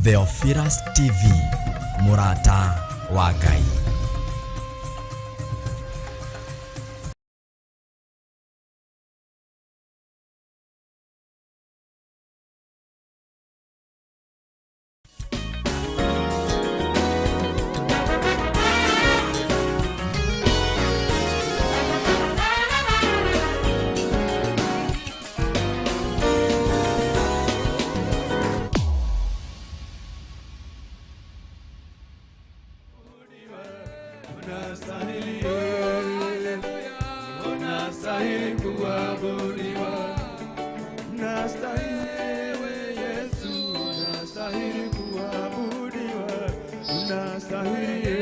Theophilus TV, Mũrata wa Ngai. Unastahili kuabudiwa, unastahili Yesu, unastahili kuabudiwa, unastahili,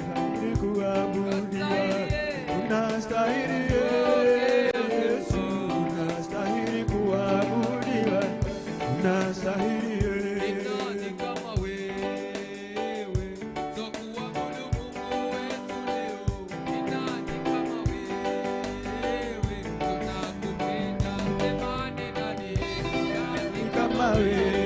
unastahili kuabudiwa, unastahili Yesu, unastahili kuabudiwa, unastahili. Nani kama wewe?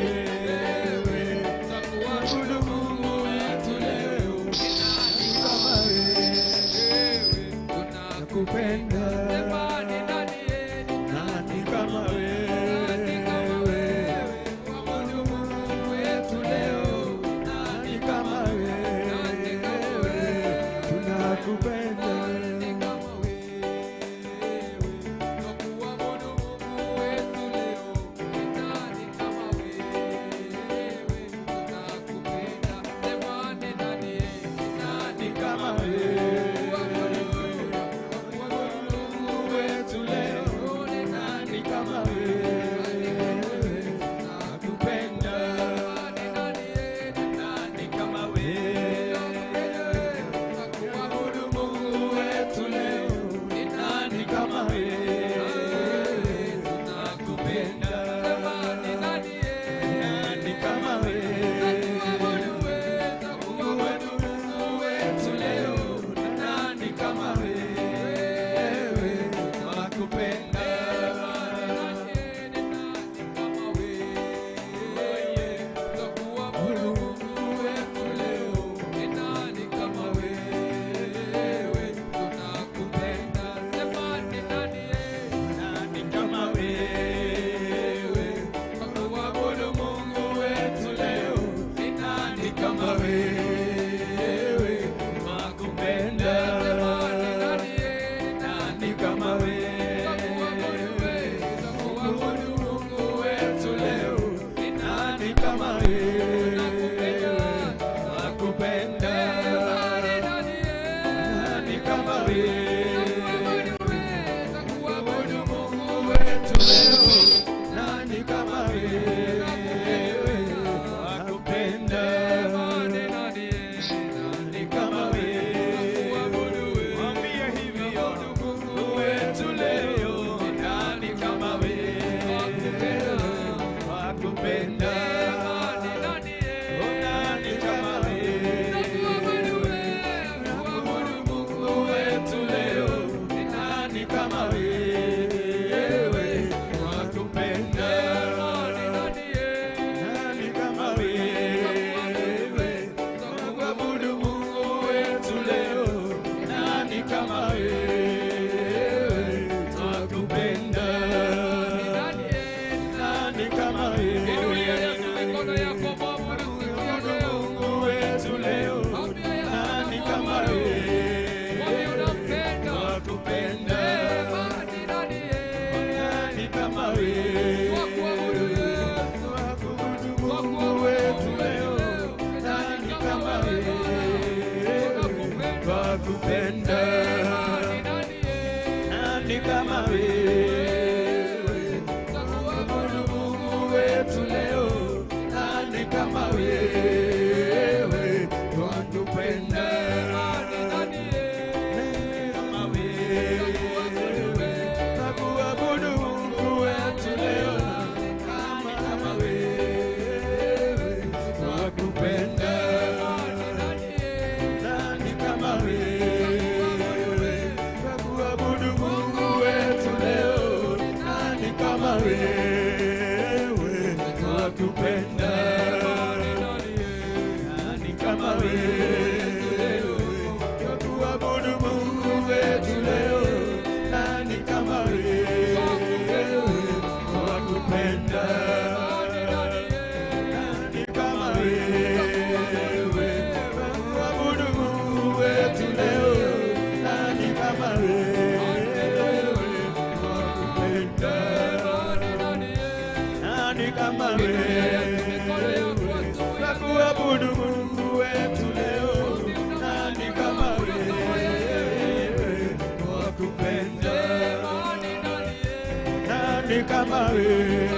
kama wewe?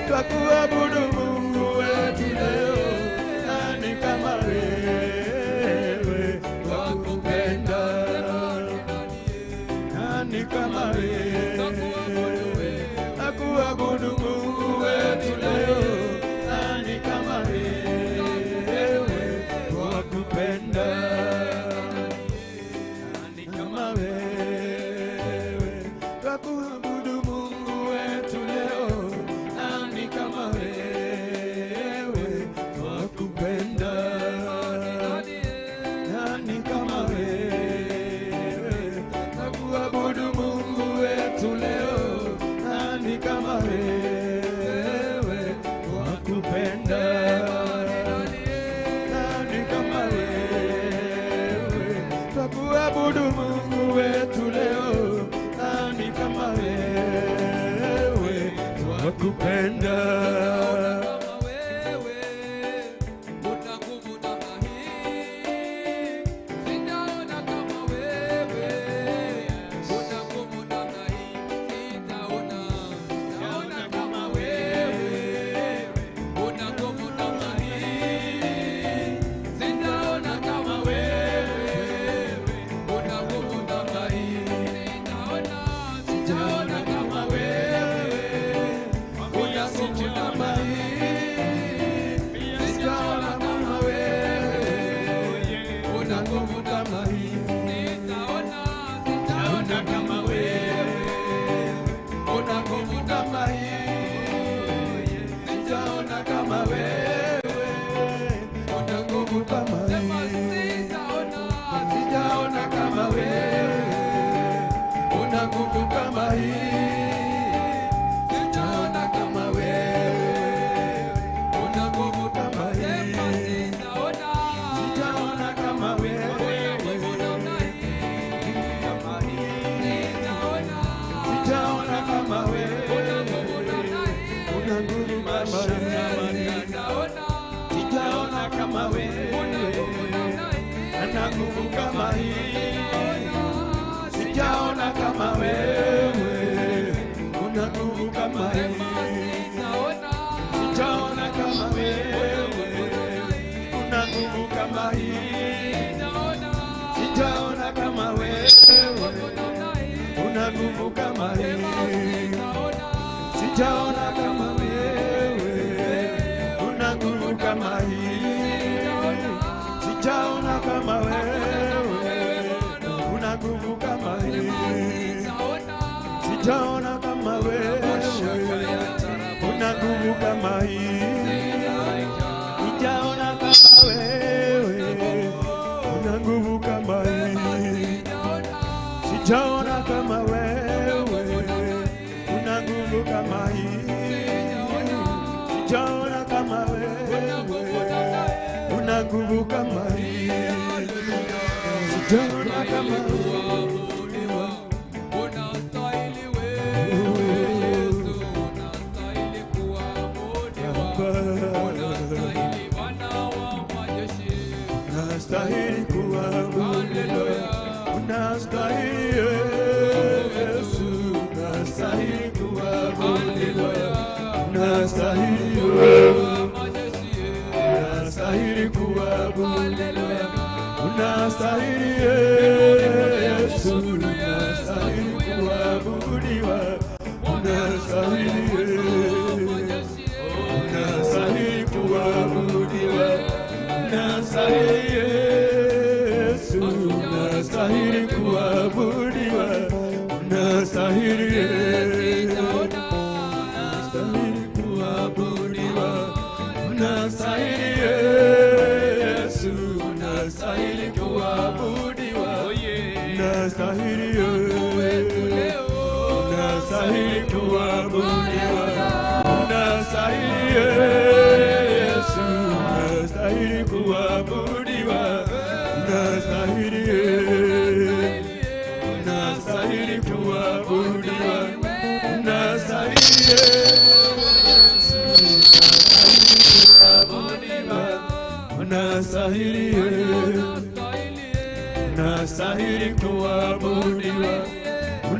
Twakuabudu Mungu wetu leo, nani kama wewe? Twakupenda, nani kama wewe? Twakuabudu Mungu wetu leo, nani kama wewe? Twakupenda, nani kama wewe? Twakuabudu Mungu wetu leo, nani kama wewe? Twakupenda, nani kama wewe? Twakuabudu Mungu wetu leo, nani kama wewe? Twakupenda, nani kama wewe? Twakuabudu Mungu wetu leo, nani kama wewe? Twakupenda. Kama wewe una nguvu namna hii, sijaona kama wewe una nguvu namna hii, sijaona, sijaona kama wewe una nguvu namna hii, sijaona kama wewe una nguvu namna hii, sijaona, sijaona kama wewe una nguvu namna hii, sijaona kama wewe una nguvu namna hii, sijaona, sijaona kama wewe una nguvu namna hii, Sijaona kama wewe una nguvu kama sema hii. sijaona, Sijaona kama wewe una nguvu kama hii. sijaona kama wewe una nguvu Kama sema hii. sijaona, Sijaona kama wewe una nguvu namna hii, kama hii. sijaona, Sijaona kama wewe una nguvu namna hii, una nguvu kama hii. sijaona, Sijaona kama wewe una nguvu namna hii, ana nguvu kama hii. Sijaona kama wewe una nguvu kama sema hii. sijaona, Sijaona kama wewe una nguvu kama hii. sijaona, Sijaona kama wewe namna hii, una nguvu kama sema hii. sijaona, Sijaona kama wewe una nguvu kama hii. Sijaona kama wewe una nguvu kama hii. sijaona, Sijaona kama wewe una nguvu kama hii. Sijaona kama wewe una nguvu kama hii. Sijaona kama wewe una nguvu kama hii. Sijaona kama wewe una nguvu kama hii. Sijaona kama wewe Unastahili wewe Yesu, unastahili kuabudiwa, unastahili Bwana wa majeshi. Unastahili kuabudiwa, Haleluya. unastahili Yesu, unastahili kuabudiwa, unastahili Wa majeshi, unastahili kuabudiwa, haleluya. unastahili Yesu, unastahili kuabudiwa, unastahili Majeshi, unastahili kuabudiwa, unastahili Yesu, unastahili kuabudiwa, unastahili sijaona, unastahili kuabudiwa, unastahili Yesu, unastahili kuabudiwa, unastahili leo unastahili kuabudiwa, unastahili Yesu, unastahili kuabudiwa, unastahili unastahili kuabudiwa, unastahili Yesu, unastahili kuabudiwa, unastahili unastahili kuabudiwa,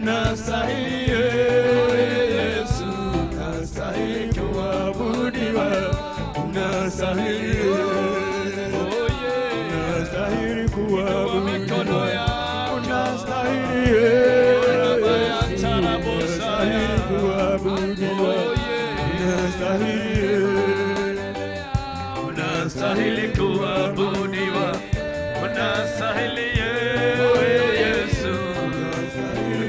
Unastahili Yesu, unastahili kuabudiwa, unastahili, unastahili kuabudiwa, unastahili Yesu, unastahili kuabudiwa, unastahili, unastahili kuabudiwa, unastahili Yesu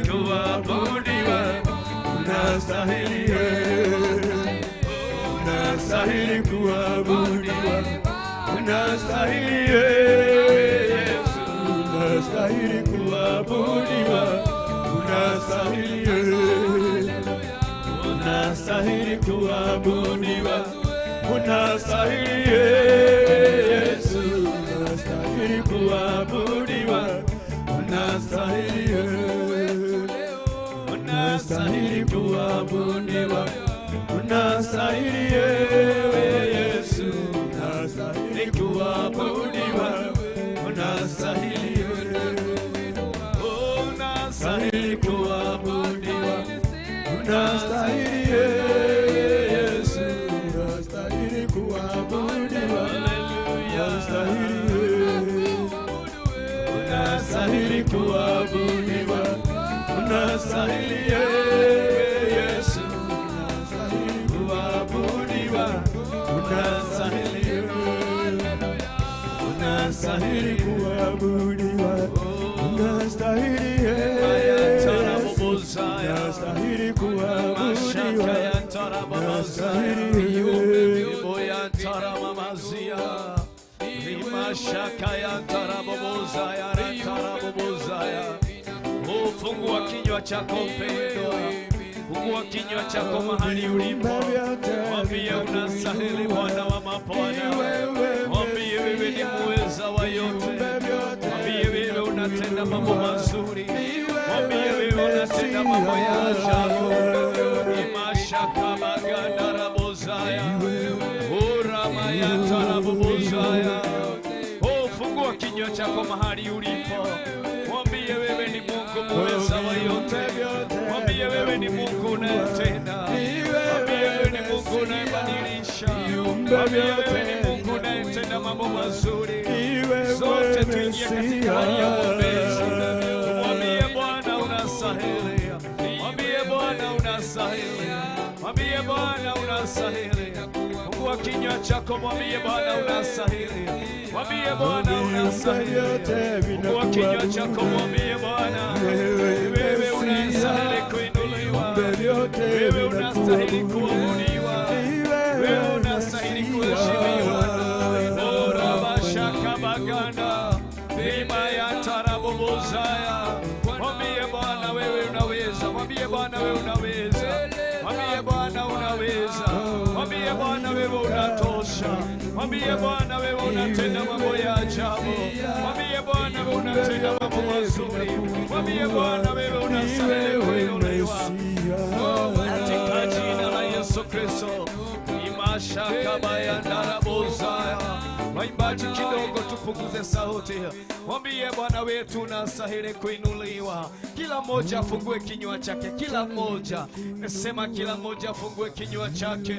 kuabudiwa, unastahili, unastahili kuabudiwa, unastahili Yesu, unastahili kuabudiwa, unastahili, unastahili kuabudiwa, unastahili Yesu, unastahili kuabudiwa, unastahili, unastahili kuabudiwa, unastahili Yesu, unastahili kuabudiwa, unastahili, unastahili kuabudiwa, unastahili Yesu, unastahili kuabudiwa, unastahili, unastahili kuabudiwa, unastahili Yesu, unastahili kuabudiwa, unastahili, unastahili kuabudiwa, unastahili Yesu, unastahili kuabudiwa, unastahili Fungua kinywa chako mpendwa, fungua kinywa chako mahali ulipo, mwambie unastahili Bwana wa mabwana, mwambie wewe ni muweza wa yote, mwambie wewe unatenda mambo mazuri, mwambie wewe unatenda mambo ya ajabu. Imashaka magandarabozaya uramayatarabobozaya. Oh, fungua kinywa chako mahali ulipo, mwambie wewe ni Mungu muweza wa yote, mwambie wewe ni Mungu unayetenda, mwambie wewe ni Mungu unayebadilisha, mwambie wewe ni Mungu unayetenda mambo mazuri. Sote tuingie katika hali ya uombezi, tumwambie Bwana unastahili, mwambie Bwana unastahili, mwambie Bwana unastahili. Fungua kinywa chako, mwambie Bwana unastahili, mwambie Bwana unastahili. Fungua kinywa chako, mwambie Bwana wewe unastahili kuinuliwa, wewe unastahili kuabudiwa, wewe unastahili kuheshimiwa. Ora bashaka baganda bima ya tarabobozaya. Mwambie Bwana wewe unaweza, mwambie Bwana wewe unaweza, mwambie Bwana unaweza, mwambie Bwana wewe unatosha, mwambie Bwana wewe unatenda mambo ya ajabu, mwambie Bwana wewe unatenda mambo mazuri, mwambie Bwana wewe unastahili kuinuliwa. Katika jina la Yesu Kristo. Imashaka bayandarabozaya. Waimbaji kidogo tupunguze sauti, mwambie Bwana wetu unastahili kuinuliwa. Kila mmoja afungue kinywa chake, kila mmoja nasema, kila mmoja afungue kinywa chake,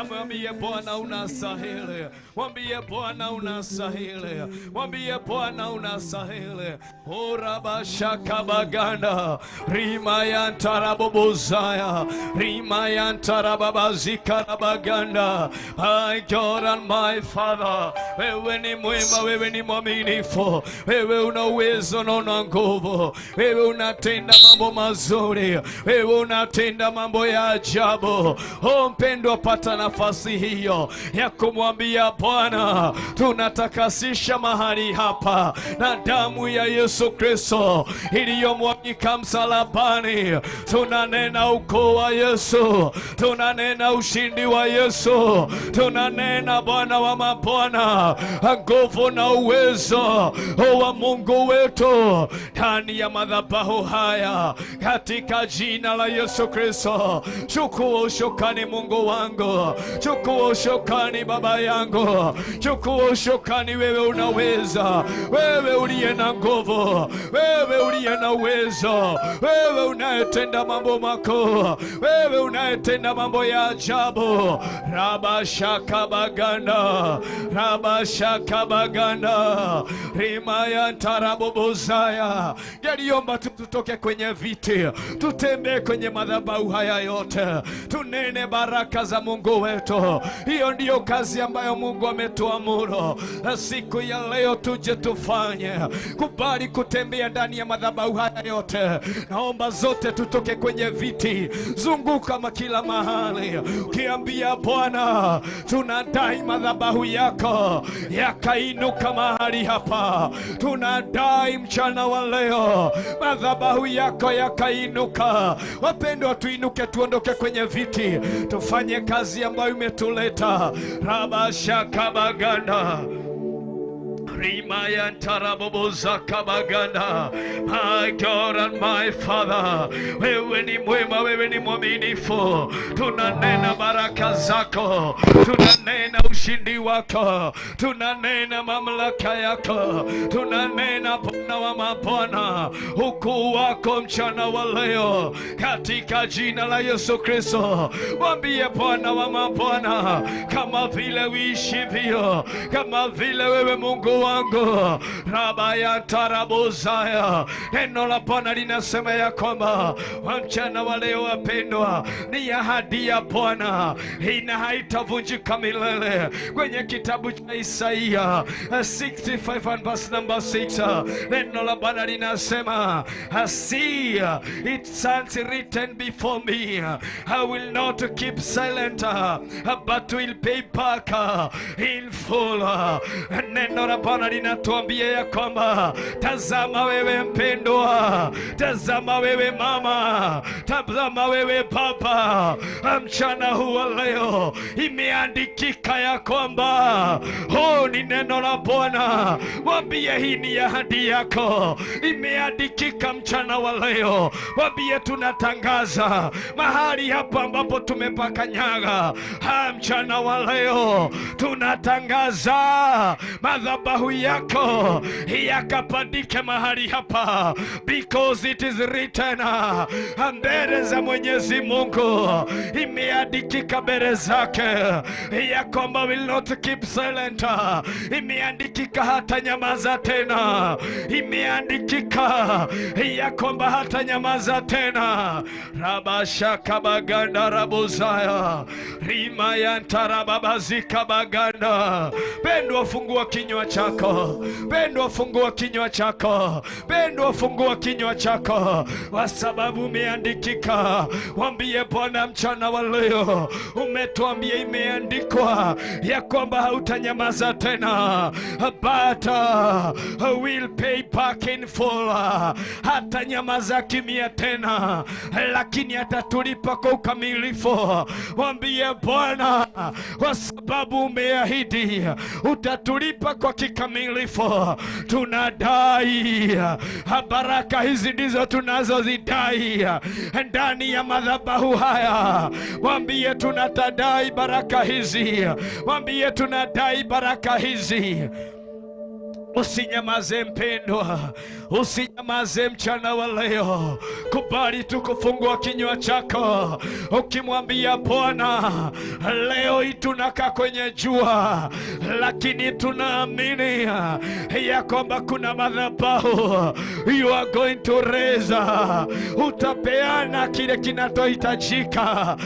amwambie Bwana unastahili, mwambie Bwana unastahili, mwambie Bwana unastahili. Orabashaka baganda rima yantarabobozaya rima yantarababazika baganda. My God and my Father, wewe ni mwema, wewe ni mwaminifu, wewe una uwezo na una nguvu, wewe unatenda mambo mazuri, wewe unatenda mambo ya ajabu. Oh mpendwa, pata nafasi hiyo ya kumwambia Bwana, tunatakasisha mahali hapa na damu ya Yesu Kristo iliyomwagika msalabani. Tunanena ukuu wa Yesu, tunanena ushindi wa Yesu, tunanena Bwana wa mabwana, nguvu na uwezo wa Mungu wetu ndani ya madhabahu haya, katika jina la Yesu Kristo. Chukua ushukani Mungu wangu, chukua ushukani Baba yangu, chukua ushukani. Wewe unaweza, wewe uliye na nguvu, wewe uliye na uwezo, wewe unayetenda mambo makuu, wewe unayetenda mambo ya ajabu. Rabashakabaganda, rabashakabaganda, rimayantarabobozaya. Yaliomba tutoke kwenye viti, tutembee kwenye madhabahu haya yote, tunene baraka za Mungu wetu. Hiyo ndiyo kazi ambayo Mungu ametuamuru siku ya leo, tuje tufanye. Kubali kutembea ndani ya madhabahu haya yote. Naomba zote tutoke kwenye viti, zunguka kila mahali ukiambia Bwana, tunadai madhabahu yako yakainuka mahali hapa. Tunadai mchana wa leo madhabahu yako yakainuka. Wapendwa, tuinuke, tuondoke kwenye viti, tufanye kazi ambayo imetuleta. Rabashakabaganda, rimayantarabobozakabaganda. My God and my Father, wewe ni mwema, wewe ni mwaminifu. Tunanena baraka zako, tunanena ushindi wako, tunanena mamlaka yako, tunanena Bwana wa mabwana, ukuu wako mchana wa leo, katika jina la Yesu Kristo. Mwambie Bwana wa mabwana, kama vile uishivyo, kama vile wewe Mungu wangu. Rabayantarabozaya. Neno la Bwana linasema ya kwamba mchana wa leo, wapendwa, ni ahadi ya Bwana ina haitavunjika milele. Kwenye kitabu cha Isaia 65 and verse number 6, neno la Bwana linasema, see it stands written before me, I will not keep silent, but will pay back in full. Neno la Bwana linatuambia ya kwamba tazama wewe mpendwa, tazama wewe mama, tazama wewe baba, mchana huu wa leo imeandikika ya kwamba huu ni neno la Bwana. Mwambie hii ni ahadi yako, imeandikika mchana wa leo. Mwambie tunatangaza mahali hapa ambapo tumepakanyaga mchana wa leo, tunatangaza madhabahu yako yakapandike mahali hapa, because it is written. Mbele za Mwenyezi Mungu imeandikika mbele zake ya kwamba will not keep silent. Imeandikika hata nyamaza tena, imeandikika ya kwamba hata nyamaza tena. Rabashakabaganda rabozaya, rimayantarababazikabaganda. Pendwa, fungua kinywa chako, pendwa, fungua kinywa chako, pendwa, fungua kinywa chako, kwa sababu umeandikika. Mwambie Bwana mchana wa leo, umetuambia imeandikwa ya kwamba hautanyamaza tena, but will pay back in full. Hata nyamaza kimya tena, lakini atatulipa kwa ukamilifu. Mwambie Bwana, kwa sababu umeahidi utatulipa kwa kikamilifu. Tunadai baraka hizi, ndizo tunazozidai ndani ya madhabahu haya. Mwambie tunatadai baraka hizi, mwambie tunadai baraka hizi. Usinyamaze mpendwa, usinyamaze mchana wa leo. Kubali tu kufungua kinywa chako ukimwambia Bwana, leo hii tunakaa kwenye jua, lakini tunaamini ya kwamba kuna madhabahu you are going to raise. Utapeana kile kinachohitajika.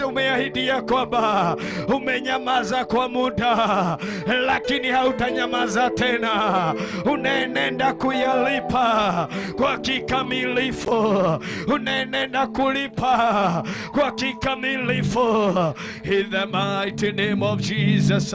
Umeahidi ya kwamba umenyamaza kwa muda, lakini hautanyamaza tena. Unaenenda kuyalipa kwa kikamilifu, unaenenda kulipa kwa kikamilifu. In the mighty name of Jesus.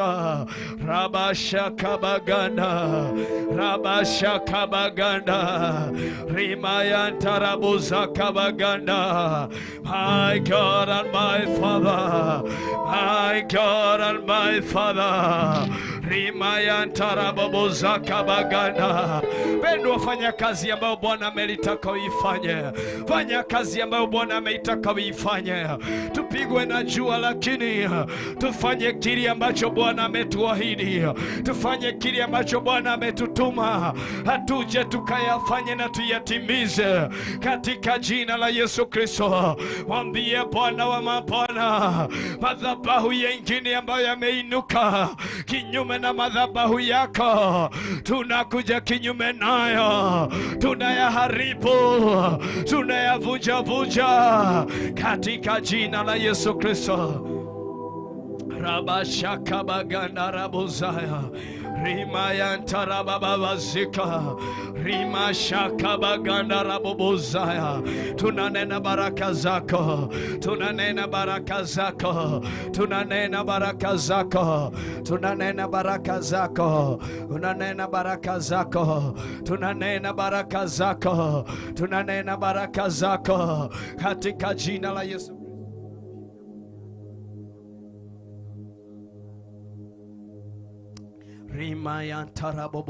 Rabashakabaganda, Rabashakabaganda, Rimayantarabuzakabaganda. My God and my Father, my God and my Father. Rimayantarababozakabaganda. Pendwa, fanya kazi ambayo Bwana amelitaka uifanye. Fanya kazi ambayo Bwana ameitaka uifanye. Tupigwe na jua, lakini tufanye kile ambacho Bwana ametuahidi. Tufanye kile ambacho Bwana ametutuma. Hatuje tukayafanye na tuyatimize katika jina la Yesu Kristo. Mwambie Bwana wa mabwana, madhabahu yengine ambayo yameinuka kinyume na madhabahu yako, tunakuja kinyume nayo, tunayaharibu, tunayavunja-vunja katika jina la Yesu Kristo. Rabashakabaganda rabuzaya Rimayantarababazika Rimashakabaganda rabubuzaya. Tunanena baraka zako, tunanena baraka zako, tunanena baraka zako, tunanena baraka zako, tunanena baraka zako, tunanena baraka zako, tunanena baraka zako katika jina la Yesu.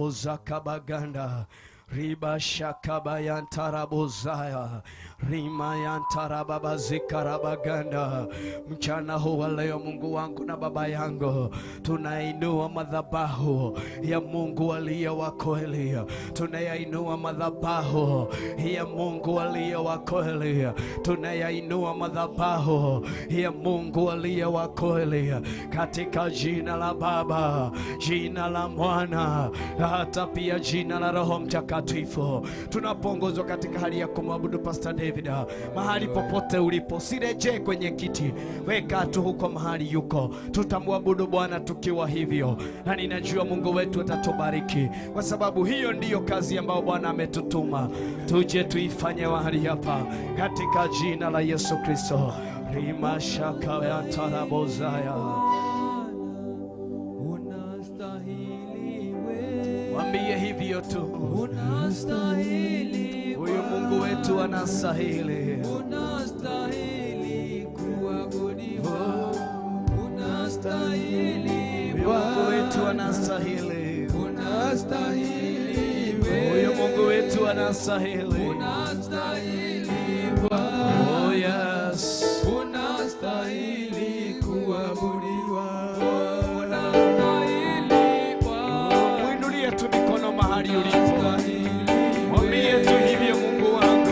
Rimayantarabobozakabaganda Ribashakabayantarabozaya Rimayantarababazikarabaga. Mchana huu wa leo, Mungu wangu na Baba yangu, tunainua madhabahu ya Mungu aliye wa kweli. Tunayainua madhabahu ya Mungu aliye wa kweli. Tunayainua madhabahu ya Mungu aliye wa kweli katika jina la Baba, jina la Mwana, na hata pia jina la Roho Mtakatifu. Tunapoongozwa katika hali ya kumwabudu Pastor David, mahali popote ulipo, sirejee kwenye kiti, weka tu huko mahali yuko. Tutamwabudu Bwana tukiwa hivyo, na ninajua Mungu wetu atatubariki, kwa sababu hiyo ndiyo kazi ambayo Bwana ametutuma tuje tuifanye mahali hapa katika jina la Yesu Kristo. Rimashakayantarabozaya. Mwambie hivyo tu, Unastahili, huyu Mungu wetu anastahili. Unastahili kuabudiwa, unastahili, Huyu Mungu wetu anastahili. Unastahili, Huyu Mungu wetu anastahili. Unastahili, Oh yes. Unastahili kuabudiwa, unastahili Bwana. Mwinulie tu mikono mahali ulipo, mwambie tu hivyo, Mungu wangu.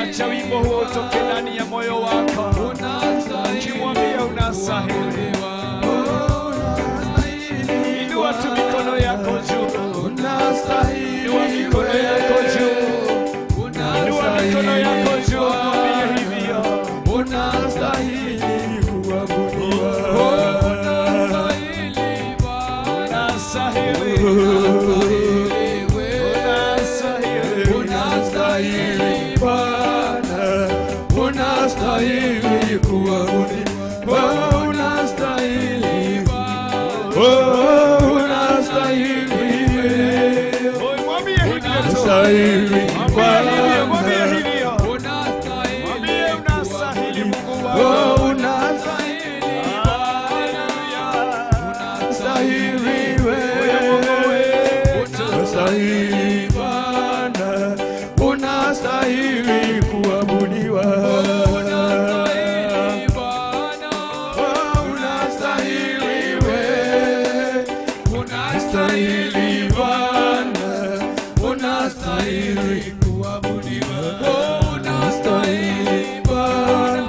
Acha wimbo huo utoke ndani ya moyo wako, ukimwambia unastahili. Inua tu mikono yako juu, inua mikono yako juu, inua mikono yako juu, mwambie hivyo. Unastahili kuabudiwa. Unastahili, unastahili, Unastahili Bwana, unastahili kuabudiwa, unastahili, oh, unastahili, Oi, mwambie hivyo tu. unastahili Mwambie hivyo, mwambie Bwana, hivyo. Mwambie unastahili Mungu wangu. oh, unastahili wewe, unastahili Bwana, unastahili kuabudiwa. Unastahili wewe, unastahili Bwana, unastahili kuabudiwa, unastahili Bwana,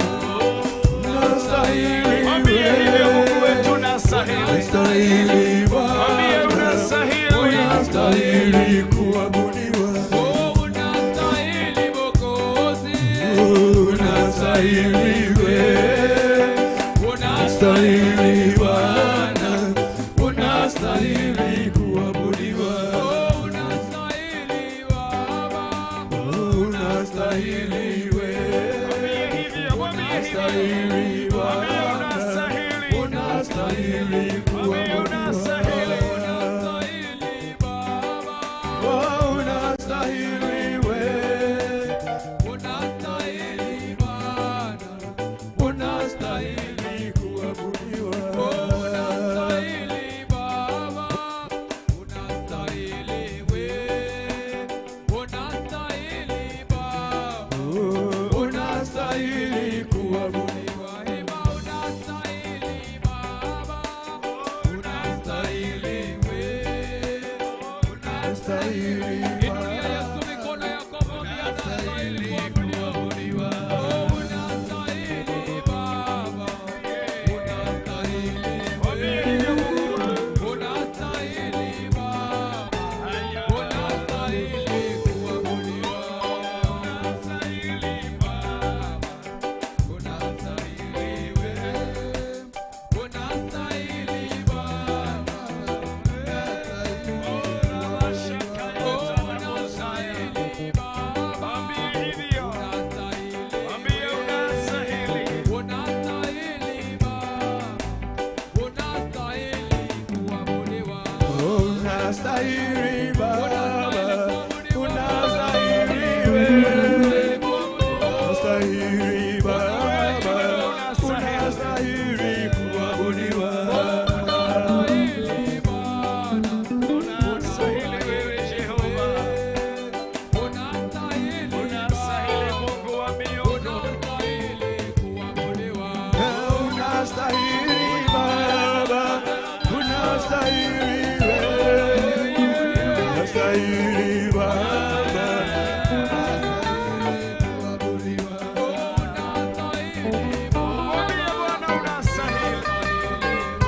unastahili Mwambie hivyo Mungu wewe, wetu unastahili. unastahili Mwambie Bwana, unastahili. unastahili kuabudiwa, unastahili wewe, unastahili Bwana, unastahili kuabudiwa, unastahili wewe, Mwambie hivyo, mwambie hivyo. unastahili Mwambie Bwana, unastahili. unastahili Mwambie unastahili. Oh, unastahili wewe, unastahili kuabudiwa, Unastahili Baba, unastahili wewe, unastahili Baba, unastahili kuabudiwa. Unastahili wewe Jehova, unastahili Mungu wa miungu. Unastahili Baba, unastahili wewe, unastahili Baba, unastahili kuabudiwa. Mwambie Bwana unastahili.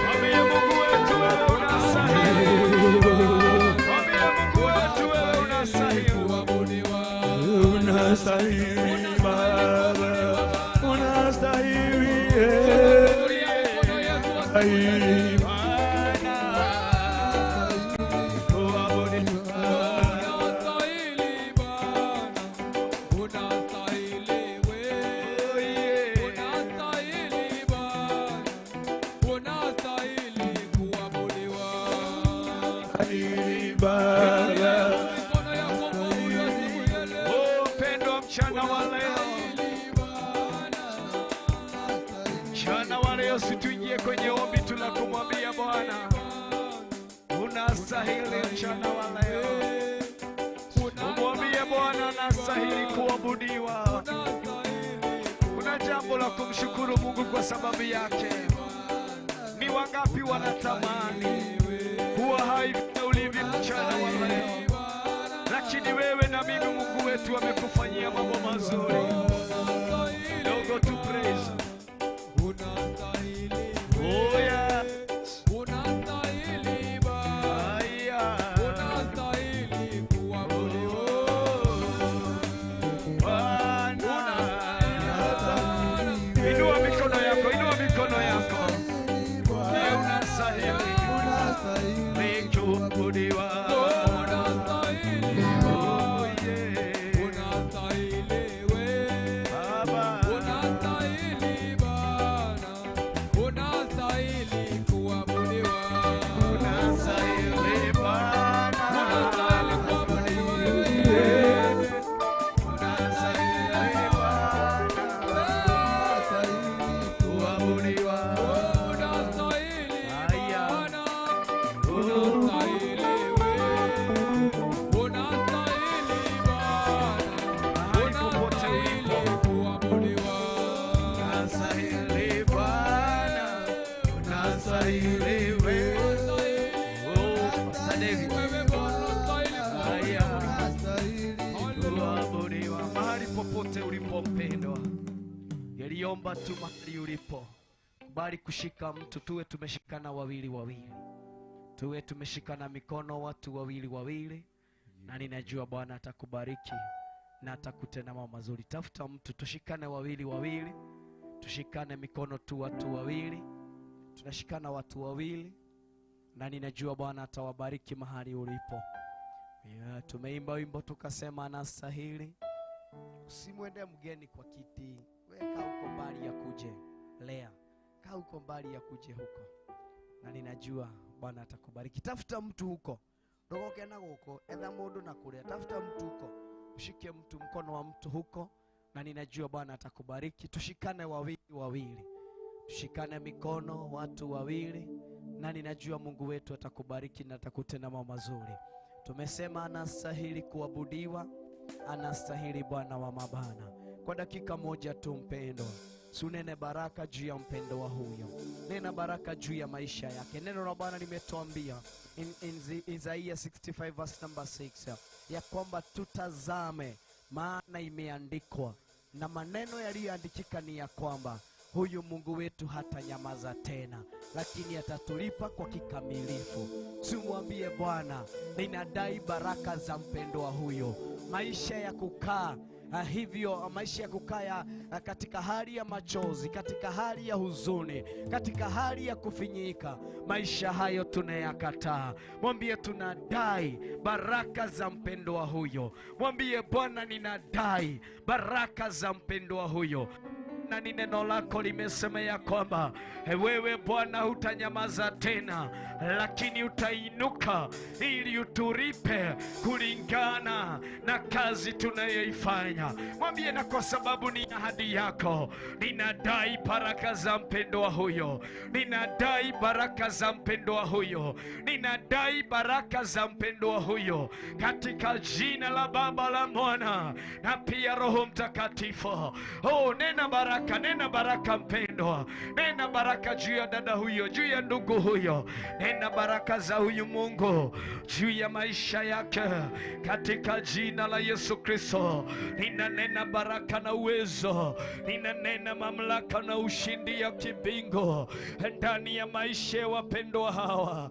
Mwambie Mungu wetu wewe unastahili. Mwambie Mungu wetu wewe unastahili. Unastahili Baba, unastahili wewe, unastahili Bwana kuabudiwa. Oh, yeah. Unastahili Baba. Oh, mpendwa, mchana wa leo, mchana wa leo, situingie kwenye ombi tu la kumwambia Bwana unastahili. Mchana wa leo umwambie Bwana anastahili kuabudiwa. Kuna jambo la kumshukuru Mungu kwa sababu yake. Ni wangapi wanatamani kuwa hai vile ulivyo mchana wa leo, lakini wewe na mimi Mungu wetu amekufanyia mambo mazuri. Dogo tu praise. Oh yes. Aya. Bwana. Inua mikono yako, inua mikono yako. Wewe unastahili kuabudiwa. Oh yeah. Baba. Unastahili Bwana. Unastahili Bwana kuabudiwa. Aya. Mahali popote ulipo. Unastahili Bwana, unastahili wewe. Oh, Pastor David. Haya. Kuabudiwa. Mahali popote ulipo mpendwa, niliomba tu mahali ulipo, kubali kushika mtu, tuwe tumeshikana wawili wawili, tuwe tumeshikana mikono watu wawili wawili, na ninajua Bwana atakubariki na atakutenda mambo mazuri. Tafuta mtu, tushikane wawili wawili, tushikane mikono tu watu wawili, tunashikana watu wawili, na ninajua Bwana atawabariki mahali ulipo. Yeah, tumeimba wimbo tukasema anastahili. Usimwende mgeni kwa kiti, weka huko mbali ya kuje lea, kaa huko mbali ya kuje huko, na ninajua Bwana atakubariki. Tafuta mtu huko, ndogoke na guko, etha mundu na kuria, tafuta mtu huko, ushike mtu mkono wa mtu huko, na ninajua Bwana atakubariki. Tushikane wawili wawili, tushikane mikono watu wawili, na ninajua Mungu wetu atakubariki na atakutenda mambo mazuri. Tumesema anastahili kuabudiwa, anastahili Bwana wa mabana. Kwa dakika moja tu mpendwa, sunene baraka juu ya mpendwa huyo, nena baraka juu ya maisha yake. Neno la Bwana limetuambia in Isaiah 65 verse number 6 ya kwamba tutazame, maana imeandikwa, na maneno yaliyoandikika ni ya kwamba huyu Mungu wetu hatanyamaza tena, lakini atatulipa kwa kikamilifu. Simwambie Bwana, ninadai baraka za mpendwa huyo, maisha ya kukaa hivyo, maisha ya kukaa katika hali ya machozi, katika hali ya huzuni, katika hali ya kufinyika, maisha hayo tunayakataa. Mwambie tunadai baraka za mpendwa huyo. Mwambie Bwana, ninadai baraka za mpendwa huyo. Na ni neno lako limesema ya kwamba wewe Bwana hutanyamaza tena, lakini utainuka ili uturipe kulingana na kazi tunayoifanya. Mwambie, na kwa sababu ni ahadi yako, ninadai baraka za mpendwa huyo, ninadai baraka za mpendwa huyo, ninadai baraka za mpendwa huyo, katika jina la Baba, la Mwana na pia Roho Mtakatifu. Oh, nena baraka, nena baraka mpendwa, nena baraka juu ya dada huyo, juu ya ndugu huyo, nena baraka za huyu Mungu juu ya maisha yake, katika jina la Yesu Kristo. Ninanena baraka na uwezo, ninanena mamlaka na ushindi ya kibingo ndani ya maisha ya wapendwa hawa.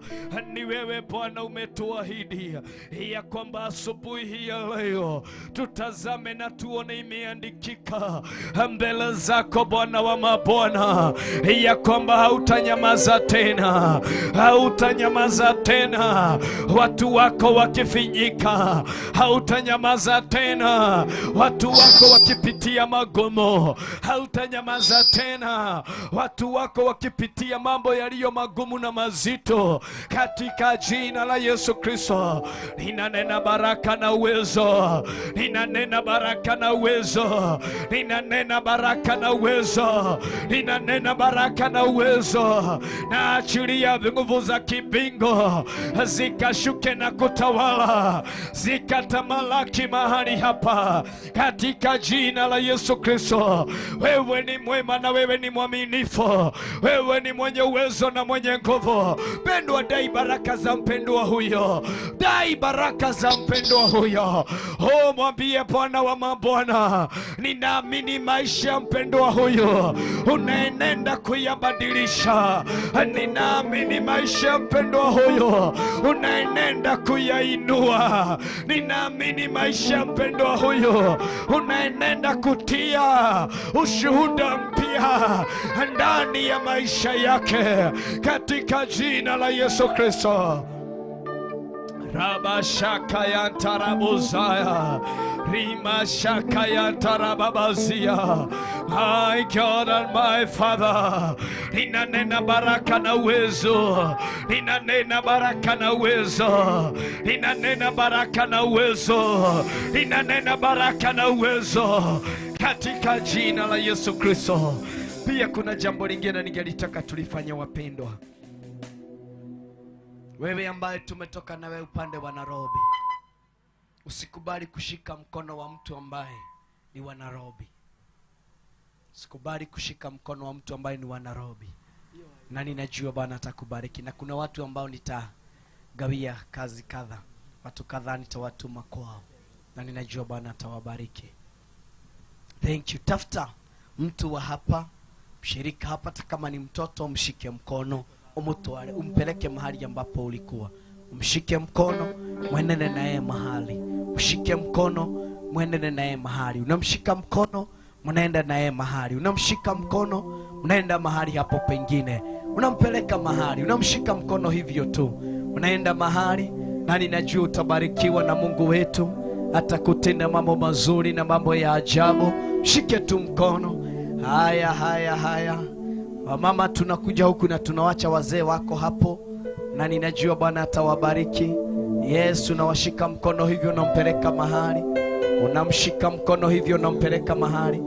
Ni wewe Bwana umetuahidi ya kwamba asubuhi hii ya leo tutazame na tuone imeandikika mbele zako Bwana wa mabwana, ya kwamba hautanyamaza tena, hautanyamaza tena watu wako wakifinyika, hautanyamaza tena watu wako wakipitia magumu, hautanyamaza tena watu wako wakipitia mambo yaliyo magumu na mazito, katika jina la Yesu Kristo. Ninanena baraka na uwezo, ninanena baraka na uwezo, ninanena baraka na uwezo, ninanena baraka na uwezo. Na achilia nguvu za kibingo zikashuke na kutawala, zikatamalaki mahali hapa, katika jina la Yesu Kristo. Wewe ni mwema na wewe ni mwaminifu, wewe ni mwenye uwezo na mwenye nguvu. Pendwa, dai baraka za mpendwa huyo, dai baraka za mpendwa huyo. Oh, mwambie Bwana wa mabwana, ninaamini maisha ya mpendwa huyo unaenenda kuyabadilisha. Ninaamini maisha ya mpendwa huyo unaenenda kuyainua. Ninaamini maisha ya mpendwa huyo unaenenda kutia ushuhuda mpya ndani ya maisha yake, katika jina la Yesu Kristo. Rabashaka ya tarabuzaya, Rimashaka ya tarababazia. My God and my Father, ninanena baraka na uwezo, ninanena baraka na uwezo, ninanena baraka na uwezo, ninanena baraka na uwezo, katika jina la Yesu Kristo. Pia kuna jambo lingine ningelitaka tulifanye wapendwa. Wewe ambaye tumetoka nawe upande wa Nairobi, usikubali kushika mkono wa mtu ambaye ni wa Nairobi. Usikubali kushika mkono wa mtu ambaye ni wa Nairobi. Na ninajua Bwana atakubariki. Na kuna watu ambao nitagawia kazi kadha, watu kadhaa nitawatuma kwao, na ninajua Bwana atawabariki. Thank you. Tafuta mtu wa hapa, mshirika hapa, hata kama ni mtoto, mshike mkono, umutware, umpeleke mahali ambapo ulikuwa. Umshike mkono, mwenene naye mahali. Mshike mkono, mwenene naye mahali. Unamshika mkono, mnaenda naye mahali. Unamshika mkono, mnaenda mahali hapo pengine. Unampeleka mahali, unamshika mkono hivyo tu, unaenda mahali, na ninajua utabarikiwa na Mungu wetu, atakutenda mambo mazuri na mambo ya ajabu. Shike tu mkono. Haya, haya, haya. Wamama tunakuja huku na tunawacha wazee wako hapo, na ninajua Bwana atawabariki. Yesu, unawashika mkono hivyo, unampeleka mahali. Unamshika mkono hivyo, unampeleka mahali.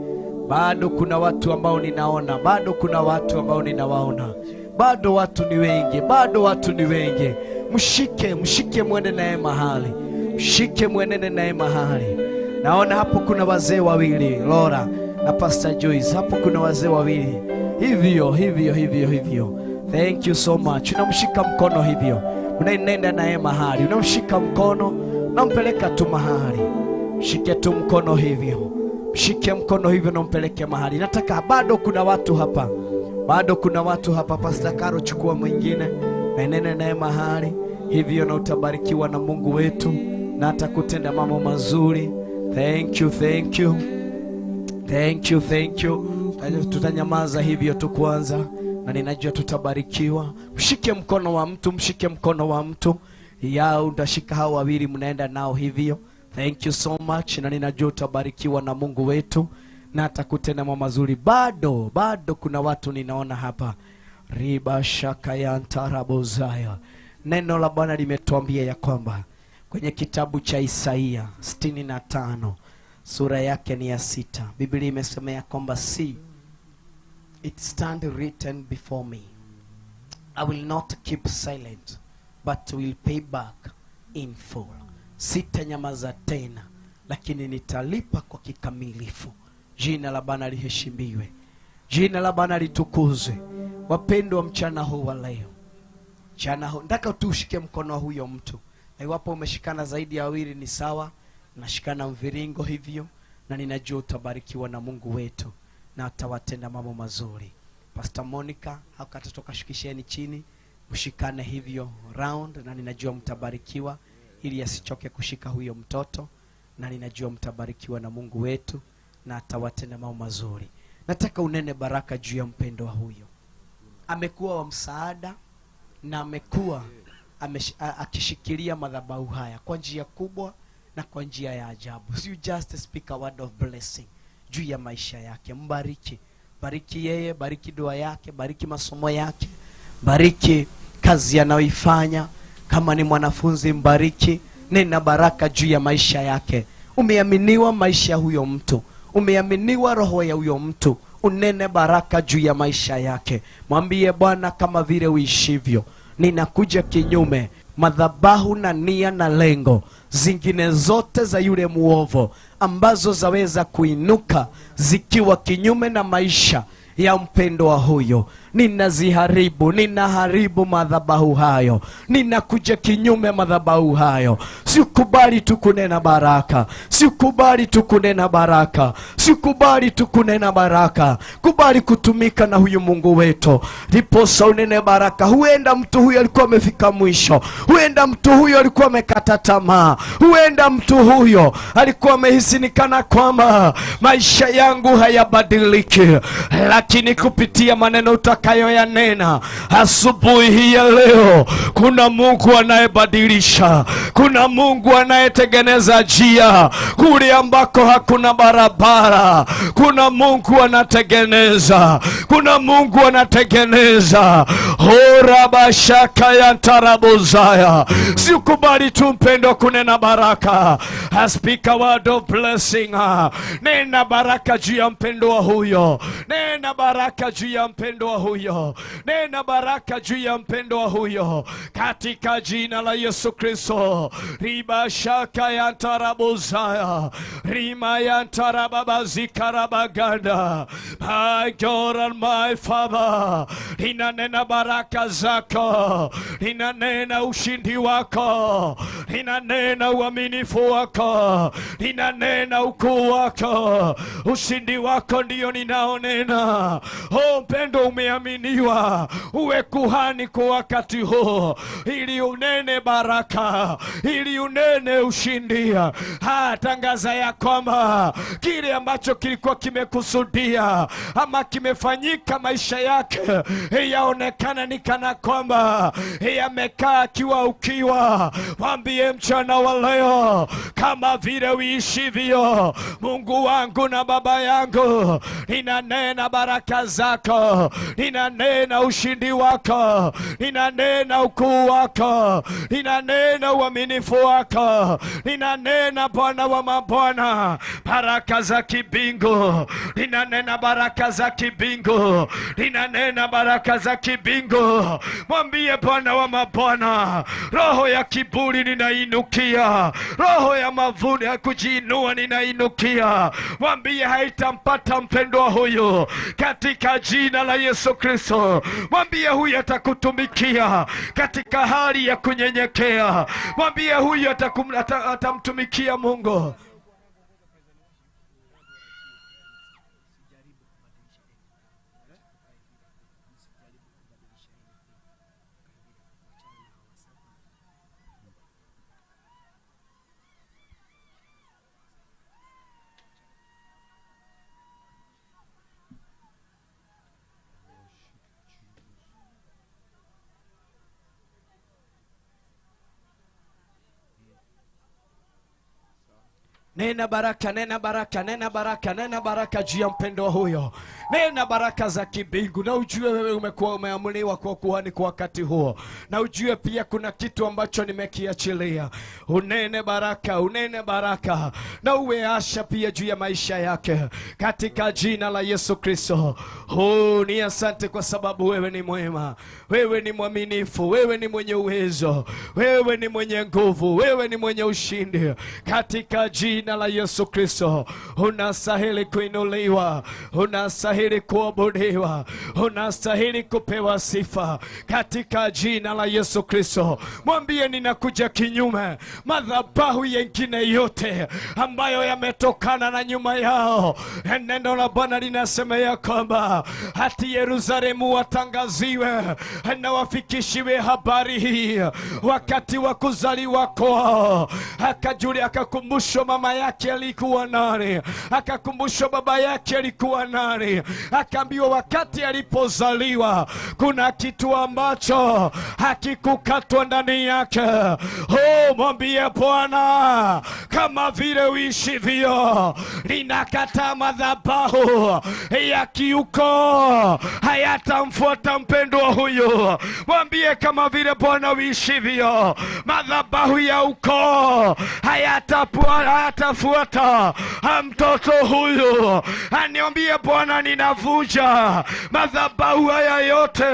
Bado kuna watu ambao ninaona, bado kuna watu ambao ninawaona, bado watu ni wengi, bado watu ni wengi. Mshike, mshike mwende naye mahali, mshike mwende naye mahali. Naona hapo kuna wazee wawili, Laura na Pastor Joyce. Hapo kuna wazee wawili. Hivyo, hivyo, hivyo, hivyo. Thank you so much. Unamshika mkono hivyo, unaenenda naye mahali. Unamshika mkono, unampeleka tu mahali. Mshike tu mkono hivyo, mshike mkono hivyo na umpeleke mahali. Nataka, bado kuna watu hapa, bado kuna watu hapa. Pastor Karo, chukua mwingine na nene naye mahali hivyo, na utabarikiwa na Mungu wetu na atakutenda mambo mazuri. Thank you, thank you, thank you, thank you. Tutanyamaza hivyo tu kwanza, na ninajua tutabarikiwa. Mshike mkono wa mtu, mshike mkono wa mtu. Ya utashika hao wawili, mnaenda nao hivyo. Thank you so much, na ninajua utabarikiwa na Mungu wetu na atakutenda mambo mazuri. Bado bado kuna watu ninaona hapa. Riba shaka ya ntarabozaya. Neno la Bwana limetuambia ya kwamba kwenye kitabu cha Isaia 65 sura yake ni ya 6, Biblia imesema ya kwamba see, it stand written before me, I will not keep silent, but will pay back in full. Sitanyamaza tena, lakini nitalipa kwa kikamilifu. Jina la Bwana liheshimiwe, jina la Bwana litukuzwe. Wapendwa, mchana huu wa leo, mchana huu nataka tu ushike mkono wa huyo mtu. Na iwapo umeshikana zaidi ya wawili ni sawa, nashikana mviringo hivyo, na ninajua utabarikiwa na Mungu wetu na atawatenda mambo mazuri. Pastor Monica hakatatoka, shikisheni chini, mshikane hivyo round, na ninajua mtabarikiwa, ili asichoke kushika huyo mtoto, na ninajua mtabarikiwa na Mungu wetu na atawatenda mambo mazuri. Nataka unene baraka juu ya mpendwa huyo. Amekuwa wa msaada na amekuwa akishikilia madhabahu haya kwa njia kubwa na kwa njia ya ajabu. You just speak a word of blessing juu ya maisha yake. Mbariki, bariki yeye, bariki dua yake, bariki masomo yake, bariki kazi anayoifanya. Kama ni mwanafunzi mbariki, nena baraka juu ya maisha yake. Umeaminiwa maisha huyo mtu, umeaminiwa roho ya huyo mtu, unene baraka juu ya maisha yake. Mwambie Bwana, kama vile uishivyo, ninakuja kinyume madhabahu na nia na lengo zingine zote za yule muovu ambazo zaweza kuinuka zikiwa kinyume na maisha ya mpendwa huyo. Ninaziharibu, ninaharibu madhabahu hayo, ninakuja kinyume madhabahu hayo. Sikubali tu kunena baraka, sikubali tu kunena baraka, sikubali tu kunena baraka. Kubali kutumika na huyu Mungu wetu, ndiposa unene baraka. Huenda mtu huyo alikuwa amefika mwisho, huenda mtu huyo alikuwa amekata tamaa, huenda mtu huyo alikuwa amehisi ni kana kwamba maisha yangu hayabadiliki, lakini kupitia maneno utakayoyanena asubuhi hii ya leo, kuna Mungu anayebadilisha, kuna Mungu anayetengeneza njia kule ambako hakuna barabara. Kuna Mungu anatengeneza, kuna Mungu anatengeneza. Horabashaka ya tarabuzaya. Sikubali tu mpendo kunena baraka. Speak a word of blessing. Nena baraka juu ya mpendwa huyo, nena baraka juu ya mpendwa huyo, nena baraka juu ya mpendwa huyo, katika jina la Yesu Kristo. Riba shaka ya tarabuzaya, rima ya tarababazikarabaganda. My God and my Father, ninanena baraka zako, ninanena ushindi wako, ninanena uaminifu wako, ninanena ukuu wako. Ushindi wako ndio ninaonena. Oh mpendo, umeaminiwa uwe kuhani kwa wakati huu, ili unene baraka, ili unene ushindi. Tangaza ya kwamba kile ambacho kilikuwa kimekusudia ama kimefanyika maisha yake yaonekana ni kana kwamba yamekaa akiwa ukiwa. Mwambie mchana wa leo, kama vile uishivyo Mungu wangu na Baba yangu, ninanena baraka zako, ninanena ushindi wako, ninanena ukuu wako, ninanena uaminifu wako, ninanena Bwana wa mabwana baraka za kibingu, ninanena baraka za kibingu, ninanena baraka za kibingu. Mwambie Bwana wa mabwana, roho ya kiburi ninainukia, roho ya mavuno ya kujiinua ninainukia. Mwambie haitampata mpendwa huyu katika jina la Yesu Kristo. Mwambie huyu atakutumikia katika hali ya kunyenyekea. Mwambie huyu atamtumikia Mungu. Nena baraka, nena baraka, nena baraka, nena baraka juu ya mpendwa huyo. Nena baraka za kibingu. Na ujue wewe umekuwa umeamuliwa kwa kuhani kwa wakati huo. Na ujue pia kuna kitu ambacho nimekiachilia. Unene baraka, unene baraka. Na uwe asha pia juu ya maisha yake, katika jina la Yesu Kristo. Oh, ni asante kwa sababu wewe ni mwema. Wewe ni mwaminifu, wewe ni mwenye uwezo, wewe ni mwenye nguvu, wewe ni mwenye ushindi. Katika jina la Yesu Kristo, unastahili kuinuliwa, unastahili kuabudiwa, unastahili kupewa sifa, katika jina la Yesu Kristo. Mwambie ninakuja kinyume madhabahu yengine yote ambayo yametokana na nyuma yao. Neno la Bwana linasema ya kwamba hati Yerusalemu watangaziwe na wafikishiwe habari hii wakati wa kuzaliwa kwao. Akajuli, akakumbushwa mama yake alikuwa nani, akakumbushwa baba yake alikuwa nani, akaambiwa wakati alipozaliwa kuna kitu ambacho hakikukatwa ndani yake. Oh, mwambie Bwana, kama vile uishivyo, ninakataa madhabahu ya kiuko, hayatamfuata mpendwa huyu. Mwambie kama vile Bwana uishivyo, madhabahu ya ukoo hayatafuata mtoto huyu. Aniambie Bwana, ninavunja madhabahu haya yote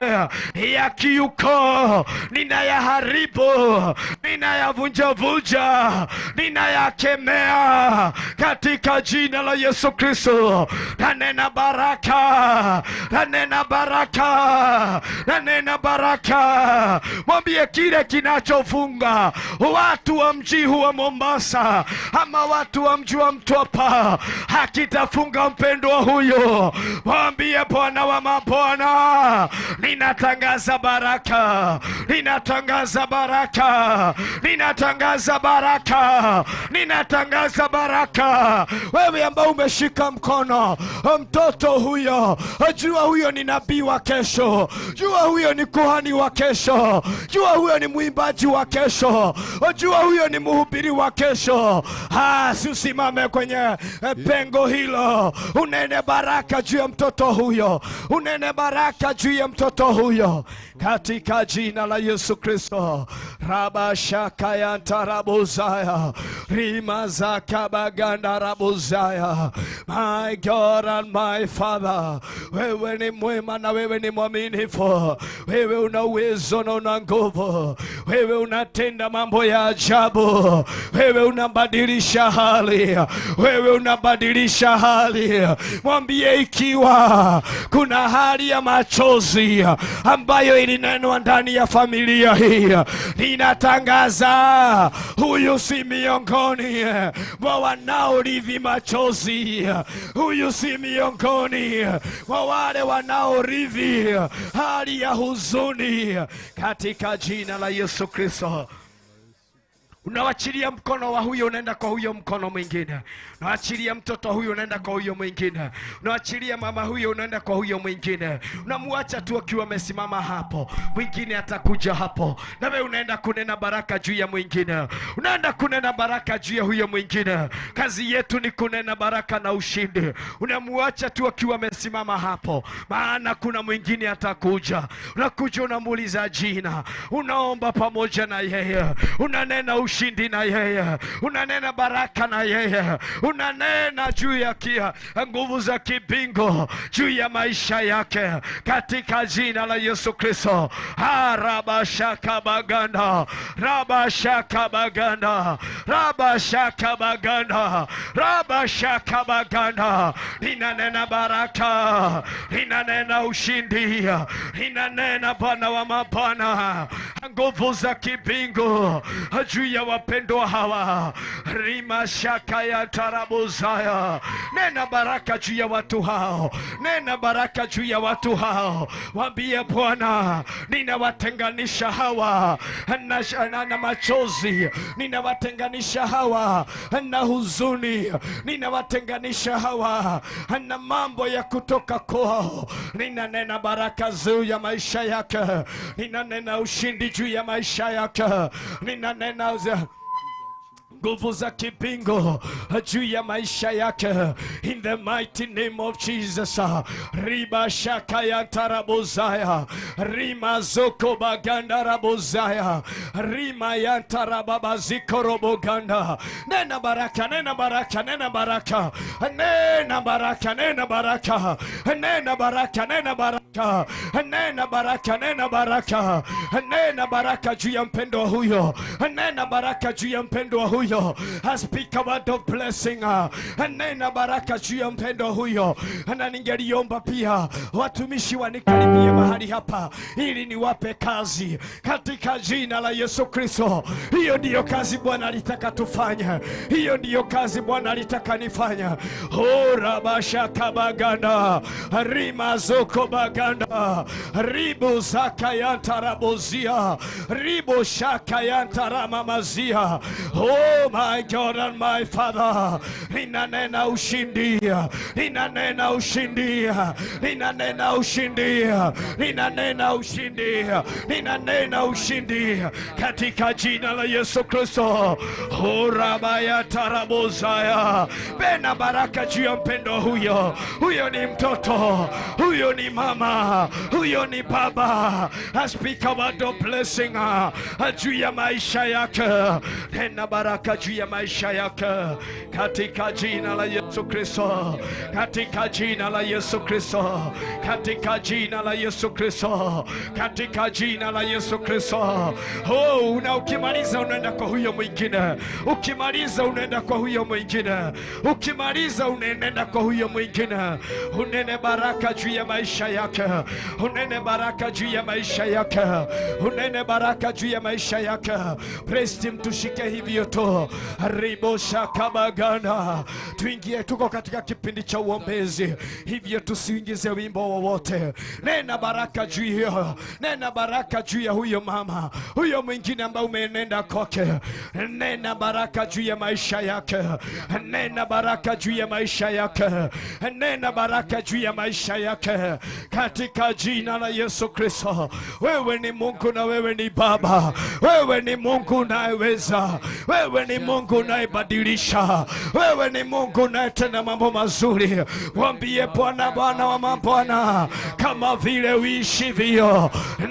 ya kiukoo, ninayaharibu, ninayavunja-vunja, ninayakemea katika jina la Yesu Kristo. Nanena baraka, nanena baraka, nanena baraka. Mwambie kile kinachofunga watu wa mji huu wa Mombasa ama watu wa mji wa Mtwapa hakitafunga mpendwa huyo. Mwambie Bwana wa mabwana, ninatangaza baraka, ninatangaza baraka, ninatangaza baraka, ninatangaza baraka. Wewe ambao umeshika mkono mtoto huyo, jua huyo ni nabii wa kesho, jua huyo ni kuhani wa kesho, jua huyo ni mwimbaji wa kesho, jua huyo ni mhubiri wa kesho. Usimame kwenye pengo hilo, unene baraka juu ya mtoto huyo, unene baraka juu ya mtoto huyo, katika jina la Yesu Kristo. Rabashaka ya tarabuzaya, rimazaka baganda rabuzaya. My God and my Father, wewe ni mwema na wewe ni mwaminifu, wewe una uwezo na una nguvu, wewe unatenda mambo ya ajabu, wewe unabadilisha hali, wewe unabadilisha hali. Mwambie ikiwa kuna hali ya machozi ambayo ilinenwa ndani ya familia hii, ninatangaza huyu si miongoni mwa wanaorithi machozi, huyu si miongoni mwa wale wanaorithi hali ya huzuni, katika jina la Yesu Kristo. Unawachilia mkono wa huyo, unaenda kwa huyo mkono mwingine. Unawachilia mtoto huyo, unaenda kwa huyo mwingine. Unawachilia mama huyo, unaenda kwa huyo mwingine. Unamuacha tu akiwa amesimama hapo, mwingine atakuja hapo, na wewe unaenda kunena baraka juu ya mwingine, unaenda kunena baraka juu ya huyo mwingine. Kazi yetu ni kunena baraka na ushindi. Unamuacha tu akiwa amesimama hapo, maana kuna mwingine atakuja. Unakuja, unamuuliza jina, unaomba pamoja na yeye, unanena ushindi na yeye, unanena baraka na yeye, unanena juu ya nguvu za kibingo juu ya maisha yake, katika jina la Yesu Kristo. Rabashaka baganda, rabashaka baganda, rabashaka baganda, rabashaka baganda. Ninanena baraka, ninanena ushindi, ninanena Bwana wa mabwana, nguvu za kibingo juu ya wapendwa hawa. Rima shaka ya tarabuzaya. Nena baraka juu ya watu hao, nena baraka juu ya watu hao. Waambie Bwana, ninawatenganisha hawa na machozi, ninawatenganisha hawa na huzuni, ninawatenganisha hawa na mambo ya kutoka kwao. Ninanena baraka juu ya maisha yake, ninanena ushindi juu ya maisha yake, ninanena Nguvu za kipingo juu ya maisha yake, in the mighty name of Jesus. Riba shaka ya tarabozaya, rima zoko baganda rabozaya, rima ya tarababaziko roboganda. Nena baraka, nena baraka, nena baraka, nena baraka, nena baraka, nena baraka, nena baraka, nena baraka, nena baraka, nena baraka juu ya mpendwa huyo, nena baraka juu ya mpendwa huyo. I speak a word of blessing. Nena baraka juu ya mpendwa huyo. Na ningeliomba pia watumishi wanikaribie mahali hapa ili niwape kazi katika jina la Yesu Kristo. Hiyo ndiyo kazi Bwana alitaka tufanye. Hiyo ndiyo kazi Bwana alitaka nifanye. Horabasha kabaganda, rima zoko baganda, ribu zakayanta rabozia, ribu shakayanta ramamazia. Oh my God and my Father, ninanena ushindi, ninanena ushindi, ninanena ushindi, ninanena ushindi, ninanena ushindi katika jina la Yesu Kristo. Horabaya tarabozaya, bena baraka juu ya mpendo huyo. Huyo ni mtoto, huyo ni mama, huyo ni baba. I speak a word of blessing juu ya maisha yake. Nena baraka juu ya maisha yake katika jina la Yesu Kristo, katika jina la Yesu Kristo, katika jina la Yesu Kristo, katika jina la Yesu Kristo. Oh, na ukimaliza unaenda kwa huyo mwingine, ukimaliza unaenda kwa huyo mwingine, ukimaliza unaenda kwa huyo mwingine. Unene baraka juu ya maisha yake, unene baraka juu ya maisha yake, unene baraka juu ya maisha yake. Praise team, tushike hivyo tu. Ribo shakabagana. Tuingie, tuko katika kipindi cha uombezi, hivyo tusiingize wimbo wowote. Nena baraka juu hiyo, nena baraka juu ya huyo mama, huyo mwingine ambaye umenenda kwake. Nena baraka juu ya maisha yake, nena baraka juu ya maisha yake, nena baraka juu ya maisha yake katika jina la Yesu Kristo. Wewe ni Mungu na wewe ni Baba, wewe ni Mungu unayeweza, wewe ni Mungu unayebadilisha, wewe ni Mungu unayetenda mambo mazuri. Mwambie Bwana, Bwana wa mabwana, kama vile uishivyo,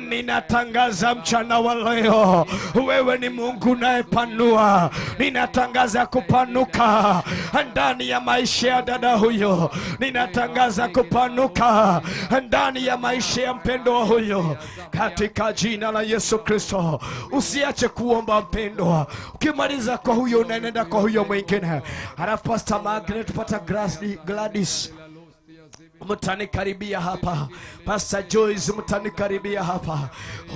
ninatangaza mchana wa leo, wewe ni Mungu unayepanua. Ninatangaza kupanuka ndani ya maisha ya dada huyo, ninatangaza kupanuka ndani ya maisha ya mpendwa huyo katika jina la Yesu Kristo. Usiache kuomba mpendwa. Ukimaliza kwa huyo unaenda kwa huyo mwingine. Halafu Pastor Margaret, pata Gladys, mtanikaribia hapa. Pastor Joyce, mtanikaribia hapa.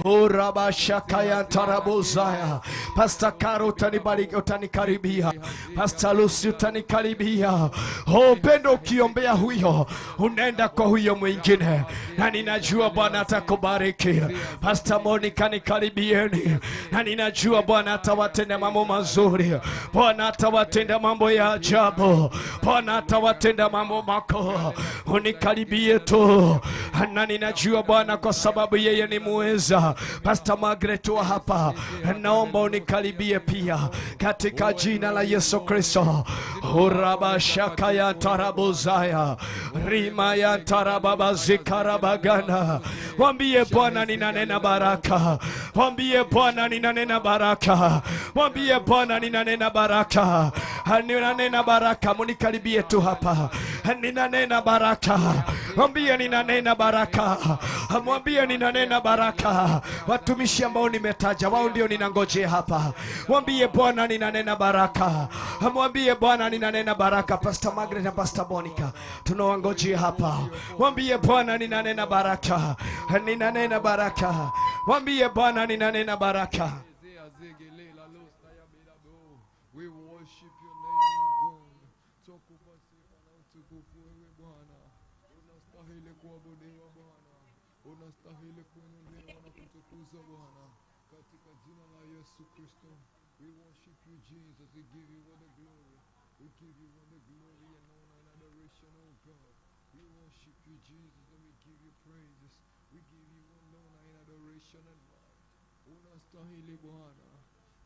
Horabashakaya tarabozaya. Pastor Caro, utanibariki, utanikaribia. Pastor Lucy, utanikaribia. Oh, pendo, ukiombea huyo unaenda kwa huyo mwingine, na ninajua Bwana atakubariki. Pastor Monica, nikaribieni, na ninajua Bwana atawatenda mambo mazuri. Bwana atawatenda mambo ya ajabu. Bwana atawatenda mambo makuu. Unikaribie tu, na ninajua Bwana kwa sababu yeye ni muweza. Pastor Margaret wa hapa, naomba unikaribie pia katika jina la Yesu Kristo. Horabashaka ya tarabozaya, rima ya tarababazikarabagana. Mwambie Bwana ninanena baraka, mwambie Bwana ninanena baraka, mwambie Bwana ninanena baraka, ninanena baraka. Munikaribie tu hapa, ninanena baraka. Mwambie ninanena baraka, mwambie ninanena baraka. Watumishi ambao nimetaja wao ndio ninangojea hapa. Mwambie Bwana ninanena baraka, mwambie Bwana ninanena baraka. Pastor Margaret na Pastor Monica tunawangojea hapa. Mwambie Bwana ninanena baraka, ninanena baraka. Mwambie Bwana ninanena baraka. We worship your name, O God. Tukupa sifa na utukufu wewe Bwana. Unastahili kuabudiwa Bwana. Unastahili kuinuliwa na kutukuzwa Bwana. Katika jina la Yesu Kristo. We worship you Jesus. We give you all the glory. We give you all the glory and honor and adoration, O God. We worship you Jesus and we give you praises. We give you all honor and adoration and might. Unastahili Bwana.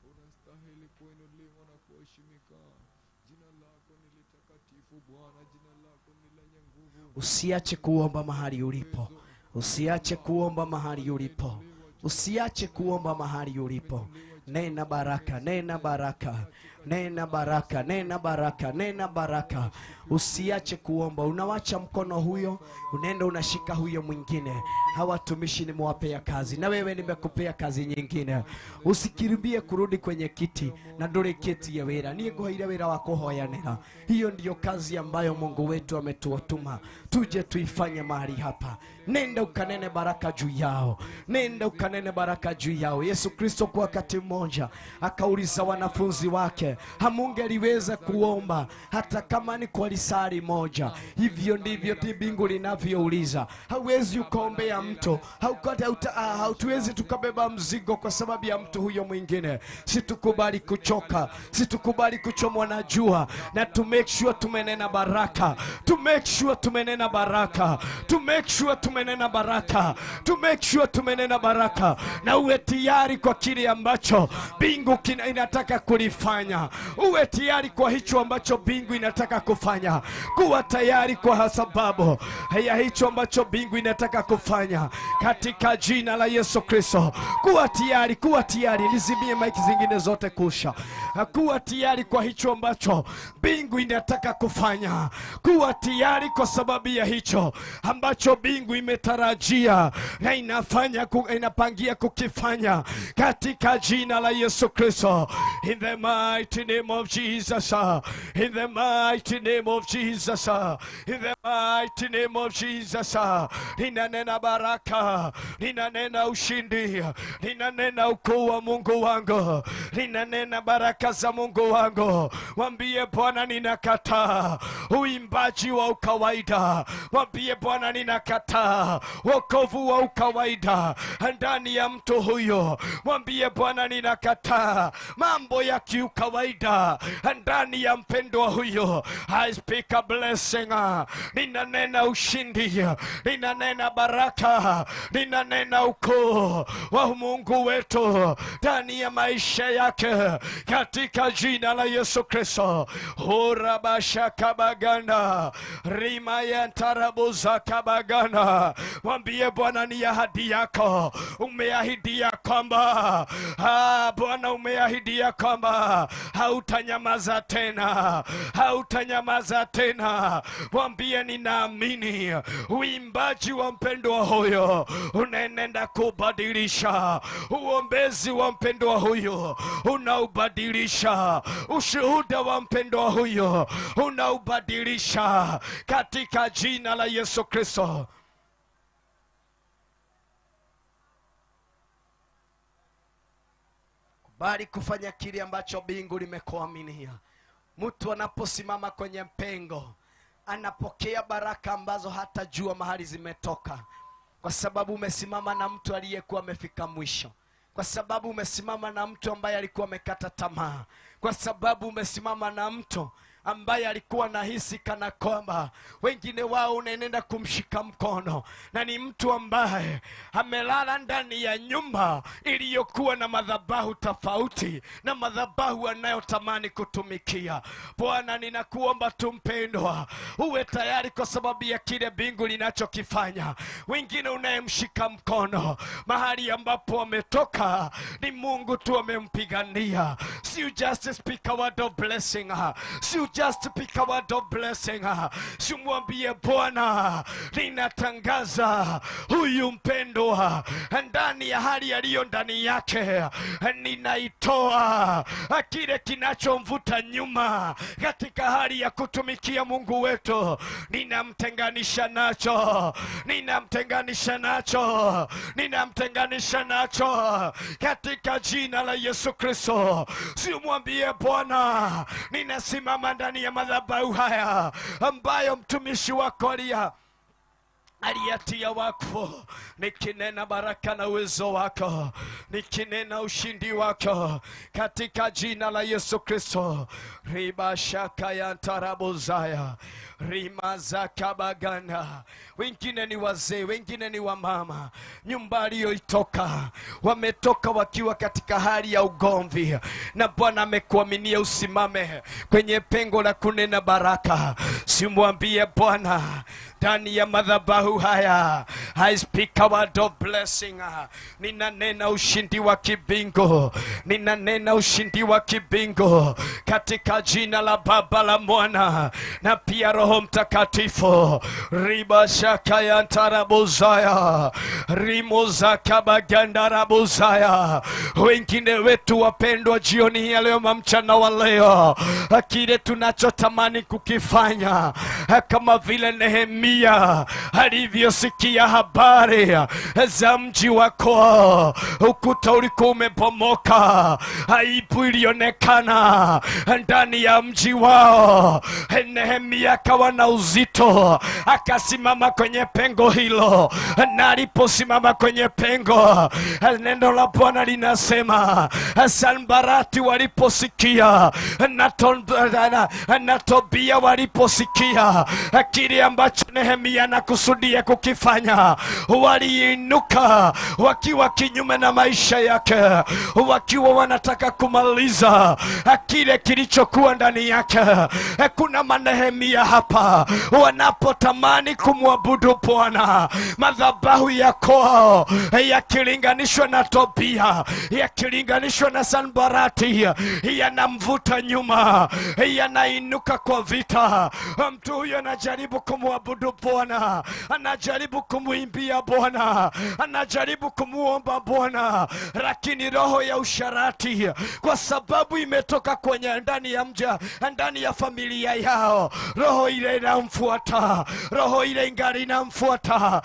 Unastahili Unastahili kuinuliwa na kuheshimika. Jina lako ni litakatifu Bwana, jina lako ni lenye nguvu. Usiache kuomba mahali ulipo. Usiache kuomba mahali ulipo. Usiache kuomba mahali ulipo. Nena baraka, nena baraka, nena baraka, nena baraka, nena baraka. Usiache kuomba. Unawacha mkono huyo, unaenda unashika huyo mwingine. Hawa watumishi nimewapea kazi, na wewe nimekupea kazi nyingine. Usikimbie kurudi kwenye kiti na ndore kiti ya wira. Niĩ ngũheire wĩra wa kũhoyanĩra. Hiyo ndiyo kazi ambayo Mungu wetu ametuotuma tuje tuifanye mahali hapa. Nenda ukanene baraka juu yao, nenda ukanene baraka juu yao. Yesu Kristo kwa wakati mmoja akauliza wanafunzi wake, hamungeliweza kuomba hata kama ni kwa lisali moja? Hivyo ndivyo mbingu linavyouliza. Hauwezi ukaombea mtu, hautuwezi tukabeba mzigo kwa sababu ya mtu huyo mwingine. Situkubali kuchoka, situkubali kuchomwa na jua, na to make sure tumenena baraka, to make sure tumenena baraka, to make sure tumenena baraka, to make sure tumenena baraka. Na uwe tayari kwa kile ambacho mbingu inataka kulifanya. Uwe tayari kwa hicho ambacho mbingu inataka kufanya. Kuwa tayari kwa sababu ya hicho ambacho mbingu inataka kufanya, katika jina la Yesu Kristo. Kuwa tayari, kuwa tayari. Nizimie mic zingine zote kusha. Kuwa tayari kwa hicho ambacho mbingu inataka kufanya. Kuwa tayari kwa sababu ya hicho ambacho mbingu imetarajia na inafanya, inapangia kukifanya, katika jina la Yesu Kristo. In the mighty name of Jesus, in the mighty name of Jesus, in the mighty name of Jesus. Ninanena baraka, ninanena ushindi, ninanena ukuu wa Mungu wangu, ninanena baraka za Mungu wangu. Mwambie Bwana, ninakataa uimbaji wa ukawaida. Mwambie Bwana, ninakataa wokovu wa ukawaida ndani ya mtu huyo. Mwambie Bwana, ninakataa mambo ya kiukawaida ndani ya mpendwa huyo. I speak a blessing. Ninanena ushindi, ninanena baraka, ninanena ukuu wa Mungu wetu ndani ya maisha yake, katika jina la Yesu Kristo. Horabasha kabagana rimayantarabuza kabagana. Mwambie Bwana, ni ahadi yako. Umeahidia kwamba Bwana, umeahidia kwamba hautanyamaza tena, hautanyamaza tena. Mwambie, ninaamini uimbaji wa mpendwa huyo unaenda kubadilisha, uombezi wa mpendwa huyo unaubadilisha, ushuhuda wa mpendwa huyo unaubadilisha, katika jina la Yesu Kristo. Bali kufanya kile ambacho mbingu limekuaminia. Mtu anaposimama kwenye mpengo anapokea baraka ambazo hatajua mahali zimetoka, kwa sababu umesimama na mtu aliyekuwa amefika mwisho, kwa sababu umesimama na mtu ambaye alikuwa amekata tamaa, kwa sababu umesimama na mtu ambaye alikuwa nahisi kana kwamba wengine wao unaenda kumshika mkono, na ni mtu ambaye amelala ndani ya nyumba iliyokuwa na madhabahu tofauti na madhabahu anayotamani kutumikia. Bwana, ninakuomba tu mpendwa, uwe tayari kwa sababu ya kile mbingu linachokifanya. Wengine unayemshika mkono mahali ambapo ametoka ni Mungu tu amempigania. Si you just speak a word of blessing, si you just speak a word of blessing. Simwambie Bwana, ninatangaza huyu mpendwa ndani ya hali aliyo ndani yake, ninaitoa kile kinachomvuta nyuma katika hali ya kutumikia Mungu wetu. Ninamtenganisha nacho, ninamtenganisha nacho, ninamtenganisha nacho, katika jina la Yesu Kristo. Simwambie Bwana, ninasimama ndani ya madhabahu haya ambayo mtumishi wako alia aliyatia wakfu. Nikinena baraka na uwezo wako, nikinena ushindi wako katika jina la Yesu Kristo. Riba shaka ya tarabuzaya rima za kabagana. Wengine ni wazee, wengine ni wamama, nyumba aliyoitoka wametoka wakiwa katika hali ya ugomvi, na Bwana amekuaminia usimame kwenye pengo la kunena baraka. Simwambie Bwana ndani ya madhabahu haya, I speak a word of blessing. Ninanena ushindi wa kibingo, ninanena ushindi wa kibingo katika jina la Baba, la Mwana na pia Roho Mtakatifu. Riba shaka ya tarabuzaya rimoza kabaganda rabuzaya. Wengine wetu wapendwa, jioni hii ya leo, mchana wa leo, kile tunachotamani kukifanya kama vile Nehemia alivyosikia habari za mji wako, ukuta ulikuwa umebomoka, aibu ilionekana ndani ya mji wao. Nehemia akawa na uzito, akasimama kwenye pengo hilo, na aliposimama kwenye pengo, neno la Bwana linasema Sanbarati waliposikia na Tobia waliposikia kile ambacho Nehemia anakusudia kukifanya, waliinuka wakiwa kinyume na maisha yake, wakiwa wanataka kumaliza kile kilichokuwa ndani yake. Kuna manehemia hapa wanapotamani kumwabudu Bwana, madhabahu ya kwao yakilinganishwa na Tobia, yakilinganishwa na Sanbarati, yanamvuta nyuma, yanainuka kwa vita. Mtu huyo anajaribu kumwabudu Bwana, anajaribu kumuimbia Bwana, anajaribu kumuomba Bwana, lakini roho ya usharati, kwa sababu imetoka kwenye ndani ya mja, ndani ya familia yao, roho ile inamfuata, roho ile ingali inamfuata,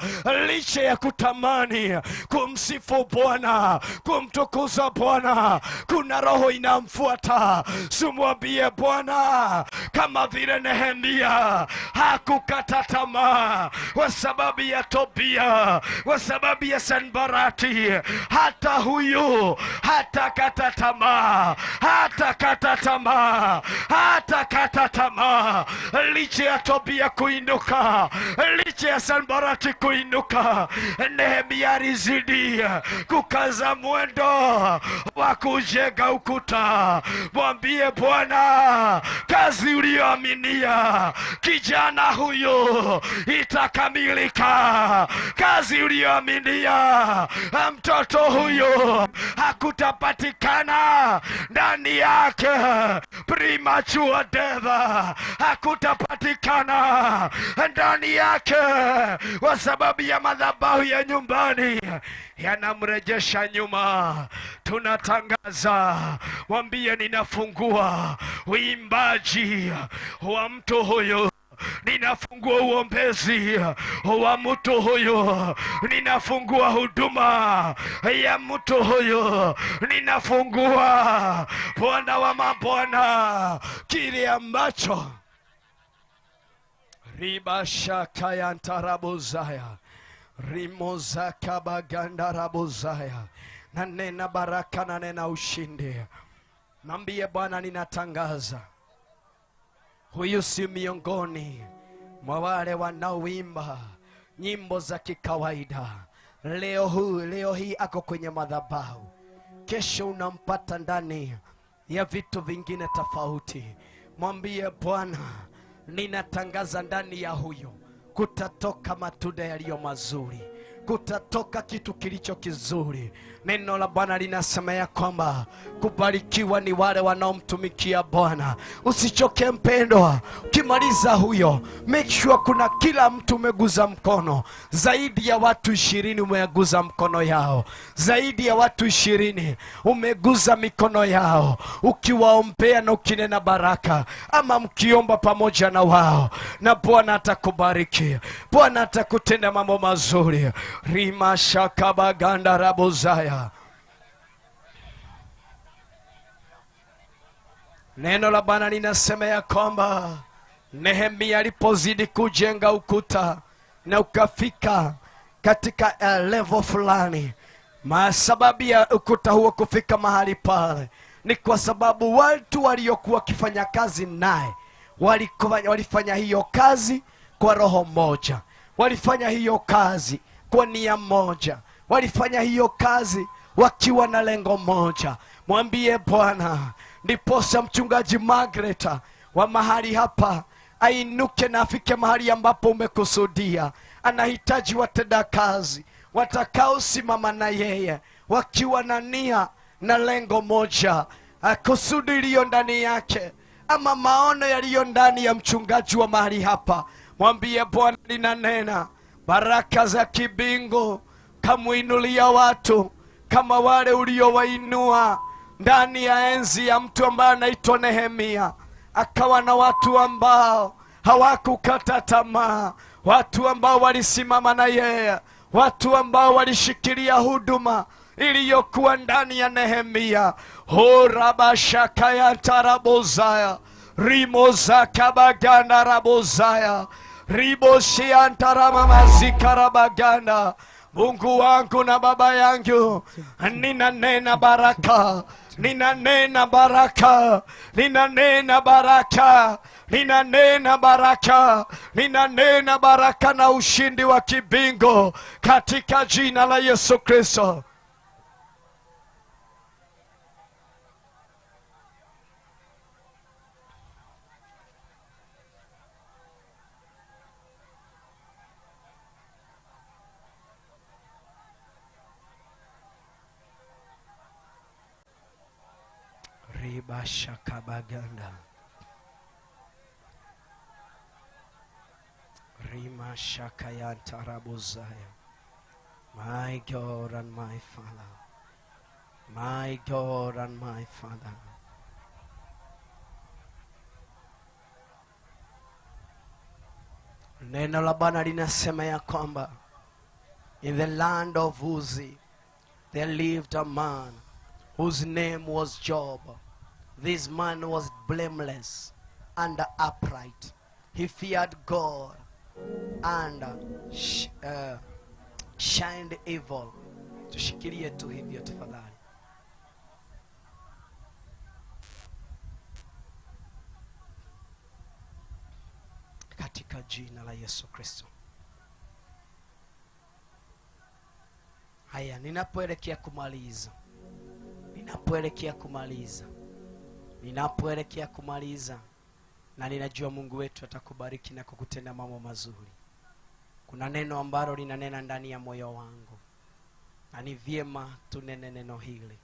licha ya kutamani kumsifu Bwana, kumtukuza Bwana, kuna roho inamfuata. Simwambie Bwana kama vile Nehemia hakukata tamaa kwa sababu ya Tobia, kwa sababu ya Sanbarati, hata huyu hatakata tamaa, hatakata tamaa, hatakata tamaa. Licha ya Tobia kuinuka, licha ya Sanbarati kuinuka, Nehemia alizidi kukaza mwendo wa kujenga ukuta. Mwambie Bwana, kazi uliyoaminia kijana huyu itakamilika. Kazi uliyoaminia mtoto huyu hakutapatikana ndani yake premature death, hakutapatikana ndani yake, kwa sababu ya madhabahu ya nyumbani yanamrejesha nyuma. Tunatangaza, mwambie ninafungua uimbaji wa mtu huyu, ninafungua uombezi wa mtu huyu, ninafungua huduma ya mtu huyu, ninafungua Bwana wa mabwana kile ambacho riba shaka ya ntarabuzaya rimozaka baganda rabuzaya. Na nena baraka na nena ushindi. Mwambie Bwana, ninatangaza huyu si miongoni mwa wale wanaoimba nyimbo za kikawaida. Leo hii ako kwenye madhabahu, kesho unampata ndani ya vitu vingine tofauti. Mwambie Bwana, ninatangaza ndani ya huyu kutatoka matunda yaliyo mazuri, kutatoka kitu kilicho kizuri. Neno la Bwana linasema ya kwamba kubarikiwa ni wale wanaomtumikia Bwana. Usichoke mpendwa, ukimaliza huyo make sure kuna kila mtu umeguza mkono. Zaidi ya watu 20 umeguza mkono yao, zaidi ya watu 20 umeguza mikono yao, ukiwaombea na ukinena baraka, ama mkiomba pamoja na wao, na Bwana atakubariki, Bwana atakutenda mambo mazuri. Rima shakabaganda rabuzaya. Neno la Bwana linasema ya kwamba Nehemia alipozidi kujenga ukuta, na ukafika katika level fulani. Sababu ya ukuta huo kufika mahali pale ni kwa sababu watu waliokuwa wakifanya kazi naye walifanya hiyo kazi kwa roho moja, walifanya hiyo kazi kwa nia moja, walifanya hiyo kazi wakiwa na lengo moja. Mwambie Bwana, ndiposa mchungaji Margaret wa mahali hapa ainuke na afike mahali ambapo umekusudia. Anahitaji watenda kazi watakaosimama na yeye wakiwa na nia na lengo moja, kusudi iliyo ndani yake ama maono yaliyo ndani ya mchungaji wa mahali hapa. Mwambie Bwana, ninanena baraka za kibingu, kamuinulia watu kama wale uliowainua ndani ya enzi ya mtu ambaye anaitwa Nehemia. Akawa na watu ambao hawakukata tamaa, watu ambao walisimama na yeye, watu ambao walishikilia huduma iliyokuwa ndani ya Nehemia. Horabashakayantarabozaya rimozakabaganda rabozaya riboshiantaramamazikarabaganda. Mungu wangu na baba yangu, ninanena baraka, ninanena baraka, ninanena baraka, ninanena baraka, ninanena baraka na ushindi wa kibingo katika jina la Yesu Kristo. Ribashakabaganda Rima Shakayantarabuzaya. My God and my Father, my God and my Father. Neno la Bwana linasema ya kwamba in the land of Uzi there lived a man whose name was Job. This man was blameless and upright. He feared God and shunned evil. Tushikilie tu hivyo tafadhali. Katika jina la Yesu Kristo. Haya, ninapoelekea kumaliza, ninapoelekea kumaliza, ninapoelekea kumaliza, na ninajua Mungu wetu atakubariki na kukutenda mambo mazuri. Kuna neno ambalo linanena ndani ya moyo wangu, na ni vyema tunene neno hili,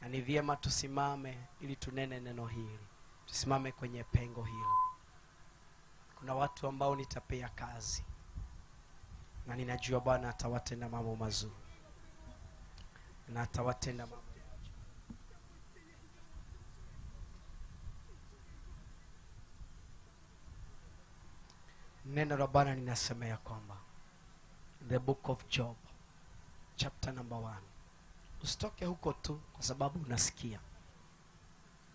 na ni vyema tusimame ili tunene neno hili. Tusimame kwenye pengo hilo. Kuna watu ambao nitapea kazi, na ninajua Bwana atawatenda mambo mazuri, na atawatenda mambo. Neno la Bwana linasema ya kwamba the book of Job chapter number 1. Usitoke huko tu kwa sababu unasikia,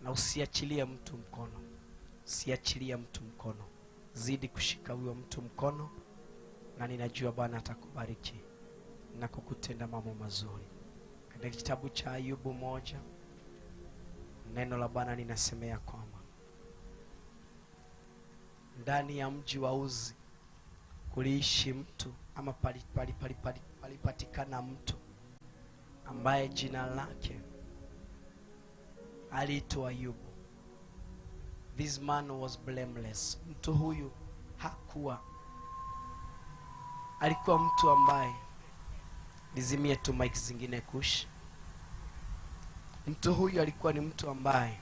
na usiachilie mtu mkono, usiachilie mtu mkono. Zidi kushika huyo mtu mkono, na ninajua Bwana atakubariki na kukutenda mambo mazuri. Katika kitabu cha Ayubu 1, neno la Bwana linasemea kwamba ndani ya mji wa Uzi kuliishi mtu ama palipatikana mtu ambaye jina lake aliitwa Ayubu. This man was blameless. Mtu huyu hakuwa, alikuwa mtu ambaye, nizimie tu mic zingine kush. Mtu huyu alikuwa ni mtu ambaye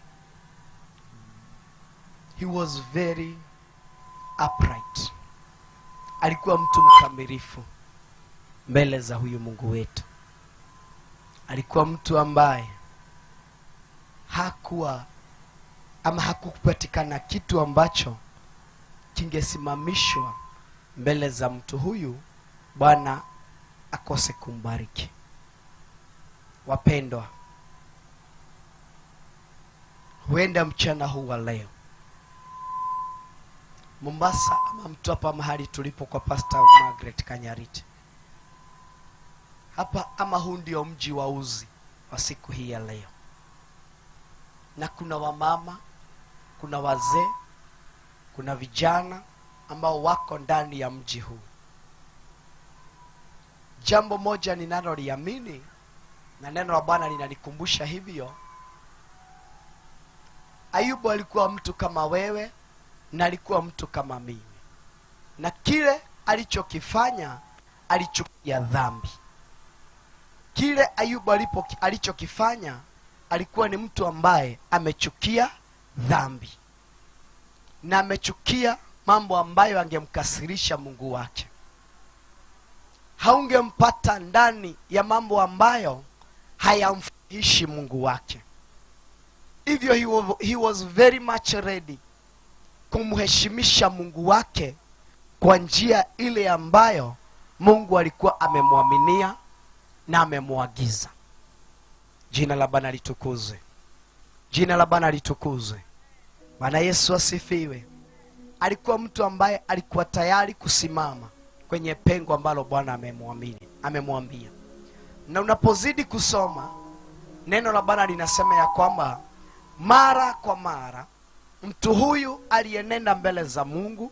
he was very upright. Alikuwa mtu mkamilifu mbele za huyu Mungu wetu. Alikuwa mtu ambaye hakuwa ama hakupatikana kitu ambacho kingesimamishwa mbele za mtu huyu Bwana akose kumbariki. Wapendwa, huenda mchana huu wa leo Mombasa ama Mtwapa, mahali tulipo kwa Pastor Margaret Kanyariti hapa, ama huu ndio mji wa Uzi wa siku hii ya leo. Na kuna wamama, kuna wazee, kuna vijana ambao wako ndani ya mji huu. Jambo moja ninaloliamini na neno la Bwana linanikumbusha hivyo, Ayubu alikuwa mtu kama wewe na alikuwa mtu kama mimi, na kile alichokifanya alichukia dhambi. Kile Ayubu alichokifanya, alikuwa ni mtu ambaye amechukia dhambi na amechukia mambo ambayo angemkasirisha Mungu wake. Haungempata ndani ya mambo ambayo hayamfurahishi Mungu wake. Hivyo he was very much ready kumheshimisha Mungu wake kwa njia ile ambayo Mungu alikuwa amemwaminia na amemuagiza. Jina la Bwana litukuzwe. Jina la Bwana litukuzwe. Bwana Yesu asifiwe. Alikuwa mtu ambaye alikuwa tayari kusimama kwenye pengo ambalo Bwana amemwambia. Na unapozidi kusoma, neno la Bwana linasema ya kwamba mara kwa mara mtu huyu aliyenenda mbele za Mungu,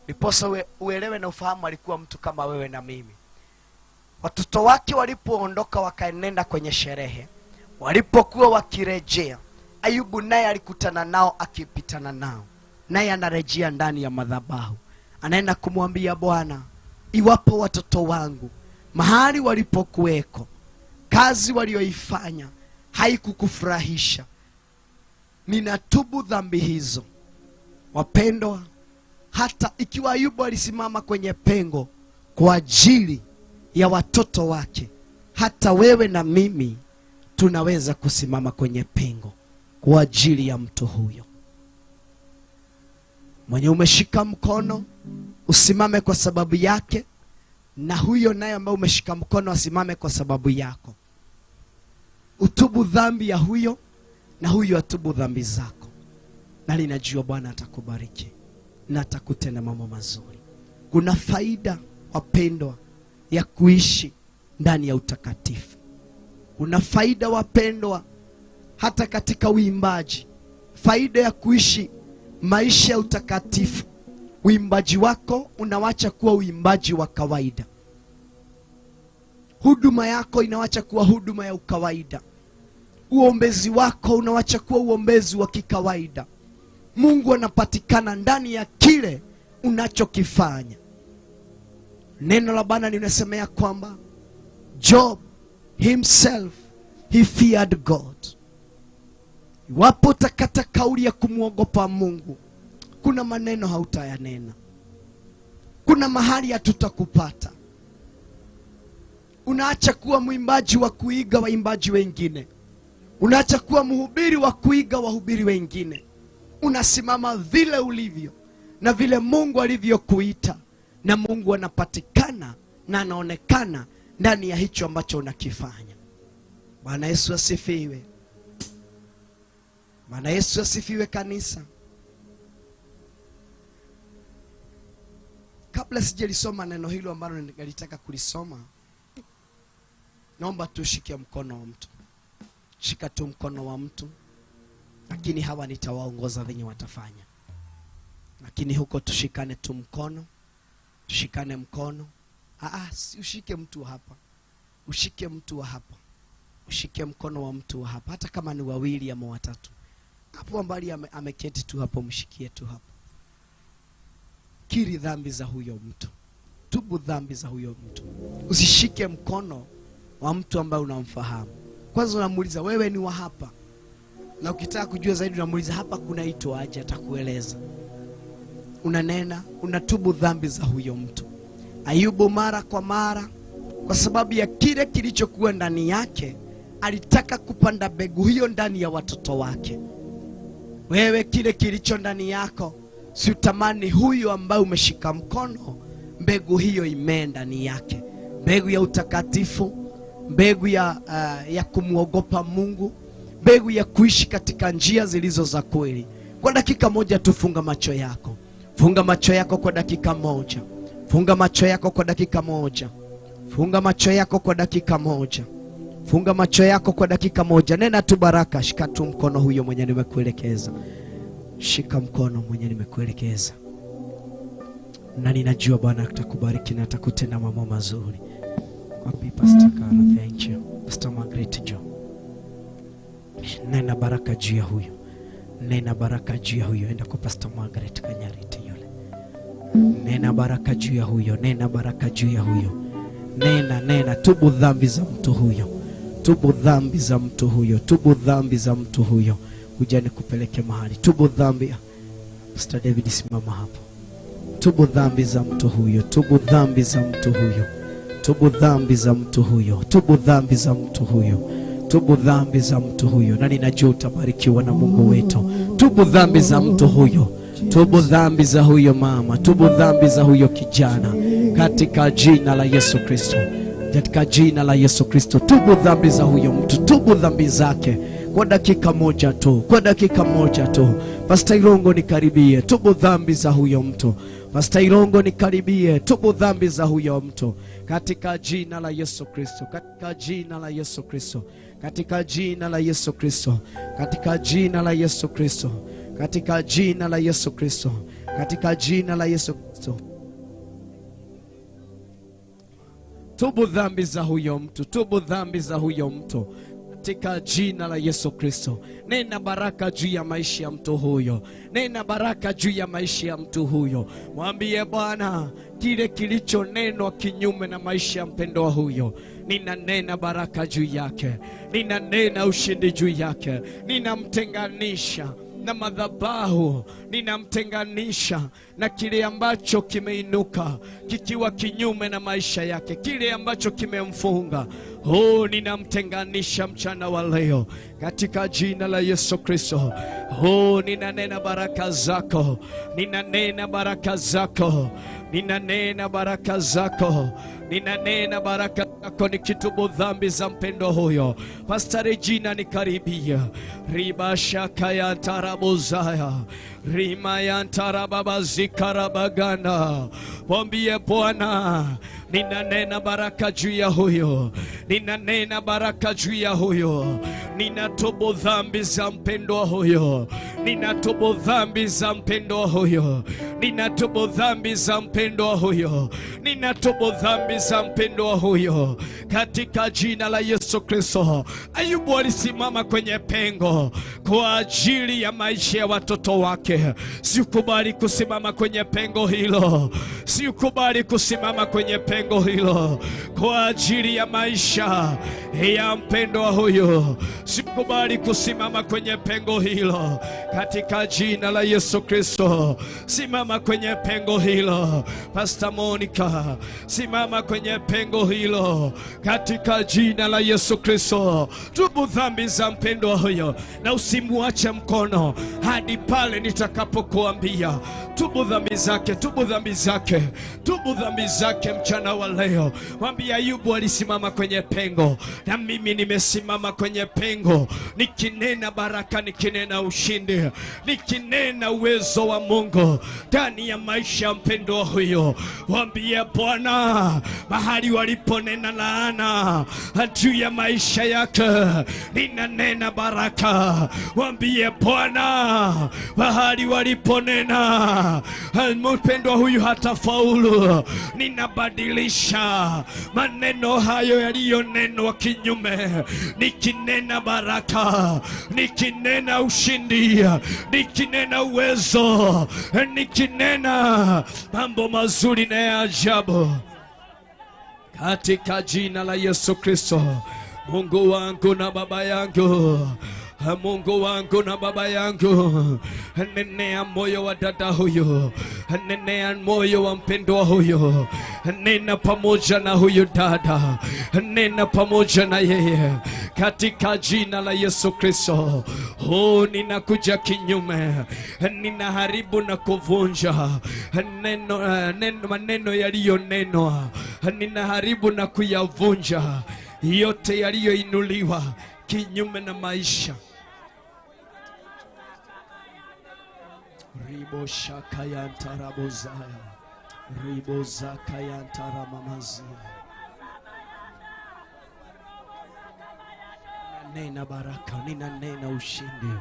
ndiposa uelewe na ufahamu alikuwa mtu kama wewe na mimi. Watoto wake walipoondoka wakaenenda kwenye sherehe, walipokuwa wakirejea, Ayubu naye alikutana nao akipitana nao. Naye anarejea ndani ya madhabahu, anaenda kumwambia Bwana, iwapo watoto wangu mahali walipokuweko, kazi walioifanya haikukufurahisha, ninatubu dhambi hizo. Wapendwa, hata ikiwa Ayubu alisimama kwenye pengo kwa ajili ya watoto wake, hata wewe na mimi tunaweza kusimama kwenye pengo kwa ajili ya mtu huyo. Mwenye umeshika mkono usimame kwa sababu yake, na huyo naye ambaye umeshika mkono asimame kwa sababu yako. Utubu dhambi ya huyo na huyo atubu dhambi zako. Na ninajua Bwana atakubariki na atakutenda mambo mazuri. Kuna faida, wapendwa, ya kuishi ndani ya utakatifu. Kuna faida, wapendwa, hata katika uimbaji. Faida ya kuishi maisha ya utakatifu. Uimbaji wako unawacha kuwa uimbaji wa kawaida. Huduma yako inawacha kuwa huduma ya ukawaida. Uombezi wako unawacha kuwa uombezi wa kikawaida. Mungu anapatikana ndani ya kile unachokifanya. Neno la Bwana linasemea kwamba Job himself, he feared God. Iwapo utakata kauli ya kumuogopa Mungu, kuna maneno hautayanena, kuna mahali hatutakupata. Unaacha kuwa mwimbaji wa kuiga waimbaji wengine, unaacha kuwa mhubiri wa kuiga wahubiri wengine. Unasimama vile ulivyo na vile Mungu alivyokuita, na Mungu anapatikana na anaonekana ndani ya hicho ambacho unakifanya. Bwana Yesu asifiwe. Bwana Yesu asifiwe kanisa. Kabla sijalisoma neno hilo ambalo nilitaka kulisoma, naomba tushike mkono wa mtu. Shika tu mkono wa mtu, lakini hawa nitawaongoza venye watafanya. Lakini huko tushikane tu mkono. Tushikane mkono. Ushike mtu hapa. Ushike mtu wa hapa. Ushike mkono wa mtu wa hapa, hata kama ni wawili ama watatu. Hapo mbali ameketi tu hapo, mshikie tu hapo. Kiri dhambi za huyo mtu. Tubu dhambi za huyo mtu. Usishike mkono wa mtu ambaye unamfahamu. Kwanza unamuuliza wewe ni wa hapa. Na ukitaka kujua zaidi unamuuliza hapa kunaitwa aje, atakueleza. Unanena, unatubu dhambi za huyo mtu. Ayubu mara kwa mara, kwa sababu ya kile kilichokuwa ndani yake, alitaka kupanda mbegu hiyo ndani ya watoto wake. Wewe kile kilicho ndani yako, si utamani huyo ambaye umeshika mkono, mbegu hiyo imee ndani yake. Mbegu ya utakatifu, mbegu ya kumuogopa Mungu, mbegu ya kuishi katika njia zilizo za kweli. Kwa dakika moja tufunga macho yako. Funga macho yako kwa dakika moja. Funga macho yako kwa dakika moja. Funga macho yako kwa dakika moja. Funga macho yako kwa dakika moja. Nena tu baraka. Shika tu mkono huyo mwenye nimekuelekeza. Shika mkono mwenye nimekuelekeza. Na ninajua Bwana atakubariki na atakutenda mambo mazuri. Wapi Pastor Kara, thank you. Pastor Margaret Jo. Nena baraka juu ya huyo. Nena baraka juu ya huyo. Enda kwa Pastor Margaret Kanyariti yule. Nena baraka juu ya huyo. Nena baraka juu ya huyo. Nena, nena, tubu dhambi za mtu huyo. Tubu dhambi za mtu huyo. Tubu dhambi za mtu huyo. Kuja nikupeleke mahali. Tubu dhambi. Pastor David, simama hapo. Tubu dhambi za mtu huyo. Tubu dhambi za mtu huyo. Tubu dhambi za mtu huyo. Tubu dhambi za mtu huyo. Tubu dhambi za mtu huyo. Na ninajua utabarikiwa na Mungu wetu. Tubu dhambi za mtu huyo. Tubu dhambi za huyo mama. Tubu dhambi za huyo kijana. Katika jina la Yesu Kristo. Katika jina la Yesu Kristo. Tubu dhambi za huyo mtu. Tubu dhambi zake. Kwa dakika moja tu. Kwa dakika moja tu. Pastor Ilongo nikaribie. Tubu dhambi za huyo mtu. Pastor Ilongo nikaribie. Tubu dhambi za huyo mtu. Katika jina la Yesu Kristo. Katika jina la Yesu Kristo. Katika jina la Yesu Kristo. Katika jina la Yesu Kristo. Katika jina la Yesu Kristo. Katika jina la Yesu Kristo. Tubu dhambi za huyo mtu. Tubu dhambi za huyo mtu. Katika jina la Yesu Kristo. Nena baraka juu ya maisha ya mtu huyo. Nena baraka juu ya maisha ya mtu huyo. Mwambie Bwana, kile kilichonenwa kinyume na maisha ya mpendwa huyo, ninanena baraka juu yake. Ninanena ushindi juu yake. Ninamtenganisha na madhabahu, ninamtenganisha na kile ambacho kimeinuka kikiwa kinyume na maisha yake, kile ambacho kimemfunga. Oh, ninamtenganisha mchana wa leo katika jina la Yesu Kristo. Oh, ninanena baraka zako. Ninanena baraka zako. Ninanena baraka zako. Ninanena baraka zako nikitubu dhambi za mpendo huyo. Pastor Regina nikaribia. Riba shaka ya tarabuzaya. Rima ya tarababazikarabagana. Mwambie Bwana, ninanena baraka juu ya huyo. Ninanena baraka juu ya huyo. Ninatubu dhambi za mpendwa huyo. Ninatubu dhambi za mpendwa huyo. Ninatubu dhambi za mpendwa huyo. Ninatubu dhambi za mpendwa huyo. Katika jina la Yesu Kristo. Ayubu alisimama kwenye pengo kwa ajili ya maisha ya watoto wake. Sikubali kusimama kwenye pengo hilo. Sikubali kusimama kwenye pengo hilo kwa ajili ya maisha ya mpendwa huyo. Sikubali kusimama kwenye pengo hilo katika jina la Yesu Kristo. Simama kwenye pengo hilo. Pastor Monica, simama kwenye pengo hilo katika jina la Yesu Kristo. Tubu dhambi za mpendwa huyo na usimuache mkono hadi pale nitakapokuambia. Tubu dhambi zake, tubu dhambi zake, tubu dhambi zake mchana wa leo. Mwambie Ayubu alisimama kwenye pengo, na mimi nimesimama kwenye pengo, nikinena baraka, nikinena ushindi, nikinena uwezo wa Mungu ndani ya maisha ya mpendwa huyo. Mwambie Bwana, mahali waliponena laana juu ya maisha yake, ninanena baraka. Mwambie Bwana, mahali waliponena mpendwa huyu hatafaulu, ninabadilisha maneno hayo yaliyonenwa kinyume, nikinena baraka, nikinena ushindi, nikinena uwezo, nikinena mambo mazuri na ya ajabu katika jina la Yesu Kristo. Mungu wangu na Baba yangu, Mungu wangu na Baba yangu, nenea moyo wa dada huyo, nenea moyo wa mpendwa huyo, nena pamoja na huyo dada, nena pamoja na yeye katika jina la Yesu Kristo. Oh, ninakuja kinyume, ninaharibu na kuvunja neno, maneno yaliyonenwa, ninaharibu na kuyavunja yote yaliyoinuliwa kinyume na maisha. Ribo shakayantarabozaya. Ribo zakayantaramamazia. Nena baraka, nina nena ushindi.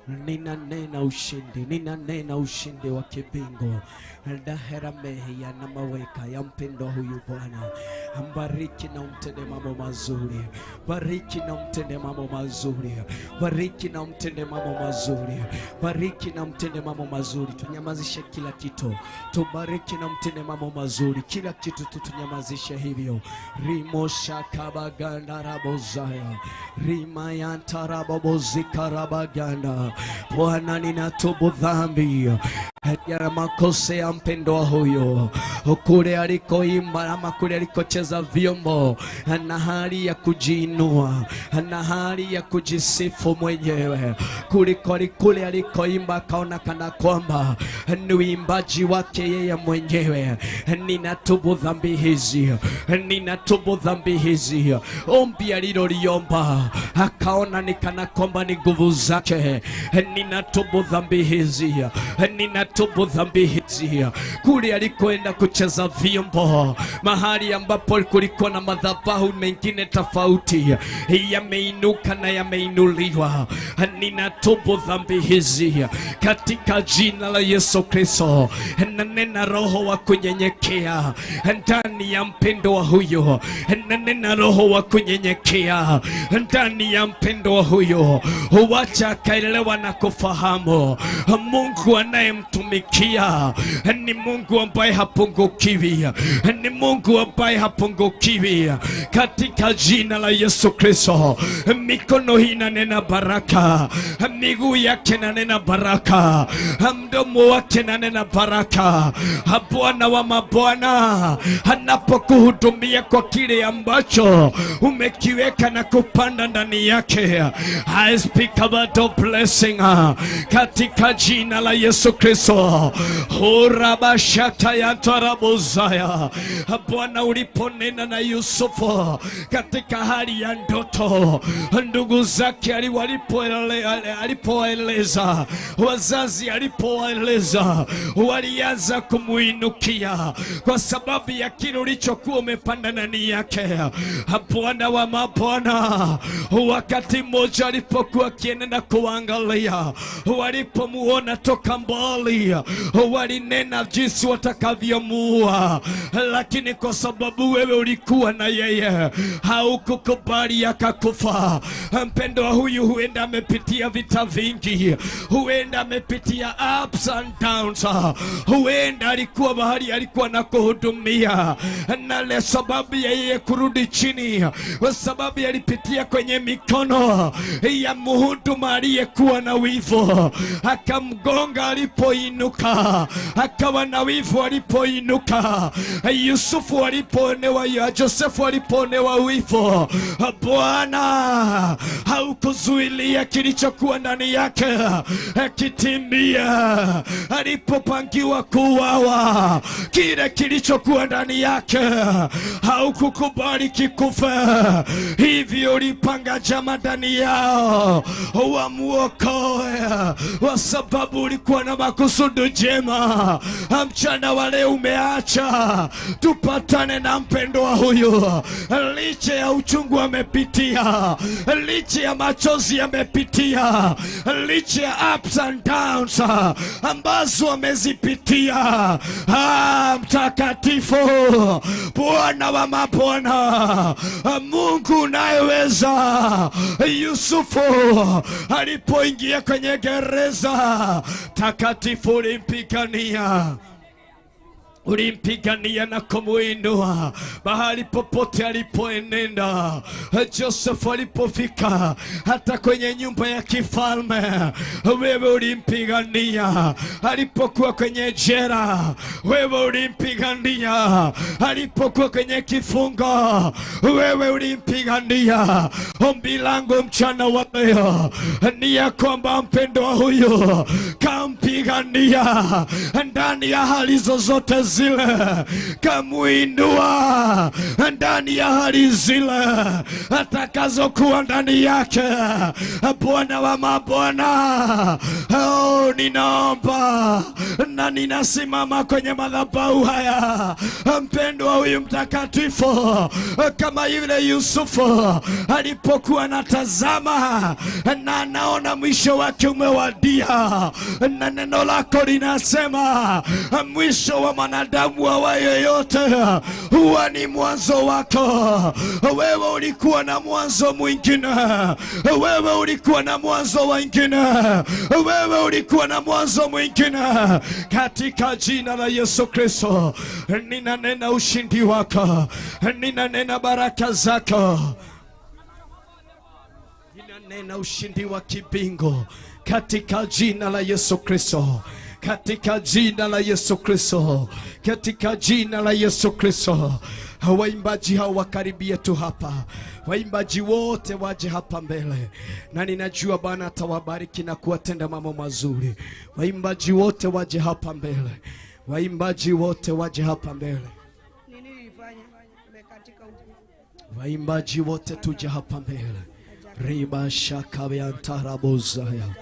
Nina nena ushindi, nina nena ushindi wa kibingo. Ndaheramehi ya namaweka ya mpendo huyu Bwana. Mbariki na umtende mambo mazuri. Bariki na umtende mambo mazuri. Bariki na umtende mambo mazuri. Bariki na umtende mambo mazuri. Tunyamazishe kila kitu. Tubariki na umtende mambo mazuri. Kila kitu tutunyamazishe hivyo. Rimo shakabaganda rabozaya. Rima yantarabobozika. Bwana, ninatubu dhambi ya makosa ya mpendwa huyo, kule alikoimba ama kule alikocheza vyombo, na hali ya kujiinua, na hali ya kujisifu mwenyewe, kuliko kule alikoimba akaona kana kwamba ni uimbaji wake yeye mwenyewe. Ninatubu dhambi hizi, ninatubu dhambi hizi. Ombi aliloliomba akaona ni kana kwamba ni nguvu zake. Ninatubu dhambi hizi, ninatubu dhambi hizi. Kule alikoenda kucheza vyombo, mahali ambapo kulikuwa na madhabahu mengine tofauti, yameinuka na yameinuliwa. Ninatubu dhambi hizi katika jina la Yesu Kristo. Nanena roho wa kunyenyekea ndani ya mpendo wa huyo. Nanena roho wa kunyenyekea ndani ya mpendo wa huyo. Huacha akaelewa na kufahamu Mungu anayemtumikia ni Mungu ambaye hapungukiwi, ni Mungu ambaye hapungukiwi. Katika jina la Yesu Kristo, mikono hii inanena baraka, miguu yake inanena baraka, mdomo wake inanena baraka. Bwana wa mabwana anapokuhudumia kwa kile ambacho umekiweka na kupanda ndani yake, I speak about the blessing katika jina la Yesu Kristo. Horabashata ya tarabuzaya. Bwana, uliponena na Yusufu katika hali ya ndoto, ndugu zake alipoeleza, wazazi alipoeleza, walianza kumuinukia kwa sababu ya kile ulichokuwa umepanda ndani yake. Bwana wa mabwana, wakati mmoja alipokuwa akienenda kuangalia, walipomuona toka mbali, walinena jinsi watakavyomuua, lakini kwa sababu wewe ulikuwa na yeye, haukukubali akakufa. Mpendwa huyu huenda amepitia vita vingi, huenda amepitia ups and downs, huenda alikuwa mahali alikuwa na kuhudumia, na le sababu ya yeye kurudi chini, kwa sababu alipitia kwenye mikono ya mhuduma aliyekuwa na wivu, akamgonga alipoinuka, akawa na wivu alipoinuka. Yusufu alipoonewa, Josefu alipoonewa wivu, Bwana haukuzuilia kilichokuwa ndani yake kitimia. Alipopangiwa kuuawa, kile kilichokuwa ndani yake haukukubali kikufe. Hivyo ulipanga jama ndani yao wamuokoe, kwa sababu ulikuwa na makusudi jema. Mchana wale umeacha tupatane na mpendwa huyu, licha ya uchungu amepitia, licha ya machozi amepitia, licha ya ups and downs ambazo amezipitia. Mtakatifu Bwana wa mabwana, Mungu unayeweza. Yusufu alipoingia kwenye gereza, takatifu ulimpigania, ulimpigania na kumuinua mahali popote alipoenenda. Joseph alipofika hata kwenye nyumba ya kifalme, wewe ulimpigania. Alipokuwa kwenye jela, wewe ulimpigania. Alipokuwa kwenye kifungo, wewe ulimpigania. Ombi langu mchana wa leo ni ya kwamba mpendwa huyu kampigania Kampigania ndani ya hali zozote zile, kamuinua ndani ya hali zile atakazokuwa ndani yake. Bwana wa mabwana, oh, ninaomba na ninasimama kwenye madhabahu haya, mpendwa huyu mtakatifu, kama yule Yusufu alipokuwa anatazama na anaona mwisho wake umewadia, na neno lako linasema mwisho wa mwanadamu awaye yote huwa ni mwanzo wako. Wewe ulikuwa na mwanzo mwingine, wewe ulikuwa na mwanzo mwingine, wewe ulikuwa na mwanzo mwingine. Katika jina la Yesu Kristo ninanena ushindi wako, ninanena baraka zako, ninanena ushindi wa kibingo katika jina la Yesu Kristo, katika jina la Yesu Kristo, katika jina la Yesu Kristo. Waimbaji hao wakaribie tu hapa, waimbaji wote waje hapa mbele, na ninajua Bwana atawabariki na kuwatenda mambo mazuri. Waimbaji wote waje hapa mbele, waimbaji wote waje hapa mbele, waimbaji wote tuje hapa mbele. Riba shakabeantarabozaya,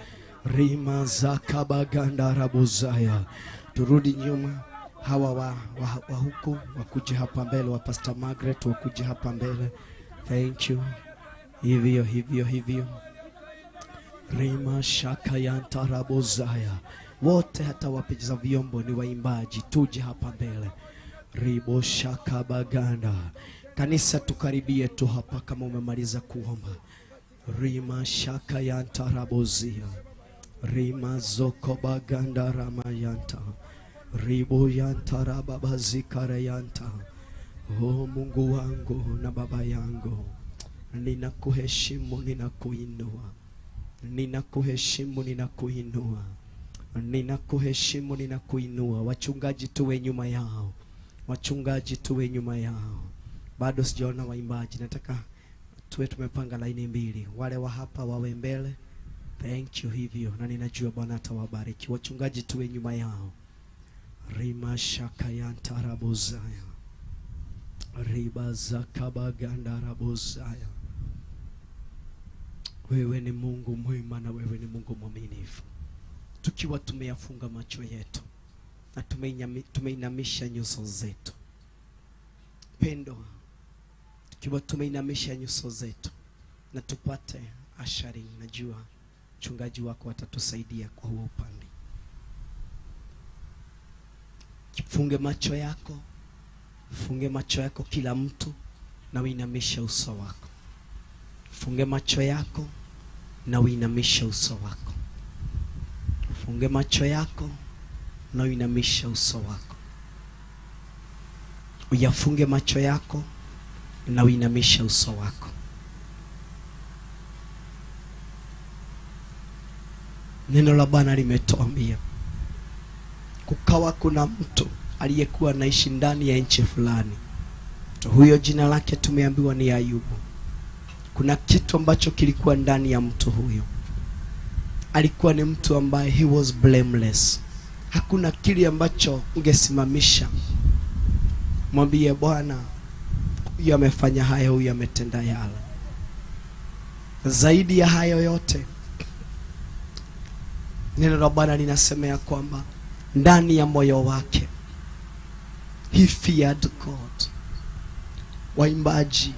rima zakabagandarabozaya. Turudi nyuma, hawa wa huku wakuje hapa mbele, wa Pastor Margaret wakuje hapa mbele. Thank you. Hivyo hivyo hivyo. Rima shakayantarabozaya. Wote hata wapiga vyombo ni waimbaji, tuje hapa mbele. Ribo shakabaganda. Kanisa tukaribie tu hapa kama umemaliza kuomba. Rima shakayantarabozia, rima zokobaganda ramayanta, ribo yantarababazikare yanta. Oh Mungu wangu na Baba yangu, ninakuheshimu, ninakuinua, ninakuheshimu, ninakuinua, ninakuheshimu, ninakuinua. Wachungaji tuwe nyuma yao, wachungaji tuwe nyuma yao. Bado sijaona waimbaji, nataka tuwe tumepanga laini mbili, wale wa hapa wawe mbele. Thank you. Hivyo, na ninajua Bwana atawabariki. Wachungaji tuwe nyuma yao. Rima shakayantarabozaya, riba zakabagandarabozaya. Wewe ni Mungu mwema na wewe ni Mungu mwaminifu. Tukiwa tumeyafunga macho yetu na tumeinamisha nyuso zetu, pendo, tukiwa tumeinamisha nyuso zetu na tupate ashari, najua mchungaji wako atatusaidia kwa huo upande. Funge macho yako, funge macho yako kila mtu, na uinamishe uso wako. Funge macho yako na uinamishe uso wako. Funge macho yako na uinamishe uso wako. Uyafunge macho yako na uinamishe uso wako. Neno la Bwana limetuambia kukawa kuna mtu aliyekuwa anaishi ndani ya nchi fulani. Huyo jina lake tumeambiwa ni Ayubu. Kuna kitu ambacho kilikuwa ndani ya mtu huyo. Alikuwa ni mtu ambaye he was blameless. Hakuna kile ambacho ungesimamisha, mwambie Bwana, huyu amefanya haya, huyu ametenda yale. Zaidi ya hayo yote, neno la Bwana linasema ya kwamba ndani ya moyo wake he feared God. Waimbaji,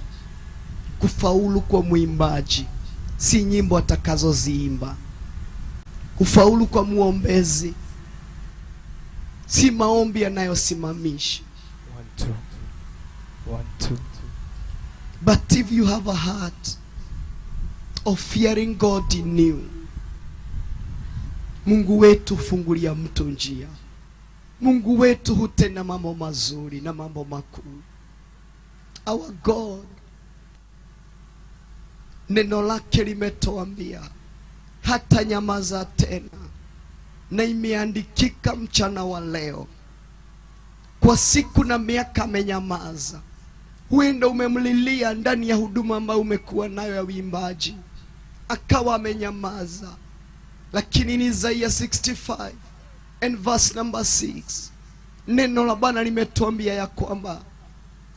kufaulu kwa mwimbaji si nyimbo atakazoziimba. Kufaulu kwa muombezi si maombi yanayosimamisha. 1 2 1 2. But if you have a heart of fearing God in you, Mungu wetu hufungulia mtu njia. Mungu wetu hutenda mambo mazuri na mambo makuu. Our God, neno lake limetuambia hata nyamaza tena, na imeandikika mchana wa leo. Kwa siku na miaka amenyamaza. Huenda umemlilia ndani ya huduma ambayo umekuwa nayo ya uimbaji, akawa amenyamaza. Lakini ni Isaiah 65 and verse number 6. Neno la Bwana limetuambia ya kwamba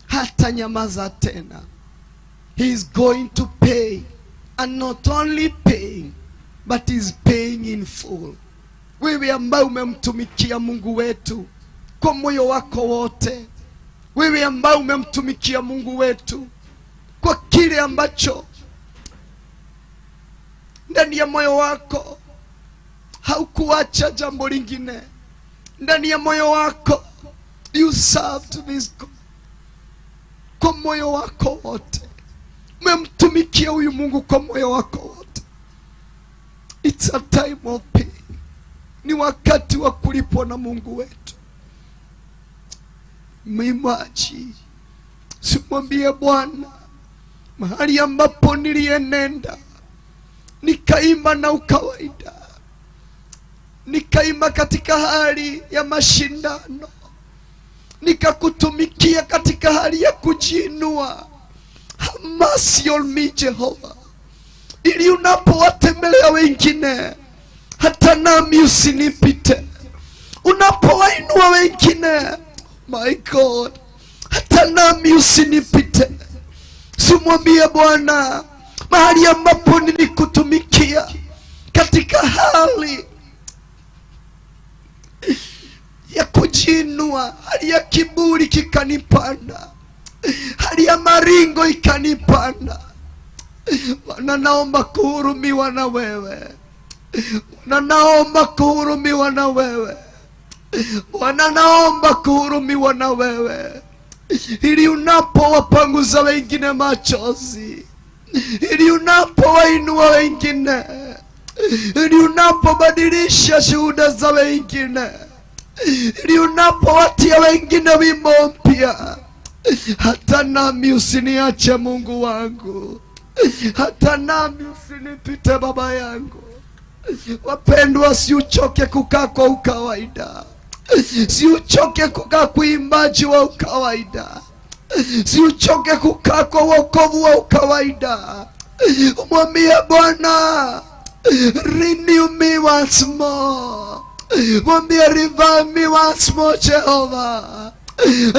hata nyamaza tena. He is going to pay, and not only paying, but is paying in full. Wewe ambaye umemtumikia Mungu wetu kwa moyo wako wote, wewe ambaye umemtumikia Mungu wetu kwa kile ambacho ndani ya moyo wako haukuacha jambo lingine, ndani ya moyo wako you served this God kwa moyo wako wote, umemtumikia huyu Mungu kwa moyo wako wote. It's a time of pain. Ni wakati wa kulipwa na Mungu wetu. Mwimaji, simwambie Bwana, mahali ambapo nilienenda nikaimba na ukawaida, nikaimba katika hali ya mashindano, nikakutumikia katika hali ya kujiinua. Have mercy on me, Jehovah, ili unapowatembelea wengine hata nami usinipite. Unapowainua wengine, my God, hata nami usinipite. Simwambie Bwana, mahali ambapo nilikutumikia katika hali ya kujiinua, hali ya kiburi kikanipanda, hali ya maringo ikanipanda, Bwana naomba kuhurumiwa na wewe. Bwana naomba kuhurumiwa na wewe. Bwana naomba kuhurumiwa na wewe, ili unapowapanguza wengine machozi, ili unapowainua wengine, ili unapobadilisha shuhuda za wengine, ili unapowatia wengine wimbo mpya, hata nami usiniache Mungu wangu, hata nami usinipite Baba yangu. Wapendwa, siuchoke kukaa kwa ukawaida, siuchoke kukaa kuimbaji wa ukawaida, siuchoke kukaa kwa wokovu wa ukawaida. Mwambie Bwana, renew me once more. Mwambie, revive me once more, Jehovah.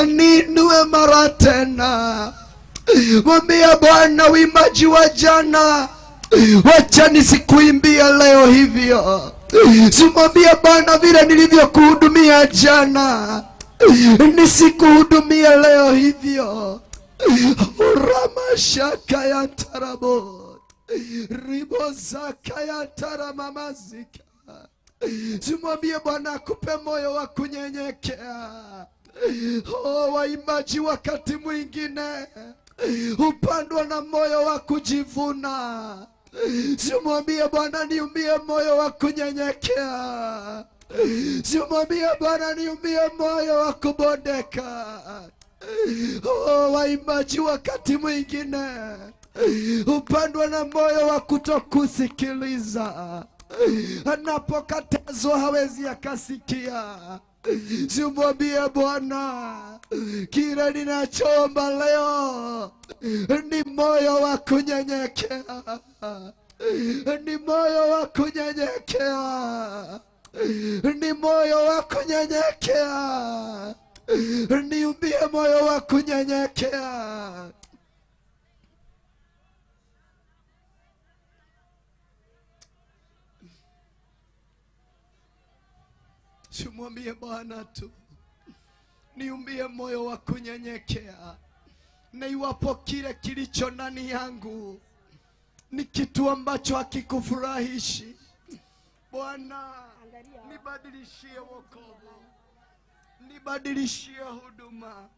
Niinue mara tena. Mwambie Bwana, uimbaji wa jana wacha nisikuimbia leo hivyo. Simwambie Bwana, vile nilivyokuhudumia jana nisikuhudumia leo hivyo. Uramashaka ya tarabo ribozaka ya taramamazika. Simwambie Bwana akupe moyo wa kunyenyekea. Oh, waimbaji wakati mwingine hupandwa na moyo wa kujivuna. Simwambie Bwana niumbie moyo wa kunyenyekea. Simwambie Bwana niumbie moyo wa kubondeka. Oh, waimbaji wakati mwingine hupandwa na moyo wa kutokusikiliza. Anapokatazwa hawezi akasikia. Simwambie Bwana, kile ninachoomba leo ni moyo wa kunyenyekea, ni moyo wa kunyenyekea, ni moyo wa kunyenyekea. Niumbie moyo wa kunyenyekea. Simwambie Bwana tu, niumbie moyo wa kunyenyekea, na iwapo kile kilicho ndani yangu ni kitu ambacho hakikufurahishi, Bwana nibadilishie wokovu, nibadilishie huduma,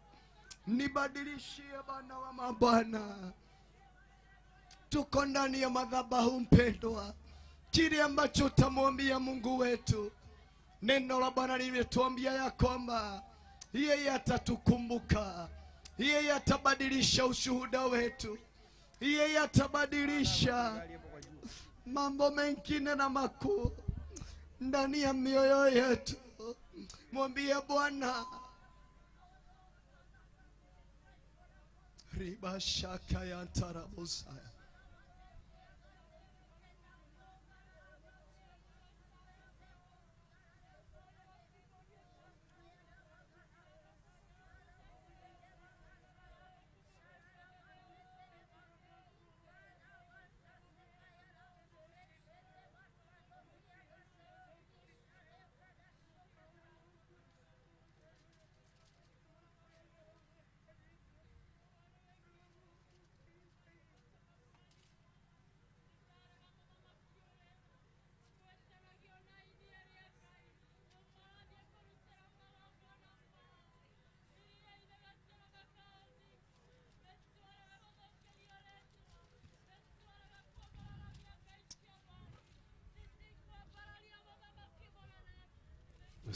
nibadilishie Bwana wa mabwana. Tuko ndani ya madhabahu mpendwa, kile ambacho utamwambia Mungu wetu, neno la Bwana limetuambia ya kwamba yeye atatukumbuka, yeye atabadilisha ushuhuda wetu, yeye atabadilisha mambo mengine na makuu ndani ya mioyo yetu. Mwambie Bwana, riba shaka ya tarabusaya.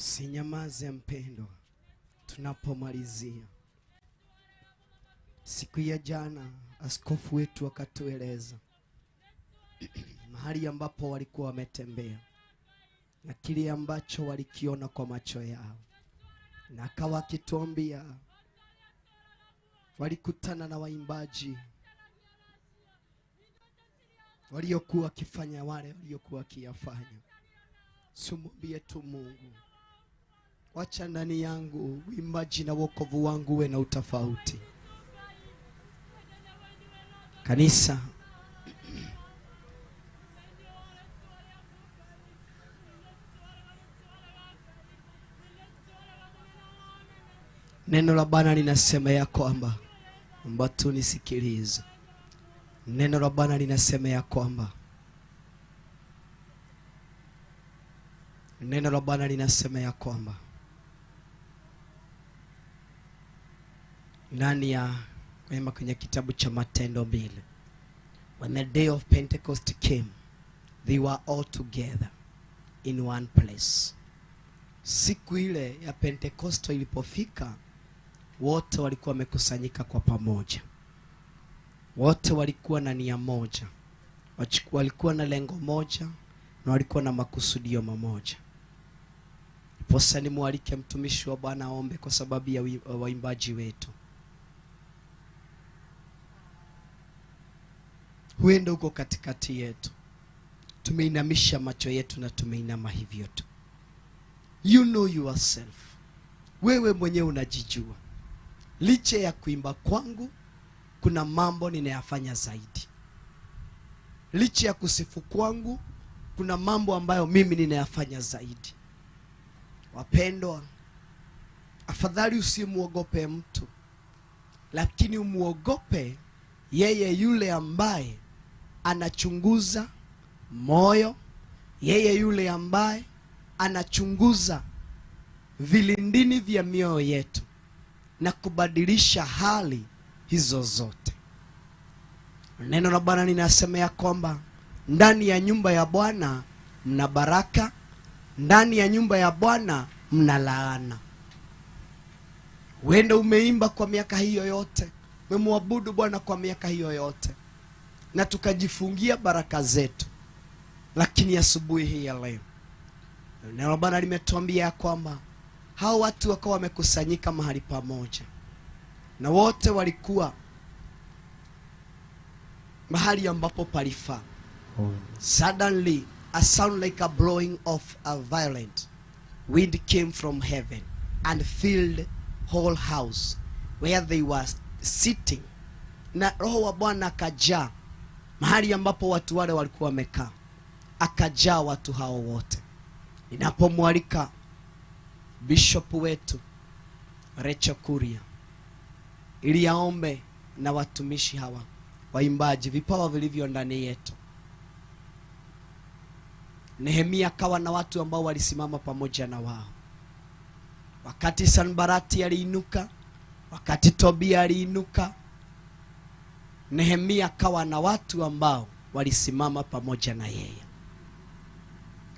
Usinyamaze mpendwa, tunapomalizia. Siku ya jana askofu wetu akatueleza mahali ambapo walikuwa wametembea na kile ambacho walikiona kwa macho yao, na akawa akituambia walikutana na waimbaji waliokuwa wakifanya wale waliokuwa wakiyafanya. Sumwambie tu Mungu, wacha ndani yangu uimbaji na wokovu wangu uwe na utofauti. Kanisa, neno la Bwana linasema ya kwamba, mbatu nisikilize. Neno la Bwana linasema ya kwamba, neno la Bwana linasema ya kwamba ndani ya kwenye kitabu cha Matendo 2, when the day of Pentecost came, they were all together in one place. Siku ile ya Pentekosto ilipofika, wote walikuwa wamekusanyika kwa pamoja. Wote walikuwa na nia moja, walikuwa na lengo moja, na walikuwa na makusudio mamoja. Posa ni mualike mtumishi wa Bwana aombe kwa sababu ya waimbaji wetu. Huenda uko katikati yetu, tumeinamisha macho yetu na tumeinama hivyo tu. You know yourself. Wewe mwenyewe unajijua. Licha ya kuimba kwangu, kuna mambo ninayafanya zaidi. Licha ya kusifu kwangu, kuna mambo ambayo mimi ninayafanya zaidi. Wapendwa, afadhali usimuogope mtu, lakini umuogope yeye yule ambaye anachunguza moyo, yeye yule ambaye anachunguza vilindini vya mioyo yetu na kubadilisha hali hizo zote. Neno la Bwana linasema ya kwamba ndani ya nyumba ya Bwana mna baraka, ndani ya nyumba ya Bwana mna laana. Wenda umeimba kwa miaka hiyo yote, umemwabudu Bwana kwa miaka hiyo yote, na tukajifungia baraka zetu, lakini asubuhi hii ya leo neno la Bwana limetuambia kwamba hao watu wakawa wamekusanyika mahali pamoja, na wote walikuwa mahali ambapo palifaa. Suddenly a sound like a blowing of a violent wind came from heaven and filled whole house where they were sitting. Na roho wa Bwana akajaa mahali ambapo watu wale walikuwa wamekaa, akajaa watu hao wote. Ninapomwalika bishop wetu Rachel Kuria ili aombe na watumishi hawa waimbaji, vipawa vilivyo ndani yetu. Nehemia akawa na watu ambao walisimama pamoja na wao. Wakati Sanbarati aliinuka, wakati Tobia aliinuka, Nehemia akawa na watu ambao walisimama pamoja na yeye.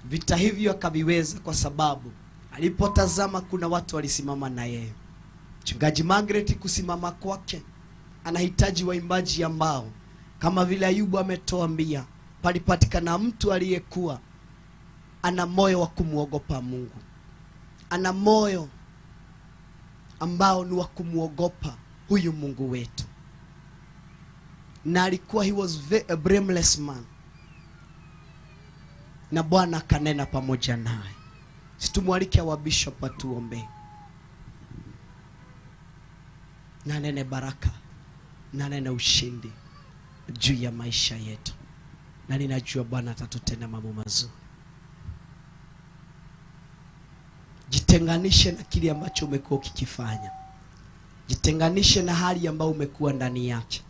Vita hivyo akaviweza kwa sababu alipotazama kuna watu walisimama na yeye. Mchungaji Margaret kusimama kwake, anahitaji waimbaji ambao kama vile Ayubu ametoambia, palipatikana mtu aliyekuwa ana moyo wa kumuogopa Mungu, ana moyo ambao ni wa kumuogopa huyu Mungu wetu. Na alikuwa, he was a blameless man, na Bwana akanena pamoja naye. Situmwalike wa bishop atuombe, na nene baraka, na nene ushindi juu ya maisha yetu, na ninajua Bwana atatutenda mambo mazuri. Jitenganishe na kile ambacho umekuwa ukikifanya. Jitenganishe na hali ambayo umekuwa ndani yake.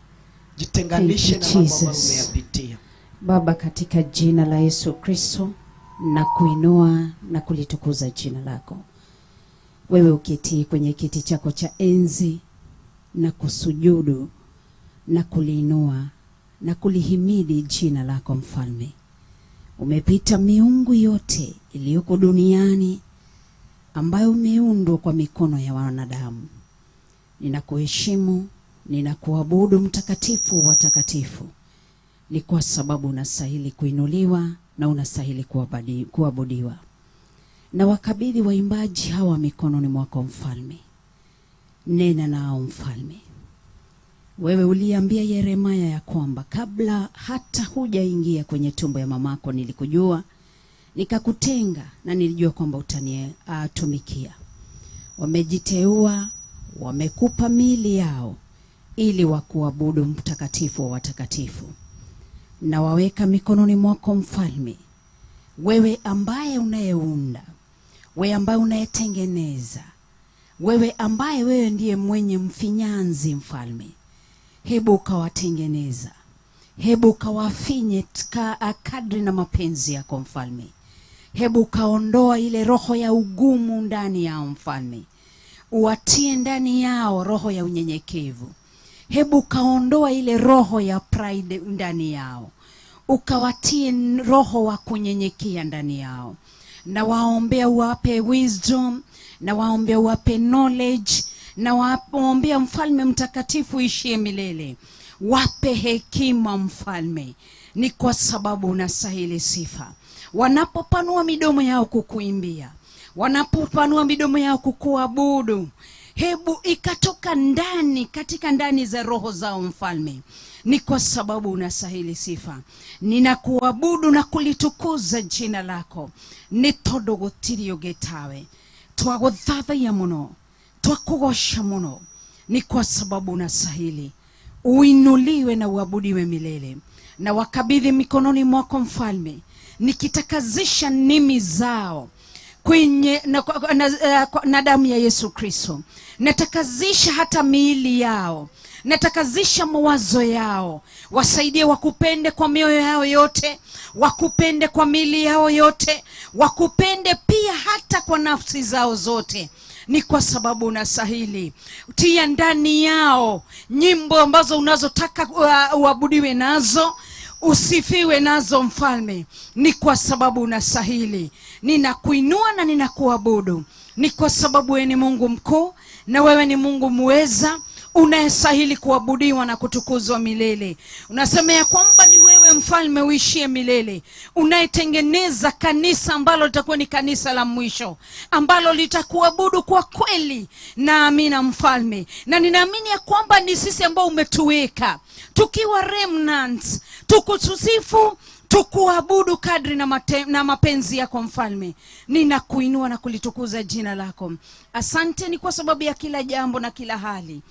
Jitenganishe na mambo ambayo umeyapitia. Baba, katika jina la Yesu Kristo, na kuinua na kulitukuza jina lako. Wewe ukitii kwenye kiti chako cha enzi na kusujudu na kuliinua na kulihimidi jina lako Mfalme. Umepita miungu yote iliyoko duniani ambayo umeundwa kwa mikono ya wanadamu. Ninakuheshimu, ninakuabudu mtakatifu wa takatifu. Ni kwa sababu unastahili kuinuliwa na unastahili kuabudiwa. Na wakabidhi waimbaji hawa mikononi mwako mfalme. Nena nao mfalme. Wewe uliambia Yeremia ya kwamba kabla hata hujaingia kwenye tumbo ya mamako nilikujua, nikakutenga na nilijua kwamba utanitumikia. Wamejiteua, wamekupa miili yao ili wakuabudu mtakatifu wa watakatifu. Na waweka mikononi mwako mfalme, wewe ambaye unayeunda, wewe ambaye unayetengeneza, wewe ambaye wewe ndiye mwenye mfinyanzi mfalme. Hebu ukawatengeneza, hebu ukawafinye kadri na mapenzi yako mfalme. Hebu ukaondoa ile roho ya ugumu ndani yao mfalme, uwatie ndani yao roho ya unyenyekevu. Hebu kaondoa ile roho ya pride ndani yao, ukawatie roho wa kunyenyekea ndani yao. Na waombea uwape wisdom, na waombea uwape knowledge, na waombea mfalme mtakatifu ishie milele, wape hekima mfalme. Ni kwa sababu unastahili sifa. Wanapopanua midomo yao kukuimbia, wanapopanua midomo yao kukuabudu, hebu ikatoka ndani, katika ndani za roho zao mfalme. Ni kwa sababu unastahili sifa. Ninakuabudu na kulitukuza jina lako. Ni tondu gutiri ungitawe. Twaguthathaiya muno, twakugosha muno. Ni kwa sababu unastahili uinuliwe na uabudiwe milele. Na wakabidhi mikononi mwako mfalme, nikitakazisha ndimi zao kwenye na damu ya Yesu Kristo. Natakazisha hata miili yao, natakazisha mawazo yao. Wasaidie wakupende kwa mioyo yao yote, wakupende kwa miili yao yote, wakupende pia hata kwa nafsi zao zote. Ni kwa sababu unastahili. Tia ndani yao nyimbo ambazo unazotaka uabudiwe nazo, usifiwe nazo mfalme. Ni kwa sababu unastahili. Ninakuinua na ninakuabudu. Ni kwa sababu wewe ni Mungu mkuu na wewe ni Mungu muweza, unayestahili kuabudiwa na kutukuzwa milele. Unasema ya kwamba ni wewe mfalme uishie milele, unayetengeneza kanisa ambalo litakuwa ni kanisa la mwisho, ambalo litakuabudu kwa kweli. Naamini mfalme, na ninaamini ya kwamba ni sisi ambao umetuweka tukiwa remnants, tukusifu, tukuabudu kadri na mapenzi yako mfalme. Ninakuinua na kulitukuza jina lako. Asante ni kwa sababu ya kila jambo na kila hali.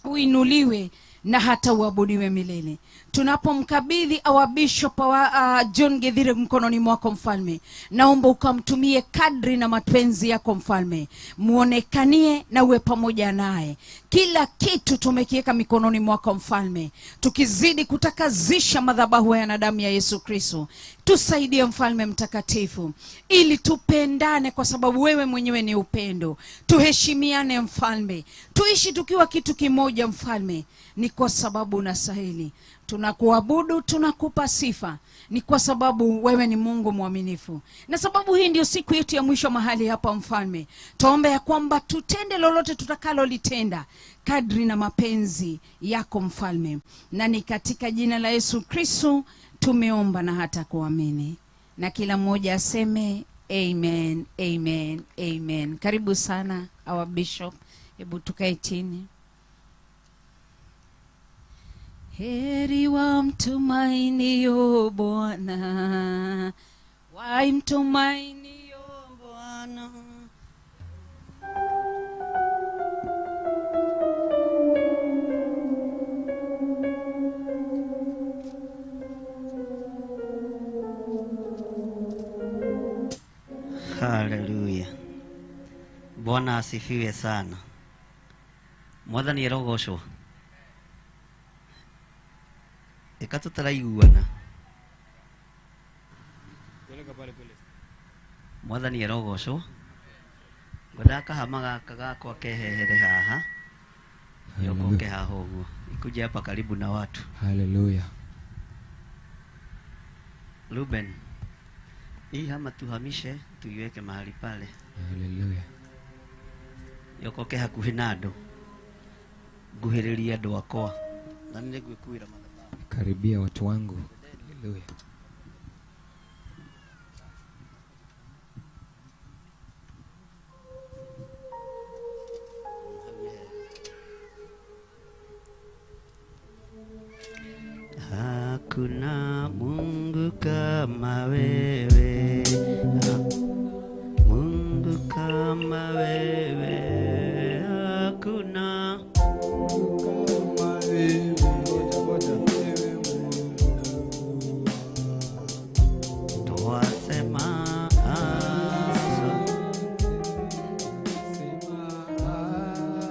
Uinuliwe na hata uabudiwe milele. Tunapomkabidhi our bishop wa John Githiri mkononi mwako mfalme, naomba ukamtumie kadri na mapenzi yako mfalme. Muonekanie na uwe pamoja naye. Kila kitu tumekiweka mikononi mwako mfalme, tukizidi kutakazisha madhabahu ya damu ya Yesu Kristo. Tusaidie mfalme mtakatifu, ili tupendane kwa sababu wewe mwenyewe ni upendo. Tuheshimiane mfalme, tuishi tukiwa kitu kimoja mfalme. Ni kwa sababu unastahili. Tunakuabudu, tunakupa sifa. Ni kwa sababu wewe ni Mungu mwaminifu. Na sababu hii ndio siku yetu ya mwisho mahali hapa mfalme. Tuombe ya kwamba tutende lolote tutakalolitenda kadri na mapenzi yako mfalme. Na ni katika jina la Yesu Kristo tumeomba na hata kuamini. Na kila mmoja aseme amen, amen, amen. Karibu sana our bishop. Hebu tukae chini. Heri wa mtumainio Bwana, wa mtumainio Bwana. Haleluya. Bwana asifiwe sana. Mwathani arogocwo. Eka tutaraiguana. Mwathani arogocwo. Ngwendaga kahama gaka gakwa kehehere haha. Yokoke haha ũguo. Ikuje hapa karibu na watu. Haleluya. Ruben, hii hama tuhamishe Tuiweke mahali pale. Haleluya. Yokoke hakuhi na andu. Nguhiriria andu akwa. Na nĩ ngwĩkuĩra madhabahu. Karibia watu wangu. Haleluya. Hakuna Mungu kama wewe, Mungu kama wewe, hakuna Mungu kama wewe, wewe Mungu. Twasema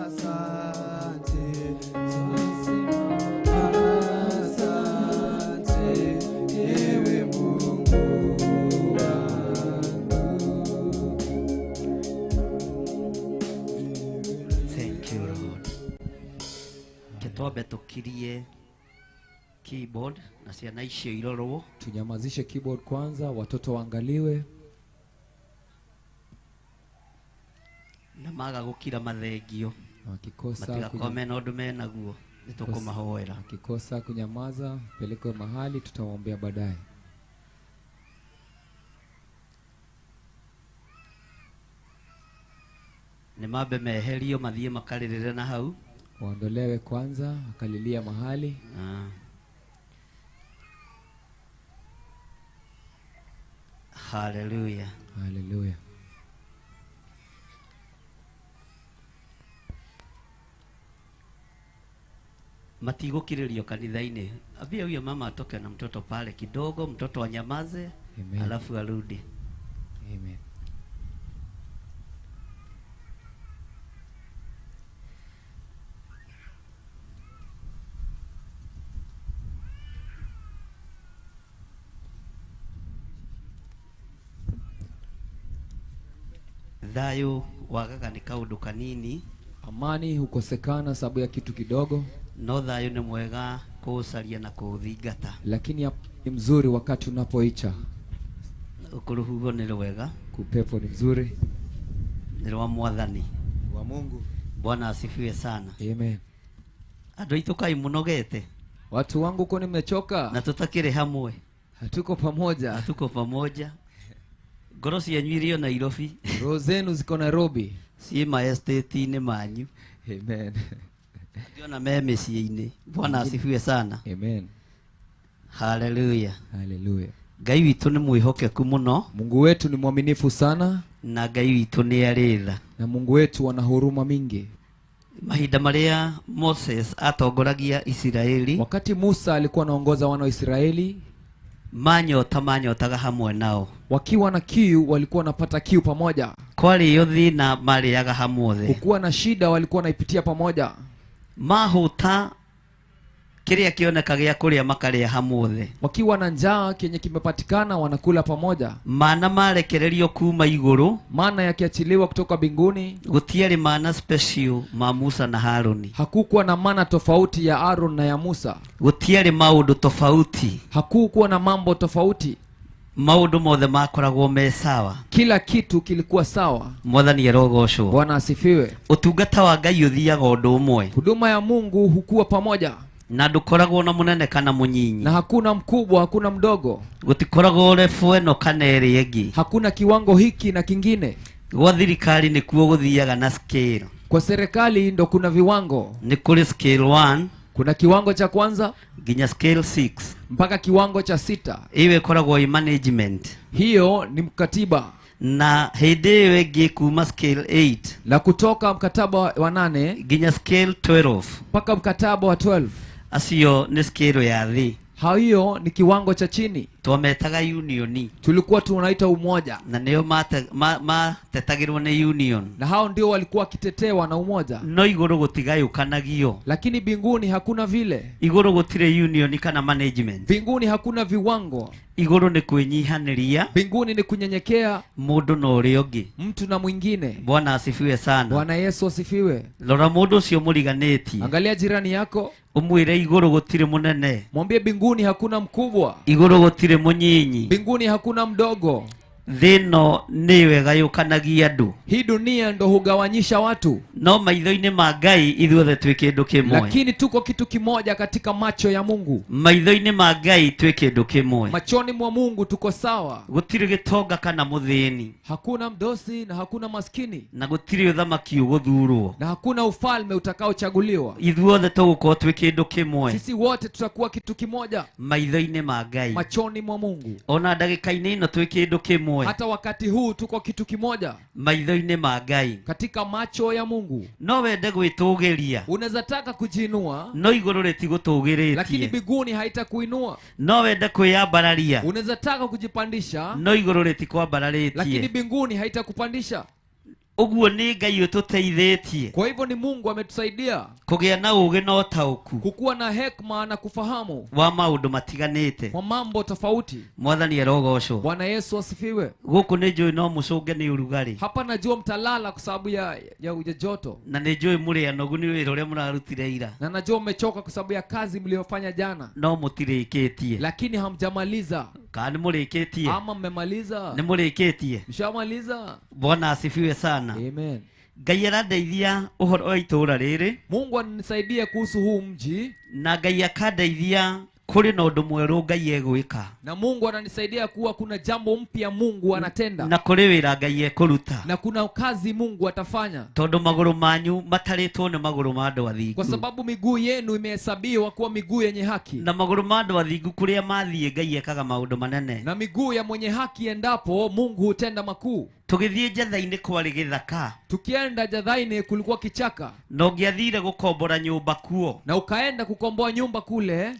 asante, asante, ewe Mungu wangu. Thank you Lord. Ketwambe tukirie keyboard na ciana icio irorwo. Tunyamazishe keyboard kwanza, watoto waangaliwe. Na maga gukira mathengio. Wakikosa matigakome na undu menaguo nitukumahoera. Wakikosa kunyamaza, pelekwe mahali tutawaombea baadaye. Ni mambe meherio mathie makaririre na hau. Waondolewe kwanza, wakalilia mahali. Hallelujah. Hallelujah. Matigukiririo kanitha-inĩ. Ambia huyo mama atoke na mtoto pale kidogo, mtoto anyamaze, alafu arudi. Amen. Thayo wagaga ni kaundu kanini. Amani hukosekana sababu ya kitu kidogo. No thayo ni mwega kuucaria na kuuthingata. Lakini ni mzuri wakati unapoicha. Ukuruhugo ni rwega. Kupepo ni mzuri. Ni rwa Mwathani. Wa Mungu. Bwana asifiwe sana. Amen. Andu aitu kai munogete. Watu wangu uko nimechoka. Na tutakire hamwe. Hatuko pamoja. Hatuko pamoja. Ngoro cianyu irio Nairobi. Roho zenu ziko Nairobi. Ciĩ ma estate-inĩ manyu. Amen. Ngiona me mĩciĩ-inĩ. Bwana asifiwe sana. Amen. Hallelujah. Hallelujah. Ngai witũ nĩ mwĩhokeku mũno. Mungu wetu ni mwaminifu sana. Na Ngai witũ nĩ arĩ tha. Na Mungu wetu ana huruma mingi. Mahinda marĩa Moses atongoragia Isiraeli. Wakati Musa alikuwa anaongoza wana wa Israeli, manyota manyotaga hamwe nao. Wakiwa na kiu walikuwa wanapata kiu pamoja. Kwarĩo thĩna marĩaga hamwe. Kukuwa na shida walikuwa wanaipitia pamoja. Mahuta kĩrĩa kĩoneka gĩa kũrĩa makarĩa hamwe. Wakiwa na njaa kenye kimepatikana wanakula pamoja. Mana marekererio kuma igũrũ. Mana yakiachiliwa kutoka mbinguni. Gũtiarĩ mana special ma Musa na Haruni. Hakukuwa na mana tofauti ya Aaron na ya Musa. Gũtiarĩ maũndũ tofauti. Hakukuwa na mambo tofauti. Maũndũ mothe makoragwo me sawa. Kila kitu kilikuwa sawa. Mwathani arogocwo. Bwana asifiwe. Ũtungata wa Ngai ũthiaga ũndũ ũmwe. Huduma ya Mungu hukuwa pamoja. Na ndũkoragwo na mũnene kana mũnyinyi. Na hakuna mkubwa, hakuna mdogo. Gũtikoragwo level ĩno kana ĩrĩa ĩngĩ. Hakuna kiwango hiki na kingine. Gwa thirikari nĩkuo gũthiaga na scale. Kwa serikali ndo kuna viwango. Nĩ kũrĩ scale 1. Kuna kiwango cha kwanza nginya scale 6 mpaka kiwango cha 6. Iwe ikoragwo i management. Hiyo ni mkatiba. Na hĩndĩ ĩyo ĩngĩ kuma scale 8 na kutoka mkataba wa 8 nginya scale 12 mpaka mkataba wa 12. Acio nĩ scale ya thĩ. Hiyo ni kiwango cha chini. Twametaga union. Tulikuwa tunaita umoja. Na nĩo matetagĩrwo nĩ union. Na hao ndio walikuwa wakitetewa na umoja. No igũrũ gũtigayũkanagio. Lakini mbinguni hakuna vile. Igũrũ gũtirĩ union kana management. Mbinguni hakuna viwango. Igũrũ nĩ kwĩnyihanĩria. Mbinguni ni kunyenyekea. Mũndũ na ũrĩa ũngĩ. Mtu na mwingine. Bwana asifiwe sana. Bwana Yesu asifiwe. Rora mũndũ ũcio mũriganĩtie. Angalia jirani yako. Umwĩre igũrũ gũtirĩ mũnene. Mwambie mbinguni hakuna mkubwa. Igũrũ gũtirĩ mũnyinyi. Mbinguni hakuna mdogo. Thino niwe gayukanagia andu. Hii dunia ndo hugawanyisha watu. No maitho-inĩ ma Ngai ithuothe twĩ kĩndũ kĩmwe. Lakini tuko kitu kimoja katika macho ya Mungu. Maitho-inĩ ma Ngai twĩ kĩndũ kĩmwe. Machoni mwa Mungu tuko sawa. Gũtirĩ gĩtonga kana mũthĩni. Hakuna mdosi na hakuna maskini. Na gũtirĩ ũthamaki ũgũthurwo. Na hakuna ufalme utakaochaguliwa. Ithuothe tũgũkorwo twĩ kĩndũ kĩmwe. Sisi wote tutakuwa kitu kimoja. Maitho-inĩ ma Ngai. Machoni mwa Mungu. Ona ndagĩka-inĩ ĩno twĩ kĩndũ kĩmwe. Hata wakati huu tuko kitu kimoja. Maitho-inĩ ma Ngai. Katika macho ya Mungu. No wende gwĩtũgĩria. Unaweza taka kujiinua. No igũrũ rĩtigũtũgĩrĩtie. Lakini mbinguni haitakuinua. No wende kwĩyambararia. Unaweza taka kujipandisha. No igũrũ rĩtikwambararĩtie. Lakini mbinguni haitakupandisha. Ũguo nĩ Ngai ũtũteithĩtie. Kwa hivyo ni Mungu ametusaidia kũgĩa na ũũgĩ na ũtaũku, kukuwa na hekima na kufahamu wa maũndũ matiganĩte, kwa mambo tofauti. Mwathani arogocwo. Bwana Yesu asifiwe. Gũkũ nĩ njũĩ no mũcũnge nĩ ũrugarĩ. Hapa najua mtalala kwa sababu ya joto. Na nĩ njũĩ mũrĩ anogu nĩ wĩra ũrĩa mũrarutire ira. Na najua mmechoka kwa sababu ya kazi mliyofanya jana. No mũtirĩkĩtie. Lakini hamjamaliza. Kana nĩ mũrĩkĩtie? Ama mmemaliza? Nĩ mũrĩkĩtie? Mshamaliza? Bwana asifiwe sana. Amen. Ngai arandeithia ũhoro wa itũũra rĩrĩ. Mungu anisaidie kuhusu huu mji. Na Ngai akandeithia kũrĩ na ũndũ mwerũ Ngai egwĩka. Na Mungu ananisaidia kuwa kuna jambo mpya Mungu anatenda. Na kũrĩ wĩra Ngai ekũruta. Na kuna kazi Mungu atafanya. Tondũ magũrũ manyu matarĩtwo nĩ magũrũ ma andũ athingu. Kwa sababu miguu yenu imehesabiwa kuwa miguu yenye haki. Na magũrũ ma andũ athingu kũrĩa mathiĩ Ngai ekaga maũndũ manene. Na miguu ya mwenye haki endapo Mungu hutenda makuu. Tũgĩthiĩ Njatha-inĩ kwarĩ gĩthaka. Tukienda Njatha-inĩ kulikuwa kichaka. Na ũngĩathire gũkombora nyũmba kuo. Na ukaenda kukomboa nyumba kule.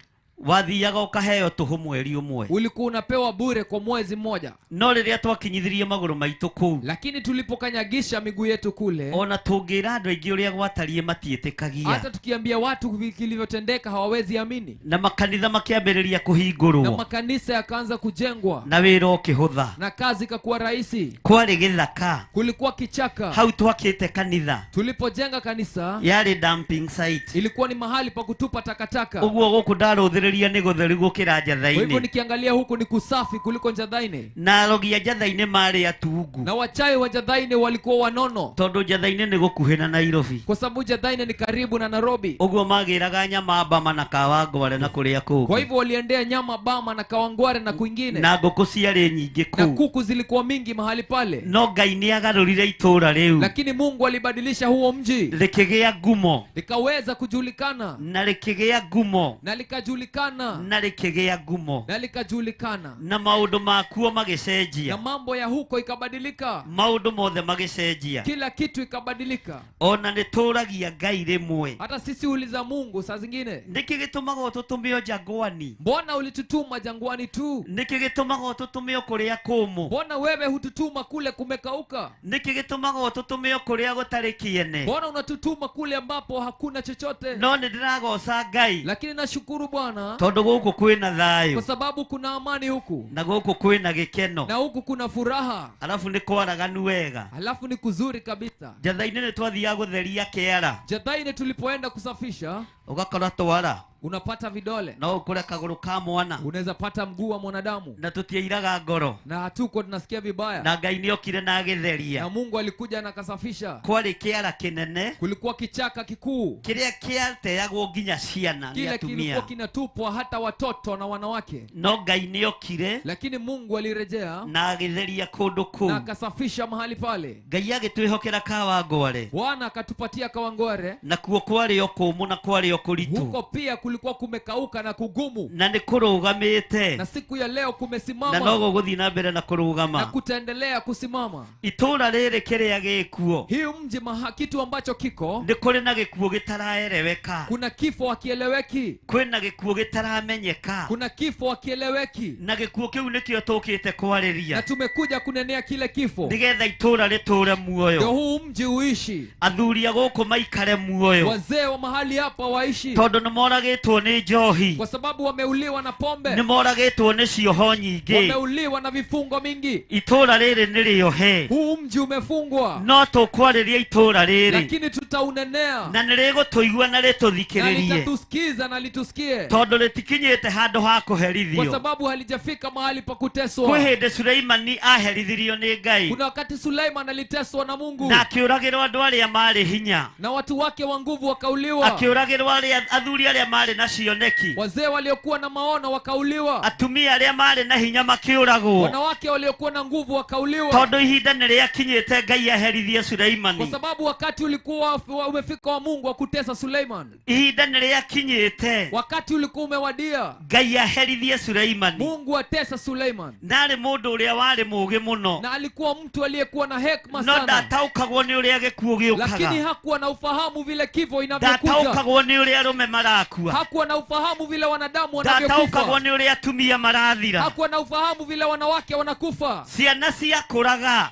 Wathiaga ũkaheo tũhũ mweri ũmwe. Ulikuwa unapewa bure kwa mwezi mmoja. No rĩrĩa twakinyithirie magũrũ maitũ kũu. Lakini tulipokanyagisha miguu yetu kule. Ona tũngĩra andũ aingĩ ũrĩa gwatariĩ matiĩtĩkagia. Hata tukiambia watu kilivyotendeka hawawezi amini. Na makanitha makĩambĩrĩria kũhingũrwo. Na makanisa yakaanza kujengwa. Na wĩra ũkĩhũtha. Na kazi ikakuwa rahisi. Kwarĩ gĩthaka. Kulikuwa kichaka. Hau twakĩte kanitha. Tulipojenga kanisa. Yarĩ dumping site. Ilikuwa ni mahali pa kutupa takataka. Ũguo gũkũ ndarũthĩrĩria nĩ gũtheru gũkĩra Njatha-inĩ. Kwa hivyo nikiangalia huku ni kusafi kuliko Njatha-inĩ. Na arogi a Njatha-inĩ marĩ atungu. Na wachawi wa Njatha-inĩ walikuwa wanono. Tondũ Njatha-inĩ nĩ gũkuhĩ na Nairobi. Kwa sababu Njatha-inĩ ni karibu na Nairobi. Ũguo magĩraga nyama Bama na Kawangware na kũrĩa kũngĩ. Kwa hivyo waliendea nyama Bama na Kawangware na kwingine. Na ngũkũ ciarĩ nyingĩ kũu. Na kuku zilikuwa mingi mahali pale. No Ngai nĩ agarũrire itũũra rĩu. Lakini Mungu alibadilisha huo mji. Rĩkĩgĩa ngumo. Likaweza kujulikana. Na rĩkĩgĩa ngumo. Na likajulikana. Na rĩkĩgĩa ngumo. Na likajulikana. Na maũndũ makuo magĩcenjia. Na mambo ya huko ikabadilika. Maũndũ mothe magĩcenjia. Kila kitu ikabadilika. Ona nĩ tũragia Ngai rĩmwe. Hata sisi uliza Mungu saa zingine. Nĩkĩ gĩtũmaga ũtũtũme jangwani? Mbona ulitutuma jangwani tu? Nĩkĩ gĩtũmaga ũtũtũme kũrĩa kũmũ? Mbona wewe hututuma kule kumekauka? Nĩkĩ gĩtũmaga ũtũtũme kũrĩa gũtarĩ kĩene? Mbona unatutuma kule ambapo hakuna chochote? No nĩ ndĩragoca Ngai. Lakini nashukuru Bwana. Tondũ gũkũ kwĩna thayũ. Kwa sababu kuna amani huku. Na gũkũ kwĩna gĩkeno. Na huku kuna furaha. Alafu nĩ kwaraganu wega. Alafu ni kuzuri kabisa. Njatha-inĩ nĩ twathiaga gũtheria kĩara. Njatha-inĩ tulipoenda kusafisha, ũgakora twara. Unapata vidole. No ukore kagũrũ ka mwana. Unaweza pata mguu wa mwanadamu. Na tutiairaga ngoro. Na hatuko tunasikia vibaya. Na Ngai nĩ okire na agĩtheria. Na Mungu alikuja na akasafisha. Kwarĩ kĩara kĩnene. Kulikuwa kichaka kikuu. Kĩrĩa kĩateagwo nginya ciana nĩ Kile atumia. kilikuwa kinatupwa hata watoto na wanawake. No Ngai nĩ okire. Lakini Mungu alirejea. Na agĩtheria kũndũ kũu. Na akasafisha mahali pale. Ngai agĩtwĩhokera Kawangware. Bwana akatupatia Kawangware. Na kuo kwarĩ o kũmũ na kwarĩ o kũritũ. Huko pia kulikuwa kumekauka na kugumu. Na nĩ kũrũgamĩte. Na siku ya leo kumesimama. Na no gũgũthiĩ na mbere na kũrũgama. Na kutaendelea kusimama. Itũũra rĩrĩ kĩrĩa gĩkuo. Hii mji kitu ambacho kiko. Nĩ kũrĩ na gĩkuo gĩtaraeleweka. Kuna kifo hakieleweki. Kwĩna gĩkuo gĩtaramenyeka. Kuna kifo hakieleweki. Na gĩkuo kĩu nĩkĩo tũkĩte kwarĩria. Na tumekuja kunenea kile kifo. Nĩgetha itũũra rĩtũũre muoyo. Ndio huu mji uishi. Athuri a gũkũ maikare muoyo. Wazee wa mahali hapa waishi. Tondũ nĩ moragĩtwo nĩ njohi. Kwa sababu wameuliwa na pombe. Nĩ moragĩtwo nĩ cioho nyingĩ. Wameuliwa na vifungo mingi. Itũũra rĩrĩ nĩ rĩohe. Huu mji umefungwa. No tũkwarĩria itũũra rĩrĩ. Lakini tutaunenea. Na nĩrĩgũtũigua na rĩtũthikĩrĩrie. Na litatusikiza na litusikie. Tondũ rĩtikinyĩte handũ ha kũherithio. Kwa sababu halijafika mahali pa kuteswa. Kwĩ hĩndĩ Suleimani aherithirio nĩ Ngai. Kuna wakati Suleiman aliteswa na Mungu. Na akĩũragĩrwo andũ arĩa marĩ hinya. Na watu wake wa nguvu wakauliwa. Akĩũragĩrwo arĩa athuri arĩa marĩ na cioneki. Wazee waliokuwa na maono wakauliwa. Atumia arĩa marĩ na hinya makĩũragwo. Wanawake waliokuwa na nguvu wakauliwa. Tondũ ihinda nĩrĩakinyĩte Ngai aherithie Suleimani. Kwa sababu wakati ulikuwa umefika wa Mungu wa kutesa Suleiman. Ihinda nĩrĩakinyĩte. Wakati ulikuwa umewadia. Ngai aherithie Suleimani. Mungu atesa Suleiman. Na arĩ mũndũ ũrĩa warĩ mũũgĩ mũno. Na alikuwa mtu aliyekuwa na hekima sana. No ndataũkagwo nĩ ũrĩa gĩkuũ gĩũkaga. Lakini hakuwa na ufahamu vile kifo inavyokuja. Ndataũkagwo nĩ ũrĩa arũme marakua. Hakuwa na ufahamu vile wanadamu wanavyokufa. Ndataũkagwo nĩ ũrĩa atumia marathira. Hakuwa na ufahamu vile wanawake wanakufa. Ciana ciakũraga.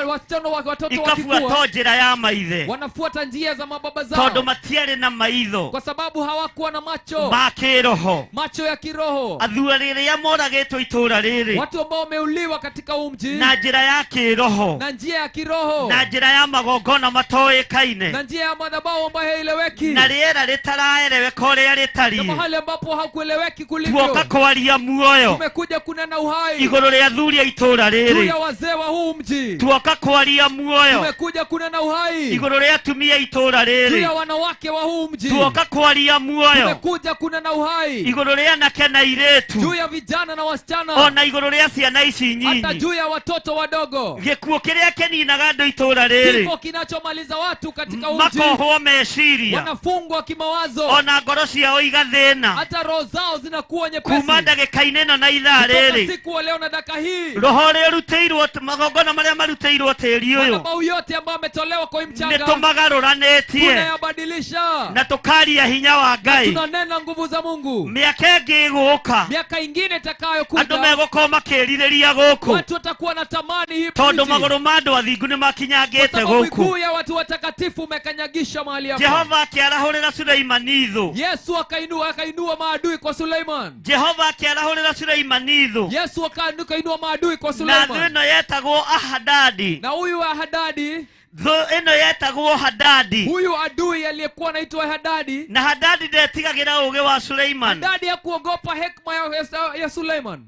Wasichana watoto wakikua. Ikabuata njĩra ya maithe. Wanafuata njia za mababa zao. Tondũ matiarĩ na maitho. Kwa sababu hawakuwa na macho. Ma kĩroho. Macho ya kiroho. Athuri arĩa moragĩtwo itũũra rĩrĩ. Watu ambao wameuliwa katika huu mji. Na njĩra ya kĩroho. Na njia ya kiroho. Na njĩra ya magongona matoĩkaine. Na njia ya madhabahu ambayo haieleweki. Na rĩera rĩtaraeleweka ũrĩa rĩtariĩ. Na mahali ambapo hakueleweki kulivyo. Tuoka kwaria muoyo. Tumekuja kunena uhai. Igũrũ rĩa athuri a itũũra rĩrĩ. Juu ya wazee wa huu mji. Tuoka kwaria muoyo. Tumekuja kunena uhai. Igũrũ rĩa atumia a itũũra rĩrĩ. Juu ya wanawake wa huu mji. Tuoka kwaria muoyo. Tumekuja kunena uhai. Igũrũ rĩa anake na airĩtu. Juu ya vijana na wasichana. Ona igũrũ rĩa ciana ici nyinyi. Hata juu ya watoto wadogo. Gĩkuũ kĩrĩa kĩninaga andũ itũũra rĩrĩ. Kifo kinachomaliza watu katika huu mji. Makohwo meciria. Wanafungwa kimawazo. Ona ngoro ciao igathĩna. Hata roho zao zinakuwa nyepesi. Kuma ndagĩka-inĩ ĩno na ithaa rĩrĩ. Siku wa leo na dakika hii. Roho ũrĩa ũrutĩirwo magongona marĩa marutĩirwo tĩri ũyũ. Madhabahu yote ambayo ametolewa kwa hii mchanga. Nĩtũmagarũranĩtie. Tunayabadilisha. Na tũkaria hinya wa Ngai. Tunanena nguvu za Mungu. Mĩaka ĩngĩ ĩgũka. Miaka ingine itakayokuja. Andũ megũkorwo makĩrirĩria gũkũ. Watu watakuwa na tamani hii. Tondũ magũrũ ma andũ athingu nĩmakinyangĩte gũkũ. Miguu ya watu watakatifu umekanyagisha mahali hapa. Jehova akĩarahũrĩra Suleimani thũ. Yesu akainua maadui kwa Suleiman. Jehova akĩarahũrĩra Suleimani thũ. Yesu akainua maadui kwa Suleiman. Na thũ ĩno yetagwo Ahadadi. Na huyu Ahadadi, thũ ĩno yetagwo Hadadi. Huyu adui aliyekuwa anaitwa Hadadi. Na Hadadi ndetigagĩra ũũgĩ wa Suleiman. Hadadi hakuogopa hekima ya Suleiman.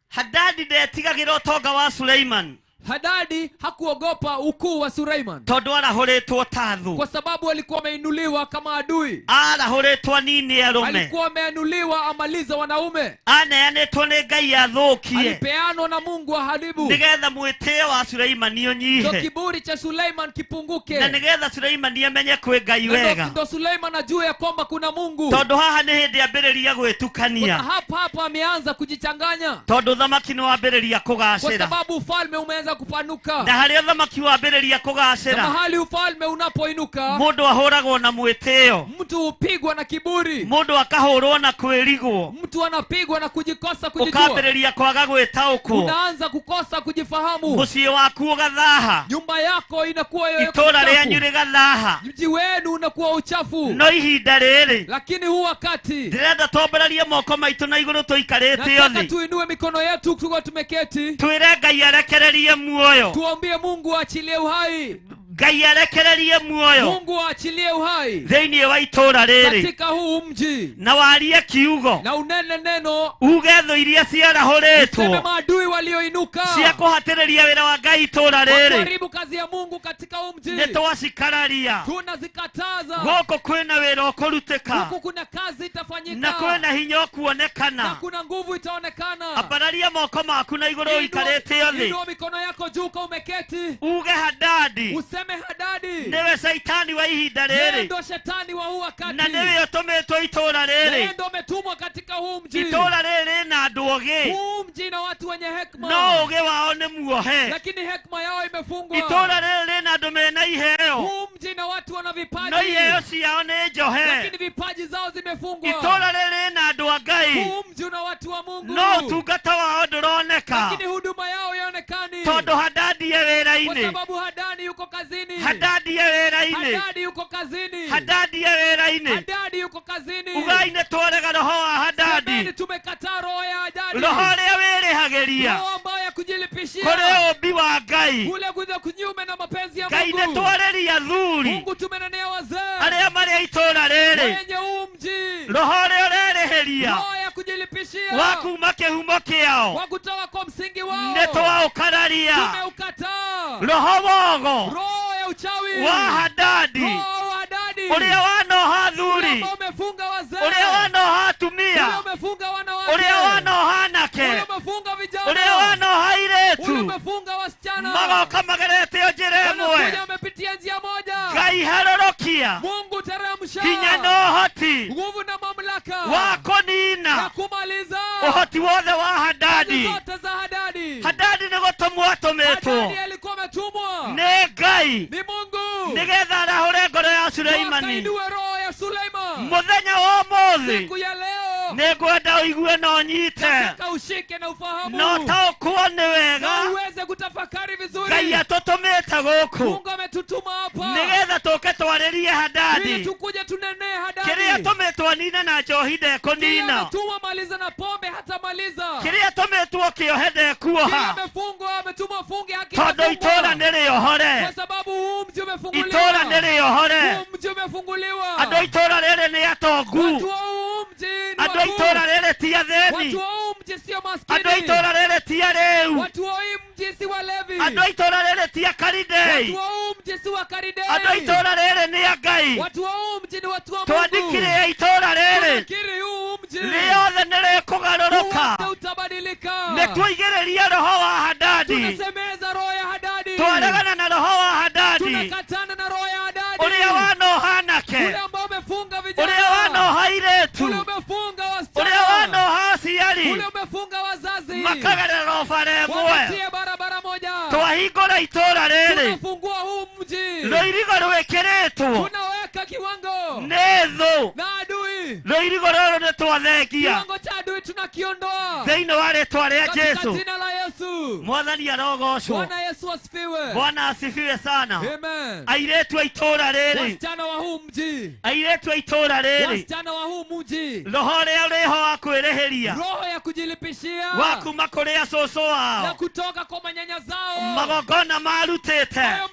Hadadi ndetigagĩra ũtonga wa Suleiman. Hadadi hakuogopa ukuu wa Suleiman. Tondũ arahũrĩtwo ta thũ. Kwa sababu alikuwa ameinuliwa kama adui. Arahũrĩtwo anini arũme. Alikuwa ameinuliwa amaliza wanaume. Aneanĩtwo nĩ Ngai athũkie. Alipeanwa na Mungu aharibu. Nĩgetha mwĩtĩo wa Suleimani ũnyihe. Ndio kiburi cha Suleiman kipunguke. Na nĩgetha Suleimani amenye kwĩ Ngai wega. Ndio Suleiman ajue ya kwamba kuna Mungu. Tondũ haha nĩ hĩndĩ ambĩrĩria gwĩtukania. Hapa ameanza kujichanganya. Tondũ thamaki nĩ wambĩrĩria kũgacĩra. Kwa sababu ufalme umeanza kupanuka. Na harĩa thamaki wambĩrĩria kũgacĩra. Na mahali ufalme unapoinuka. Mũndũ ahũragwo na mwĩtĩo. Mtu hupigwa na kiburi. Mũndũ akahũrwo na kwĩrigwo. Mtu anapigwa na kujikosa kujijua. Ũkambĩrĩria kwaga gwĩtaũkwo. Unaanza kukosa kujifahamu. Mũciĩ waku ũgathaha. Nyumba yako inakuwa yoyo. Itũũra rĩanyu rĩgathaha. Mji wenu unakuwa uchafu. No ihinda rĩrĩ. Lakini huu wakati. Ndĩrenda twambararie moko maitũ na igũrũ tũikarĩte othe. Nataka tuinue mikono yetu tukiwa tumeketi. Twĩre Ngai arekererie muoyo. Tuambie Mungu aachilie uhai. Ngai arekererie muoyo. Mungu aachilie uhai thĩinĩ wa itũũra rĩrĩ. Katika huu mji. Na warie kiugo. Na unene neno. Uge thũ iria ciarahũrĩtwo. Useme maadui walioinuka. Cia kũhatĩrĩria wĩra wa Ngai itũũra rĩrĩ. Kuharibu kazi ya Mungu katika huu mji. Nĩtwacikararia. Tunazikataza. Gũkũ kwĩna wĩra ũkũrutĩka. Huku kuna kazi itafanyika. Na kwĩna hinya ũkuonekana. Na kuna nguvu itaonekana. Ambararia moko maku na igũrũ ũikarĩte othe. Inua mikono yako juu kama umeketi. Uge Hadadi. Useme Hadadi. Niwe shaitani wa ihinda rĩrĩ. Ndio shetani wa huu wakati. Na niwe ũtũmĩtwo itũũra rĩrĩ. Ndio umetumwa katika huu mji. Itũũra rĩrĩ na andũ ogĩ. Huu mji na watu wenye hekima. No ũgĩ wao nĩ muohe. Lakini hekima yao imefungwa. Itũũra rĩrĩ na andũ mena iheo. Huu mji na watu wana vipaji. No iheo ciao nĩ njohe. Lakini vipaji zao zimefungwa. Itũũra rĩrĩ na andũ a Ngai. Huu mji una watu wa Mungu. No ũtungata wao ndũroneka. Lakini huduma yao haionekani. Tondũ Hadadi e wĩra-inĩ. Kwa sababu Hadadi yuko kazini. Hadadi e wĩra-inĩ. Hadadi yuko kazini. Hadadi e wĩra-inĩ. Hadadi yuko kazini. Ugai nĩ twarega roho wa Hadadi. Semeni Tumekataa roho ya Hadadi. Roho ĩrĩa wĩrĩhagĩria. Roho ambayo ya kujilipishia. Kũrĩ ũmbi wa Ngai. Kule kuja kinyume na mapenzi ya Ngai Mungu. nĩ twarĩria athuri. Mungu, tumenenea wazee. Arĩa marĩ a itũũra rĩrĩ. Wenye huu mji. Roho ũrĩa ũrerĩhĩria. Roho ya kujilipishia. Wa kuma kĩhumo kĩao. Wa kutoka kwa msingi wao. Nĩ twaũkararia. Tumeukataa. Roho wogo. Roho ya uchawi. Wa Hadadi. Roho wa Hadadi. Ũrĩa wanoha athuri. Ambao umefunga wazee. Ũrĩa wanoha atumia. Ũrĩa umefunga wanawake. Ũrĩa wanoha anake. Ũrĩa umefunga vijana. Ũrĩa wanoha airĩtu. Ũrĩa umefunga wasichana. Magoka magerete njĩra ĩmwe. Wanakuja wamepitia njia moja. Ngai harũrũkia. Mungu teremsha. Hinya na ũhoti. Nguvu na mamlaka. Wa kũnina. Ya kumaliza. Ũhoti wothe wa Hadadi. Kazi zote za Hadadi. Hadadi nĩ gũtũmwo atũmĩtwo. Hadadi alikuwa ametumwa. Nĩ Ngai. Ni Mungu. Nĩgetha arahũre ngoro ya Suleimani. Akainue roho ya Suleiman. Mũthenya wa ũmũthĩ. Siku ya leo. Nĩngwenda ũigue na ũnyite. Nataka ushike na ufahamu. Na ũtaũkwo nĩ wega. Na uweze kutafakari vizuri. Ngai atũtũmĩte gũkũ. Mungu ametutuma hapa. Nĩgetha tũke twarĩrie Hadadi. Ili tukuje tunenee Hadadi. Kĩrĩa tũmĩtwo nine na njohi ndekũnina. Ametumwa maliza na pombe hatamaliza. Kĩrĩa tũmĩtwo kĩohe ndekuoha. Kile amefungwa ametumwa funge haki. Tondũ itũũra nĩ rĩohore. Kwa sababu huu mji umefunguliwa. Itũũra nĩ rĩohore. Huu mji umefunguliwa. Andũ a itũũra rĩrĩ nĩ atongu. Watu wa huu mji ni Andũ a itũũra rĩrĩ ti athĩni. Watu wa huu mji sio maskini. Andũ a itũũra rĩrĩ ti arĩu. Watu wa huu mji si walevi. Andũ a itũũra rĩrĩ ti akaridei. Watu wa huu mji si wakaridei. Andũ a itũũra rĩrĩ nĩ a Ngai. Watu wa huu mji ni watu wa Mungu. Twandĩkire itũũra rĩrĩ. Tunakiri huu mji. Rĩothe nĩ rĩkũgarũrũka. Wote utabadilika. Nĩ twaigĩrĩria roho wa Hadadi. Tunasemeza roho ya Hadadi. Twaregana na roho wa Hadadi. Tunakatana na roho ya Hadadi. Ũrĩa wanoha anake. Ule ambao umefunga vijana. Ũrĩa wanoha airĩtu. Ule umefunga wasichana. Ũrĩa wanoha aciari. Ule umefunga wazazi. Makagerera bara ĩmwe. Wapitie barabara moja. Twahingũra itũũra rĩrĩ. Tunafungua huu mji. Rũirigo rwĩkĩrĩtwo. Tunaweka kiwango. Nĩ thũ. Na adui. Rũirigo rũrũ nĩ twathengia. Kiwango cha adui tunakiondoa. Thĩinĩ wa rĩtwa rĩa Jesu. Katika jina la Yesu. Mwathani arogocwo. Bwana Yesu asifiwe. Bwana asifiwe sana. Amen. Airĩtu a itũũra rĩrĩ. Wasichana wa huu mji. Airĩtu a itũũra rĩrĩ. Wasichana wa huu mji. Roho ũrĩa ũrĩho wa kwĩrĩhĩria. Roho ya kujilipishia. Wa kuma kũrĩ acũcũ ao. Na kutoka kwa manyanya zao. Magongona marutĩte. Hayo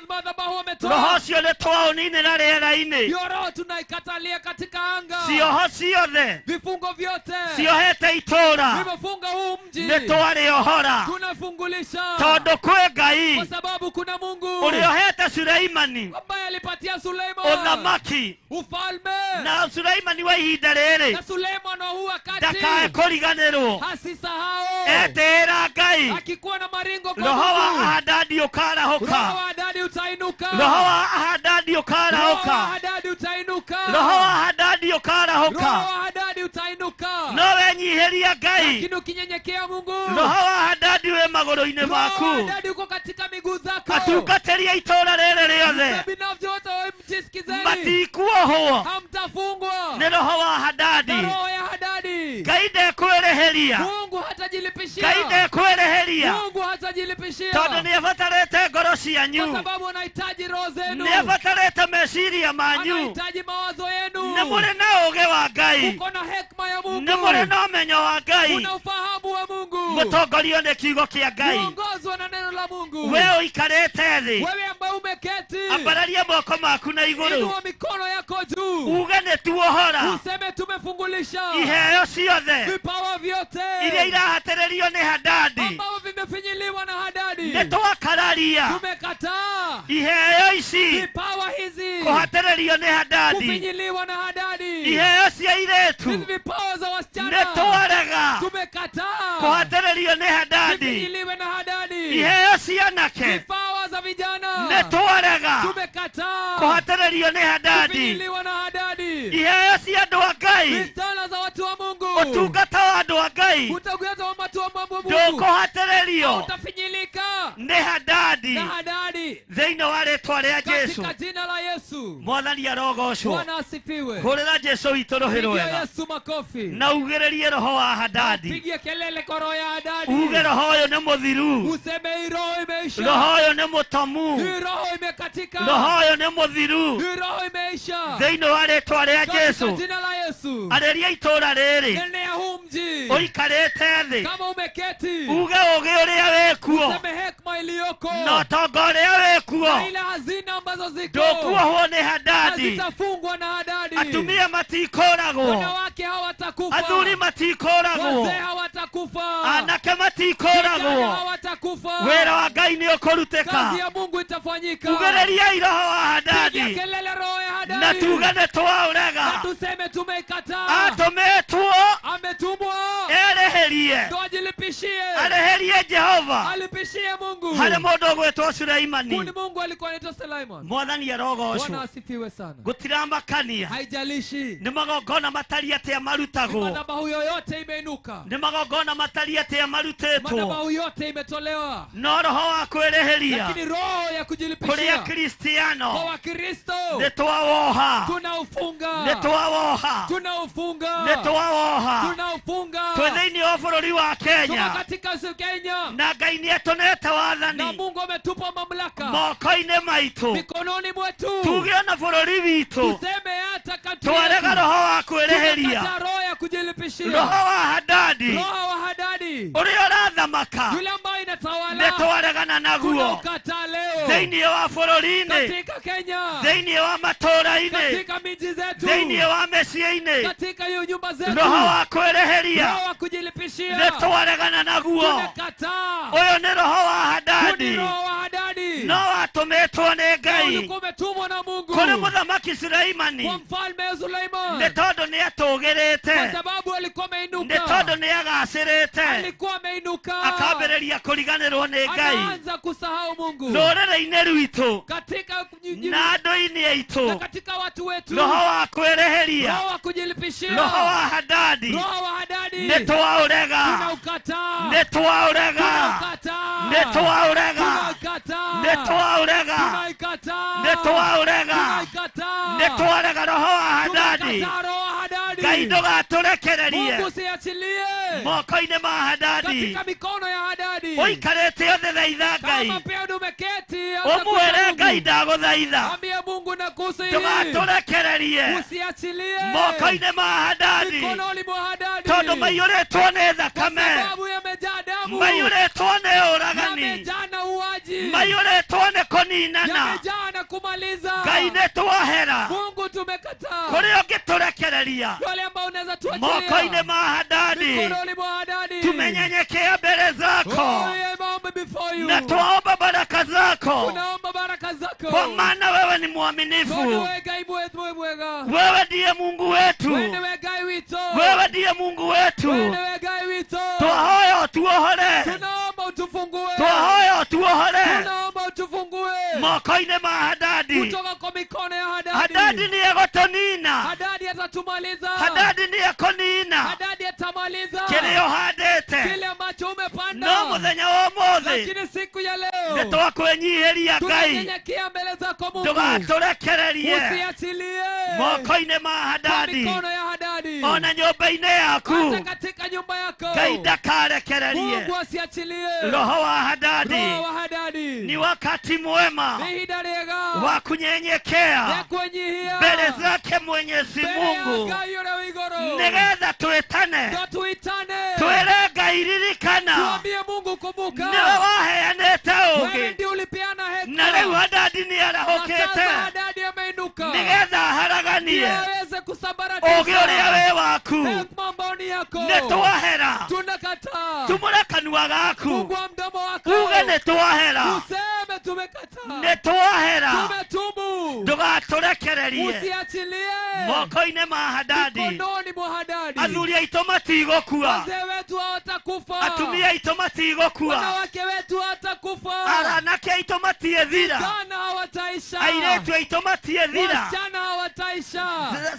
madhabahu wametoa. Roho ũcio nĩ twaũninĩra rĩera-inĩ. Hiyo roho tunaikatalia katika anga. Cioho ciothe. Vifungo vyote. Ciohete itũũra. Vimefunga huu mji. Nĩ twarĩohora. Tunafungulisha. Tondũ kwĩ Ngai. Kwa sababu kuna Mungu. Ũrĩa ũhete Suleimani. Ambaye alipatia Suleiman. Ũthamaki. Ufalme. Na Suleimani wa ihinda rĩrĩ. Na Suleiman wa huu wakati. Ndakae kũriganĩrwo. Hasisahau. Etĩĩra Ngai. Akikuwa na maringo kwa Roho wa Mungu. Hadadi ũkarahũka. Roho wa Hadadi utainuka. Roho wa Hadadi ũkarahũka. Roho wa Hadadi utainuka. Roho wa Hadadi ũkarahũka. Roho wa Hadadi utainuka. No wenyihĩria Ngai. Lakini ukinyenyekea Mungu. Roho wa Hadadi wĩ magũrũ-inĩ maku. Roho wa Hadadi uko katika miguu zako. Atungatĩri a itũũra rĩrĩ rĩothe. Binafsi wote mjisikizeni. Matikuohwo. Hamtafungwa. Nĩ roho wa Hadadi. Na roho ya Hadadi. Ngai ndekwĩrĩhĩria. Mungu hatajilipishia. Ngai ndekwĩrĩhĩria. Mungu hatajilipishia. Tondũ nĩabatarĩte ngoro cianyu. Kwa sababu anahitaji roho zenu. Nĩabatarĩte meciria manyu. Anahitaji mawazo yenu. Nĩ mũrĩ na ũũgĩ wa Ngai. Uko na hekima ya Mungu. Nĩ mũrĩ na ũmenyo wa Ngai. Una ufahamu wa Mungu. Mũtongorio nĩ kiugo kĩa Ngai. Muongozwe na neno la Mungu. Wewe ũikarĩte thĩ. Wewe ambaye umeketi. Ambararia moko maku na igũrũ. Inua mikono yako juu. Uge nĩ tuohora. Useme tumefungulisha. Iheo ciothe. Vipawa vyote. Iria irahatĩrĩrio nĩ Hadadi. Ambao vimefinyiliwa na Hadadi. Nĩ twakararia. Tumekataa. Iheo ici. Vipawa hizi. Kũhatĩrĩrio nĩ Hadadi. Kufinyiliwa na Hadadi. Iheo cia airĩtu. Hizi vipawa za wasichana. Nĩ twarega. Tumekataa. Kũhatĩrĩrio nĩ Hadadi. Vifinyiliwe na Hadadi. Iheo cia anake. Vipawa za vijana. Nĩ twarega. Tumekataa. Kũhatĩrĩrio nĩ Hadadi. Kufinyiliwa na Hadadi. Iheo cia andũ a Ngai. Visichana za watu wa Mungu. Ũtungata wa andũ a Ngai. Utungata wa watu wa Mungu. Ndũkũhatĩrĩrio. Utafinyilika. Nĩ Hadadi. Na Hadadi. Thĩinĩ wa rĩtwa rĩa Jesu. Katika jina la Yesu. Mwathani arogocwo. Bwana asifiwe. Hũrĩra Jesu witũ rũhĩ Pigia rwega. Yesu makofi. Na ugĩrĩrie roho wa Hadadi. Pigia kelele kwa roho ya Hadadi. Uge roho ũyũ nĩ mũthiru. Useme hii roho imeisha. Roho ũyũ nĩ mũtomu. Hii roho imekatika. Roho ũyũ nĩ mũthiru. Hii roho imeisha. Thĩinĩ wa rĩtwa rĩa Katika Jesu. jina la Yesu. Arĩria itũũra rĩrĩ. Nenea huu mji. Ũikarĩte thĩ. Kama umeketi, uge ũgĩ ũrĩa wĩkuo, useme hekima iliyoko na ũtonga ũrĩa wĩkuo, na ile hazina ambazo ziko, ndũkuohwo nĩ Hadadi, hazitafungwa na Hadadi. Atumia matikũragwo, wanawake hawatakufa, athuri matikũragwo, wazee hawatakufa, anake matikũragwo, hawatakufa. Wĩra wa Ngai nĩ ũkũrutĩka, kazi ya Mungu itafanyika. Ugĩrĩriai roho wa Hadadi, piga kelele roho ya Hadadi, na tuge nĩ twaũrega, na tuseme tumeikataa. Atũmĩtwo, ametumwa erĩhĩrie, ndo ajilipishie, arĩhĩrie Jehova, alipishie Mungu. Harĩ mũndũ ũgwĩtwo Suleimani, Kuni Mungu alikuwa anaitwa Suleiman. Mwathani arogocwo. Bwana asifiwe sana. Gũtiramakania, haijalishi nĩ magongona matariĩ atĩa marutagwo, madhabahu yoyote imeinuka, nĩ magongona matariĩ atĩa marutĩtwo, madhabahu yote imetolewa, no roho wa kwĩrĩhĩria, lakini roho ya kujilipishia kũrĩ Akristiano, kwa Wakristo nĩ twawoha, tunaufunga, nĩ twawoha, tunaufunga, nĩ twawoha, tunaufunga. Twĩ thĩinĩ wa bũrũri wa Kenya, tuko katika Kenya, na Ngai nĩ atũnete wathani, na Mungu ametupa mamlaka moko-inĩ maitũ, mikononi mwetu. Tuge ona bũrũri witũ, tuseme hata katika twarega roho wa kwĩrĩhĩria, roho ya kujilipishia, roho wa Hadadi, roho wa Hadadi ũrĩa ũrathamaka, yule ambaye inatawala, nĩ twaregana naguo, tunaukataa leo thĩinĩ wa bũrũri-inĩ, katika Kenya, thĩinĩ wa matũũra-inĩ, katika miji zetu, thĩinĩ wa mĩciĩ-inĩ, katika nyumba zetu, roho wa kwĩrĩhĩria, roho wa kujilipishia, nĩ twaregana naguo, tunakataa. Ũyũ nĩ roho wa Hadadi, roho wa Hadadi no watũmĩtwo nĩ Ngai, ulikuwa umetumwa na Mungu kũrĩ mũthamaki Suleimani, kwa mfalme Suleiman, nĩ tondũ nĩ atũgĩrĩte, kwa sababu alikuwa ameinuka, nĩ tondũ nĩ agacĩrĩte, alikuwa ameinuka, akambĩrĩria kũriganĩrwo nĩ Ngai, anaanza kusahau Mungu. Rũrĩrĩ-inĩ rwitũ, katika na andũ-inĩ aitũ, na katika watu wetu, roho wa kwĩrĩhĩria, roho wa kujilipishia, roho wa Hadadi, roho wa Hadadi nĩ twaũrega, tunaukataa, nĩ twaũrega, tunaukataa, nĩ twaũrega, tunaukataa, nĩ twaũrega, tunaikataa, nĩ twaũrega, tunaikataa, nĩ twarega roho wa Hadadi. Tunakataa roho wa Hadadi. Ngai ndũgatũrekererie Mungu usiachilie moko-inĩ ma Hadadi, katika mikono ya Hadadi. Ũikarĩte othe thaitha Ngai, kama pia umeketi, ũmwĩre Ngai ndagũthaitha, ambie Mungu nakusihi, ndũgatũrekererie usiachilie moko-inĩ ma Hadadi, mikononi mwa Hadadi, tondũ maiyũrĩtwo nĩ thakame, kwa sababu yamejaa damu, maiyũrĩtwo nĩ ũragani, yamejaa na uaji, maiyũrĩtwo nĩ kũninana, yamejaa na kumaliza. Ngai nĩ twahera, Mungu tumekataa. Kũrĩ ũngĩtũrekereria wale ambao unaweza tuachilia moko-inĩ ma Hadadi, mikononi mwa Hadadi, tumenyenyekea mbele zako, na twaomba baraka zako, tunaomba baraka zako, kwa maana wewe ni mwaminifu, wewe ndiye Mungu wetu, wewe ndiye Mungu wetu. Twahoya tuohore, tunaomba utufungue, twahoya tuohore, tunaomba utufungue moko-inĩ ma Hadadi, kutoka kwa mikono ya Hadadi. Hadadi ni egũtũnina, Hadadi atatumaliza, Hadadi ni ekũnina, Hadadi atamaliza kĩrĩa ũhandĩte, kile ambacho umepanda. No mũthenya wa ũmũthĩ, lakini siku ya leo nĩ twakwĩnyihĩria Ngai, tunanyenyekea mbele zako Mungu, ndũgatũrekererie usiachilie moko-inĩ ma Hadadi, mikono ya Hadadi, ona nyũmba-inĩ yaku, hata katika nyumba yako, Ngai ndakarekererie Mungu asiachilie roho wa Hadadi. Roho wa Hadadi. Ni wakati mwema wa kunyenyekea mbele zake Mwenyezi Mungu, nĩgetha twĩtane, twĩre Ngai ririkana, tuambie Mungu kumbuka, nĩwe waheanĩte ũũgĩ, ndiye ulipeana hekima, na rĩu Hadadi nĩ arahũkĩte, Hadadi ameinuka nĩgetha aharaganie aweze kusambaratisha ũũgĩ ũrĩa wĩ waku, hekima ambayo ni yako. Nĩ twahera, tunakataa, tumũre kanua gaku, fungua mdomo wako, uge nĩ twahera, useme tumekataa, nĩ twahera, tumetubu, ndũgatũrekererie usiachilie moko-inĩ ma Hadadi, mikononi mwa Hadadi. Athuri aitũ matigũkua, wazee wetu hawatakufa, atumia aitũ matigũkua, wanawake wetu hawatakufa, anake aitũ matiethira, vijana hawataisha, airĩtu aitũ matiethira, wasichana hawataisha,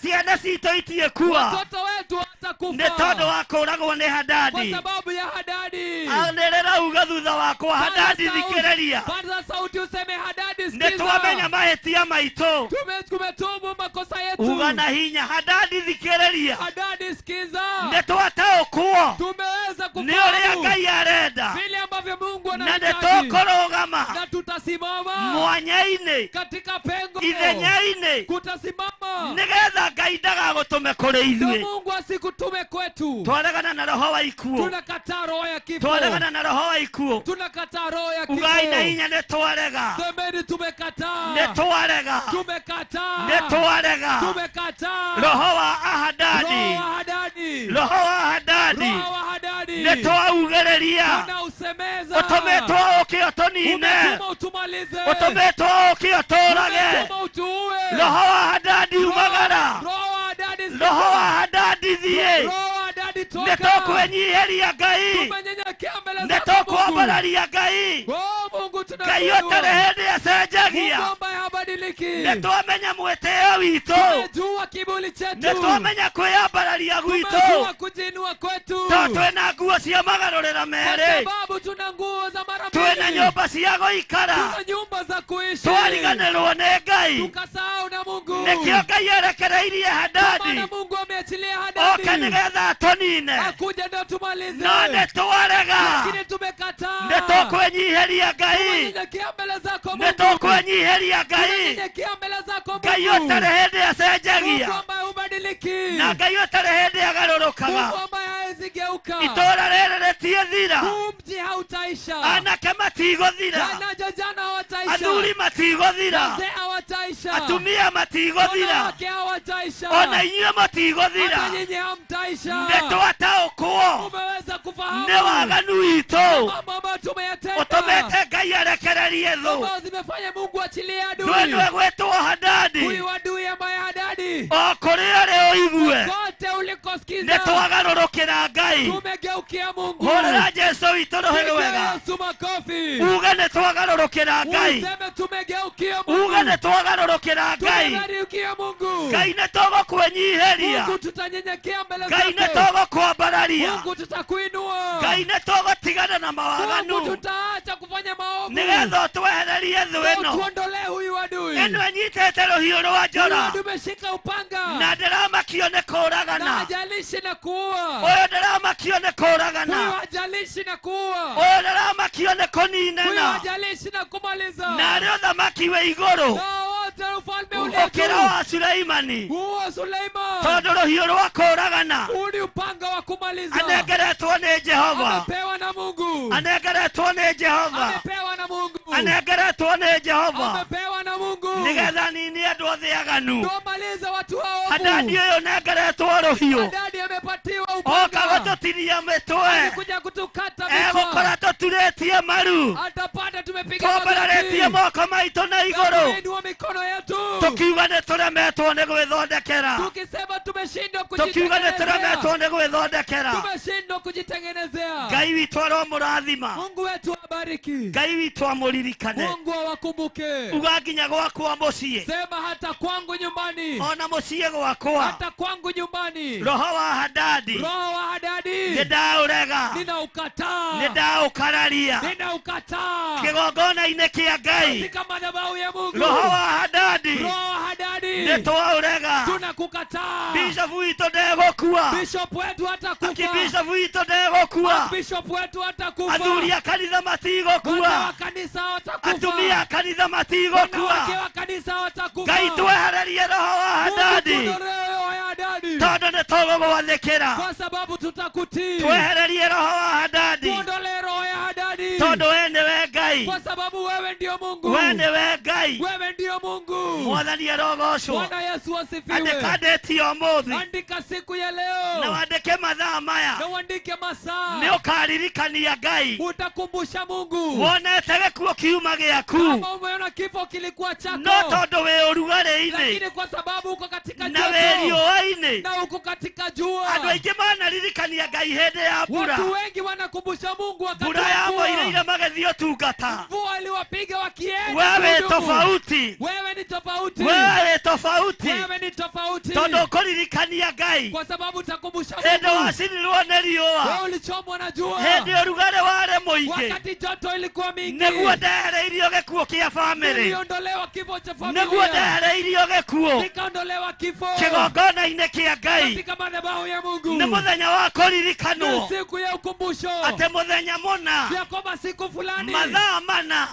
ciana citũ itiĩkua, watoto wetu hawatakufa, nĩ tondũ wa kũũragwo nĩ Hadadi, kwa sababu ya Hadadi. Anĩrĩra uga thutha wakwa Hadadi thikĩrĩria. Paza sauti useme Hadadi sikiza. Nĩtwamenya mahĩtia maitũ. Tumetubu makosa yetu. Uga na hinya Hadadi thikĩrĩria. Hadadi sikiza. Nĩtwataũkwo. Tumeweza kufahamu. Nĩ ũrĩa Ngai arenda. Vile ambavyo Mungu anahitaji. Na nĩtũkũrũgama. Na tutasimama. Mwanya-inĩ. Katika pengo. Ithenya-inĩ. Kutasimama. Nĩgetha Ngai ndagagũtũme kũrĩ ithuĩ. Mungu asikutume kwetu. Twaregana na roho wa ikuũ. Tunakataa roho ya kifo. Twaregana na roho wa ikuũ. Tunakataa roho ya kifo. Ugai na hinya nĩtwarega. Semeni tumekataa. Nĩtwarega. Tumekataa. Nĩtwarega. Tumekataa. Roho wa Hadadi. Roho wa Hadadi. Roho wa Hadadi. Roho wa Hadadi. Nĩtwaugĩrĩria. Tunausemeza. Ũtũmĩtwo ũke ũtũnine. Umetuma utumalize. Ũtũmĩtwo ũke ũtũũrage. Umetuma utuue. Roho wa Hadadi umagara. Roho wa Hadadi. Roho wa Hadadi thiĩ. Roho wa Hadadi toka. Nĩtũkwĩnyihĩria Ngai. Tumenyenyekea mbele zako Mungu. Nĩtũkwambararia Ngai. Oh Mungu Ngai tunakuinua. ũtarĩ hĩndĩ acenjagia. Mungu ambaye habadiliki. Nĩtwamenya mwĩtĩo witũ. Tumejua kiburi chetu. Nĩtwamenya kwĩyambararia gwitũ. Tumejua kujiinua kwetu. Tondũ twĩna nguo cia magarũrĩra Kwa merĩ. sababu tuna nguo za mara mbili. Twĩna nyũmba cia gũikara. Tuna nyumba za kuishi. Twariganĩrwo nĩ Ngai. Tukasahau na Mungu. Nĩkĩo Ngai arekereirie Hadadi. Maana Mungu ameachilia Hadadi. Oke nĩgetha atũnine. Akuja ndio tumalize. No nĩtwarega. Lakini tumekataa. Nĩtũkwĩnyihĩria Ngai. Tumenyenyekea mbele zako Mungu. Nĩtũkwĩnyihĩria Ngai. Tumenyenyekea mbele zako Mungu. Ngai ũtarĩ hĩndĩ acenjagia. Mungu ambaye hubadiliki. Na Ngai ũtarĩ hĩndĩ agarũrũkaga. Mungu ambaye hawezi geuka. Itũũra rĩrĩ rĩtiethira. Huu mji hautaisha. Anake matigũthira. Vijana hawataisha. Athuri matigũthira. Wazee hawataisha. Atumia matigũthira. Wanawake hawataisha. Ona inyuĩ matigũthira. Hata nyinyi hamtaisha. Nĩtwataũkwo. Umeweza kufahamu. Nĩ waganu witũ. Mambo ambayo tumeyatenda. Ũtũmĩte Ngai arekererie thũ. Ambayo zimefanya Mungu achilie adui. Thũ ĩno ĩgwĩtwo Hadadi. Huyu adui ambaye Hadadi. O kũrĩa ũrĩ ũigue. Kote ulikosikiza. Nĩtwagarũrũkĩra Ngai. Tumegeukia Mungu. Hũrĩra Jesũ witũ rũhĩ Pigia rwega. Yesu makofi. Uge nĩtwagarũrũkĩra Ngai. Useme tumegeukia Mungu. Uge nĩtwagarũrũkĩra Ngai. Tumegeukia Mungu. Ngai nĩtũgũkwĩnyihĩria. Mungu tutanyenyekea mbele Ngai zako. nĩtũgũkwambararia. Mungu tutakuinua. Ngai nĩtũgũtigana na mawaganu. Mungu tutaacha kufanya maovu. Nĩgetha ũtwehererie thũ ĩno. Tuondolee huyu adui. Ĩno ĩnyitĩte rũhiũ rwa njora. Huyu adui ameshika upanga. Na ndĩramakio nĩ kũũragana. Na hajalishi na kuua. Ũyũ ndĩramakio nĩ kũũragana. Huyu hajalishi na kuua. Ũyũ ndĩramakio nĩ kũninana. Huyu hajalishi na kumaliza. Na arĩ ũthamaki wĩ igũrũ. Na wote ufalme ule Ũkĩra wa Suleimani. Huo Suleiman. Tondũ rũhiũ rwa kũũragana. Huu ni upanga wa kumaliza. Anengeretwo nĩ Jehova. Amepewa na Mungu. Anengeretwo nĩ Jehova. Amepewa na Mungu. Anengeretwo nĩ Jehova. Amepewa na Mungu. Nĩgetha nini andũ othe aganu. Ndio maliza watu waovu. Hadadi ũyũ nengeretwo rũhiũ. Hadadi amepatiwa upanga. Oka gũtũtinia mĩtwe. Alikuja kutukata vichwa. Egũkora tũturĩtie maru. Atapata tumepiga Twambararĩtie moko maitũ na igũrũ. Tumeinua mikono yetu. Tukiuga nĩtũremetwo nĩ gwĩthondekera. Tukisema tumeshindwa Tukiuga kujitengenezea. nĩtũremetwo nĩ gwĩthondekera. Tumeshindwa kujitengenezea. Ngai witũ aromũrathima. Mungu wetu abariki. Ngai witũ amũririkane. Mungu awakumbuke. Uga nginya gwakwa mũciĩ. Sema hata kwangu nyumbani. Ona mũciĩ gwakwa. Hata kwangu nyumbani. Roho wa Hadadi. Roho wa Hadadi. Nĩndaũrega. Ninaukataa. Nĩndaũkararia. Ninaukataa. Kĩgongona-inĩ kĩa Ngai. Katika madhabahu ya Mungu. Roho wa Hadadi. Roho wa Hadadi. Nĩtwaũrega. Tunakukataa. Bishop witũ ndegũkua. Bishop wetu hatakufa. Aki bishop witũ ndegũkua. Bishop wetu hatakufa. Athuri a kanitha matigũkua. Wazee wa kanisa hawatakufa. Atumia a kanitha matigũkua. Wanawake wa kanisa hawatakufa. Ngai twehererie roho wa Hadadi. Mungu tuondolee roho ya Hadadi. Tondũ nĩtũgũgwathĩkĩra. Kwa sababu tutakutii. Twehererie roho wa Hadadi. Tuondolee roho ya Hadadi. Tondũ we nĩwe Ngai. Kwa sababu wewe ndio Mungu. We nĩwe Ngai. Wewe ndio Mungu. Mwathani arogocwo. Bwana Yesu asifiwe. Andĩka date ya ũmũthĩ. Andika siku ya leo. Na wandĩke mathaa maya. Na uandike masaa. Nĩ ũkaririkania Ngai. Utakumbusha Mungu. Wonete gĩkuũ kiuma gĩaku. Kama umeona kifo kilikuwa chako. No tondũ wĩ ũrugarĩ-inĩ. Lakini kwa sababu uko katika Na joto. wĩ riũa-inĩ. Na uko katika jua. Andũ aingĩ manaririkania Ngai hĩndĩ ya mbura. Watu wengi wanakumbusha Mungu wakati mbura wa mvua. Yamoireire magĩthiĩ ũtungata. Mvua iliwapiga wakienda. Wewe tofauti. Wewe ni tofauti. Wewe tofauti. Wewe ni tofauti. Tondũ ũkũririkania Ngai. Kwa sababu utakumbusha Mungu. Hĩndĩ wacinirwo nĩ riũa. Wewe ulichomwa na jua. Hĩndĩ ũrugarĩ warĩ mũingĩ. Wakati joto ilikuwa mingi. Nĩguo ndehereirio gĩkuũ kĩa family. Niliondolewa kifo cha familia. Nĩguo ndehereirio gĩkuũ. Nikaondolewa kifo. Kĩgongona-inĩ kĩa Ngai. Katika madhabahu ya Mungu. Nĩ mũthenya wa kũririkanwo. Ni siku ya ukumbusho. Atĩ mũthenya mũna. Ya kwamba siku fulani. Mathaa mana.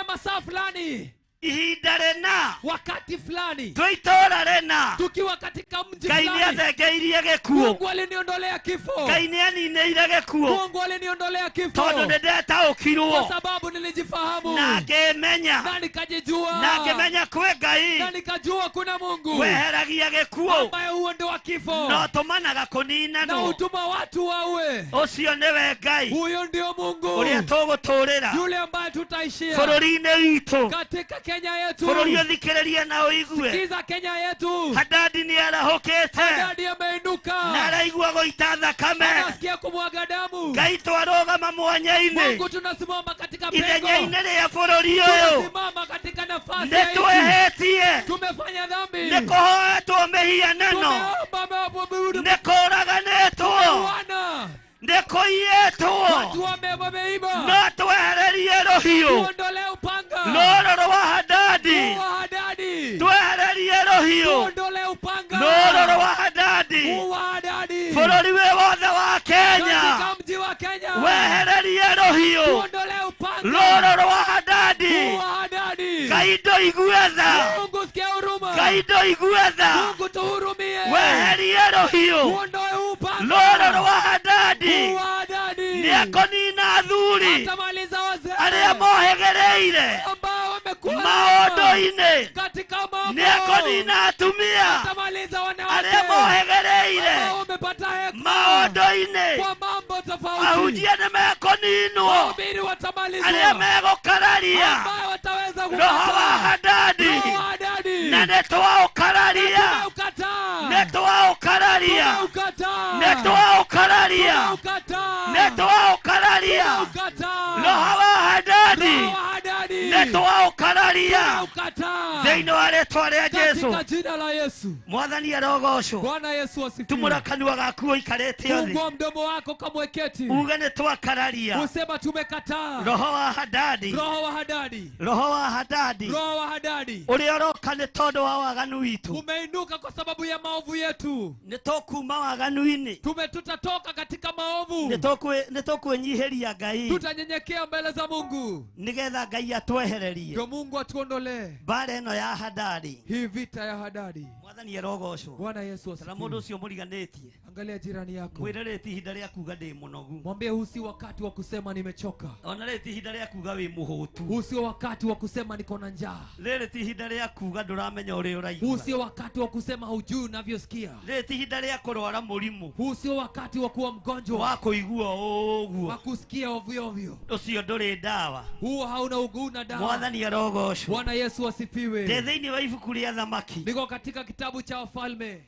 Masaa fulani. Ihinda rĩna. Wakati fulani. Twĩ itũũra rĩna. Tukiwa katika mji Ngai fulani. nĩathengeirie gĩkuũ. Mungu aliniondolea kifo. Ngai nĩaninĩire gĩkuũ. Mungu aliniondolea kifo. Tondũ nĩndetaũkirwo. Kwa sababu nilijifahamu. Na ngĩmenya. Na nikajijua. Na ngĩmenya kwĩ Ngai. Na nikajua kuna Mungu. Weheragia gĩkuũ. Ambaye huondoa kifo. No tũmanaga kũninanwo. Na hutuma watu waue. Ũcio nĩwe Ngai. Huyo ndio Mungu. Ũrĩa tũgũtũũrĩra. Yule ambaye tutaishia. Bũrũri-inĩ witũ. Katika Kenya yetu. Bũrũri ũthikĩrĩrie na ũigue. Sikiza Kenya yetu. Hadadi nĩarahũkĩte. Hadadi ameinuka. Na araigua gũita thakame. Anasikia kumwaga damu. Ngai twarũgama mwanya-inĩ. Mungu tunasimama katika pengo. Ithenya-inĩ rĩa bũrũri ũyũ. Tunasimama katika nafasi ya nchi. Nĩtwĩhĩtie. Tumefanya dhambi. Nĩkũhoetwo mĩhianano. Tumeomba mabudu. Nĩkũraganĩtwo. Tumeuana. Nĩkũiyĩtwo. Watu wameiba. No twehererie rũhiũ. Tuondolee upanga. Rũrũ rwa Hadadi. Rwa Hadadi. Twehererie rũhiũ. Tuondolee upanga. Rũrũ rwa Hadadi. Rwa Hadadi. Bũrũri wĩ wothe wa Kenya. Katika mji wa Kenya. Wehererie rũhiũ. Tuondolee upanga. Rũrũ rwa Hadadi. Rwa Hadadi. Ngai ndũigue tha. Mungu sikia huruma. Ngai ndũigue tha. Mungu tuhurumie. Weherie rũhiũ. Tuondoe upanga. Rũrũ rwa Hadadi. Rwa Hadadi. Nĩekũnina athuri. Atamaliza wazee. Arĩa mohegereire. Ambao wamekuwa maũndũ-inĩ. Katika mambo. Nĩekũnina atumia. Atamaliza wanawake. Arĩa mohegereire. Ambao wamepata hekima. Maũndũ-inĩ. Kwa mambo tofauti. Ahunjia nĩmekũninwo. Wahubiri watamalizwa. Arĩa megũkararia. Ambao wataweza kukataa. Roho wa Hadadi. Roho wa Hadadi. Na nĩtwaũkararia. Tumeukataa. Nĩtwaũkararia. Tumeukataa. Nĩtwaũkararia. Tumeukataa. Nĩtwaũkararia. Tumeukataa. Roho wa Hadadi. Roho wa Hadadi. Nĩtwaũkararia. Tumeukataa. Thĩinĩ wa rĩtwa rĩa Jesũ. Katika jina la Yesu. Mwathani arogocwo. Bwana Yesu asifiwe. Tumũra kanua gaku ũikarĩte thĩ. Fungua mdomo wako kama weketi. Uge nĩtwakararia. Usema tumekataa. Roho wa Hadadi. Roho wa Hadadi. Roho wa Hadadi. Roho wa Hadadi. Ũrĩa ũroka nĩ tondũ wa waganu witũ. Umeinuka kwa sababu ya maovu yetu. Nĩtũkuma waganu-inĩ. Tutatoka katika maovu. Nĩtũkwĩnyihĩria Ngai. Tutanyenyekea mbele za Mungu. Nĩgetha Ngai atwehererie. Ndio Mungu atuondolee. Mbara ĩno ya Hadadi. Hii vita ya Hadadi. Mwathani arogocwo. Bwana Yesu asifiwe. Tara mũndũ ũcio mũriganĩtie. Angalia jirani yako. Mwĩre rĩ ti ihinda rĩa kuga ndĩ mũnogu. Mwambie huu si wakati wa kusema nimechoka. Ona rĩ ti ihinda rĩa kuga wĩ mũhũtu. Huu sio wakati wa kusema niko na njaa. Rĩrĩ ti ihinda rĩa kuga ndũramenya ũrĩa ũraigua. Huu sio wakati wa kusema hujui unavyosikia. Rĩrĩ ti ihinda rĩa kũrwara mũrimũ. Huu sio wakati wa kuwa mgonjwa. Wa kũigua ũguo. Wa kusikia ovyo ovyo. Ũcio ndũrĩ ndawa. Huo hauna uguu na dawa. Mwathani arogocwo. Bwana Yesu asifiwe. Ndĩ thĩinĩ wa ibuku rĩa Thamaki. Niko katika kitabu cha Wafalme.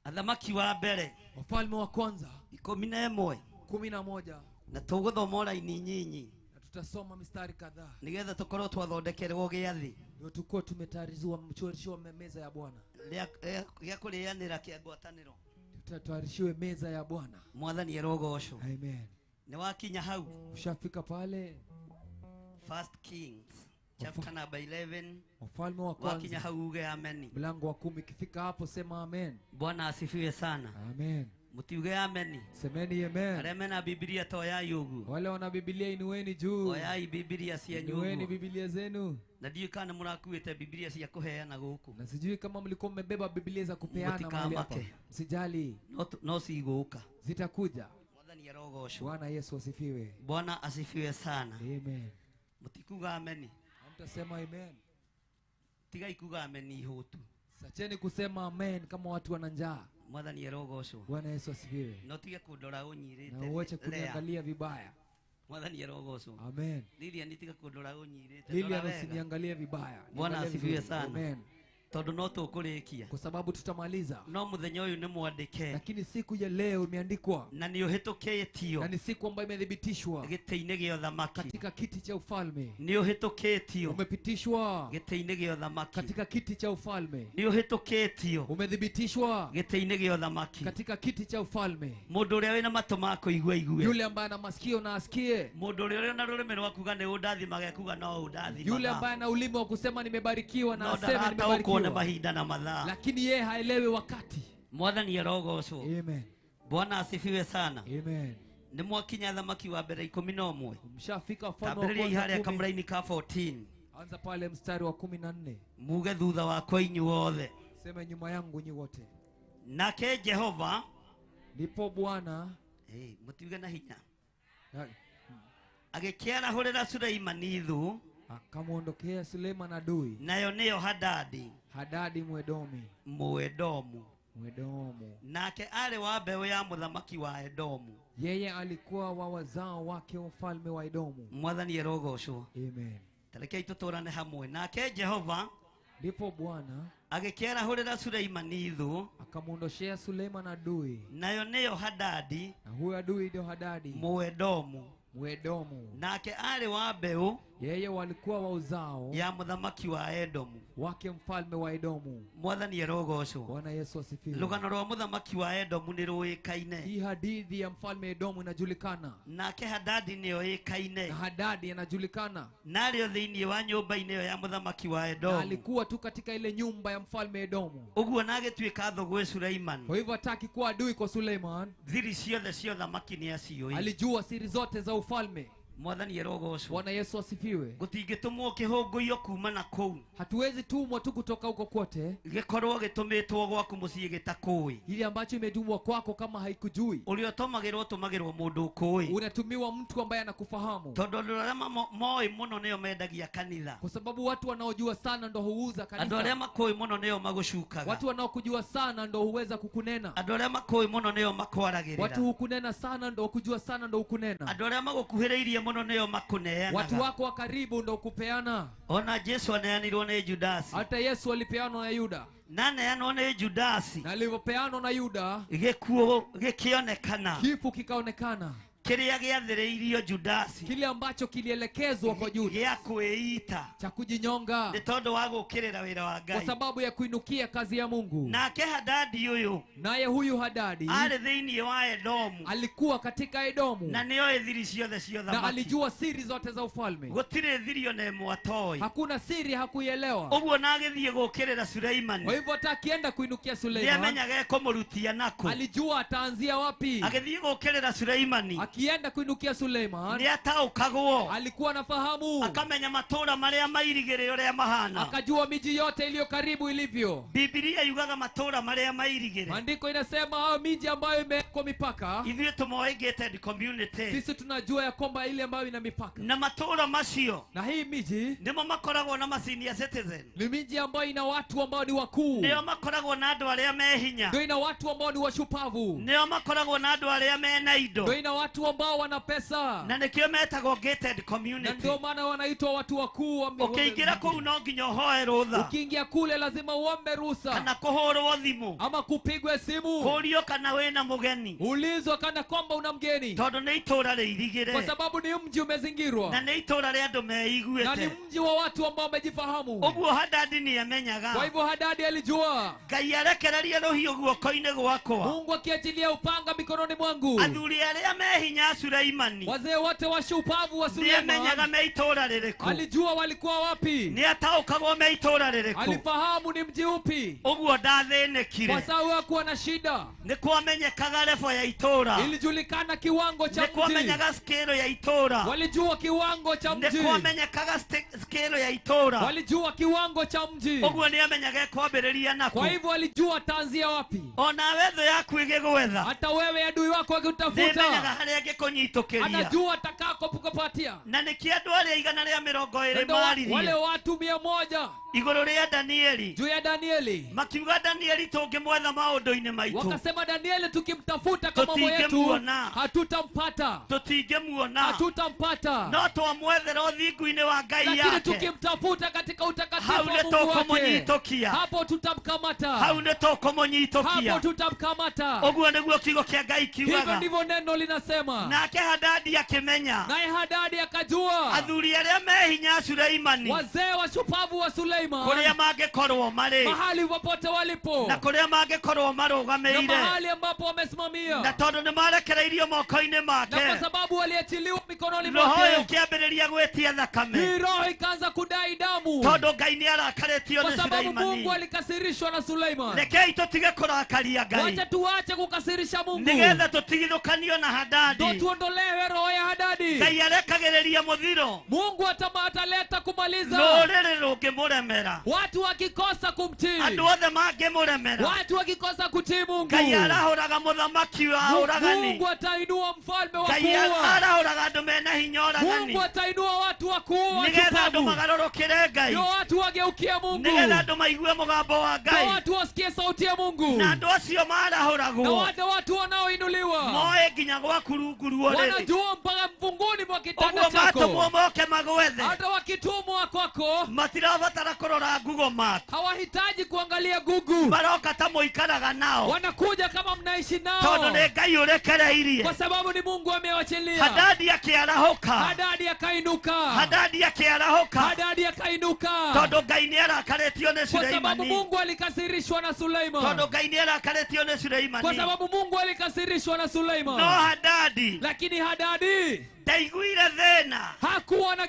Athamaki wa mbere. Wafalme wa kwanza 11. 11. Na tũgũthoma raini nyinyi. Na tutasoma mistari kadhaa. Nĩgetha tũkorwo twathondekerwo gĩathĩ. Ndio tukue tumetayarishiwa mchorishiwa meza ya Bwana. Gĩa kũrĩanĩra kĩa ngwatanĩro. Tutatayarishiwe meza ya Bwana. Mwathani arogocwo. Amen. Nĩ wakinya hau. Ushafika pale. First Kings chapter number 11. Wafalme wa kwanza. Wakinya hau uge amen. Mlango wa 10 ikifika hapo sema amen. Bwana asifiwe sana. Amen. Mutiuge amen. Semeni amen. Arĩa mena Biblia toyai ũguo. Wale wana Biblia inueni juu. Oyai Biblia cienyu. Inueni Biblia zenu. Na ndiũĩ kana mũrakuĩte Biblia cia kũheana gũkũ. Na sijui kama mlikuwa mmebeba Biblia za kupeana mahali hapa. Msijali. No cigũka. Zitakuja. Mwathani arogocwo. Bwana Yesu asifiwe. Bwana asifiwe sana. Amen. Mũtikuga amen. Hamtasema amen. Tigai kuga amen ihũtu. Sacheni kusema amen kama watu wana njaa. Mwathani arogocwo. Bwana Yesu asifiwe. No tige kundora ũnyirĩte. Na uache kuniangalia vibaya. Mwathani arogocwo. Amen. Lilian tiga kundora ũnyirĩte. Lilian usiniangalie vibaya. Bwana asifiwe sana. Amen. Tondu no tukurikia. Kwa sababu tutamaliza. No muthenya uyu ni mwandike. Lakini siku ya leo imeandikwa. Na ni uhitukitio. Na ni siku ambayo imethibitishwa. Giti-ini gia uthamaki. Katika kiti cha ufalme. Ni uhitukitio. Umepitishwa. Giti-ini gia uthamaki. Katika kiti cha ufalme. Ni uhitukitio. Umethibitishwa. Giti-ini gia uthamaki. Katika kiti cha ufalme. Mundu uria wina matu ma kuigua igue. Yule ambaye ana masikio na asikie. Mundu uria na rurimi rwa kuga ni undathimaga kuga no undathimaga. Yule ambaye ana ulimi wa kusema nimebarikiwa na aseme nimebarikiwa. Mahinda na mathaa. Lakini yeye haelewi wakati. Mwathani arogocwo. Amen. Bwana asifiwe sana. Amen. Ni mwakinya thamaki wa mbere 11. Mshafika mfano wa kwanza. Haria kamraini ka 14. Anza pale mstari wa 14. Muge thutha wakwa inyuothe. Sema nyuma yangu nyi wote. Nake Jehova. Ndipo Bwana. Mutiuge na hinya. Agĩkĩarahũrĩra Suleimani thũ. Akamuondokea Suleiman adui. Nayo niyo Hadadi. Hadadi Mwedomi. Mwedomu. Mwedomu. Nake arĩ wa mbeũ ya mũthamaki wa Edomu. Yeye alikuwa wa wazao wake mfalme wa Edomu. Mwathani arogocwo. Amen. Tarekei tũtũrane hamwe. Nake Jehova. Ndipo Bwana agĩkĩarahũrĩra Suleimani thũ. Akamuondoshea Suleiman adui. Nayo niyo Hadadi. Na huyo adui ndio Hadadi. Mwedomu. Mwedomu. Nake arĩ wa mbeũ. Yeye walikuwa wa uzao ya mũthamaki wa Edomu. Wake mfalme wa Edomu. Mwathani arogocwo. Bwana Yesu asifiwe. Rũgano rwa mũthamaki wa Edomu nĩ rũĩkaine. Hii hadithi ya mfalme Edomu inajulikana. Nake Hadadi nĩoĩkaine. Na Hadadi anajulikana. Narĩo thĩinĩ wa nyũmba-inĩ ĩyo ya mũthamaki wa Edomu. Na alikuwa tu katika ile nyumba ya mfalme Edomu. Ũguo na agĩtuĩka thũ gwĩ Suleiman. Kwa hivyo hataki kuwa adui kwa Suleiman. Thiri ciothe cia ũthamaki nĩ aciũĩ. Alijua siri zote za ufalme. Mwathani arogocwo. Bwana Yesu asifiwe. Gutingĩtũmwo kĩhũngũiyo kuma na kũu. Hatuwezi tumwa tu kutoka huko kote. Gĩkorwo gĩtũmĩtwo gwaku mũciĩ gĩtakũĩ. Ile ambacho imetumwa kwako kama haikujui. Ũrĩa ũtũmagĩrwo ũtũmagĩrwo mũndũ ũkũĩ. Unatumiwa mtu ambaye anakufahamu. Tondũ andũ arĩa moĩ mũno nĩo mendagia kanitha. Kwa sababu watu wanaojua sana ndo huuza kanisa. Andũ arĩa makũĩ mũno nĩo magũcukaga. Watu wanaokujua sana ndo huweza kukunena. Andũ arĩa makũĩ mũno nĩo makwaragĩrĩra. Watu hukunena sana ndo kujua sana ndo hukunena. Andũ arĩa magũkuhĩrĩirie mũno nĩo makuneanaga. Watu wako wa karibu ndo kupeana. Ona Yesu aneanirwo nĩ Judasi. Hata Yesu alipeanwa na Yuda. Na aneanwo nĩ Judasi. Na alipopeanwa na Yuda, gĩkuũ gĩkĩonekana. Kifo kikaonekana. Kĩrĩa gĩathĩrĩirio Judasi. Kile ambacho kilielekezwa kwa Judas. Gĩa kwĩita. Cha kujinyonga. Nĩ tondũ wa gũkĩrĩra wĩra wa Ngai. Kwa sababu ya kuinukia kazi ya Mungu. Nake Hadadi ũyũ. Naye huyu Hadadi arĩ thĩinĩ wa Edomu. Alikuwa katika Edomu. Na nĩoĩ thiri ciothe cia ũthamaki. Na alijua siri zote za ufalme. Gũtirĩ thiri ona ĩmwe atoĩ. Hakuna siri hakuielewa. Ũguo na agĩthiĩ gũkĩrĩra Suleiman. Kwa hivyo hata akienda kuinukia Suleiman, nĩamenyaga ekũmũrutia nakũ. Alijua ataanzia wapi. Agĩthiĩ gũkĩrĩra Suleimani. Akienda kuinukia Suleiman, nĩataũkagwo. Alikuwa anafahamu. Akamenya matũra marĩa mairigĩre ũrĩa mahana. Akajua miji yote iliyo karibu ilivyo. Biblia yugaga matũra marĩa mairigĩre. Maandiko inasema hao miji ambayo imewekwa mipaka. Ithuĩ tũmoĩ gated community. Sisi tunajua ya kwamba ile ambayo ina mipaka. Na matũra macio. Na hii miji nĩmo makoragwo na ma senior citizen. Ni miji ambayo ina watu ambao ni wakuu. Nĩo makoragwo na andũ arĩa me hinya. Ndio ina watu ambao ni washupavu. Nĩo makoragwo na andũ arĩa mena indo. Ndio ina watu ambao wana pesa. Na nĩkĩo metagwo gated community. Na ndio maana wanaitwa watu wakuu wa Ukiingira kũu no nginya ũhoe rũtha. Ukiingia kule lazima uombe ruhusa. Kana kũhũrwo thimũ. Ama kupigwe simu. Kũrio kana wĩna mũgeni. Ulizwa kana kwamba una mgeni. Tondũ nĩ itũra rĩirigĩre. Kwa sababu ni mji umezingirwa. Na nĩ itũra rĩa andũ meiguĩte. Na ni mji wa watu ambao wamejifahamu. Ũguo Hadadi nĩamenyaga. Kwa hivyo Hadadi alijua. Ngai arekereria rũhiũ guoko-inĩ gwakwa. Mungu akiachilia upanga mikononi mwangu. Athuri arĩa me hinya Suleimani. Wazee wote washupavu wa Suleiman. Nĩamenyaga me itũra rĩrĩkũ. Alijua walikuwa wapi. Nĩataũkagwo me itũra rĩrĩkũ. Alifahamu ni mji upi. Ũguo ndathĩnĩkire. Kwa sababu hakuwa na shida. Nĩkwamenyekaga level ya itũra. Ilijulikana kiwango cha mji. Nĩkwamenyaga scale ya itũra. Walijua kiwango cha mji. Nĩkwamenyekaga scale ya itũra. Walijua kiwango cha mji. Ũguo nĩamenyaga ekwambĩrĩria nakũ. Kwa hivyo alijua ataanzia wapi. Ona we thũ yaku ĩgĩgwetha. Hata wewe adui wako akikutafuta. Nĩamenyaga harĩa angĩkũnyitũkĩria. Anajua atakakokupatia. Na nĩkĩo andũ arĩa 120 maririe. Wale watu 100. Igũrũ rĩa Danieli. Juu ya Danieli. Makiuga Danieli tũngĩmwetha maũndũ-inĩ maitũ. Wakasema Danieli tukimtafuta kwa mambo yetu hatutampata. Tũtingĩmuona. Hatutampata. No twamwethera ũthingu-inĩ wa Ngai yake. Lakini tukimtafuta katika utakatifu wa Mungu wake, hapo tutamkamata. Hau nĩ tũkũmũnyitũkia. Hapo tutamkamata. Ũguo nĩguo kiugo kĩa Ngai kiugaga. Hivyo ndivyo neno linasema. Nake Hadadi akimenya. Naye Hadadi akajua. Athuri arĩa me hinya Suleimani. Wazee washupavu wa Suleiman. Kũrĩa mangĩkorwo marĩ. Mahali popote walipo. Na kũrĩa mangĩkorwo marũgamĩire. Na mahali ambapo wamesimamia. Na tondũ nĩ marekereirio moko-inĩ make. Na kwa sababu waliachiliwa mikononi mwake. Roho ĩkĩambĩrĩria gwĩtia thakame. Hii roho ikaanza kudai damu. Tondũ Ngai nĩ arakarĩtio nĩ Kwa sababu Suleimani. Mungu alikasirishwa na Suleiman. Rekei tũtige kũrakaria Ngai. Wacha tuache kukasirisha Mungu. Nĩgetha tũtigithũkanio na Hadadi. Ndio tuondolewe roho ya Hadadi. Ngai arekagĩrĩria mũthiro. Mungu ataleta kumaliza. Rũrĩrĩ rũngĩmũremera. Watu wakikosa kumtii. Andũ othe mangĩmũremera. Watu wakikosa kutii Mungu. Ngai arahũraga mũthamaki wa ũragani. Mungu atainua mfalme wa kuua. Ngai arahũraga andũ mena hinya ũragani. Mungu atainua watu wa kuua. Nĩgetha andũ magarũrũkĩre Ngai. Ndio watu wageukie Mungu. Nĩgetha andũ maigue mũgambo wa Ngai. Ndio watu wasikie sauti ya Mungu. Na andũ acio marahũragwo. Na wale watu wanaoinuliwa. Moe nginya gwaku rungu ruo rĩrĩ. Wanajua mpaka mvunguni mwa kitanda chako. Ũguo matũmwo moke magwethe. Hata wakitumwa kwako matirabatara kũrora Google Map. Hawahitaji kuangalia Google. Maroka ta mũikaraga nao. Wanakuja kama mnaishi nao. Tondũ nĩ Ngai ũrekereirie. Kwa sababu ni Mungu amewachilia. Hadadi akĩarahũka. Hadadi akainuka. Hadadi akĩarahũka. Hadadi akainuka. Tondũ Ngai nĩ arakarĩtio nĩ Suleimani. Kwa sababu Mungu alikasirishwa na Suleiman. Tondũ Ngai nĩ arakarĩtio nĩ Suleimani. Kwa sababu Mungu alikasirishwa na Suleiman. No Hadadi. Lakini Hadadi ndaiguire thĩna. Hakuwa na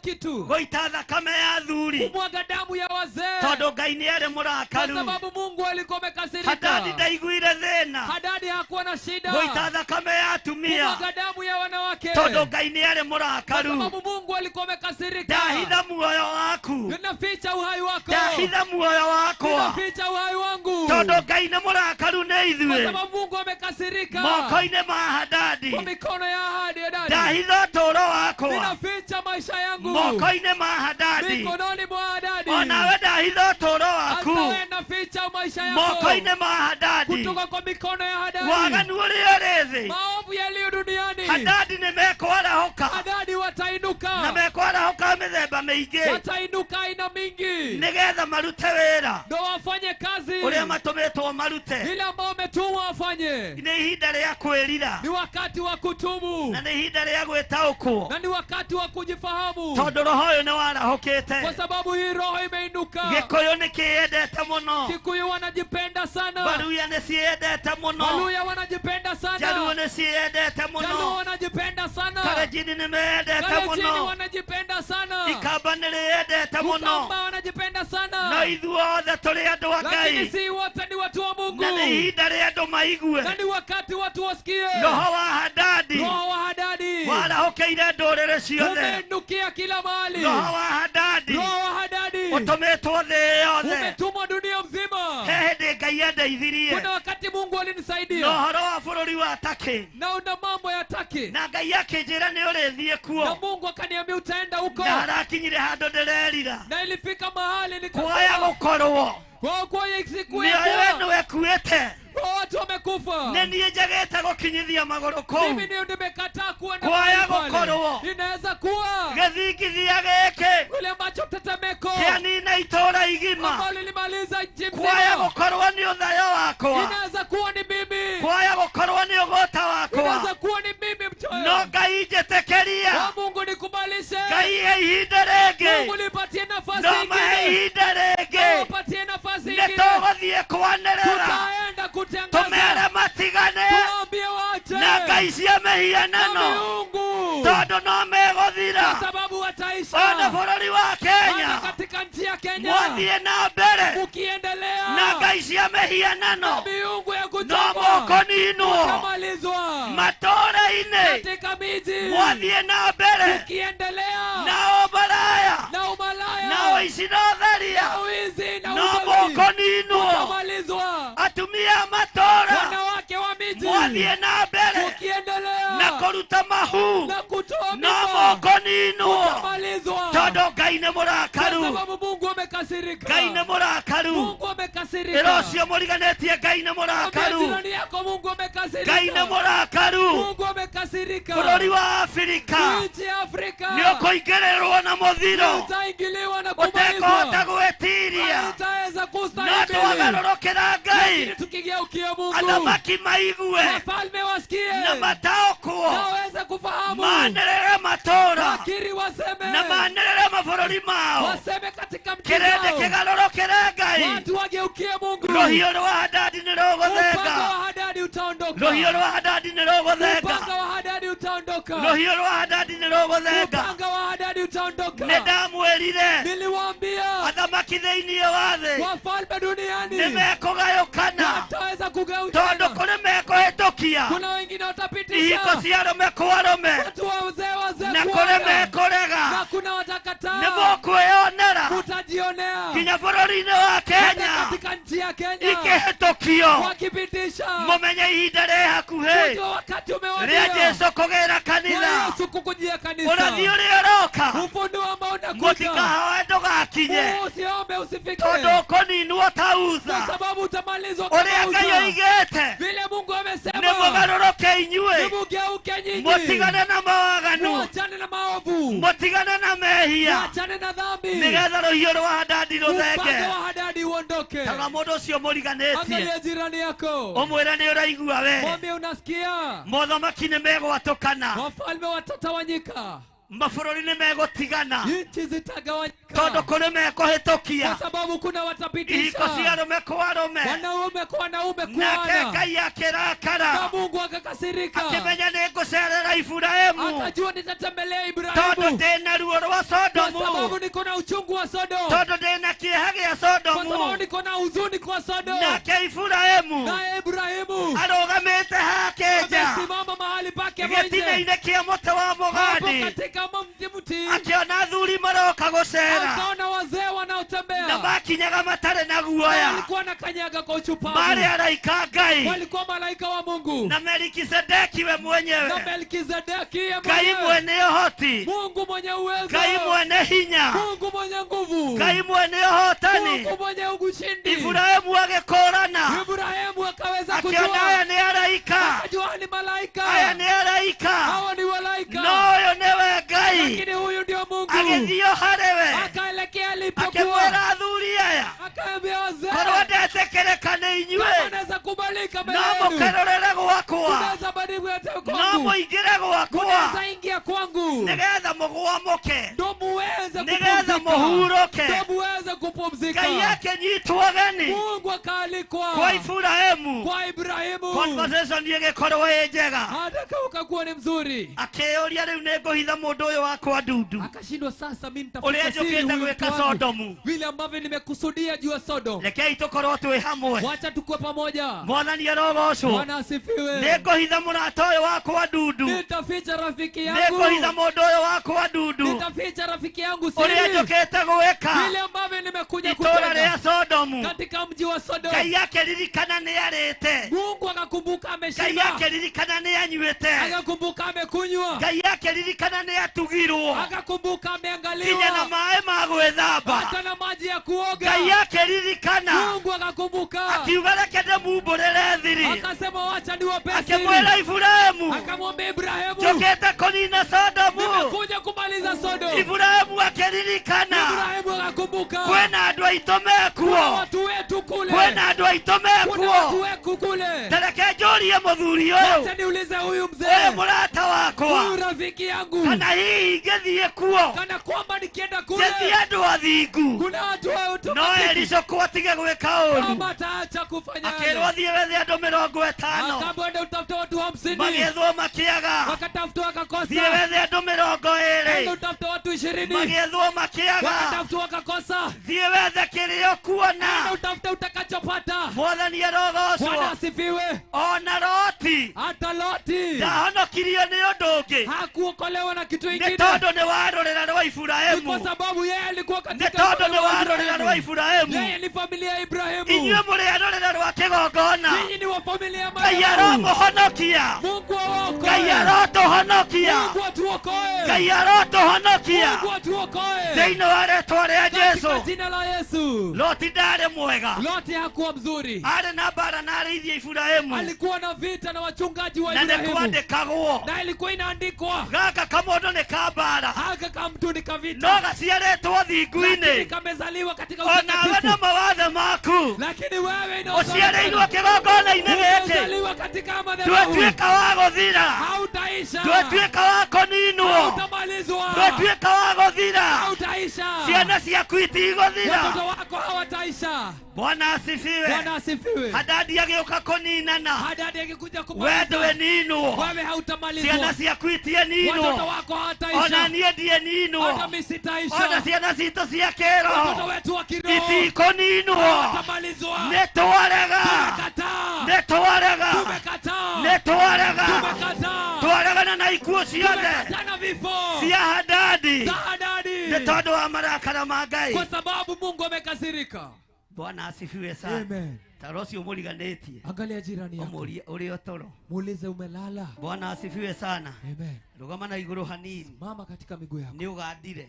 kitu. Gũita thakame ya athuri. Kumwaga damu ya wazee. Tondũ Ngai nĩ arĩ mũrakaru. Kwa sababu Mungu alikuwa amekasirika. Hadadi ndaiguire thĩna. Hadadi hakuwa na shida. Gũita thakame ya atumia. Kumwaga damu ya wanawake. Tondũ Ngai nĩ arĩ mũrakaru. Kwa sababu Mungu alikuwa amekasirika. Ndahitha muoyo waku. Ninaficha uhai wako. Ndahitha muoyo wakwa. Ninaficha uhai wangu. Tondũ Ngai nĩ mũrakaru nĩ ithuĩ. Kwa sababu Mungu amekasirika. Moko-inĩ ma Hadadi. Kwa mikono ya Hadadi. Ndahitha ũtũũro wakwa. Ninaficha maisha yangu. Moko-inĩ ma Hadadi. Mikononi mwa Hadadi. Onawe ndahitha ũtũũro waku. Hata wewe naficha maisha yako. Moko-inĩ ma Hadadi. Kutoka kwa mikono ya Hadadi. Waganu ũrĩa ũrĩ thĩ. Maovu yaliyo duniani. Hadadi nĩ mekwarahũka. Hadadi watainuka. Na mekwarahũka mĩthemba mĩingĩ. Watainuka aina mingi. Nĩgetha marute wĩra. Ndio wafanye kazi. Ũrĩa matũmĩtwo marute. Ile ambao wametumwa wafanye. Nĩ ihinda rĩa kwĩrira. Ni wakati wa kutubu. Na nĩ ihinda rĩa gwĩtaũkwo. Na ni wakati wa kujifahamu. Tondũ roho ũyũ nĩ warahũkĩte. Kwa sababu hii roho imeinuka. Gĩkũyũ nĩ kĩyendete mũno. Kikuyu wanajipenda sana. Baluya nĩ ciendete mũno. Baluya wanajipenda sana. Jaluo nĩ ciendete mũno. Jaluo wanajipenda sana. Kalenjini nĩ meyendete mũno. Kalenjini wanajipenda sana. Ikamba nĩ rĩyendete mũno. Ukamba wanajipenda sana. No ithuothe tũrĩ andũ a Ngai. Lakini si wote ni watu wa Mungu. Na nĩ ihinda rĩa andũ maigue. Na ni wakati watu wasikie. Roho wa Hadadi. Roho wa Hadadi. Warahũkĩire ndũrĩrĩ ciothe. Umeinukia kila mahali. Roho wa Hadadi. Roho wa Hadadi. Ũtũmĩtwo thĩ yothe. Umetumwa dunia mzima. He hĩndĩ Ngai andeithirie. Kuna wakati Mungu alinisaidia. Na ũhoro wa bũrũri wa Turkey. Na una mambo ya Turkey. Na Ngai akĩnjĩra nĩ ũrĩthiĩ kuo. Na Mungu akaniambia utaenda huko. Na harakinyire handũ ndĩrerira. Na ilifika mahali nikasema. Kwaya gũkorwo. Kwa kwa siku Nĩ ya wewe nĩwe kuĩte. Watu wamekufa. Nĩ niĩ njagĩte gũkinyithia magũrũ kũu. Mimi ndio nimekataa kuenda Kwaya pale. gũkorwo. Inaweza kuwa. Gĩthingithia gĩkĩ. Kile ambacho tetemeko. Kĩanina itũũra igima. Ambalo lilimaliza nchi mzima. Kwaya gũkorwo nĩ ũthayo wakwa. Inaweza kuwa ni mimi. Kwaya gũkorwo nĩ ũgũta wakwa. Inaweza kuwa ni mimi mchoyo. No Ngai njĩtĩkĩria. Kwa Mungu nikubalishe. Ngai he ihinda rĩngĩ. Mungu nipatie nafasi No ingine. mahe ihinda rĩngĩ. Nipatie nafasi Nĩ ingine. tũgũthiĩ kwanĩrĩra. Tutaenda kutangaza. Tumere matigane. Tuambie waache. Na ngai cia mĩhianano. Na miungu. Tondũ no megũthira. Kwa sababu wataisha. Ona bũrũri wa Kenya. Hata katika nchi ya Kenya. Mwathiĩ na mbere. Mukiendelea. Na ngai cia mĩhianano. Na miungu ya No kuchongwa. mũkũninwo. Mutamalizwa. Matũũra-inĩ. Katika miji. Mwathiĩ na mbere. Mukiendelea. Na ũmaraya. Na umalaya. Na ũici na ũtharia. Na wizi na No usaliti. mũkũninwo. Mutamalizwa. Atumia a matũũra. Wanawake wa miji. Mwathiĩ na mbere. Mukiendelea. Na kũruta mahu. Na kutoa No mimba. mũkũninwo. Mutamalizwa. Tondũ Ngai nĩ mũrakaru. Kwa sababu Mungu amekasirika. Ngai nĩ mũrakaru. Mungu amekasirika. Ĩra ũcio mũriganĩtie Ngai nĩ mũrakaru. Jirani yako Mungu amekasirika. Ngai nĩ mũrakaru. Mungu amekasirika. Bũrũri wa Afrika. Nchi ya Afrika. Nĩ ũkũingĩrĩrwo na mũthiro. Utaingiliwa na kumalizwa. Ũtekũhota gwĩtiria. Utaweza kustahimili. No twagarũrũkĩra Ngai. Lakini tukigeukia Mungu, athamaki maigue, wafalme wasikie, na mataũkwo, na waweze kufahamu, maanĩrĩre matũũra, wakiri waseme, na maanĩrĩre mabũrũri mao, waseme katika mji kĩrĩndĩ wao, kĩgarũrũkĩre Ngai. Watu wageukie Mungu. Rũhiũ rwa Hadadi nĩ rũgũthenga. Upanga wa Hadadi utaondoka. Rũhiũ rwa Hadadi nĩ rũgũthenga. Upanga wa Hadadi utaondoka. Rũhiũ rwa Hadadi nĩ rũgũthenga. Upanga wa Hadadi utaondoka. Nĩ ndamwĩrire, niliwaambia, athamaki thĩinĩ wa thĩ, wafalme duniani, nĩ mekũgayũkana, wataweza kugeuka, tondũ kũrĩ mekũhĩtũkia, kuna wengine watapitisha, ihiko cia arũme kwa arũme, watu wazee wazee na kũrĩ mekũrega, na kuna watakataa, nĩ mũkwĩyonera, mutajionea, nginya bũrũri-inĩ wa Kenya, katika nchi ya Kenya, ikĩhĩtũkio, wakipitisha, mũmenye ihinda rĩ hakuhĩ, wakati umewadia, rĩa Jesũ kũgĩra kanitha, Yesu kukujia kanisa, ũrathi ũrĩa ũroka, ufunuo ambao unakuja, mũtikahoe ndũgakinye, usiombe usifike, tondũ ũkũninwo ta Uza, kwa sababu utamalizwa kama ũrĩa Uza. Ngai oigĩte, vile Mungu amesema, nĩ mũgarũrũke inyuĩ, nimugeuke nyinyi, mũtigane na mawaganu, muachane na maovu, mũtigane na mehia, muachane na dhambi, nĩgetha rũhiũ rwa Hadadi rũthenge, upanga wa Hadadi uondoke. Tarora mũndũ ũcio mũriganĩtie, angalia jirani yako, ũmwĩre nĩ ũraigua we, mwambie unasikia, mothamaki nĩ megwatũkana, wafalme watatawanyika, mabũrũri nĩ megũtigana, nchi zitagawanyika, tondũ kũrĩ mekũhĩtũkia, kwa sababu kuna watapitisha, ihiko cia arũme kwa arũme, wanaume kwa wanaume nake kuana, Ngai akĩrakara, na Mungu akakasirika, akĩmenya nĩ ngũcerera Iburahĩmu, akajua nitatembelea Ibrahimu, tondũ ndĩna ruo rwa Sodomu, kwa sababu niko na uchungu wa Sodomu, tondũ ndĩna kĩeha gĩa Sodomu, kwa sababu niko na huzuni kwa Sodomu, nake Iburahĩmu, naye Ibrahimu arũgamĩte hake nja, amesimama mahali pake mwenyewe, gĩtina-inĩ kĩa mũtĩ wa mũgandi, katika mti, akĩona athuri maroka gũcera, akaona wazee wanaotembea, na makinyaga matarĩ na guoya, walikuwa na kanyaga kwa uchupavu, marĩ araika a Ngai, walikuwa malaika wa Mungu, na Melkizedeki we mwenyewe, na Melkizedeki yeye Ngai mwenyewe, mwene ũhoti, Mungu mwenye uwezo, Ngai mwene hinya, Mungu mwenye nguvu, Ngai mwene ũhotani, Mungu mwenye ushindi. Ibrahimu agĩkũrana, Ibrahimu akaweza kujua, akiona aya nĩ araika, akajua ni malaika, aya nĩ araika, hawa ni malaika, no ũyũ nĩwe Ngai, lakini huyu ndio Mungu, agĩthiĩ harĩ we, akaelekea alipokuwa, akĩmwĩra athuri aya, akaambia wazee, korwo ndetĩkĩrĩka nĩ inyuĩ, kama naweza kubalika mbele no yenu, mũkerũrĩre gwakwa, unaweza badilika no kwangu, mũingĩre gwakwa, unaweza ingia kwangu, nĩgetha mũgwamũke, ndo muweze nĩgetha kupumzika, mũhurũke, ndo muweze kupumzika. Ngai akĩnyitwo ũgeni Mungu akaalikwa kwa Ibrahimu, kwa Ibrahimu, conversation ĩgĩkorwo ĩ njega, hata kama ukakuwa ni mzuri, akĩyũria rĩu nĩ ngũhitha mũndũ ũyũ wakwa ndundu, akashindwa sasa mimi nitafuta ũrĩa siri njũkĩte huyu gwĩka mtu wangu, Sodomu, vile ambavyo nimekusudia juu ya Sodom. Rekei tũkorwo twĩ hamwe, wacha tukue pamoja. Mwathani arogocwo. Bwana asifiwe. Nĩ ngũhitha mũrata ũyũ wakwa ndundu, nitaficha rafiki yangu, nĩ ngũhitha mũndũ ũyũ wakwa ndundu, nitaficha rafiki yangu siri, ũrĩa njũkĩte gwĩka, vile ambavyo nimekuja itũũra kutenda rĩa Sodomu. katika mji wa Sodom. Ngai akĩririkana nĩ arĩte, Mungu akakumbuka ameshiba, Ngai akĩririkana nĩ anyuĩte, akakumbuka amekunywa, Ngai akĩririkana nĩ atugirwo, akakumbuka ameangaliwa, nginya na maĩ ma gwĩthamba, hata na maji ya kuoga. Ngai akĩririkana, Mungu akakumbuka, akiuga reke ndĩmumbũrĩre thiri, akasema wacha niwape siri, akĩmwĩra Ibrahimu, akamwambia Ibrahimu, njũkĩte kũnina Sodomu, nimekuja kumaliza Sodom. Ibrahimu akĩririkana, Ibrahimu akakumbuka, kwĩna andũ aitũ mekuo, kuna watu wetu kule, kwĩna andũ aitũ mekuo, kuna watu wetu kule. Ta reke njũrie mũthuri ũyũ, wacha niulize huyu mzee, ũyũ mũrata wakwa, huyu rafiki yangu, kana hihi ingĩthiĩ kuo, kana kwamba nikienda kule, ngĩthiĩ andũ athingu, kuna watu wetu, no Elisha atige gwĩka ũru, kama ataacha kufanya akĩrwo thiĩ wethe andũ 50, akaambiwa enda utafute watu 50, magĩethwo makĩaga, wakatafuta wakakosa, thiĩ wethe andũ 20, enda utafute watu 20, magĩethwo makĩaga, wakatafuta wakakosa, thiĩ wethe kĩrĩa ũkuona, enda utafute utakachopata. Mwathani arogocwo. Bwana asifiwe. Ona Loti, hata Loti ndahonokirio nĩ ũndũ ũngĩ, hakuokolewa na kitu nĩ kingine, tondũ nĩ wa rũrĩra rwa ni Ibrahimu, kwa sababu yeye alikuwa nĩ katika tondũ nĩ wa rũrĩra rwa Ibrahimu. Yeye ni familia ya Ibrahimu. Inyuĩ mũrĩ a rũrĩra rwa kĩgongona, Ninyi ni wa familia ya Ngai madhabahu. aromũhonokia, Mungu awaokoe, Ngai arotũhonokia, Mungu atuokoe, Ngai arotũhonokia Mungu atuokoe thĩinĩ wa rĩtwa rĩa katika Jesu. Jina la Yesu. Loti ndare mwega. Loti hakuwa mzuri. Arĩ na mbara na arĩithi a Iburahĩmu. Alikuwa na vita na wachungaji wa Na nĩ Ibrahimu. kwandĩkagwo. Na ilikuwa inaandikwa. Gaka kamũndũ nĩ ka mbara. Haka kamtu ni kavita. No gaciarĩtwo thingu-inĩ. Lakini kamezaliwa katika Onawe utakatifu. na mawathe maku. Lakini wewe Ũciarĩirwo kĩgongona-inĩ gĩkĩ. Umezaliwa katika madhabahu. Ndwatuĩka wa gũthira. Hautaisha. Ndwatuĩka wa kũninwo. Hautamalizwa. Ndwatuĩka wa gũthira. Hautaisha. Ciana ciaku itigũthira. Watoto wako hawataisha. Bwana asifiwe. Bwana asifiwe. Hadadi agĩũka kũninana. Hadadi akikuja kumaliza. We ndũeninwo. Wewe hautamalizwa. Ciana ciaku itieninwo. Watoto wako hawataisha. Ona niĩ ndieninwo. Hata mimi sitaisha. Ona ciana citũ cia kĩroho. Watoto wetu wa kiroho. Itikũninwo. Hawatamalizwa. Nĩtwarega. Tumekataa. Nĩtwarega. Tumekataa. Nĩtwarega. Tumekataa. Twaregana na ikuũ ciothe. Tumekataa na vifo. Cia Hadadi. Za Hadadi. Nĩ tondũ wa marakara ma Ngai. Kwa sababu Mungu amekasirika. Bwana asifiwe sana. Amen. Ta rora ũcio ũmũriganĩtie. Angalia jirani yako. Ũmũrie ũrĩ o toro. Muulize umelala. Bwana asifiwe sana. Amen. Rũgama na igũrũ hanini. Mama katika miguu yako. Nĩ ũgandire.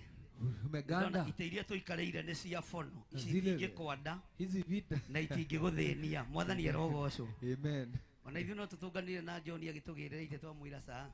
Umeganda. Ite iria tũikarĩire nĩ cia bono. Ici Zile- itingĩkwanda Hizi vita. na itingĩgũthĩnia. Mwathani arogocwo. Amen. Ona ithuĩ no tũtũnganire na John agĩtũgĩrĩra ithe twamwĩra ca.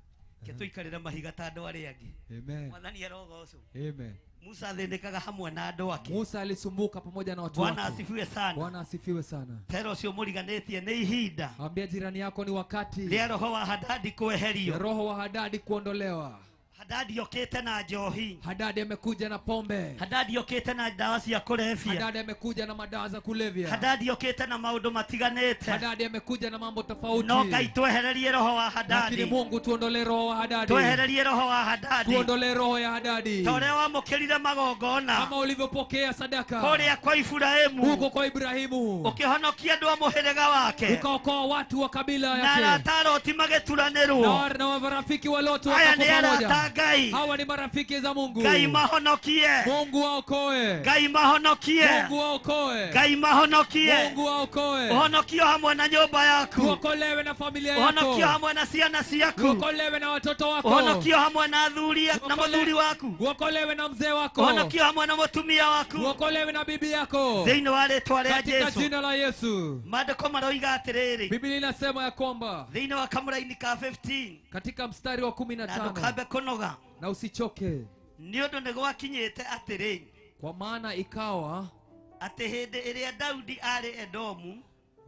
Ke tũikarĩre mahiga ta andũ arĩa angĩ. Amen. Mwathani arogocwo. Amen. Musa athĩnĩkaga hamwe na andũ ake. Musa alisumbuka pamoja na watu Bwana wake. asifiwe sana. Bwana asifiwe sana. Tera ũcio ũmũriganĩtie nĩ ihinda Ambia jirani yako ni wakati rĩa roho wa Hadadi kweherio. roho wa Hadadi kuondolewa. Hadadi okĩte na njohi. Hadadi amekuja na pombe. Hadadi okĩte na ndawa cia kũrebia. Hadadi amekuja na madawa za kulevya. Hadadi okĩte na maũndũ matiganĩte. Hadadi amekuja na mambo tofauti. No Ngai twehererie roho wa Lakini Hadadi. Mungu tuondolee roho wa Hadadi. Twehererie roho wa Hadadi. Tuondolee roho ya Hadadi. Ta ũrĩa wamũkĩrire magongona Kama ulivyopokea sadaka kũrĩa kwa Iburahĩmu, huko kwa Ibrahimu, ũkĩhonokia andũ a mũhĩrĩga wake ukaokoa watu wa kabila na yake arata a Loti magĩturanĩrwo. na marafiki wa Lot Aya wakapo nĩ pamoja. arata a Ngai. Hawa ni marafiki za Mungu. Ngai mahonokie. Mungu aokoe. Ngai mahonokie. Mungu aokoe. Ngai mahonokie. Mungu aokoe. Ũhonokio hamwe na nyũmba yaku. Uokolewe na familia yako. Ũhonokio hamwe na ciana ciaku. Uokolewe na watoto wako. Ũhonokio hamwe na athuri na mũthuri waku. Uokolewe na mzee wako. Ũhonokio hamwe na mũtumia waku. Uokolewe na bibi yako. Thĩinĩ wa rĩtwa rĩa Katika Jesu. jina la Yesu. Maandĩko maroiga atĩrĩrĩ. Biblia inasema ya kwamba Thĩinĩ wa kamũraini ka 15 katika mstari wa na 15 ndũkambe kũnoga. na usichoke, Nĩ ũndũ nĩ gwakinyĩte atĩrĩ, kwa maana ikawa atĩ hĩndĩ ĩrĩa Daudi arĩ Edomu,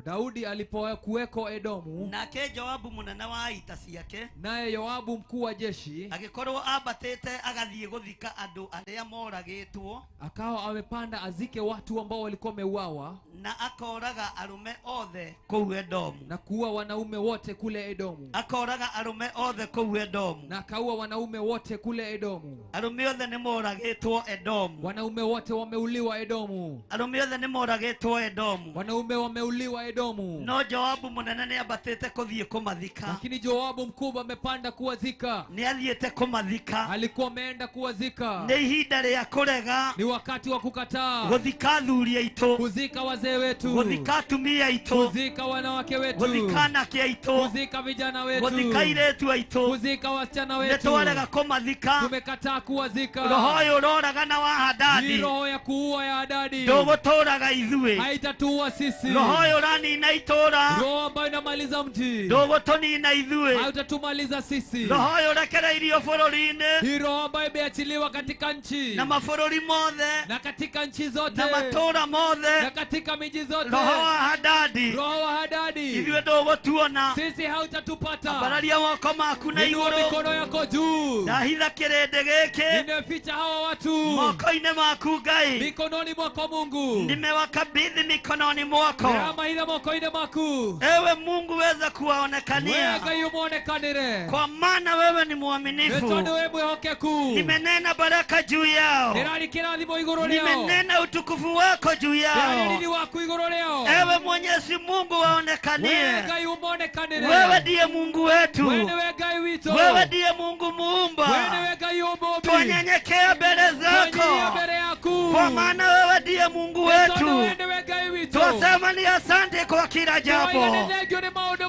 Daudi alipokuweko Edomu, nake Joabu mũnene wa ita ciake naye Yoabu mkuu wa jeshi agĩkorwo ambatĩte agathiĩ gũthika andũ arĩa moragĩtwo, akawa amepanda azike watu ambao walikuwa wameuawa na akoraga arũme othe kũu Edomu. na kuua wanaume wote kule Edomu, Akoraga arũme othe kũu Edomu. na akaua wanaume wote kule Edomu. Arũme othe nĩ moragĩtwo Edomu. Wanaume wote wameuliwa Edomu. Arũme othe nĩ moragĩtwo Edomu. Wanaume wameuliwa Edomu. No Joabu mũnene nĩ ambatĩte kũthiĩ kũmathika. Lakini Joabu mkubwa amepanda kuwazika. Nĩ athiĩte kũmathika. Alikuwa ameenda kuwazika. Nĩ ihinda rĩa kũrega Ni wakati wa kukataa gũthika athuri aitũ, kuzika wazee wetu, gũthika atumia aitũ, kuzika wanawake wetu, gũthika anake aitũ, kuzika vijana wetu, gũthika airĩtu aitũ. kuzika wasichana Nĩ wetu. twarega kũmathika. Tumekataa kuwazika. Roho ũyũ ũroragana wa Hii Hadadi roho ya kuua ya Hadadi ndũgũtũraga ithuĩ. haitatuua sisi. Roho ũyũ ũranina itũra Roho ambayo inamaliza mji ndũgũtũnina ithuĩ. hautatumaliza sisi. Roho ũyũ ũrekereirio bũrũri-inĩ Hii roho ambayo imeachiliwa katika nchi na mabũrũri mothe na katika nchi zote na matũra mothe, na katika miji zote, roho wa Hadadi roho wa Hadadi ithuĩ ndũgũtuona. sisi hautatupata. Ambararia moko maku na Inua igũrũ, mikono yako juu. ndahitha kĩrĩndĩ gĩkĩ Nimeficha hawa watu moko-inĩ maku Ngai. mikononi mwako Mungu. Nimewakabidhi mikononi mwako. Ndamaitha moko-inĩ maku. Ewe Mungu weza Wewe kuwaonekania, Ngai umuonekanire, kwa maana wewe ni nĩ mwaminifu. tondũ wĩ mwĩhokeku. Nimenena baraka juu yao, Ndĩrari kĩrathimo igũrũ rĩao, nimenena utukufu wako juu ndĩraria yao. riri waku igũrũ rĩao. Ewe Mwenyezi Mungu Wewe waonekanie. Ngai umuonekanire. Wewe ndiye Mungu wetu, Wewe niwe Ngai witũ. wewe ndiye Mungu Wewe muumba. niwe Ngai ũmũmbi. Twanyenyekea mbele Twanyinyia zako, mbere yaku, kwa maana wewe ndiye Mungu Nĩ tondũ wetu. wewe niwe Ngai witũ. Twasema ni asante kwa kila jambo.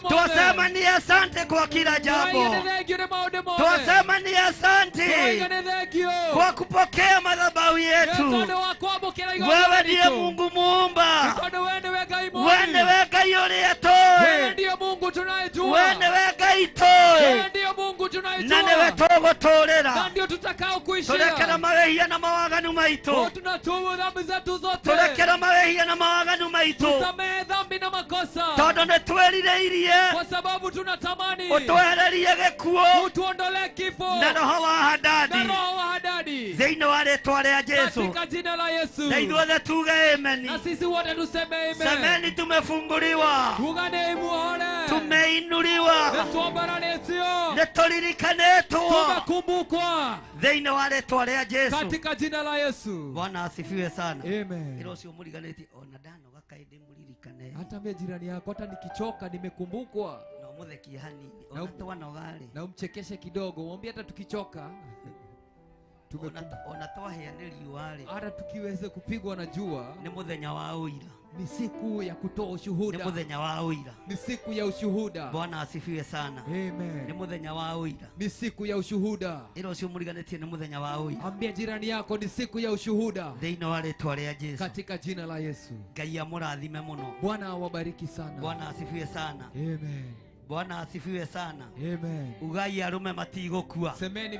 Twasema ni asante kwa kila jambo. Twasema ni asante kwa kupokea madhabahu yetu. Wewe ndiye Mungu muumba. Wewe ndiwe Ngai ũrĩa tũĩ. Wewe ndiye Mungu tunayejua. Wewe ndiwe Ngai tũĩ. Wewe ndiye Mungu tunayejua. Na niwe tũgũtũũrĩra. Na ndio tutakao kuishia. Tũrekera mawehia na mawaganu maitũ. Tunatubu dhambi zetu zote. Tũrekera mawehia na mawaganu maitũ. Tusamehe dhambi na makosa. Tondũ nĩtwĩrirĩirie. Kwa sababu tunatamani. Ũtwehererie gĩkuũ. Utuondolee kifo. Na roho wa Hadadi. Na roho wa Hadadi. Thĩinĩ wa rĩtwa rĩa Yesu. Katika jina la Yesu. Na ithuothe tuge amen. Na sisi wote tuseme amen. Semeni tumefunguliwa. Tugane muhore. Tumeinuliwa. Nĩtũririkanĩtwo. Tumekumbukwa. Thĩinĩ wa rĩtwa rĩa Yesu. Katika jina la Yesu. Bwana asifiwe sana. Amen. Ĩra ũcio mũriganĩtie ona ndanoga kaĩ ndĩmũririkane. Hata mbie jirani yako hata nikichoka nimekumbukwa. Na umuthekie hanini. Ona twanoga rĩ. Na umchekeshe kidogo. Mwambie hata tukichoka. Ona twahĩa nĩ riũa rĩ. Hata tukiweza kupigwa na jua. Nĩ mũthenya wa ũira. Ni siku ya kutoa ushuhuda. Ni muthenya wa ũira. Ni siku ya ushuhuda. Bwana asifiwe sana. Amen. Ni muthenya wa ũira. Ni siku ya ushuhuda. Ĩra ũcio mũriganĩtie ni muthenya wa ũira. Ambia jirani yako ni siku ya ushuhuda. Thĩinĩ wa rĩtwa rĩa Yesu. Katika jina la Yesu. Ngai amũrathime mũno. Bwana awabariki sana. Bwana asifiwe sana. Amen. Bwana asifiwe sana. Amen. Ugai arume matigũkua. Semeni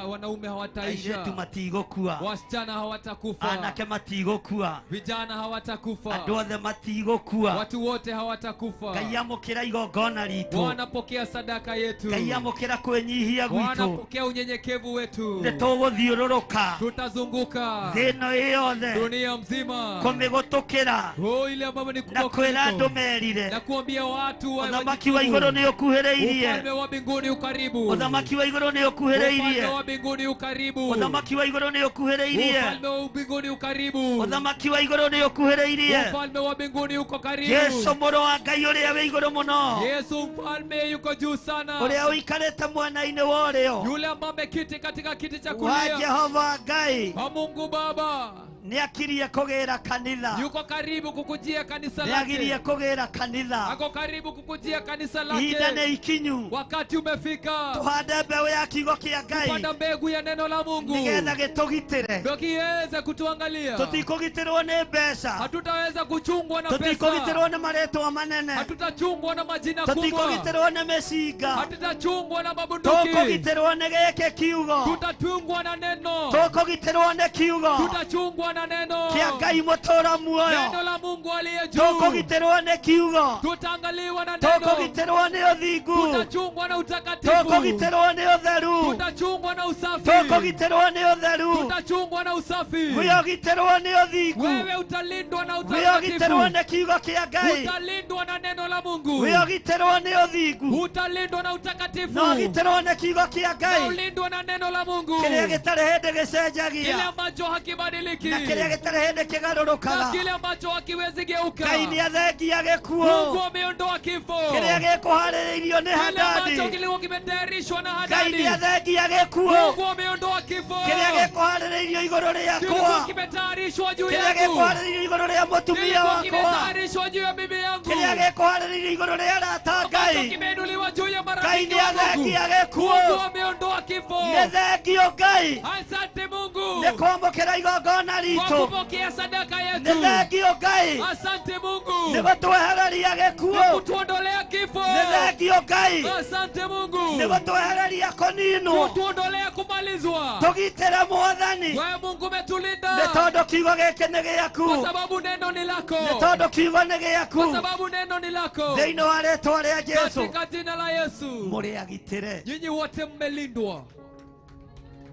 wanaume hawataisha. Airĩtu matigũkua. Wasichana hawatakufa. Anake matigũkua. Vijana hawatakufa. Andũ othe matigũkua. Watu wote hawatakufa. Ngai amũkĩra igongona ritũ. Bwana pokea sadaka yetu. Ngai amũkĩra kwĩnyihia gwitũ. Bwana pokea unyenyekevu wetu. Nĩtũgũthiũrũrũka. Tutazunguka. Thĩ ĩno ĩyothe. Dunia mzima. Kũmĩgũtũkĩra. Oh, ile ambayo ni Na kwĩra andũ merire. Na kuambia watu wa Ũthamaki wa igũrũ nĩ ũkuhĩrĩirie. Ufalme wa mbinguni ukaribu. Ũthamaki wa igũrũ nĩ ũkuhĩrĩirie. Ufalme wa mbinguni ukaribu. Ũthamaki wa igũrũ nĩ ũkuhĩrĩirie. Ufalme wa mbinguni ukaribu. Ũthamaki wa igũrũ nĩ ũkuhĩrĩirie. Ufalme wa mbinguni uko karibu. Yesu mũrũ wa Ngai ũrĩa wĩ igũrũ mũno. Yesu mfalme yuko juu sana. Ũrĩa ũikarĩte mwena-inĩ wa ũrĩo. Yule ambaye ameketi katika kiti cha kulia. Wa Jehova Ngai. Wa Mungu Baba. Nĩakirie kũgĩra kanitha. Yuko karibu kukujia kanisa lake. Nĩagirie kũgĩra kanitha. Ako karibu kukujia kanisa lake. Ihinda nĩ ikinyu. Wakati umefika. Tuhande mbeũ ya kiugo kĩa Ngai. Tupanda mbegu ya neno la Mungu. Nĩgetha gĩtũgitĩre. Ndio kiweze kutuangalia. Tũtikũgitĩrwo nĩ mbeca. Hatutaweza kuchungwa na pesa. Tũtikũgitĩrwo nĩ marĩtwa manene. Hatutachungwa na majina kubwa. Tũtikũgitĩrwo nĩ mĩcinga. Hatutachungwa na mabunduki. Tũkũgitĩrwo nĩ gĩkĩ kiugo. Tutachungwa na neno. Tũkũgitĩrwo nĩ kiugo. Tutachungwa na neno. Kĩa Ngai mũtũũra muoyo. Neno la Mungu aliye juu. Tũkũgitĩrwo nĩ kiugo. Tutaangaliwa na neno. Tũkũgitĩrwo nĩ ũthingu. Tutachungwa na utakatifu. Tũkũgitĩrwo nĩ ũtheru. Tutachungwa na usafi. Tũkũgitĩrwo nĩ ũtheru. Tutachungwa na usafi. Wewe ũgitĩrwo nĩ ũthingu. Wewe utalindwa na Wewe utakatifu. ũgitĩrwo nĩ kiugo kĩa Ngai. Utalindwa na neno la Mungu. Wewe ũgitĩrwo nĩ ũthingu. Utalindwa na utakatifu. Na ũgitĩrwo nĩ kiugo kĩa Ngai. Ulindwa na neno la Mungu. Kĩrĩa gĩtarĩ hĩndĩ gĩcenjagia. Kile ambacho hakibadiliki. Na kĩrĩa gĩtarĩ hĩndĩ kĩgarũrũkaga. Na kile ambacho hakiwezi geuka. Ngai nĩathengia gĩkuũ. Mungu ameondoa kifo. Kĩrĩa gĩkũharĩrĩirio nĩ Kile Hadadi. ambacho kilikuwa kimetayarishwa na Ngai Hadadi. nĩathengia gĩkuũ. Mungu ameondoa kifo. Kĩrĩa gĩkũharĩrĩirio igũrũ rĩakwa. Kilikuwa kimetayarishwa juu Kĩrĩa yangu. gĩkũharĩrĩirio igũrũ rĩa mũtumia Kilikuwa wakwa. kimetayarishwa juu ya bibi yangu. Kĩrĩa gĩkũharĩrĩirio igũrũ rĩa arata a Ambacho Ngai. kimeinuliwa juu ya Ngai marafiki wa Mungu. nĩathengia gĩkuũ. Mungu ameondoa kifo. Nĩ thengio Ngai. Asante Mungu. Nĩ kwamũkĩra igongona Kwa ritũ. kupokea sadaka yetu. Nĩ thengio Ngai. Asante Mungu. Nĩ gũtwehereria gĩkuũ. Kutuondolea kifo. Nĩ thengio Ngai. Asante Mungu. Nĩ gũtwehereria kũninwo. Kutuondolea kumalizwa. Tũgitĩre Mwathani. Wewe Mungu umetulinda. Nĩ tondũ kiugo gĩkĩ nĩ gĩaku. Kwa sababu neno ni lako. Nĩ tondũ kiugo nĩ gĩaku. Kwa sababu neno ni lako. Thĩinĩ wa rĩtwa rĩa Yesu. Katika jina la Yesu. Mũrĩ agitĩre. Nyinyi wote mmelindwa.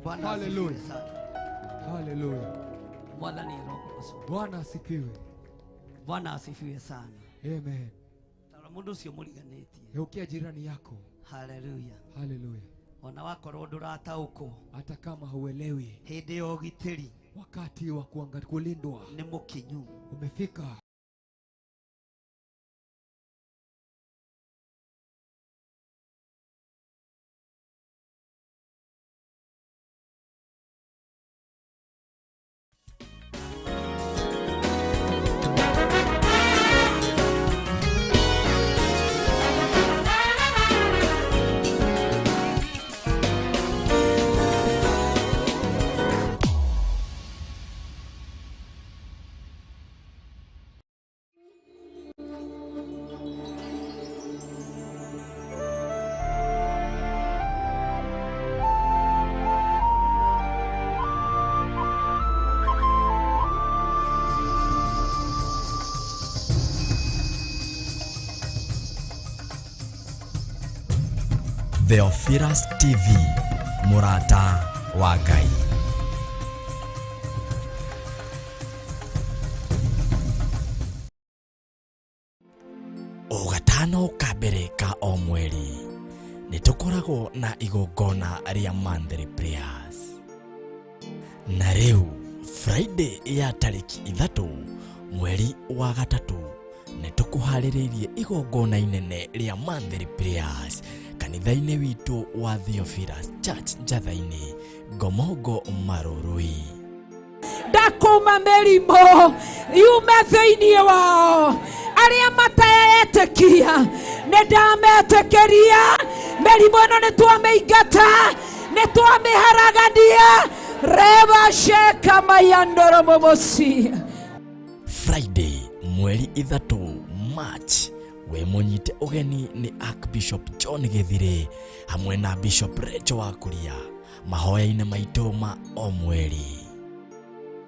Bwana Hallelujah. asifiwe sana. Hallelujah. Mwathani arogocwo. Bwana asifiwe. Bwana asifiwe sana. Amen. Tara mũndũ ũcio mũriganĩtie. Geukia jirani yako. Hallelujah. Hallelujah. Ona wakorwo ndũrataũkwo. Hata kama huelewi. Hĩndĩ ya ũgitĩri. Wakati wa kulindwa nĩ mũkinyu. Umefika. Theophilus TV, mũrata wa Ngai. O gatano ka mbere ka o mweri nĩ tũkoragwo na igongona rĩa monthly prayers. Na rĩu Friday ya tarĩki 3 mweri wa 3 nĩ tũkũharĩrĩirie igongona inene rĩa monthly prayers kanitha-inĩ witũ wa Theophilus Church Njatha-inĩ, Ngomongo Marurui. Ndakuma mĩrimũ yume thĩinĩ wao, arĩa mateetĩkia nĩ ndametĩkĩria. Mĩrimũ ĩno nĩ twamĩingata, nĩ twamĩharagania. Reba sheka mayandoro momosi. Friday mweri 3 March we mũnyite ũgeni nĩ Archbishop John Gĩthire hamwe na Bishop Rachel Wakuria mahoya-inĩ maitũ ma o mweri.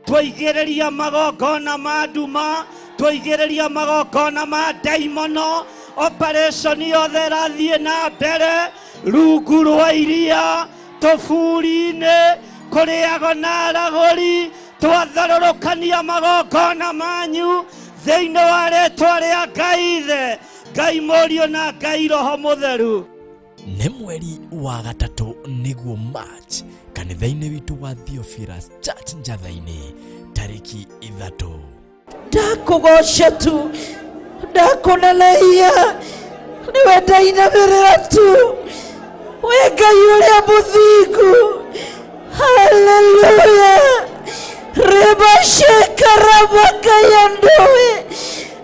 Twaigĩrĩria magongona ma nduma, twaigĩrĩria magongona ma ndaimono. Operation yothe ĩrathiĩ na mbere rungu rwa iria, tũburi-inĩ, kũrĩago na aragũri. Twatharũrũkania magongona manyu thĩinĩ wa rĩtwa rĩa Ngai Ithe, Ngai Mũriũ na Ngai Roho Mũtheru. Nĩ mweri wa 3 nĩguo March kanitha-inĩ witũ wa Theophilus Church Njatha-inĩ tarĩki 3. Ndakũgoca tu, ndakũneneia, nĩwe ndainamĩrĩra tu, wĩ Ngai ũrĩa mũthingu. Haleluya. Reba sheka rabakayandowe,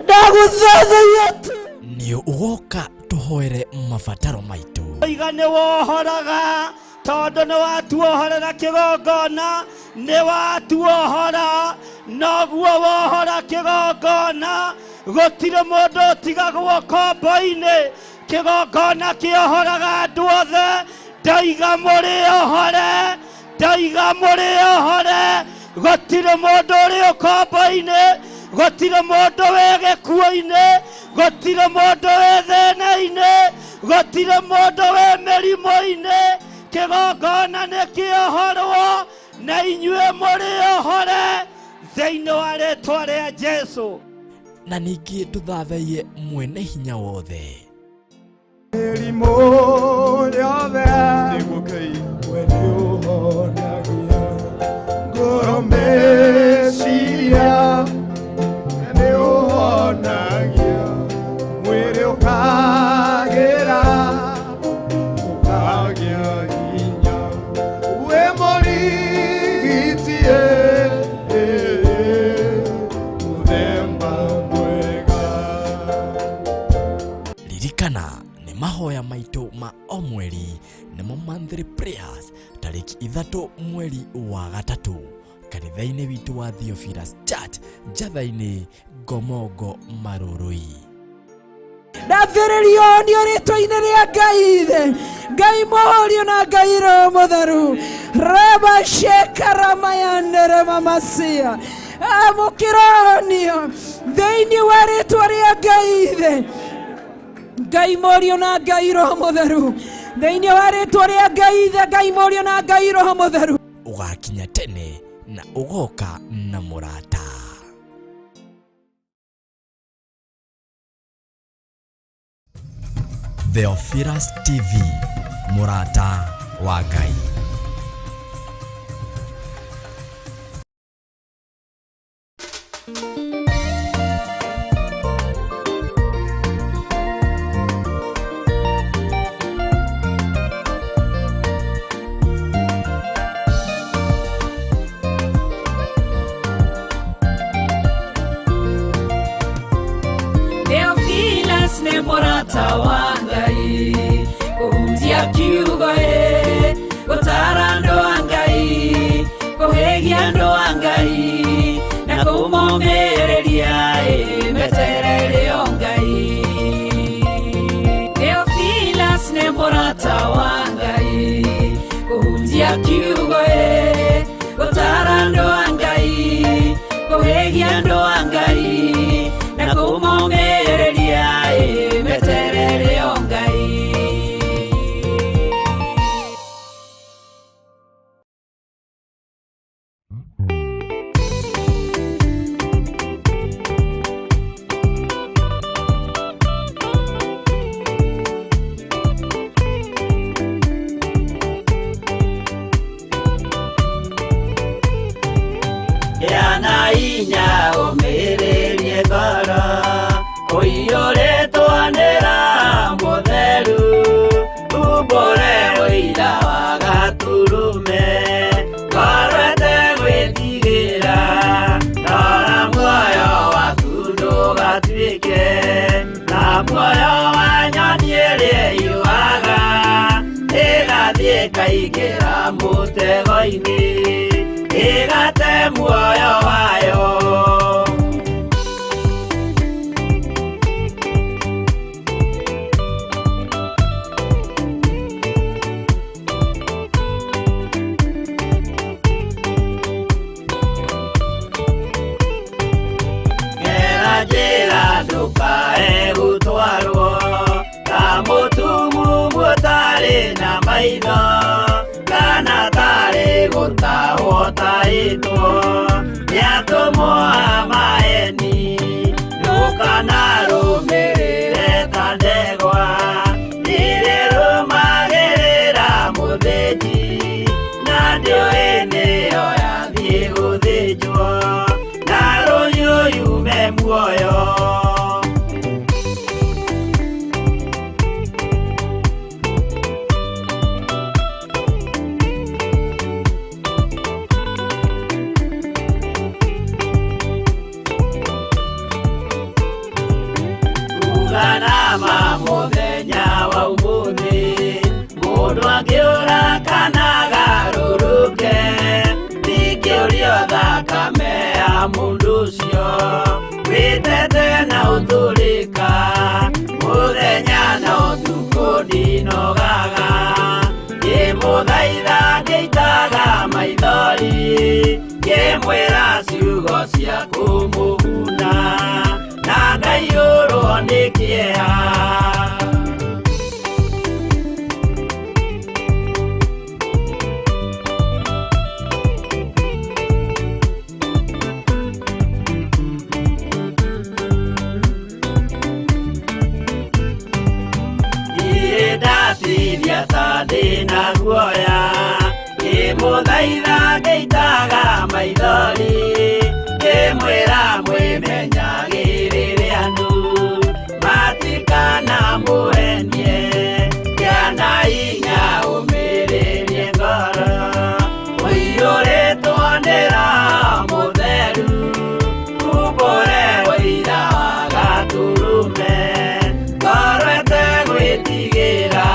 ndagũthathaiya tu. Nĩ ũgoka tũhoere mabataro maitũ. Iga nĩ wohoraga tondũ nĩ watuohorera kĩgongona, nĩ watuohora, noguo wohora kĩgongona. Gũtirĩ mũndũ ũtigagwo kombo-inĩ, kĩgongona kĩohoraga andũ othe. Ndaiga mũrĩ ohore, ndaiga mũrĩ ohore. Gũtirĩ mũndũ ũrĩ ũkombo-inĩ, gũtirĩ mũndũ wĩ gĩkuũ-inĩ, gũtirĩ mũndũ wĩ thĩna-inĩ, gũtirĩ mũndũ wĩ mĩrimũ-inĩ. Kĩgongona nĩ kĩohorwo na inyuĩ mũrĩ ohore thĩinĩ wa rĩtwa rĩa Jesũ. Na ningĩ tũthathaiye mwene hinya wothe. Mĩrimũ yothe we nĩũhonagia, ngoro meciria nĩũhonagia, mwĩrĩ ũkagĩra, ũkagĩa hinya. Wĩ mũrigiti mũthemba mwega. Ririkana nĩ mahoya maitũ ma o mweri nĩmo monthly prayers tarĩki 3 mweri wa 3 kanitha-inĩ witũ wa Theophilus Church Njatha-inĩ, Ngomongo Marurui. Ndathĩrĩrio nĩ rĩtwa-inĩ rĩa Ngai Ithe, Ngai Mũriũ na Ngai Roho Mũtheru. Reba sheka ramayanere mamasia. Amũkĩra thĩinĩ wa rĩtwa rĩa Ngai Ithe, Ngai Mũriũ na Ngai Roho Mũtheru. Thĩinĩ wa rĩtwa rĩa Ngai Ithe, Ngai Mũriũ na Ngai Roho Mũtheru. Ũgakinya tene na ũgoka na mũrata. Theophilus TV, mũrata wa Ngai. Theophilus nĩ mũrata wa Ngai, kũhunjia kiugo ĩ, gũtara andũ a Ngai, kũhĩgia andũ a Ngai, na kũmomĩrĩria ĩ, meterere o Ngai. Theophilus nĩ mũrata wa Ngai, kũhunjia kiugo ĩ, gũtara andũ a Ngai, kũhĩgia andũ a Ngai, na kũmomĩrĩria ĩ, meterere o Ngai. Ndũgatuĩke na muoyo wa nyoni ĩrĩa ĩyũaga ĩgathiĩ ĩkaingĩra mũtego-inĩ ĩgate muoyo wayo. Ndũkae gũtwarwo ta mũtumumu ũtarĩ na maitho kana tarĩ gũtahwo tahĩtwo nĩ atũmwo a maeni. Ndũkanarũmĩrĩre ta ndegwa irĩ rũmagĩrĩra mũthĩnji na ndĩũĩ nĩyo yathiĩ gũthĩnjwo na rũhiũ yume muoyo. Uganama mũthenya wa ũmũthĩ mũndũ angĩũra kana agarũrũke ndingĩũrio thakame ya mũndũ ũcio wĩtete na ũtũrĩka mũthenya na ũtukũ ndinogaga ngĩmũthaitha ngĩitaga maithori ngĩmwĩra ciugo cia kũmũguna na ngaiyũrwo nĩ kĩeha. Ndatithia ta ndĩna guoya ngĩmũthaitha ngĩitaga maithori ngĩmwĩra mwĩmenyagĩrĩre andũ matikanamũhenie kĩana hinya ũmĩrĩrie ngoro ũiyũrĩtwo nĩ Roho Mũtheru umbũre ũira wa Gatũrũme ngoro ĩtegwĩtigĩra.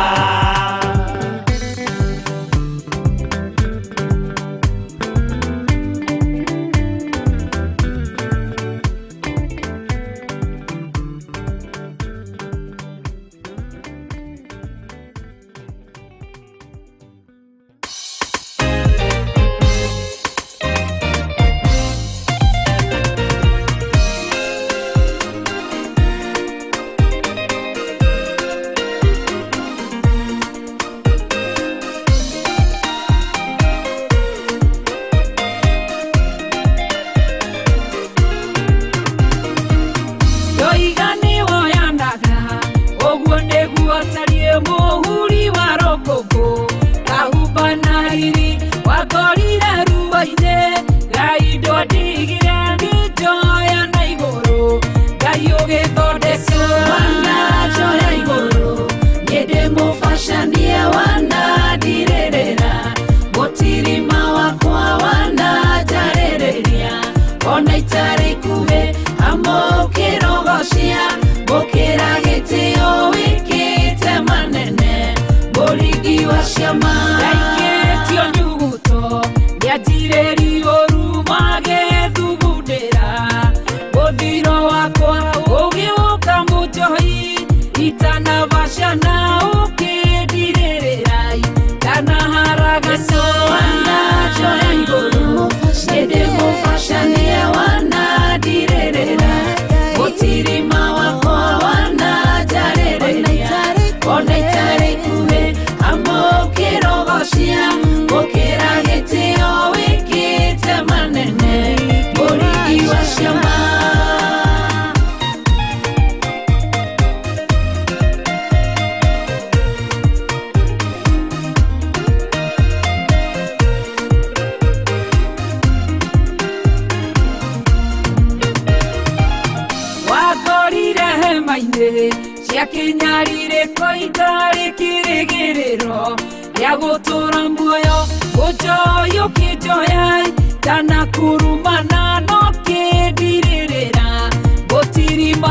Tana kurumana no kedirera. Gotirima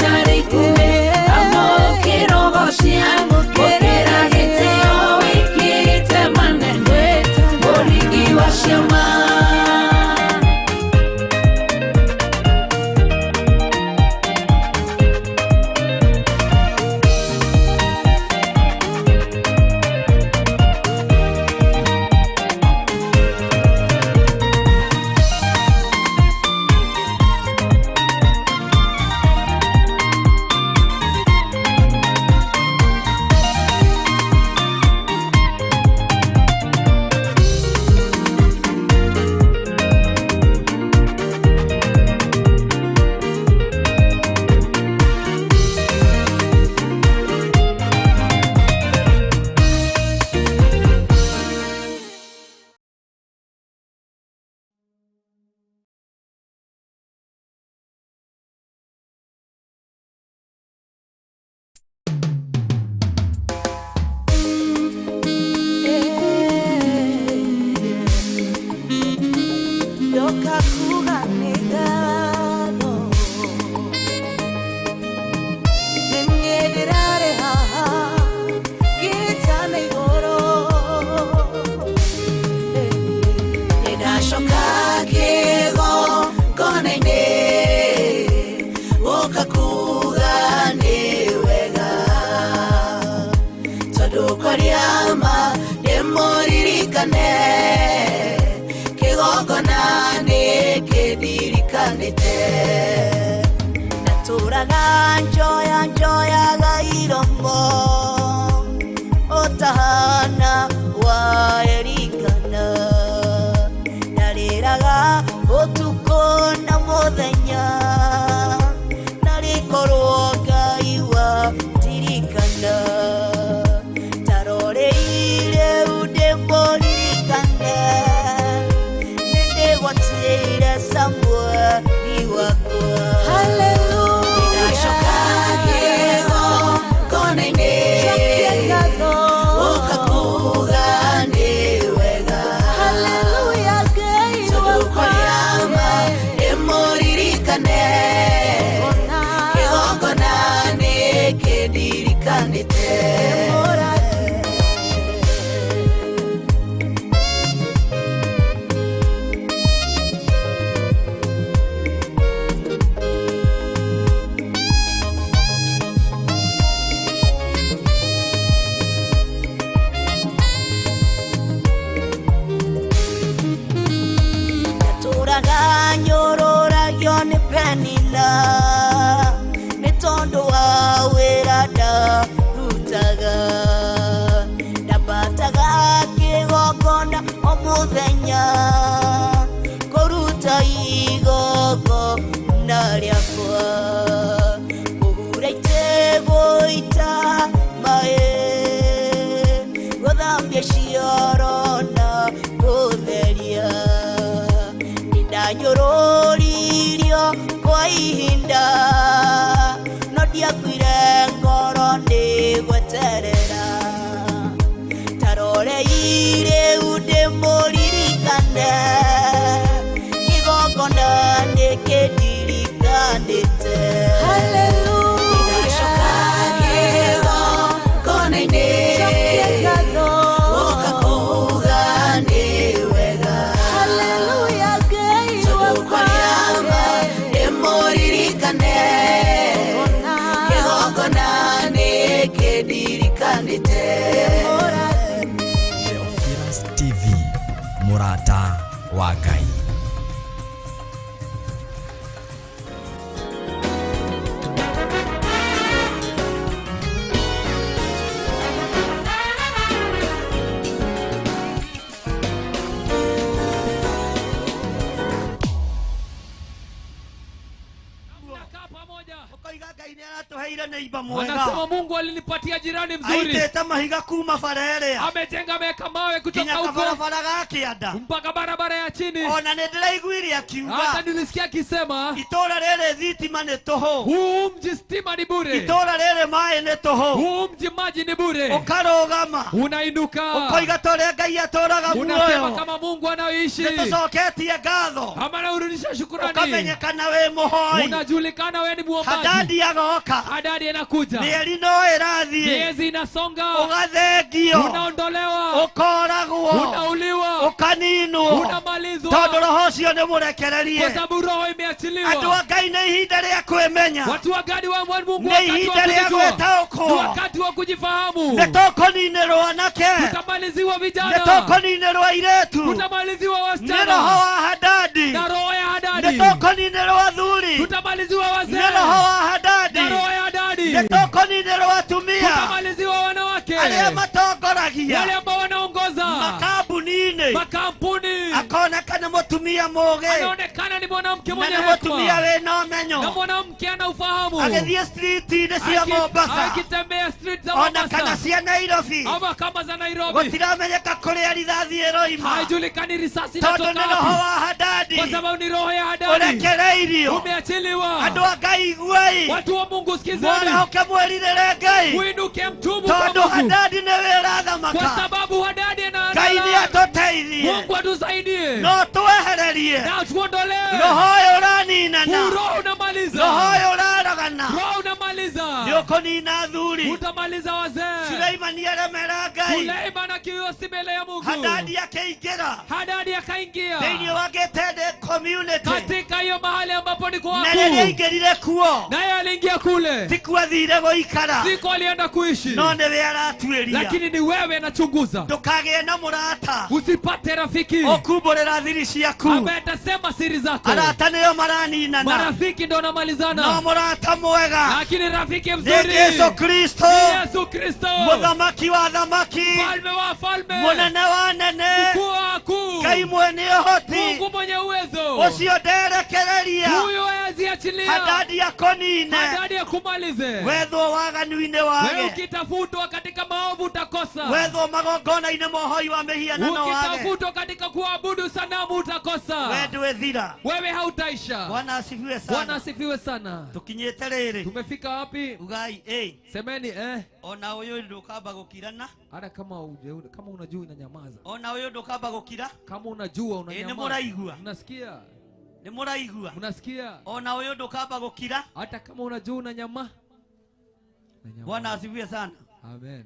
ihinda rĩkuhĩ amũkĩra ũgoci amũkĩra gĩtĩo wĩkĩte manene mũringi wa ciama. Theophilus TV, Murata wa Ngai. neighbor mwega. Anasema Mungu alinipatia jirani mzuri. Aitete mahiga kuma bara ĩrĩa. Amejenga ameweka mawe kutoka huko barabara ga kĩanda mpaka barabara ya chini. Ona nĩndĩraiguire akiuga. Hata nilisikia akisema itũra rĩrĩ thitima nĩ tũhũ. Huu mji stima ni bure. Itũra rĩrĩ maĩ nĩ tũhũ. Huu mji maji ni bure. Ũkarũgama. Unainuka. Ũkoiga ta ũrĩa Ngai atũraga muoyo. Unasema kama Mungu anaoishi. Nĩtũcoketie ngatho. Ama naurudisha shukrani. Ũkamenyekana wĩ mũhoi. Unajulikana wewe ni muombaji. Hadadi agoka. Hadadi anakuja. Mĩeri no ĩrathiĩ. Miezi inasonga. Ũgathengio. Unaondolewa. Ũkoragwo. Unauliwa. Ũkaninwo. Unamalizwa. Tondũ roho ũcio nĩ mũrekererie. Kwa sababu roho imeachiliwa. Andũ a Ngai nĩ ihinda rĩa kwĩmenya. Watu wa Ngai wa Mungu nĩ ihinda rĩa gwĩtaũkwo. Ni wakati wa kujifahamu. Nĩ tũkũninĩrwo anake. Tutamaliziwa vijana. Nĩ tũkũninĩrwo airĩtu. Tutamaliziwa wasichana. Nĩ roho wa Hadadi. Na roho ya Hadadi. Nĩ tũkũninĩrwo athuri. Tutamaliziwa wazee. Nĩ roho wa Hadadi. Na roho ya Hadadi. Nĩ tũkũninĩrwo atumia. Tutamaliziwa wanawake. Arĩa matongoragia. Wale ambao wanaongoza. Makambuni-inĩ. Makampuni. Akonekana mũtumia mũũgĩ. Anaonekana ni mwanamke mwenye Na hekima. mũtumia wĩna ũmenyo. Na mwanamke ana ufahamu. Agĩthiĩ street-inĩ cia Mombasa. Akitembea street za Ona Mombasa. kana cia Nairobi. Ama kama za Nairobi. Gũtiramenyeka kũrĩa rithathi ĩroima. Haijulikani risasi Tondũ inatoka nĩ roho wapi. wa Hadadi. Kwa sababu ni roho ya Hadadi. Ũrekereirio. Umeachiliwa. Andũ a Ngai iguai. Watu wa Mungu sikizeni. Mwarahũke mwĩrirĩre Ngai. Muinuke mtubu kwa Tondũ Mungu. Hadadi nĩwe ũrathamaka. Kwa sababu Hadadi ana Ngai nĩ atũteithie. Mungu atusaidie. No twehererie. Na tuondolee. Roho ũyũ ũraninana. Huu roho unamaliza. Roho ũyũ ũrarogana. Roho unamaliza. Nĩ ũkũnina athuri. Utamaliza wazee. Suleimani aremera Ngai. Suleiman akiuasi mbele ya Mungu. Hadadi akaingĩra. Hadadi akaingia. Thĩinĩ wa gated community. Katika hiyo mahali ambapo ni kwa Na rĩrĩa wakuu. aingĩrire kuo. Naye aliingia kule. Ti kuo athire gũikara. Siko alienda kuishi. No nĩwe aratuĩria. Lakini ni wewe anachunguza. Ndũkagĩe na mũrata. Usipate rafiki Ũkumbũrĩra thiri ciaku. ambaye atasema siri zako. Arata nĩo maraninana. Marafiki ndio wanamalizana. No mũrata mwega. Lakini rafiki Nĩ mzuri Jesu Kristo. ni Yesu Kristo. Mũthamaki wa athamaki. Mfalme wa falme. Mũnene wa anene. Mkuu wa wakuu. Ngai mwene ũhoti. Mungu mwenye uwezo. Ũcio nderekereria. Huyo haziachilia. Hadadi akonine. Hadadi akumalize. Wethwo waganu-inĩ Wewe wage. ukitafutwa katika maovu utakosa. Wethwo magongona-inĩ ma ũhoi wa mĩhianano wage. Ukitafutwa katika kuabudu sanamu utakosa. We ndwĩthira. Wewe hautaisha. Bwana asifiwe sana. Bwana asifiwe sana. Tukinyĩte rĩrĩ. Tumefika wapi? Ugai Semeni Ona ũyũ ndũkamba gũkirana. Hata kama kama unajua unanyamaza. Ona ũyũ ndũkamba gũkira. Kama unajua unanyamaza. Nĩ mũraigua. Mnasikia? Nĩ mũraigua. Mnasikia? Ona ũyũ ndũkamba gũkira. Hata kama unajua unanyama. Bwana asifiwe sana. Amen.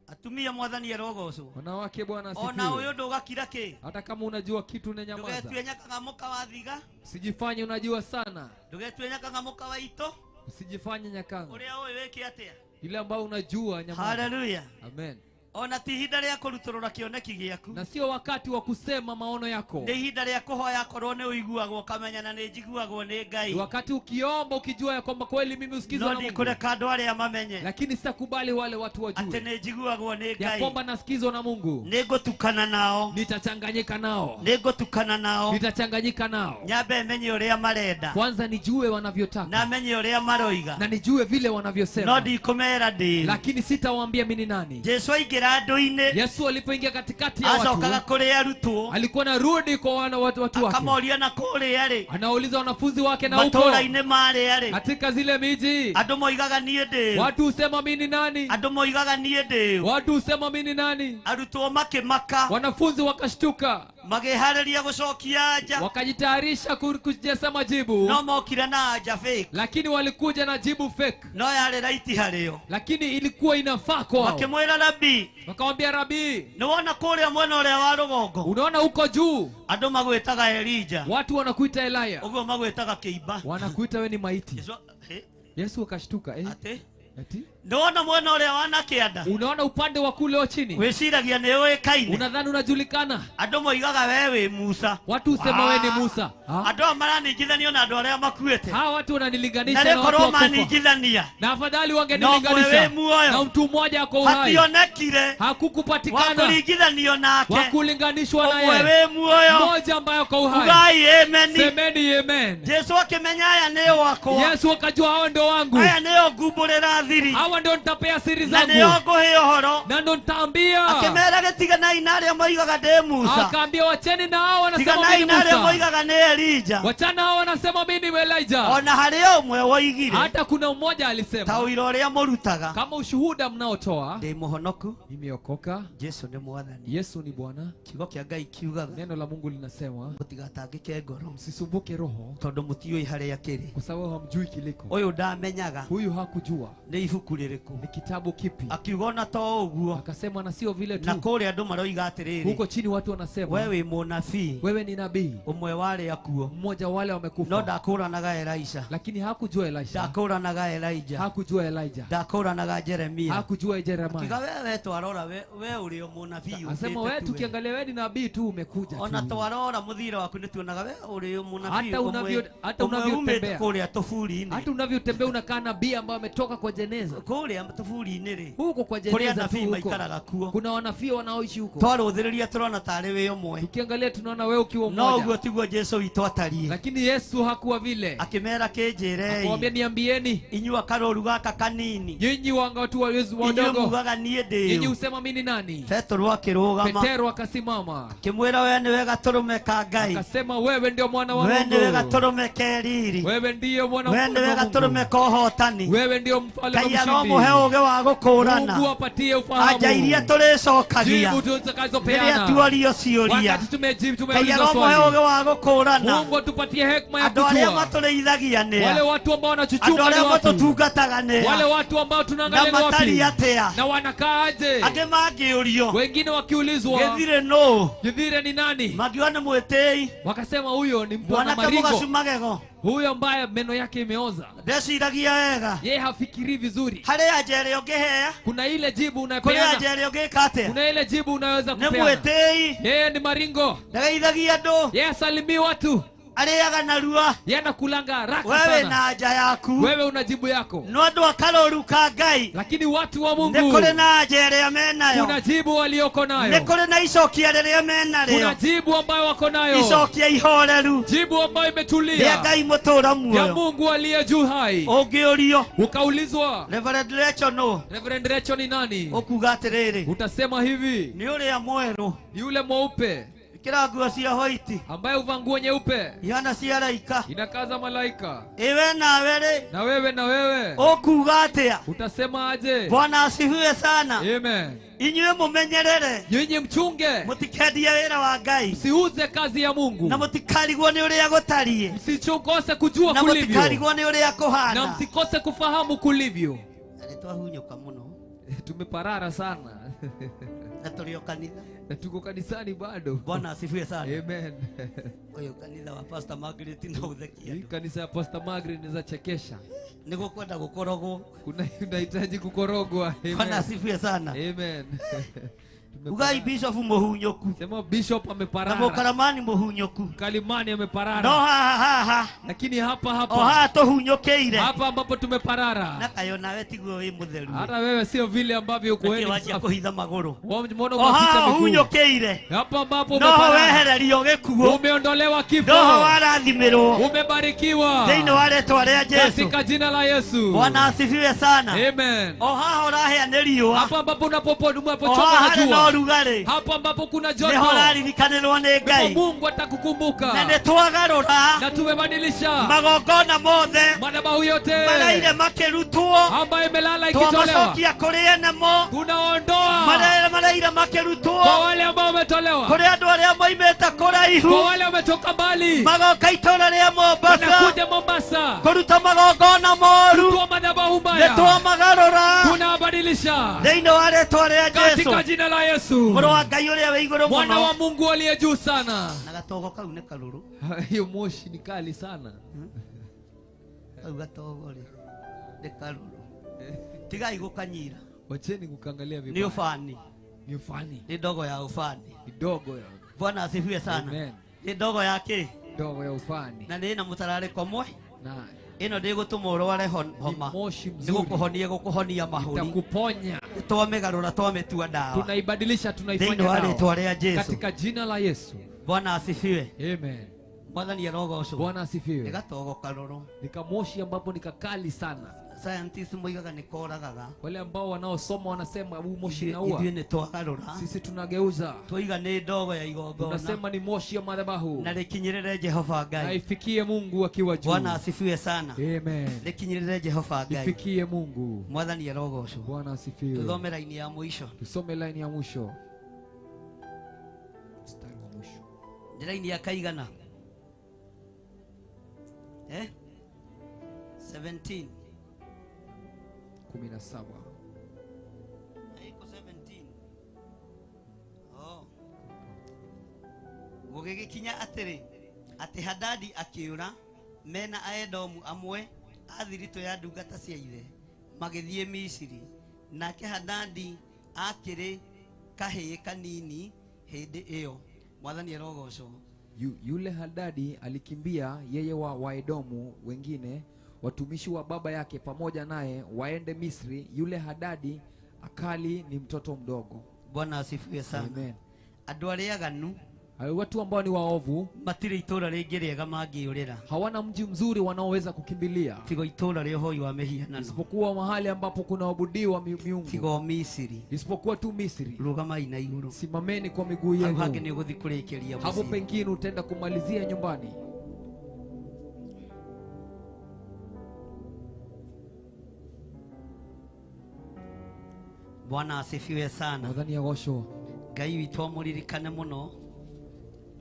Atumia mwathani arogocwo. Wanawake Bwana asifiwe. Ona ũyũ ndũgakira kĩ. Hata kama unajua kitu unanyamaza. Ndũgetue nyakaga mũka wa thiga. Usijifanye unajua sana. Ndũgetue nyakaga mũka wa ito. Usijifanye nyakanga. Ũrĩa ũĩ wĩke atĩa? Ile ambayo unajua nyamaza. Hallelujah. Amen. Ona ti ihinda rĩa kũrutũrũra kĩoneki gĩaku. Na sio wakati wa kusema maono yako. Nĩ ihinda rĩa kũhoya korwo nĩ ũiguagwo ũkamenya na nĩ njiguagwo nĩ Ngai. Wakati ukiomba ukijua ya kwamba kweli mimi usikizwa No na Mungu. ndikũreka andũ arĩa mamenye. Lakini sitakubali wale watu wajue. Atĩ nĩ njiguagwo nĩ Ya Ngai. kwamba nasikizwa na Mungu. Nĩngũtukana nao. Nitachanganyika nao. Nĩngũtukana nao. Nitachanganyika nao. Nyambe menye ũrĩa marenda. Kwanza nijue wanavyotaka. Na menye ũrĩa maroiga. Na nijue vile wanavyosema. No ndikũmera ndĩ. Lakini sitawaambia mimi ni nani. Jesu aingĩra andũ-inĩ. Yesu alipoingia katikati ya watu. Acokaga kũrĩ arutwo. Alikuwa narudi kwa wana watu wake. Akamoria na kũrĩa rĩ. Anauliza wanafunzi wake na huko. Matũra-inĩ marĩa rĩ. Katika zile miji. Andũ moigaga niĩ ndĩ. Watu husema mimi ni nani? Andũ moigaga niĩ ndĩ. Watu husema mimi ni nani? Arutwo makĩmaka. Wanafunzi wakashtuka. Magĩharĩria gũcokia anja. Wakajitayarisha kujasema jibu. No mokire na anja fake. Lakini walikuja na jibu fake. No yarĩ right harĩo. Lakini ilikuwa inafaa kwao. Makĩmwĩra Rabi. Wakamwambia Rabi, Nĩwona kũrĩa mwena ũrĩa wa rũgongo. Unaona huko juu. Andũ magwĩtaga Elijah. Watu wanakuita Elia. Ũguo magwĩtaga kĩimba. Wanakuita wewe ni maiti. Yesu akashtuka. Ati? Ati? Ndona mwena ũrĩa wa na kĩanda. Unaona upande wa kule wa chini. Wĩciragia nĩ ũĩkaine. Unadhani unajulikana. Andũ moigaga wewe wĩ Musa. Watu husema wewe ni Musa. Andũ aya maraningithanio na andũ arĩa makuĩte. Hawa watu wananilinganisha na watu wakufa. Na afadhali wangenilinganisha na mtu mmoja ako uhai. Hationekire. Hakukupatikana. Wakuringithanio nake. Wakulinganishwa na yeye. Wewe muoyo. Mmoja ambaye ako uhai. Ugai amen. Semeni amen. Yesu akimenya aya nĩo wakwa. Yesu akajua hao ndio wangu. Aya nĩo ngumbũrĩra thiri. Hawa ndio nitapea siri zangu. Na nĩo ngũhe ũhoro. Na ndio nitaambia. Akĩmera gĩtiganai na arĩa moigaga ndĩ Musa. Akaambia wacheni na hao wanasema mimi ni Tiganai na arĩa Musa. moigaga nĩ Elijah. Wachana hao wanasema mimi ni Elijah. Ona harĩ ũmwe woigire. Hata kuna mmoja alisema. Ta ũira ũrĩa mũrutaga. Kama ushuhuda mnaotoa. Ndĩ mũhonoku. Nimeokoka. Yesu nĩ Mwathani. Yesu ni Bwana. Kiugo kĩa Ngai kiugaga. Neno la Mungu linasema. Mũtigatangĩke ngoro. Msisumbuke roho. Tondũ mũtiũĩ harĩa kĩrĩ. Kwa sababu hamjui kiliko. Ũyũ ndamenyaga. Huyu hakujua. Nĩ ibuku rĩrĩkũ. Ni kitabu kipi. Akiuga ona to ũguo. Akasema na sio vile tu. Na kũrĩa andũ maroiga atĩrĩrĩ. Huko chini watu wanasema. Wewe mũnabii. Wewe ni nabii. Ũmwe wa arĩa akuo. Mmoja wale wamekufa. No ndakũranaga Elisha. Lakini hakujua Elisha. Ndakũranaga Elijah. Hakujua Elijah. Ndakũranaga Jeremia. Hakujua Jeremiah. Akiuga wewe twarora wewe ũrĩ o mũnabii. Asema wewe tukiangalia wewe ni nabii tu umekuja tu. Ona twarora mũthiro waku nĩ tuonaga wewe ũrĩ o mũnabii. Hata unavyotembea. Kũrĩa tũburi-inĩ. Hata unavyotembea unakaa nabii ambaye ametoka kwa jeneza. Kũrĩa tũburi-inĩ rĩ. Huko kwa jeneza nabii maikaraga kuo. Kuna wanabii wanaoishi huko. Twarũthĩrĩria tũrona tarĩ wĩ ũmwe. Tukiangalia tunaona wewe ukiwa mmoja. No ũguo tiguo Jesu witũ atariĩ. Lakini Yesu hakuwa vile. Akĩmera kĩnjĩrei. Akamwambia niambieni. Inyuĩ akarũru gaka kanini. Nyinyi wanga watu wa Yesu wadogo. Inyuĩ mugaga niĩ ndĩ. Nyinyi husema mimi ni nani? Petero akĩrũgama. Petero akasimama. Akĩmwĩra wewe nĩwe gatũrũme ka Ngai. Akasema wewe ndio mwana wa Mungu. Wewe nĩwe gatũrũme ke riri. Wewe ndiyo mwana wa Wewe Mungu. nĩwe gatũrũme ka ũhotani. Wewe ndio mfalme Ngai mshindi. aromũhe ũũgĩ wa gũkũrana. Mungu apatie ufahamu. Anja iria tũrĩcokagia. Jibu tutakazopeana. Rĩrĩa tuorio ciũria. Wakati tumejibu Ngai tumeulizwa aromũhe swali. ũũgĩ wa gũkũrana. Mungu atupatie hekima ya Andũ arĩa kujua. matũrĩithagia nĩa. Wale watu ambao wanachuchuma Andũ ni arĩa wapi? matũtungataga nĩa. Wale watu ambao tunaangalia Na ni wapi? matariĩ atĩa? Na wanakaaje? Angĩ mangĩũrio. Wengine wakiulizwa. Gĩthire nũ? Gĩthire ni nani? Mangiuga nĩ mwĩtĩi. Wakasema huyo ni mtu ana Mwanake maringo. mũgacu magego. Huyo ambaye meno yake imeoza. Ndeciragia wega. Yeye hafikiri vizuri. Harĩ anja ĩrĩa ũngĩhea. Kuna ile jibu Kũrĩ unapeana. anja ĩrĩa ũngĩka atĩa? Kuna ile jibu unaweza Nĩ kupeana. mwĩtĩi. Yeye ni maringo. Ndageithagia andũ. Yeye asalimii watu. Arĩaga narua. Yeye anakulanga haraka Wewe sana. na anja yaku. Wewe una jibu yako. No andũ a karũru ka Ngai. Lakini watu wa Mungu. Nĩ kũrĩ na anja ĩrĩa menayo. Kuna jibu walioko nayo. Nĩ kũrĩ na icokia rĩrĩa menarĩo. Kuna jibu ambayo wako nayo. Icokia ihoreru. Jibu ambayo imetulia. Rĩa Ngai mũtũũra muoyo. Ya Mungu aliye juu hai. Ũngĩũrio. Ukaulizwa. Reverend Rachel no. Reverend Rachel ni nani? Ũkuga atĩrĩrĩ. Utasema hivi. Nĩ ũrĩa mwerũ. Ni yule mweupe. Kila nguo cia white. Ambaye huvaa nguo nyeupe. Ihana cia araika. Inakaza malaika. Iwe nawe rĩ. Na wewe na wewe. Ũkuga atĩa? Utasema aje? Bwana asifiwe sana. Amen. Inyuĩ mũmenyerere. Nyinyi mchunge. Mũtikendie wĩra wa Ngai. Msiuze kazi ya Mungu. Na mũtikarigwo nĩ ũrĩa gũtariĩ. Msichokose kujua Na kulivyo. mũtikarigwo nĩ ũrĩa kũhana. Na msikose kufahamu kulivyo. Na nĩtwahunyũka mũno. Tumeparara sana. Na tũrĩ o kanitha. Na tuko kanisani bado. Bwana asifiwe sana. Amen. Oyo kanitha wa Pastor Margaret no uthekia. Hii kanisa ya Pastor Margaret inaweza chekesha. Niko kwenda gukorogwo. Kuna unahitaji kukorogwa. Amen. Bwana asifiwe sana. Amen. Ugai Bishop muhunyoku. Sema Bishop ameparara. Na mukaramani muhunyoku. Kalimani ameparara. No ha ha ha. Lakini hapa hapa. O ha tohunyokeire. Hapa ambapo tumeparara. Na kayo nawe tiguo wi mutheru. Hata wewe sio vile ambavyo uko wewe. Wacha kuhitha maguru. Mbona O ha umeficha miguu? hunyokeire. Hapa ambapo No umeparara. wehererio gikuo. Umeondolewa kifo. No warathimirwo. Umebarikiwa. Thĩinĩ wa rĩtwa rĩa Jesu. Katika jina la Yesu. Bwana asifiwe sana. Amen. O haha ũrahĩa nĩ riũa. Hapa ambapo unapochoma O haha na harĩ na jua. ũrugarĩ. Hapa ambapo kuna joto. Nĩho ũraririkanĩrwo nĩ Ngai. Ndipo Mungu atakukumbuka. Na nĩtwagarũra. Na tumebadilisha. Magongona mothe. Madhabahu yote. Maraire makĩrutwo. Ambayo imelala ikitolewa. Twamacokia kũrĩ enemo. Tunaondoa. Maraire makĩrutwo. Kwa wale ambao wametolewa. Kũrĩ andũ arĩa moimĩte kũraihu. Kwa wale wametoka mbali. Magoka itũũra rĩa Mombasa. Wanakuja Mombasa. Kũruta magongona moru. Kutoa madhabahu mbaya. Nĩtwamagarũra. Tunabadilisha. Thĩinĩ wa rĩtwa rĩa Jesu. Katika jina la Yesu. Mũrũ wa Ngai ũrĩa wĩ igũrũ mũno. Mwana wa Mungu aliye juu sana. Na gatogo kau nĩ karũrũ. Hiyo moshi ni kali sana. Kau gatogo rĩ nĩ karũrũ. Tigai gukanyira. Wacheni kukangalia vibaya. Ni ufani. Ni ufani. Ni dogo ya ufani. Ni dogo ya. Bwana asifiwe sana. Amen. Ni dogo ya kĩ? Dogo ya ufani. Na nĩ na mũtararĩko mwe. Na ĩno ndĩgũtũma ũrware homa. Moshi mzuri. Nĩgũkũhonia gũkũhonia mahũri. Itakuponya. Twamĩgarũra twamĩtua dawa. Tunaibadilisha tunaifanya dawa. Thĩinĩ wa rĩtwa rĩa Jesu. Katika jina la Yesu. Bwana asifiwe. Amen. Mwathani arogocwo. Bwana asifiwe. Nĩ gatogo karoro. Ni kamoshi ambapo ni kakali sana. Scientists moigaga nĩ koragaga. Wale ambao wanaosoma wanasema huu moshi unaua. Ithuĩ nĩ twagarũra. Sisi tunageuza. Twaiga nĩ ndogo ya igongona. Tunasema ni moshi ya madhabahu. Na rĩkinyĩrĩre Jehova Ngai. Na ifikie Mungu akiwa juu. Bwana asifiwe sana. Amen. Rĩkinyĩrĩre Jehova Ngai. Ifikie Mungu. Mwathani arogocwo. Bwana asifiwe. Tuthome laini ya mwisho. Tusome laini ya mwisho. Mstari wa mwisho. Ni laini ya kaigana? 17. 17. Iko 17. Oh. Gũgĩgĩkinya atĩrĩ, atĩ Hadadi akĩũra mena Aedomu amwe a thiritũ ya ndungata cia ithe magĩthiĩ Misiri. Nake Hadadi akĩrĩ kahĩĩ kanini hĩndĩ ĩyo. Mwathani arogocwo. Yule Hadadi alikimbia yeye wa Waedomu wengine watumishi wa baba yake pamoja naye waende Misri. Yule Hadadi akali ni mtoto mdogo. Bwana asifiwe sana. Amen. Andũ arĩa aganu, watu ambao ni waovu, matirĩ itũra rĩngĩ rĩega mangĩũrĩra. Hawana mji mzuri wanaoweza kukimbilia. Tigo itũra rĩa ũhoi wa mĩhianano. Isipokuwa mahali ambapo kuna abudiwa miungu. Tigo Misiri. Isipokuwa tu Misri. Rũgamai na igũrũ. Simameni kwa miguu yenu. Hau hangĩ nĩ ũgũthiĩ kũrĩkĩria mũciĩ. Hapo pengine utaenda kumalizia nyumbani. Bwana asifiwe sana. Mwathani agocwo. Ngai witũ amũririkane mũno.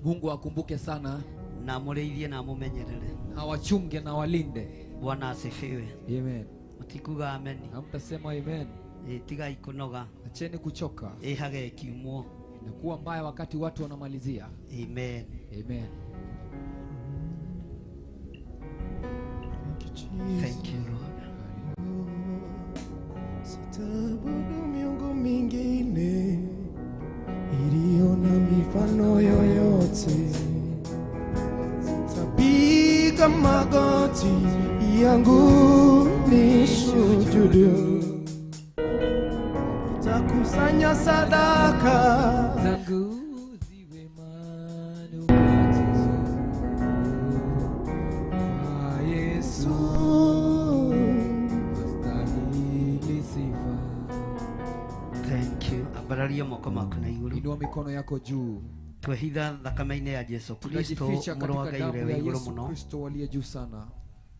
Mungu akumbuke sana. Na amũrĩithie na amũmenyerere. Awachunge na walinde. Bwana asifiwe. Amen. Mtikuga amen. Hamtasema amen. Tigai kunoga. Acheni kuchoka. Hage kiumwo. Inakuwa mbaya wakati watu wanamalizia. Amen. Amen. Thank you Lord. Sitaabudu miungu mingine iliyo na mifano yoyote. Sitapiga magoti yangu nisujudu. Nitakusanya sadaka zangu ziwe manukato kwa Yesu. Thank you. Ambararia moko maku na igũrũ. Inua mikono yako juu. Twehitha thakame-inĩ ya Jesu Kristo, mũrũ wa Ngai ũrĩa wĩ igũrũ mũno. Kristo aliye juu sana.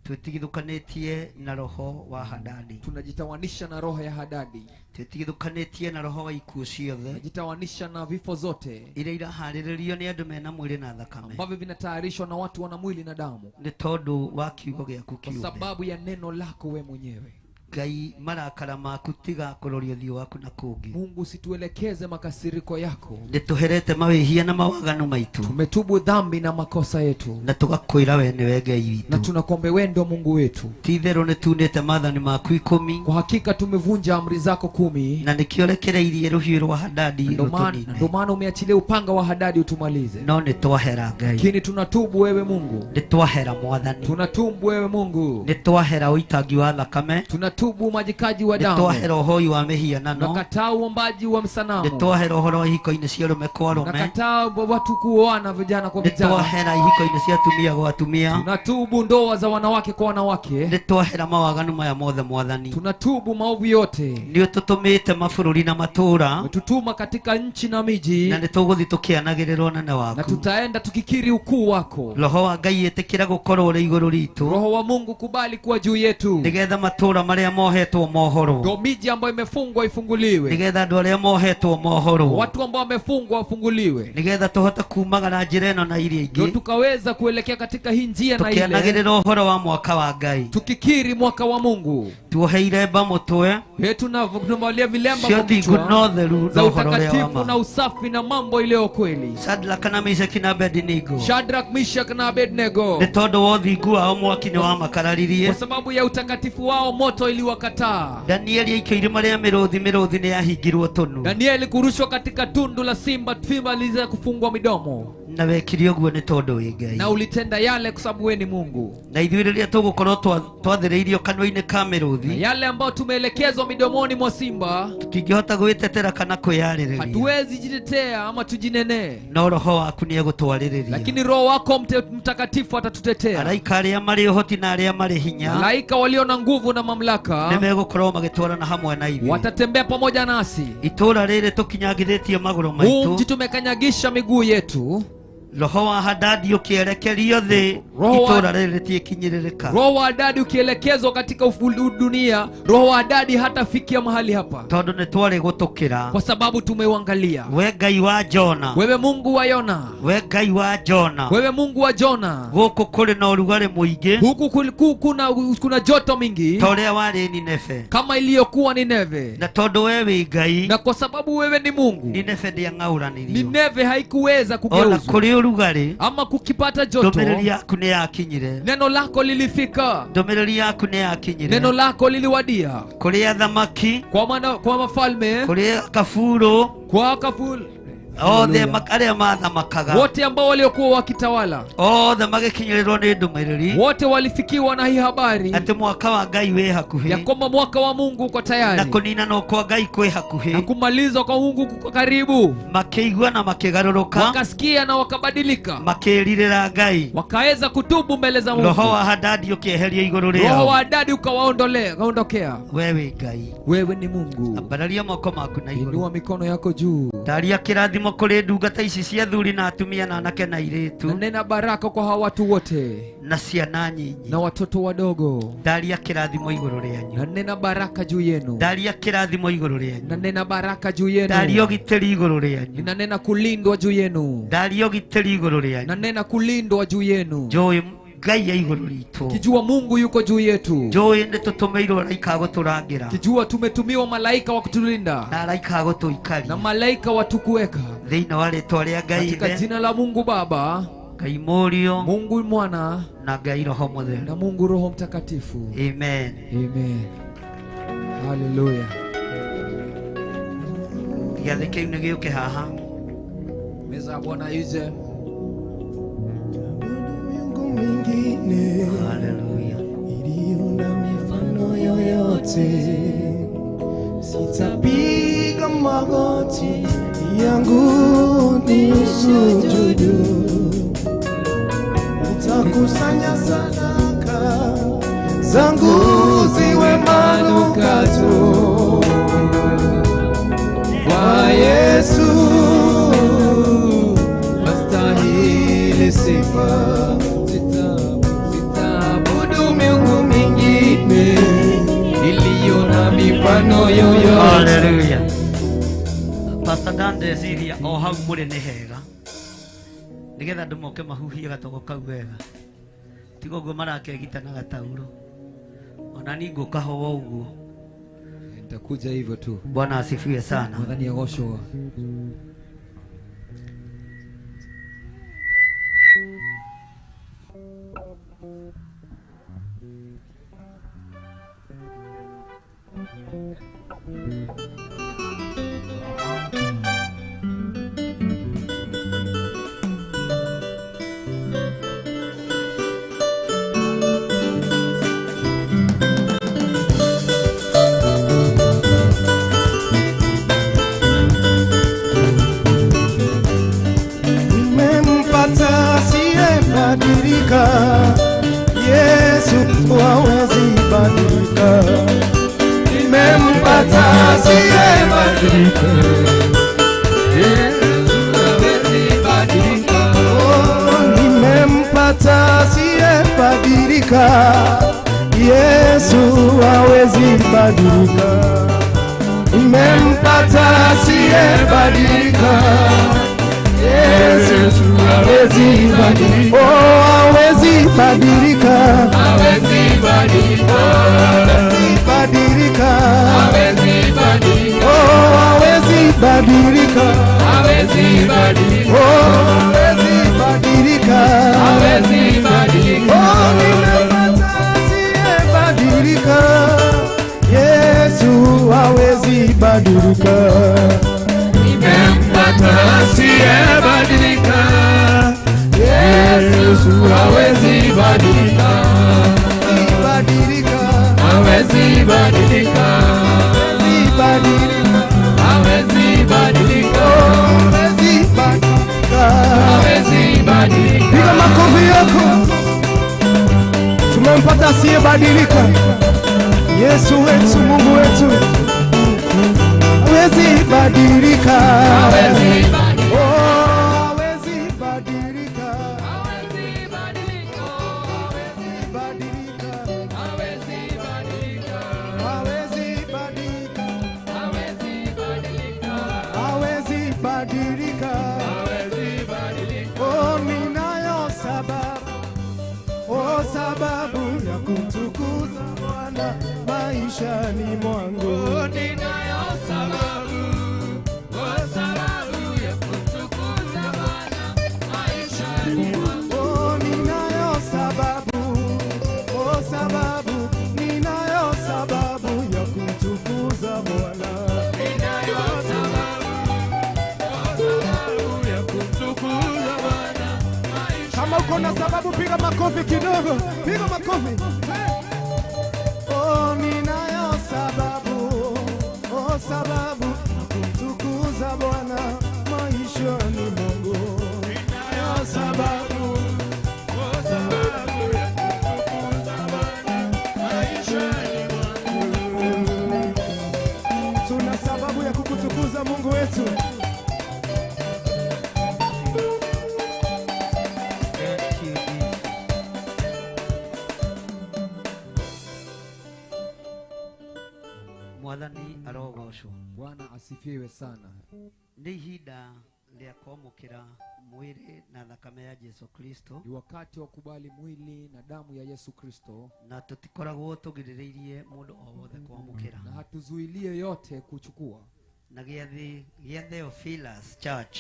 Twetigithũkanĩtie na roho wa Hadadi. Tunajitawanisha na roho ya Hadadi. Twetigithũkanĩtie na roho wa ikuũ ciothe. Tunajitawanisha na vifo zote. Iria iraharĩrĩrio nĩ andũ mena mwĩrĩ na thakame. Ambavyo vinatayarishwa na watu wana mwili na damu. Nĩ tondũ wa kiugo gĩaku kĩũmbe. Kwa sababu ya neno lako we mwenyewe. Ngai marakara maku tiga kũroria ũthiũ waku na kũngĩ. Mungu usituelekeze makasiriko yako. Nĩtũherete mawĩhia na mawaganu maitu. Tumetubu dhambi na makosa yetu. Na tugakwĩra we nĩwe Ngai witũ. Na tunakuomba wewe ndio Mungu wetu. Ti-itherũ nĩtunĩte maathani maku 10. Kwa hakika tumevunja amri zako 10. Na nĩkĩo rekereirie rũhiũ rwa Hadadi rũtũnine. Ndio maana umeachilia upanga wa Hadadi utumalize. No nĩtwahera Ngai. Lakini tunatubu wewe Mungu. Nĩtwahera Mwathani. Tunatubu wewe Mungu. Nĩtwahera ũitangi wa thakame. Tunatubu umwagikaji wa damu. Nĩtwahera ũhoi wa mĩhianano. Nakataa uombaji wa msanamu. Nĩtwahera ũhoro wa ihiko-inĩ cia arũme kwa arũme. Nakataa watu kuoana vijana kwa vijana. Nĩtwahera ihiko-inĩ cia atumia kwa atumia. Tunatubu ndoa za wanawake kwa wanawake. Nĩtwahera mawaganu maya mothe Mwathani. Tunatubu maovu yote. Nĩũtũtũmĩte mabũrũri na matũũra. Umetutuma katika nchi na miji. Na nĩtũgũthiĩ tũkĩanagĩrĩra ũnene waku. Na tutaenda tukikiri ukuu wako. Roho wa Ngai ĩtĩkĩra gũkorwo ũrĩ igũrũ ritũ. Roho wa Mungu kubali kuwa juu yetu. Nĩgetha matũũra marĩa mohetwo mohorwo. Ndio miji ambayo imefungwa ifunguliwe. Nĩgetha andũ arĩa mohetwo mohorwo. Watu ambao wamefungwa wafunguliwe. Nĩgetha tũhote kumagara njĩra ĩno na iria ingĩ. Ndio tukaweza kuelekea katika hii njia na ile. Tukianagĩrĩra ũhoro wa mwaka wa Ngai. Tukikiri mwaka wa Mungu. Tuohe iremba mũtwe. Tunavalia vilemba kwa kichwa. Za utakatifu na usafi na mambo ile kweli. Shadrach na Meshach na Abednego. Shadrach, Meshach na Abednego. Nĩ tondũ wa ũthingu wao mwaki nĩwamakararirie. Kwa sababu ya utakatifu wao moto uliwakataa. Danieli aikio irima rĩa mĩrũthi, mĩrũthi nĩ yahingirwo tũnua. Danieli kurushwa katika tundu la simba, simba liweza kufungwa midomo. Na wekire ũguo nĩ tondũ wĩ Ngai. Na ulitenda yale kwa sababu wewe ni Mungu. Na ithuĩ rĩrĩa tũgũkorwo twathĩrĩirio kanua-inĩ ka mĩrũthi, na yale ambayo tumeelekezwa midomoni mwa simba, tũtingĩhota gwĩtetera kana kwĩyarĩrĩria. Hatuwezi jitetea ama tujinenee. No roho waku nĩ egũtwarĩrĩria. Lakini roho wako mtakatifu atatutetea. Araika arĩa marĩ ũhoti na arĩa marĩ hinya, malaika walio na nguvu na mamlaka, nĩmegũkorwo magĩtwarana hamwe na ithuĩ. Watatembea pamoja nasi. Itũũra rĩrĩ tũkinyangithĩtie magũrũ maitũ, huu mji tumekanyagisha miguu yetu. Roho wa Hadadi ukielekerio thĩ, itũũra rĩrĩ rĩtiĩkinyĩrĩrĩka. Roho wa Hadadi ukielekezwa katika dunia, roho wa Hadadi hatafikia mahali hapa. Tondũ nĩ twarĩ gũtũkĩra, kwa sababu tumeuangalia. We Ngai wa Jona, wewe Mungu wa Yona, we Ngai wa Jona, wewe Mungu wa Jona, gũkũ kũrĩ na ũrugarĩ mũingĩ, huku kuna joto mingi, ta ũrĩa warĩ Nineve, kama iliyokuwa Nineve. Na tondũ wewe wĩ Ngai, na kwa sababu wewe ni Mungu, Nineve ndĩang'aũranirio. Nineve haikuweza kugeuzwa. Ona kũrĩ ũrugarĩ ama kukipata joto, ndũmĩrĩri yaku nĩ yakinyire. Neno lako lilifika. Ndũmĩrĩri yaku nĩ yakinyire. Neno lako liliwadia. Kũrĩ athamaki, kwa mafalme, kũrĩ kafuro, kwa kafuru, othe arĩa mathamakaga, wote ambao waliokuwa wakitawala, othe magĩkinyĩrĩrwo nĩ ndũmĩrĩri, wote walifikiwa na hii habari atĩ mwaka wa Ngai wĩ hakuhĩ, ya kwamba mwaka wa Mungu uko tayari, na kũninanwo kwa Ngai kwĩ hakuhĩ, na kumalizwa kwa Mungu kuko karibu. Makĩigua na makĩgarũrũka, wakasikia na wakabadilika, makĩrirĩra Ngai, wakaweza kutubu mbele za Mungu. Roho wa Hadadi ũkĩeherio igũrũ rĩao, roho wa Hadadi ukawaondolea, ukaondokea. Wewe Ngai, wewe ni Mungu. Ambararia moko maku na igũrũ, inua mikono yako juu. Ndaria kĩrathimo kũrĩ ndungata ici cia athuri na atumia na anake na airĩtu. Nena baraka kwa hawa watu wote na ciana nyinyi na watoto wadogo. Ndaria kĩrathimo igũrũ rĩanyu. Nena baraka juu yenu. Ndaria kĩrathimo igũrũ rĩanyu. Nena baraka juu yenu. Ndaria ũgitĩri igũrũ rĩanyu. Nena kulindwa juu yenu. Ndaria ũgitĩri igũrũ rĩanyu. Nena kulindwa juu yenu. Njũĩ Ngai ya igũrũ ritũ. Kijua Mungu yuko juu yetu. Njũĩ nĩ tũtũmĩirwo araika a gũtũrangĩra. Kijua tumetumiwa malaika wa kutulinda, na araika a gũtũikaria, na malaika watukuweka thĩinĩ wa rĩtwa rĩa Ngai katika Ithe, jina la Mungu Baba, Ngai Mũriũ, Mungu Mwana, na Ngai Roho Mũtheru, na Mungu Roho Mtakatifu. Amen. Amen. Hallelujah. Gĩathĩ kĩu nĩ gĩũke haha. Meza ya Bwana ize. Mingine Hallelujah. Iliyo na mifano yoyote, sitapiga magoti yangu nisujudu, nitakusanya sadaka zangu ziwe manukato kwa Yesu astahili sifa. Miungu mingine iliyo na mifano yoyote. Hallelujah. Pastor Dan ndeciria o hau mũrĩ nĩ hega, nĩgetha andũ moke mahuhie gatogo kau wega, tiga ũguo marakegita na gatauro. Ona niĩ ngũka ho ũguo, nitakuja hivyo tu. Bwana asifiwe sana. Mwathani agocwo. Nimempata asiyebadilika, Yesu hawezi badilika. Nimempata asiyebadilika, Yesu hawezi badilika. Oh, nimempata asiyebadilika, Yesu hawezi badilika. Nimempata asiyebadilika, Yesu hawezi badilika. Oh, hawezi badilika, Hawezi badilika, hawezi badilika, hawezi badilika, oh, hawezi badilika, hawezi badilika, oh, hawezi badilika, hawezi badilika. Oh, nimempata asiyebadilika, Yesu hawezi badilika. Nimempata asiyebadilika. Yesu hawezi badilika. Badilika. Hawezi badilika. Badilika. Hawezi badilika. Hawezi badilika. Hawezi badilika. Piga makofi yako. Tumempata asiyebadilika. Yesu wetu, Mungu wetu hawezi badilika. Hawezi badilika. Oh, hawezi badilika. Hawezi badilika. Badilika. Hawezi badilika. Hawezi badilika. Hawezi badilika. Hawezi badilika. Hawezi badilika. Oh, ninayo sababu, oh, sababu ya kumtukuza Bwana maishani mwangu. Oh, ninayo sababu, oh, sababu ya kumtukuza Bwana maishani mwangu. Oh, ninayo sababu, oh, sababu, ninayo sababu ya kumtukuza Bwana. Ninayo sababu, oh, sababu ya kumtukuza Bwana maishani. Kama uko na sababu piga makofi kidogo, piga makofi. Oh, ninayo sababu, oh, sababu ya kumtukuza Bwana maishani mwangu. Ninayo sababu, oh, sababu ya kumtukuza Bwana maishani mwangu. Tuna sababu ya kukutukuza Mungu wetu. Mwathani arogocwo. Bwana asifiwe sana. Nĩ ihinda rĩa kwamũkĩra mwĩrĩ na thakame ya Jesu Kristo, Ni wakati wa kubali mwili na damu ya Yesu Kristo, na tũtikoragwo tũgirĩrĩirie mũndũ o wothe kwamũkĩra. na hatuzuilie yote kuchukua. Na gĩathĩ gĩa Theophilus Church,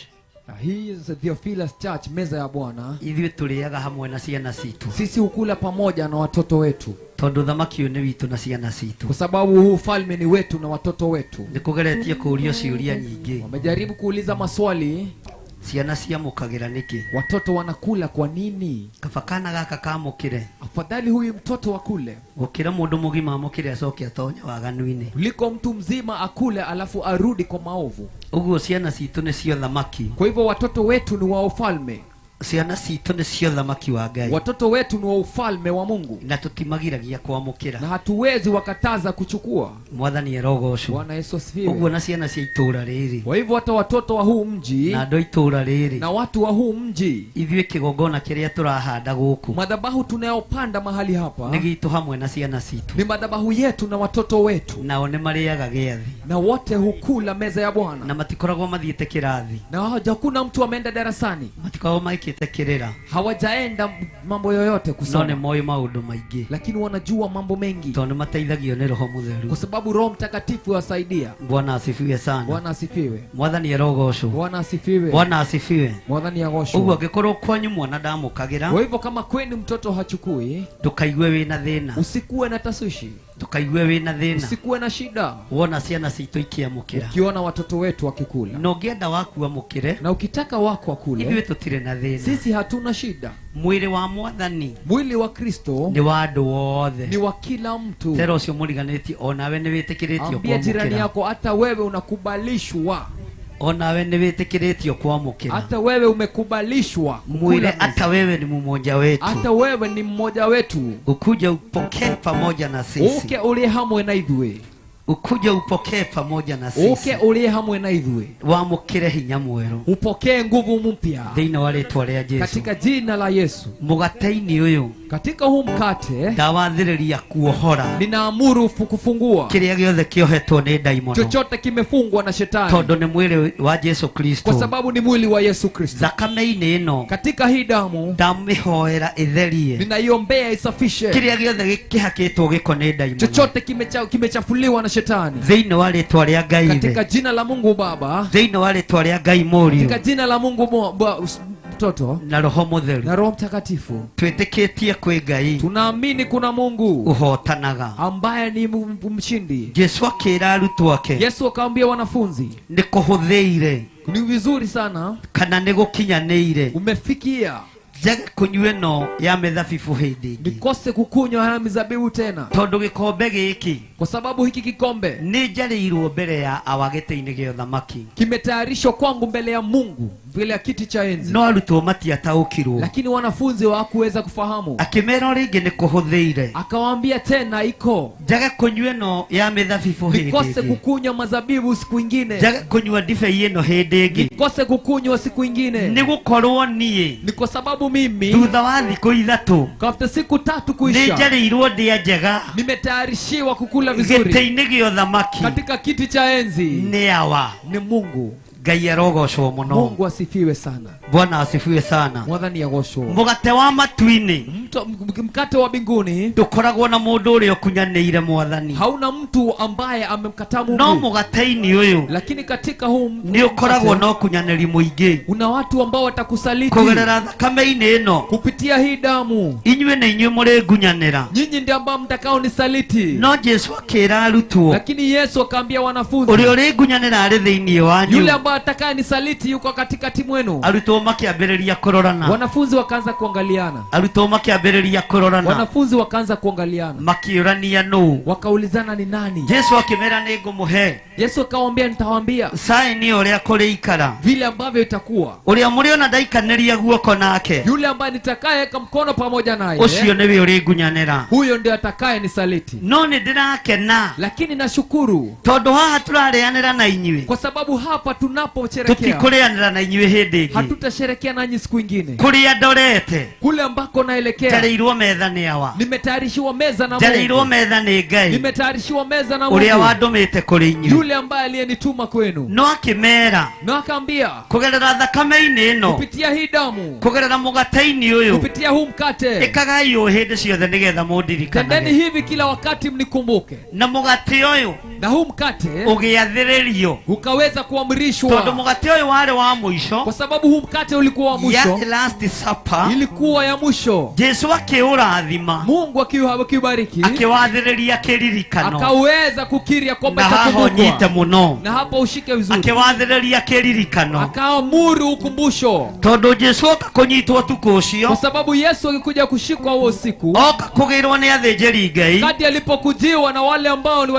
Na hii is the Theophilus Church, meza ya Bwana. ithuĩ tũrĩaga hamwe na ciana citũ, Sisi hukula pamoja na watoto wetu, tondũ thamaki ũyũ nĩ witũ na ciana citũ. kwa sababu huu ufalme ni wetu na watoto wetu. Nĩ kũgeretie kũũrio ciũria nyingĩ, Wamejaribu kuuliza maswali, ciana ciamũkagĩra nĩkĩ? watoto wanakula kwa nini? Kaba kana gaka kamũkĩre Afadhali huyu mtoto akule gũkĩra mũndũ mũgima amũkĩre acoke atonye waganu-inĩ. kuliko mtu mzima akule alafu arudi kwa maovu. Ũguo ciana citũ nĩcio thamaki, Kwa hivyo watoto wetu ni wa ufalme, ciana citũ nĩcio thamaki wa Ngai, watoto wetu ni wa ufalme wa Mungu, na tũtimagiragia na kwamũkĩra. hatuwezi wakataza kuchukua. Mwathani arogocwo. Bwana Yesu Ũguo asifiwe. na ciana cia itũũra rĩrĩ Kwa hivyo hata watoto wa huu mji na andũ a itũũra rĩrĩ, na watu wa huu mji, ithuĩ kĩgongona kĩrĩa tũrahanda gũkũ madhabahu tunayopanda mahali hapa nĩ gitũ hamwe na ciana citũ, ni madhabahu yetu na watoto wetu, nao nĩ marĩaga gĩathĩ na wote hukula meza ya Bwana, na matikoragwo mathiĩte kĩrathi, na hakuna mtu ameenda darasani, matikoragwo maikĩte kĩrĩra, hawajaenda mambo yoyote no nĩ kusoma, moĩ maũndũ maingĩ lakini wanajua mambo mengi tondũ nĩ mateithagio nĩ Roho Mũtheru. kwa sababu Roho Mtakatifu wasaidia. Bwana asifiwe sana. Bwana asifiwe. Mwathani arogocwo. Bwana asifiwe. Bwana asifiwe. Mwathani Ũguo agoshwe. angĩkorwo kwanyu mwana ndamũkagĩra, Kwa hivyo kama kwenu mtoto hachukui, ndũkaigue wĩna thĩna, usikuwe na tasushi, ndũkaigue wĩna thĩna usikuwe na shida wona ciana citũ ikĩamũkĩra. ukiona watoto wetu wakikula, Na ũngĩenda waku amũkĩre, na ukitaka wako akule, ithuĩ tũtirĩ na thĩna. sisi hatuna shida. Mwĩrĩ wa Mwathani Mwili wa Kristo nĩ wa andũ othe. ni wa kila mtu. Tera ũcio mũriganĩtie, onawe nĩ wĩtĩkĩrĩtio Ambia jirani kwamũkĩra, yako, hata wewe unakubalishwa, onawe nĩ wĩtĩkĩrĩtio kwamũkĩra. hata wewe umekubalishwa Mwĩre kukula meza. hata wewe ni mmoja wetu, Hata wewe ni mmoja wetu, ukuja upokee pamoja na sisi, uke ulie hamwe na ithuĩ, ukuje upokee pamoja na sisi, uke ulie hamwe na ithuĩ, wamũkĩre hinya mwerũ upokee nguvu mpya thĩinĩ wa rĩtwa rĩa Jesu. katika jina la Yesu. Mũgate-inĩ ũyũ Katika huu mkate ndawathĩrĩria kuohora ninaamuru kufungua kĩrĩa gĩothe kĩohetwo nĩ ndaimono, chochote kimefungwa na shetani, tondũ nĩ mwĩrĩ wa Jesu kwa Kristo. sababu ni mwili wa Yesu Kristo. Thakame-inĩ ĩno Katika hii damu ndamĩhoera ĩtherie ninaiombea isafishe kĩrĩa gĩothe kĩhakĩtwo gĩko nĩ ndaimono chochote kimechafuliwa na shetani, thĩinĩ wa rĩtwa rĩa Ngai katika Ithe, jina la Mungu Baba, thĩinĩ wa rĩtwa rĩa Ngai katika Mũriũ, jina la Mungu Mtoto na Roho Mutheru, na Roho Mtakatifu. Twĩtĩkĩtie kwĩ Ngai, tunaamini kuna Mungu ũhotanaga, ambaye ni mshindi. Jesu akĩra arutwo ake, Yesu akaambia wanafunzi, nĩ kũhũthĩire, ni vizuri sana, kana nĩ gũkinyanĩire, umefikia njage kunywa ĩno ya mĩthabibũ hĩndĩ ĩngĩ, nikose kukunywa haya mizabibu tena, tondũ gĩkombe gĩkĩ, kwa sababu hiki kikombe nĩ njarĩirwo mbere ya awa gĩtĩ-inĩ gĩa ũthamaki, kimetayarishwa kwangu mbele ya Mungu, mbele ya kiti cha enzi. No arutwo matiataũkirwo, lakini wanafunzi hawakuweza kufahamu. Akĩmera rĩngĩ nĩ kũhũthĩire, akawaambia tena iko, njage kunywa ĩno ya mĩthabibũ hĩndĩ nikose ĩngĩ, kukunywa mazabibu siku ingine, njage kunywa ndibei ĩno hĩndĩ ĩngĩ, nikose kukunywa siku ingine, nĩ gũkorwo niĩ, ni kwa sababu mimi thutha wa thikũ ithatũ, after siku tatu kuisha, nĩ njarĩirwo ndĩa njega, nimetayarishiwa kukula vizuri gĩtĩ-inĩ gĩa ũthamaki, katika kiti cha enzi, nĩ awa, ni Mungu. Ngai arogocwo mũno. Mungu asifiwe sana. Bwana asifiwe sana. Mwathani agocwo. Mũgate wa matu-inĩ, mkate wa mbinguni, ndũkoragwo na mũndũ ũrĩa ũkunyanĩire Mwathani. Hauna mtu ambaye amemkataa Mungu. No mũgate-inĩ ũyũ, lakini katika huu nĩ ũkoragwo na ũkunyanĩri mũingĩ. Una watu ambao watakusaliti kũgerera thakame-inĩ ĩno, kupitia hii damu. Inyuĩ nĩ inyuĩ mũrĩngunyanĩra, nyinyi ndio ambao mtakao nisaliti. No Jesu akĩra arutwo, lakini Yesu akaambia wanafunzi, ũrĩa ũrĩngunyanĩra arĩ thĩinĩ wanyu, yule ambaye atakaye nisaliti yuko katikati mwenu. Arutwo makĩambĩrĩria kũrorana, wanafunzi wakaanza kuangaliana, arutwo makĩambĩrĩria kũrorana, wanafunzi wakaanza kuangaliana, makĩũrania nũ, wakaulizana ni nani. Jesu akĩmera nĩ ngũmũhe. Yesu akawaambia nitawaambia saini ũrĩa kũrĩikara, vile ambavyo itakuwa. Ũrĩa mũrĩona ndaikanĩria guoko nake, yule ambaye nitakayeweka mkono pamoja naye, ũcio nĩwe ũrĩngunyanĩra, huyo ndiye atakaye nisaliti. No nĩ ndĩrakena, lakini nashukuru, tondũ haha tũrarĩanĩra na inyuĩ, kwa sababu hapa tunaposherekea, tũtikũrĩanĩra na inyuĩ hĩndĩ ĩngĩ, hatutasherekea nanyi siku ingine. Kũrĩa ndorete, kule ambako naelekea, njarĩirwo metha nĩ awa, nimetayarishiwa meza na Mungu, njarĩirwo metha nĩ Ngai, nimetayarishiwa meza na Mungu, ũrĩa wandũmĩte kũrĩ inyuĩ, yule ambaye aliyenituma kwenu. No akĩmera, na akaambia, kũgerera thakame-inĩ ĩno, kupitia hii damu, kũgerera mũgate-inĩ ũyũ, kupitia huu mkate, ĩkagai ũũ hĩndĩ ciothe nĩgetha mũndirikanage. Tendeni hivi kila wakati mnikumbuke. Na mũgate ũyũ, na huu mkate ũgĩathĩrĩrio, ukaweza kuamrishwa, tondũ mũgate ũyũ warĩ wa mũico, kwa sababu huu mkate ulikuwa wa mwisho, ya last supper, ilikuwa ya mwisho. Jesu akĩũrathima, Mungu akiubariki, akĩwathĩrĩria kĩririkano, akaweza kukiria kwamba itakumbukwa, mũno, na hapo ushike vizuri, akĩwathĩrĩria kĩririkano, akaamuru ukumbusho, tondũ Jesu oka kũnyitwo ũtukũ ũcio, kwa sababu Yesu alikuja kushikwa huo usiku, oka kũgĩrwo nĩ athĩnjĩri Ngai, kati alipokujiwa na wale ambao ni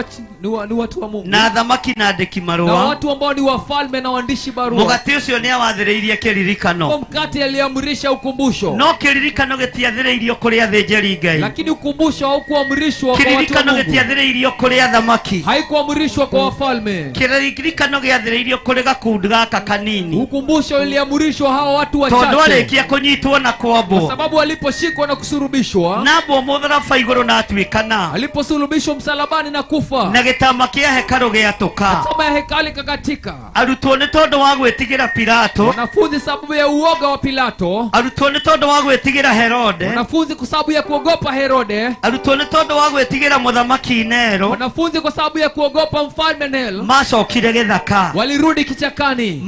watu wa Mungu, na athamaki na andĩki marũa, na watu ambao ni wafalme na waandishi barua, mũgate ũcio nĩ awathĩrĩirie kĩririkano, mkate aliamrisha ukumbusho, no kĩririkano gĩtiathĩrĩirio kũrĩ athĩnjĩri Ngai, lakini ukumbusho haukuamrishwa kwa watu wa kĩririkano Mungu, gĩtiathĩrĩirio kũrĩ athamaki, haikuamrishwa kwa wafalme, kĩririkano gĩathĩrĩirio kũrĩ gakundi gaka kanini, ukumbusho iliamrishwa hawa watu wachache, tondũ arĩkia kũnyitwo na kwambwo, kwa sababu aliposhikwa na kusurubishwa, nambwo mũtharaba igũrũ na atuĩkana, aliposulubishwa msalabani na kufa, na gĩtama kĩa hekarũ gĩatũka, tama ya hekalu ikakatika, arutwo nĩ tondũ wa gwĩtigĩra Pilato, wanafunzi sababu ya uoga wa Pilato, arutwo nĩ tondũ wa gwĩtigĩra Herode, wanafunzi kwa sababu ya kuogopa Herode, arutwo nĩ tondũ wa gwĩtigĩra mũthamaki Nero, wanafunzi kwa sababu ya kuogopa mfalme Nero, macokire gĩthaka, walirudi kichakani,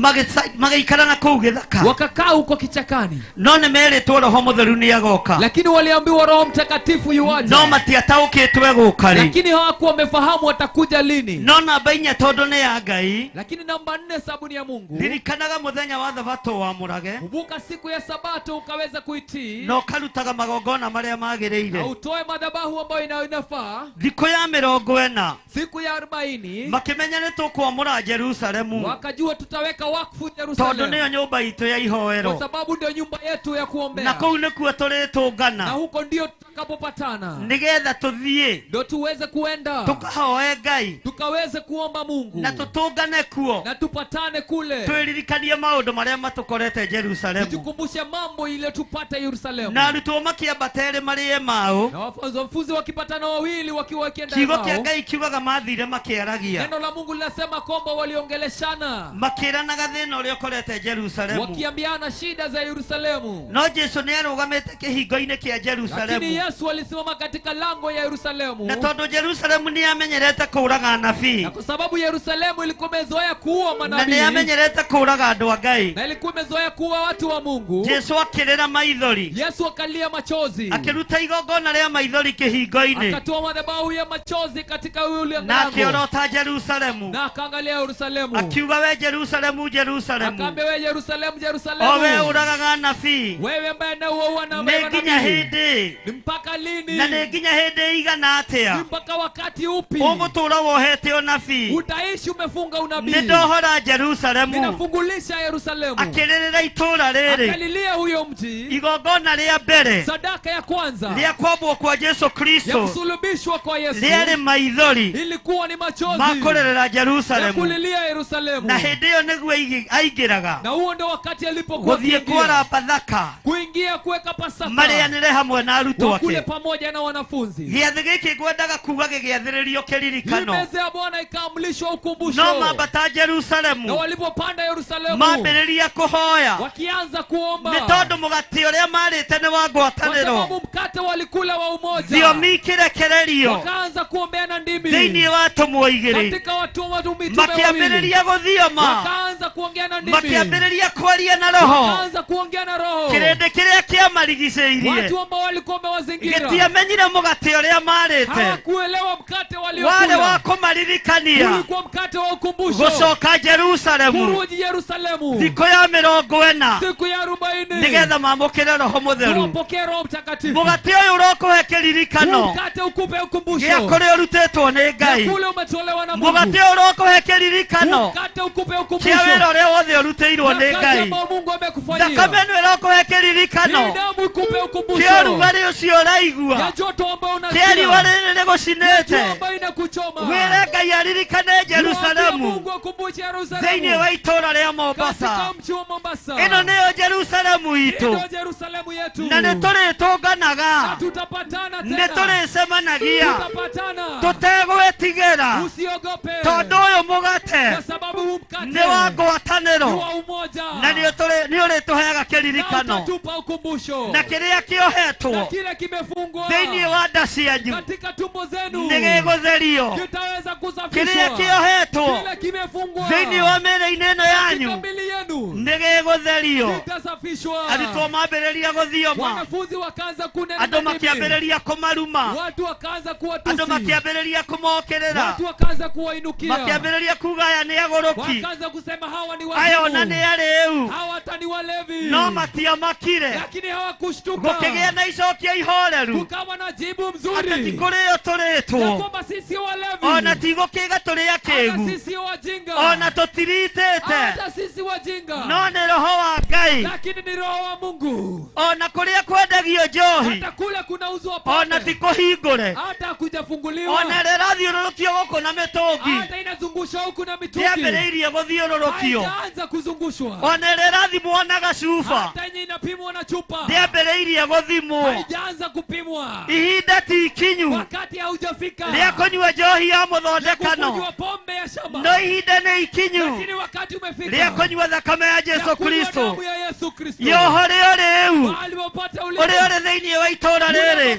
magĩikara na kũu gĩthaka, wakakaa huko kichakani. No nĩ merĩtwo Roho Mũtheru nĩ agoka, lakini waliambiwa Roho Mtakatifu yuaja, no matiataũkĩtwo egũka rĩ, lakini hawakuwa wamefahamu atakuja lini. No namba inya tondũ nĩ ya Ngai, lakini namba 4 sababu ni ya Mungu, ririkanaga mũthenya wa thabatũ wamũrage, kumbuka siku ya sabato ukaweza kuitii, na ũkarutaga magongona marĩa magĩrĩire, na utoe madhabahu ambayo inafaa. Thikũ ya 40, siku ya 40, makĩmenya nĩ tũkwamũra Jerusalemu, wakajua tutaweka wakfu Jerusalemu, tondũ nĩyo nyũmba itũ ya ihoero, kwa sababu ndio nyumba yetu ya kuombea, na kũu nĩkuo tũrĩtũngana, na huko ndio tutakapopatana, nĩgetha tũthiĩ, ndio tuweze kuenda, tukahoe Ngai, tukaweze kuomba Mungu, na tũtũngane kuo, na tupatane kule, twĩririkanie maũndũ marĩa matũkorete Jerusalemu, tukumbushe mambo ile tupate Yerusalemu. Na arutwo makĩambata erĩ marĩ Emau, na wanafunzi wakipatana wawili wakiwa wakienda Kiugo Emau, kĩa Ngai kiugaga mathire makĩaragia, neno la Mungu linasema kwamba waliongeleshana, makĩranaga thĩna ũrĩa ũkorete Jerusalemu, wakiambiana shida za Yerusalemu. No Jesu nĩ arũgamĩte kĩhingo-inĩ kĩa Jerusalemu, lakini Yesu alisimama katika lango ya Yerusalemu, na tondũ Jerusalemu nĩ amenyerete kũũraga anabii, na kwa sababu Yerusalemu ilikuwa imezoea kuua manabii, na nĩyamenyerete kũũraga andũ a Ngai, na ilikuwa imezoea kuua watu wa Mungu. Jesu akĩrĩra maithori, Yesu akalia machozi, akĩruta igongona rĩa maithori kĩhingo-inĩ, akatoa madhabahu ya machozi katika ule mlango, na akĩorota Jerusalemu, na akaangalia Yerusalemu, akiuga we Jerusalemu, Jerusalemu, akaambia we Yerusalemu, Jerusalemu, o we ũragaga anabii, wewe ambaye unaua na nĩ nginya hĩndĩ, ni mpaka lini, na nĩ nginya hĩndĩ igana atĩa, ni mpaka wakati upi ũgũtũũra wohete unabii, utaishi umefunga unabii? Nĩ ndohora Jerusalemu, ninafungulisha Yerusalemu. Akĩrĩrĩra itũũra rĩrĩ, akalilia huyo mji, igongona rĩa mbere, sadaka ya kwanza rĩa kwambwo kwa Jesu Kristo, ya kusulubishwa kwa Yesu, rĩarĩ maithori, ilikuwa ni machozi ma kũrĩrĩra Jerusalemu, ya kulilia Yerusalemu. Na hĩndĩ ĩyo nĩguo aingĩraga, na huo ndio wakati alipokuwa gũthiĩ kwara Bathaka, kuingia kuweka Pasaka, marĩanĩre hamwe na arutwo ake, kule pamoja na wanafunzi. Gĩathĩ gĩkĩ ngwendaga kuga gĩgĩathĩrĩrio kĩririkano, meza ya Bwana ikaamrishwa ukumbusho. No mambata Jerusalemu, na walipopanda Yerusalemu, mambĩrĩria kũhoya, wakianza kuomba, nĩ tondũ mũgate ũrĩa marĩte nĩ wa ngwatanĩro, kwa sababu mkate walikula wa umoja. Thiomi ikĩrekererio, wakaanza kuombea na ndimi thĩinĩ wa atũmwo igĩrĩ, katika watumwa mitume wawili, makĩambĩrĩria gũthioma, wakaanza kuongea na ndimi, makĩambĩrĩria kwaria na roho, wakaanza kuongea na roho. Kĩrĩndĩ kĩrĩa kĩamarigicĩirie, watu ambao walikuwa wamewazingira, gĩtiamenyire mũgate ũrĩa marĩte, hawakuelewa mkate waliokula, warĩ wa kũmaririkania, ulikuwa mkate wa ukumbusho, gũcoka Jerusalemu, kurudi Yerusalemu, thikũ ya 40, siku ya 40, nĩgetha mamũkĩre Roho Mũtheru, wapokee Roho Mtakatifu. Mũgate ũyũ ũrokũhe kĩririkano, mkate ukupe ukumbusho gĩa kũrĩa ũrutĩtwo nĩ Ngai, kule umetolewa na Mungu. Mũgate ũyũ ũrokũhe kĩririkano mkate ukupe ukumbusho kĩa wĩra ũrĩa wothe ũrutĩirwo nĩ Ngai. Mungu amekufanyia. Thakame ĩno ĩrokũhe kĩririkano damu ikupe ukumbusho kĩa ũrugarĩ ũcio ũraigua, ya joto ambao unasikia, kĩa riũa rĩrĩ rĩgũcinĩte, ambayo inakuchoma. Wĩre Ngai aririkane Jerusalemu, Mungu akumbushe Yerusalemu, thĩinĩ wa itũũra rĩa Mombasa, katika mji wa Mombasa. Ĩno nĩyo Jerusalemu itũ, ndio Jerusalemu yetu, na nĩtũrĩtũnganaga, na tutapatana tena, nĩtũrĩcemanagia, tutapatana, tũtegwĩtigĩra, usiogope, tondũ ũyũ mũgate kwa sababu huu mkate nĩ wa ngwatanĩro, ni wa umoja, na nĩũrĩtũheaga kĩririkano, utatupa ukumbusho, na kĩrĩa kĩohetwo, na kile kimefungwa thĩinĩ wa nda cianyu, katika tumbo zenu, nĩgĩgũtherio, kitaweza kusafishwa. Kĩrĩa kĩohetwo kile kimefungwa thĩinĩ wa mĩĩrĩ-inĩ ĩno yanyu, katika mili yenu, nĩgĩgũtherio, kitasafishwa. Arutwo mambĩrĩria gũthioma, wanafunzi wakaanza kunena, andũ makĩambĩrĩria kũmaruma, watu wakaanza kuwatusi, andũ makĩambĩrĩria kũmokĩrĩra, watu wakaanza kuwainukia, makĩambĩrĩria kuga aya nĩ agũrũki, wakaanza kusema hawa ni wazimu, aya ona nĩ arĩu, hawa hata ni walevi. No matiamakire, lakini hawakushtuka. Gũkĩgĩa na icokia ihoreru, kukawa na jibu mzuri, atĩ ti kũrĩo tũrĩtwo, kwamba sisi walevi, ona ti gũkĩga tũrĩ akĩgu, sisi wajinga, ona tũtiritĩte, hata sisi wajinga, no nĩ Roho wa Ngai, lakini ni Roho wa Mungu. Ona kũrĩa kwendagio njohi, hata kule kunauzwa pombe, ona ti kũhingũre, hata kujafunguliwa, ona ĩrĩa ĩrathiũrũrũkio gũkũ na mĩtũngi, hata inazungushwa huku na mitungi, ndĩambĩrĩirie gũthiũrũrũkio, haijaanza kuzungushwa, ona ĩrĩa ĩrathimwo na gacuba, hata yenye inapimwa na chupa, ndĩambĩrĩirie gũthimwo, haijaanza kupimwa. Ihinda ti ikinyu, wakati haujafika, rĩa kũnyua njohi ya mũthondekano, kunywa pombe ya shamba, no ihinda nĩ ikinyu, lakini wakati umefika, rĩa kũnyua thakame ya Jesu Kristo, damu ya Yesu Kristo, yoho rĩo rĩu, mahali popote ulipo, ũrĩa ũrĩ thĩinĩ wa itũũra rĩrĩ,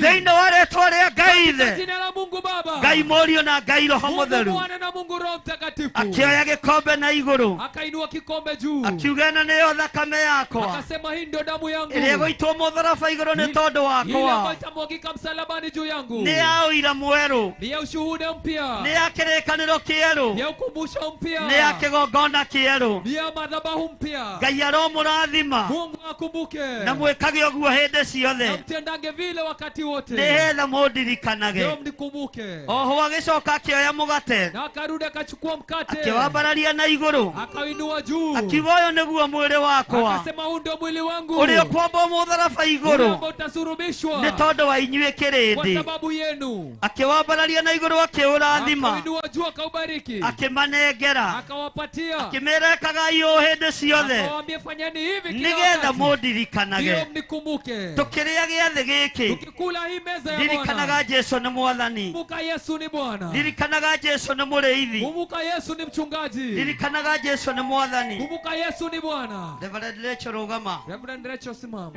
thĩinĩ wa rĩtwa rĩa Ngai Ithe, jina la Mungu Baba, Ngai Mũriũ na Ngai Roho Mũtheru, Bwana na Mungu Roho Mtakatifu, akĩoya gĩkombe na igũrũ, akainua kikombe juu, akiuga ĩno nĩyo thakame yakwa, akasema hii ndio damu yangu, ĩrĩa ĩgũitwo mũtharaba igũrũ nĩ tondũ wakwa, ile ambayo itamwagika msalabani juu yangu, nĩ ya ũira mwerũ, ni ya ushuhuda mpya, nĩ ya kĩrĩkanĩro kĩerũ, ni ya ukumbusho mpya, nĩ ya kĩgongona kĩerũ, ni ya madhabahu mpya. Ngai aromũrathima, Mungu akumbuke, na mwĩkage ũguo hĩndĩ ciothe, na mtendange vile wakati wote, nĩgetha mũndirikanage, ndio mnikumbuke. Oho agĩcoka akĩoya mũgate, na akarudi akachukua mkate, akĩwambararia na igũrũ, akauinua juu, akiuga ũyũ nĩguo mwĩrĩ wakwa, akasema huu ndio mwili wangu, ũrĩa ũkwambwo mũtharaba igũrũ, ambao utasurubishwa nĩ tondũ wa inyuĩ kĩrĩndĩ, kwa sababu yenu. Akĩwambararia na igũrũ, akĩũrathima, akauinua juu, akaubariki, akĩmanengera, akawapatia, akĩmera ekagai ũũ hĩndĩ ciothe, akawaambia fanyeni hivi kila nĩgetha wakati, mũndirikanage. ndio mnikumbuke. Tũkĩrĩa gĩathĩ gĩkĩ, tukikula hii meza ya Bwana, ririkanaga Jesu nĩ Mwathani, kumbuka Yesu ni Bwana, ririkanaga Jesu nĩ mũrĩithi, kumbuka Yesu ni mchungaji, ririkanaga Jesu nĩ Mwathani, kumbuka Yesu ni Bwana. Reverend Rachel rũgama. Reverend Rachel simama.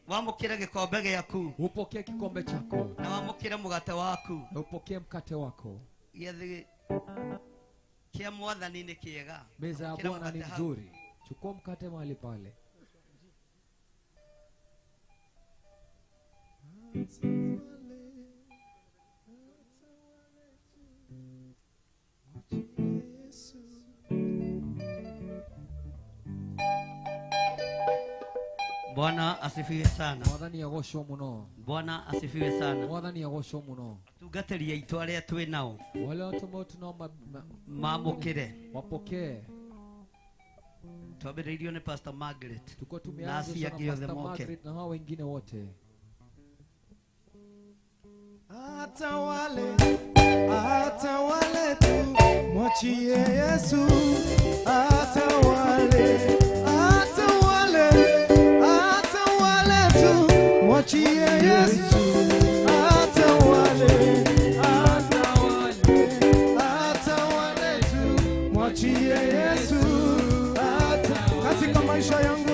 Wamũkĩre gĩkombe gĩaku. Upokee kikombe chako. Na wamũkĩre mũgate waku. Na upokee mkate wako. Gĩathĩ kĩa Mwathani nĩ kĩega. Meza ya Bwana ni nzuri. Chukua mkate mahali pale. Bwana asifiwe sana. Mwathani agocwo muno. Bwana asifiwe sana. Mwathani agocwo muno. Atungatĩri aitũ arĩa twĩ nao. Wale watu ambao tunao mamũkĩre. Wapokee. Twambĩrĩirio nĩ Pastor Margaret. Tuko tumeanza na Pastor Margaret na hao wengine wote. Hata wale tu mwachie Yesu. Hata wale, hata wale, hata wale tu mwachie Yesu. Hata wale, hata wale, hata wale tu mwachie Yesu. Hata katika maisha yangu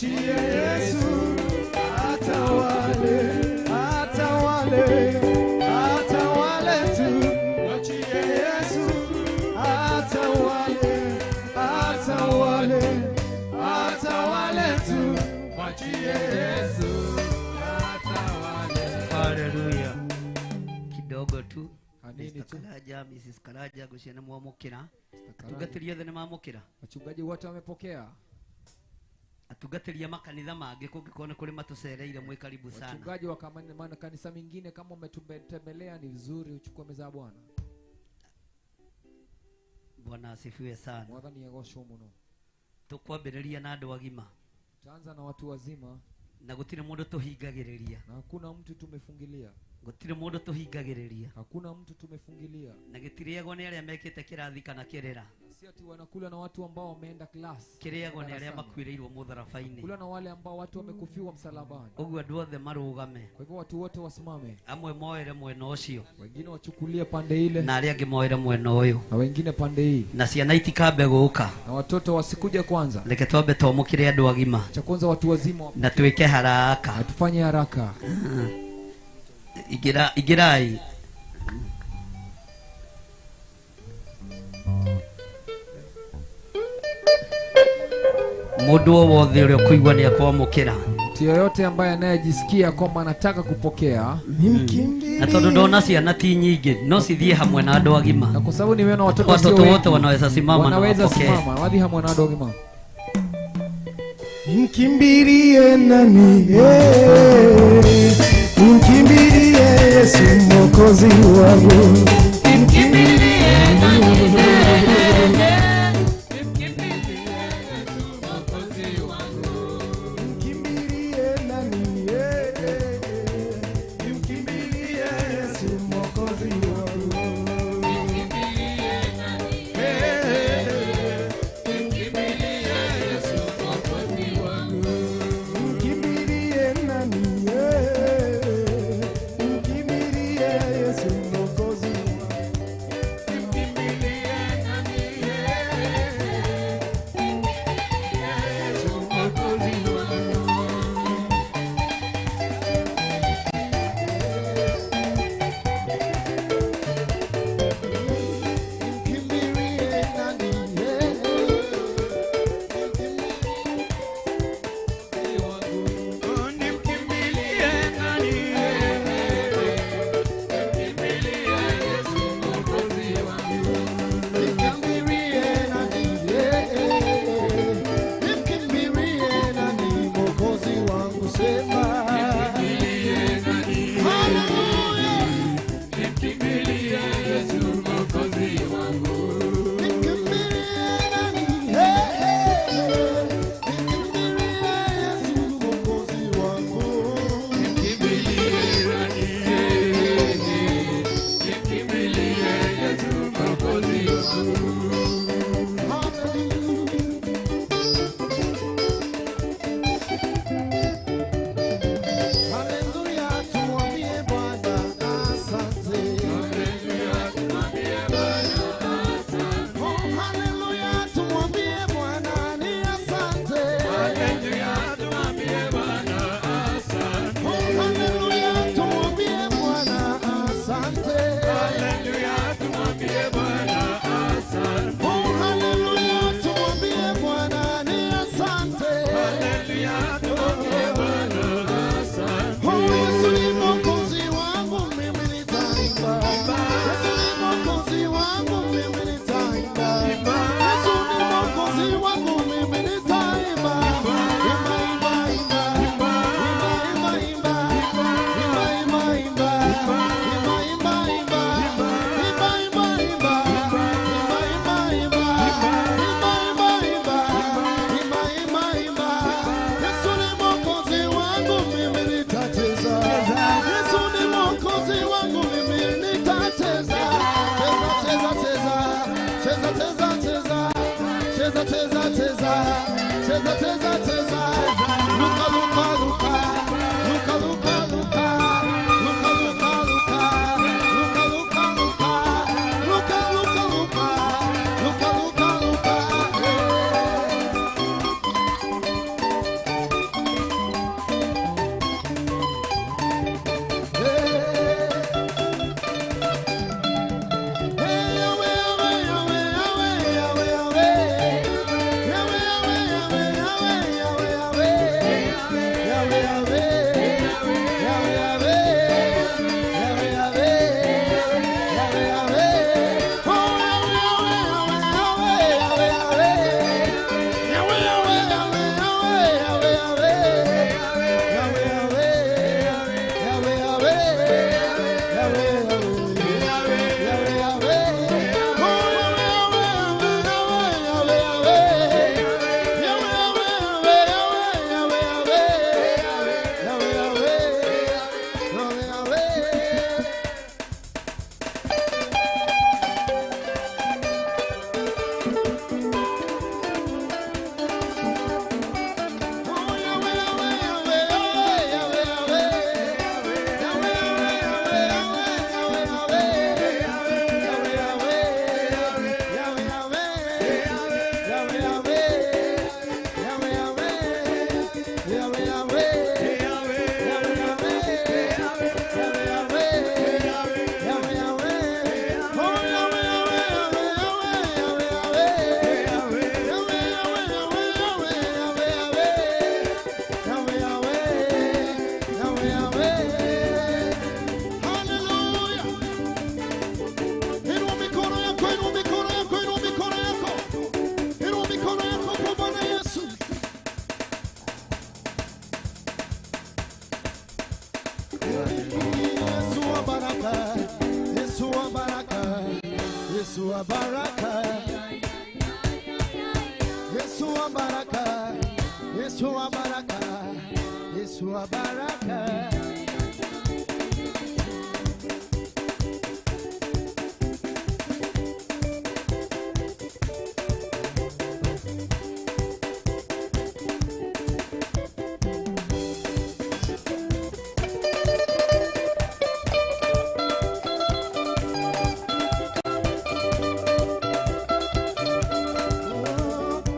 Yesu, hata wale, hata wale, hata wale tu mwachie Yesu. Hata wale, hata wale, hata wale tu mwachie Yesu. Hata wale. Hallelujah. Kidogo tu Mr. Karaja, Mrs. Karaja guciana mwamukira. Atungatĩri othe nĩ mamũkĩra. Wachungaji wote wamepokea. Atungatĩri a makanitha mangĩ kũngĩkorwo nĩ kũrĩ matũcereire mwĩ karibu sana. Wachungaji wa makanisa mengine kama umetutembelea ni vizuri uchukue meza ya Bwana. Bwana asifiwe sana. Mwathani agocwo muno. Tũkwambĩrĩria na andũ agima. Tutaanza na watu wazima. Na gũtirĩ mũndũ tũhingagĩrĩria. Na hakuna mtu tumefungilia. Gũtirĩ mũndũ tũhingagĩrĩria. Hakuna mtu tumefungilia. Na gĩtirĩagwo nĩ arĩa mekĩte kĩrathi kana kĩrĩra. Si ati wanakula na watu ambao wameenda class. Kĩrĩagwo nĩ arĩa makuĩrĩirwo mũtharaba-inĩ. Kula na wale ambao watu wamekufiwa msalabani. Ũguo andũ othe marũgame. Kwa hivyo watu wote wasimame. Amwe moere mwena ũcio. Wengine wachukulie pande ile. Na arĩa angĩ moere mwena ũyũ. Na wengine pande hii. Na ciana itikambe gũka. Na watoto wasikuje kwanza. Reke twambe twamũkĩre andũ agima. Cha kwanza watu wazima. Na twĩke haraka. Na tufanye haraka. Igira igirai. Mundu wothe uria kuigua ni akwamukira. Mtu yoyote ambaye anayejisikia kwamba anataka kupokea. Na tondu ndona ciana ti nyingi no cithie hamwe na andu agima. Na kwa sababu nimeona watoto watoto wote wanaweza simama na wanaweza wapokee. Simama wathi hamwe na andu agima. Nimkimbilie nani? Nimkimbilie Yesu Mwokozi wangu. Nimkimbilie nani? Nimkimbilie Yesu Mwokozi wangu. Nimkimbilie nani? Nimkimbilie Yesu Mwokozi wangu. Nimkimbilie nani? Nimkimbilie Yesu Mwokozi wangu. Nimkimbilie nani? Nimkimbilie Yesu Mwokozi wangu. Nimkimbilie nani? Nimkimbilie Yesu Mwokozi wangu. Nimkimbilie nani? Nimkimbilie nani? Nimkimbilie Yesu Mwokozi wangu. Nimkimbilie nani? Nimkimbilie nani Mwokozi wangu? Sema. Nimkimbilie nani? Hallelujah. Nimkimbilie Yesu Mwokozi wangu. Nimkimbilie nani? Nimkimbilie Yesu Mwokozi wangu. Nimkimbilie nani? Nimkimbilie Yesu Mwokozi wangu. Hallelujah. Cheza, cheza, cheza. Luka, luka, luka. Luka, luka, luka. Luka, luka, luka. Luka, luka, luka. Luka, luka, luka. Luka, luka, luka. Inua mikono yako, inua mikono yako, inua mikono yako. Inua mikono yako kwa Bwana Yesu. Yesu wa baraka, Yesu wa baraka, Yesu wa baraka. Yesu wa baraka, Yesu wa baraka, Yesu wa baraka.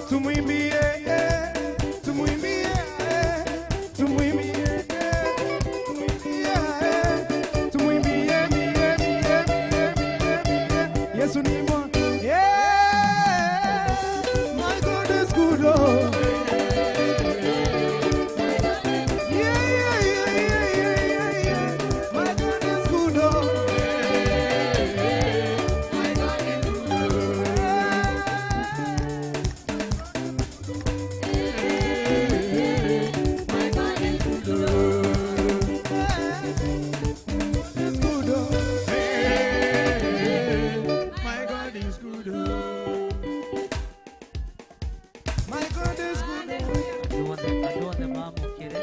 Tumwimbie, tumwimbie, tumwimbie, tumwimbie, tumwimbie, mie, mie, mie, mie, mie. Yesu ni mwa. Yeah, my God is good. Oh. Yeah, yeah, yeah, yeah, yeah, yeah, yeah. My God is good. Oh. My God is good. My God is good. My God is good. Andũ othe mamũkĩre.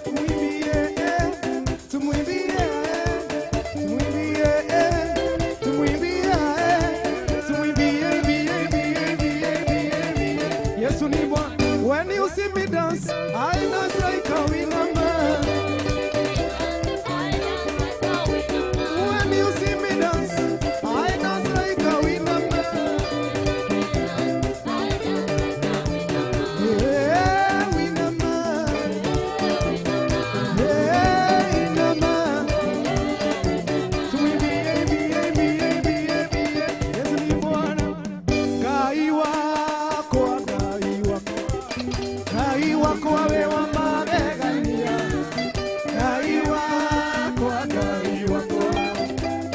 Tumwimbie, tumwimbie, tumwimbie, tumwimbie, tumwimbie, mbie, mbie, mbie, mbie, mbie. Yesu ni Bwana. When you see me dance, I dance like a winner man. When you see me dance, I dance like a winner man. Yeah, winner man. Yeah, winner man. Tumwimbie, mbie, mbie, mbie, mbie. Yesu ni Bwana. Ngai wako, Ngai wako. Ngai wako awe wa magegania. Ngai wako, Ngai wako.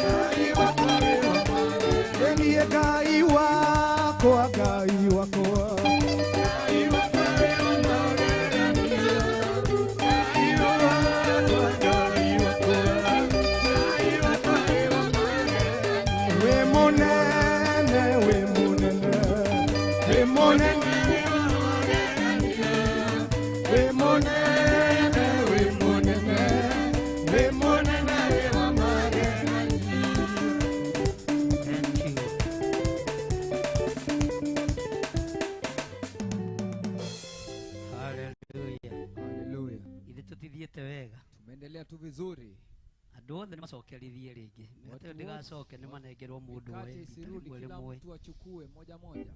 Ngai wako awe wa magegania. Ndiye Ngai wako, Ngai wako. Ngai wako awe wa magegania. Ngai wako, Ngai wako. Ngai wako awe wa magegania. We monene, we monene. We monene. We monene, we monene. We monene, we wa magegania. Thank you. Tuthiete wega. Tumeendelea tu vizuri. Andũ othe nĩ macokerithie rĩngĩ. Mĩgate ĩyo ndĩgacoke nĩ manengerwo mũndũ Mikate isirudi, kila mtu achukue moja moja.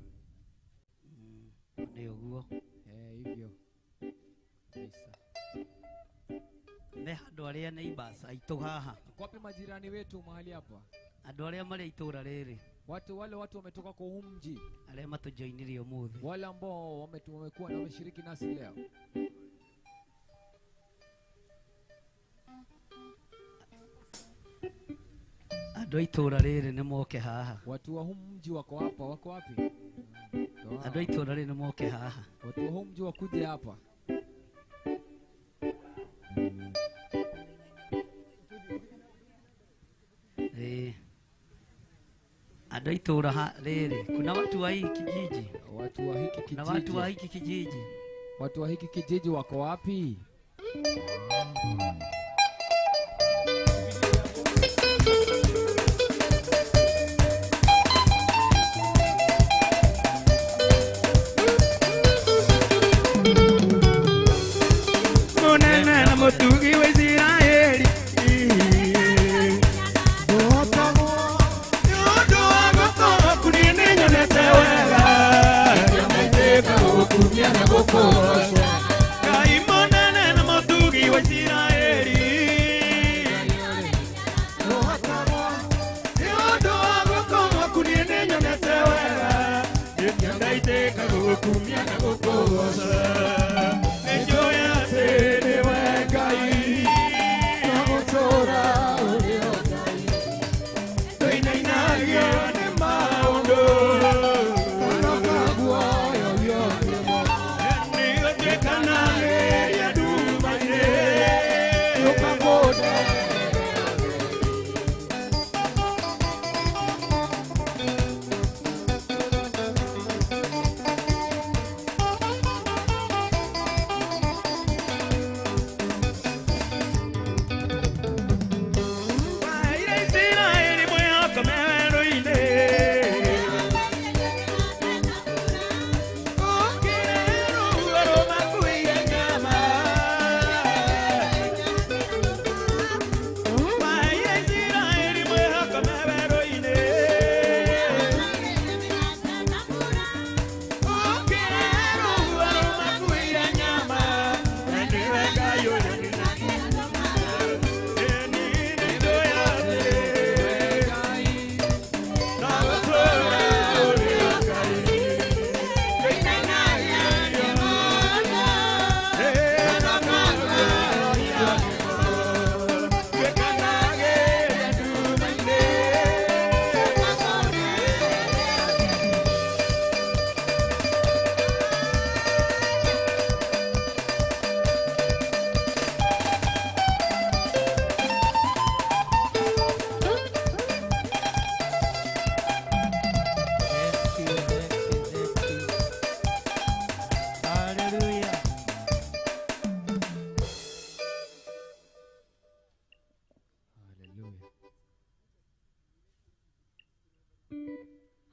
Nĩ ũguo. Hivyo. Kabisa. Me handũ arĩa neighbors aitũ haha. Wapi majirani wetu mahali hapa? Andũ arĩa marĩ itũra rĩrĩ. Watu wale watu wametoka kwa huu mji. Arĩa matujoinirie ũmũthĩ. Wale ambao wamekuwa na wameshiriki nasi leo. Andũ a itũra rĩrĩ nĩ moke haha. Watu wa huu mji wako hapa, wako wapi? Andũ a itũra rĩrĩ nĩ moke haha. Watu wa huu mji wakuje hapa. Andũ a itũra rĩrĩ, kuna watu wa hiki kijiji. Watu wa hiki kijiji. Na watu wa hiki kijiji. Watu wa hiki kijiji wako wapi? Munene na mutugi wa Israeli. Ngai munene na mutugi wa Israeli.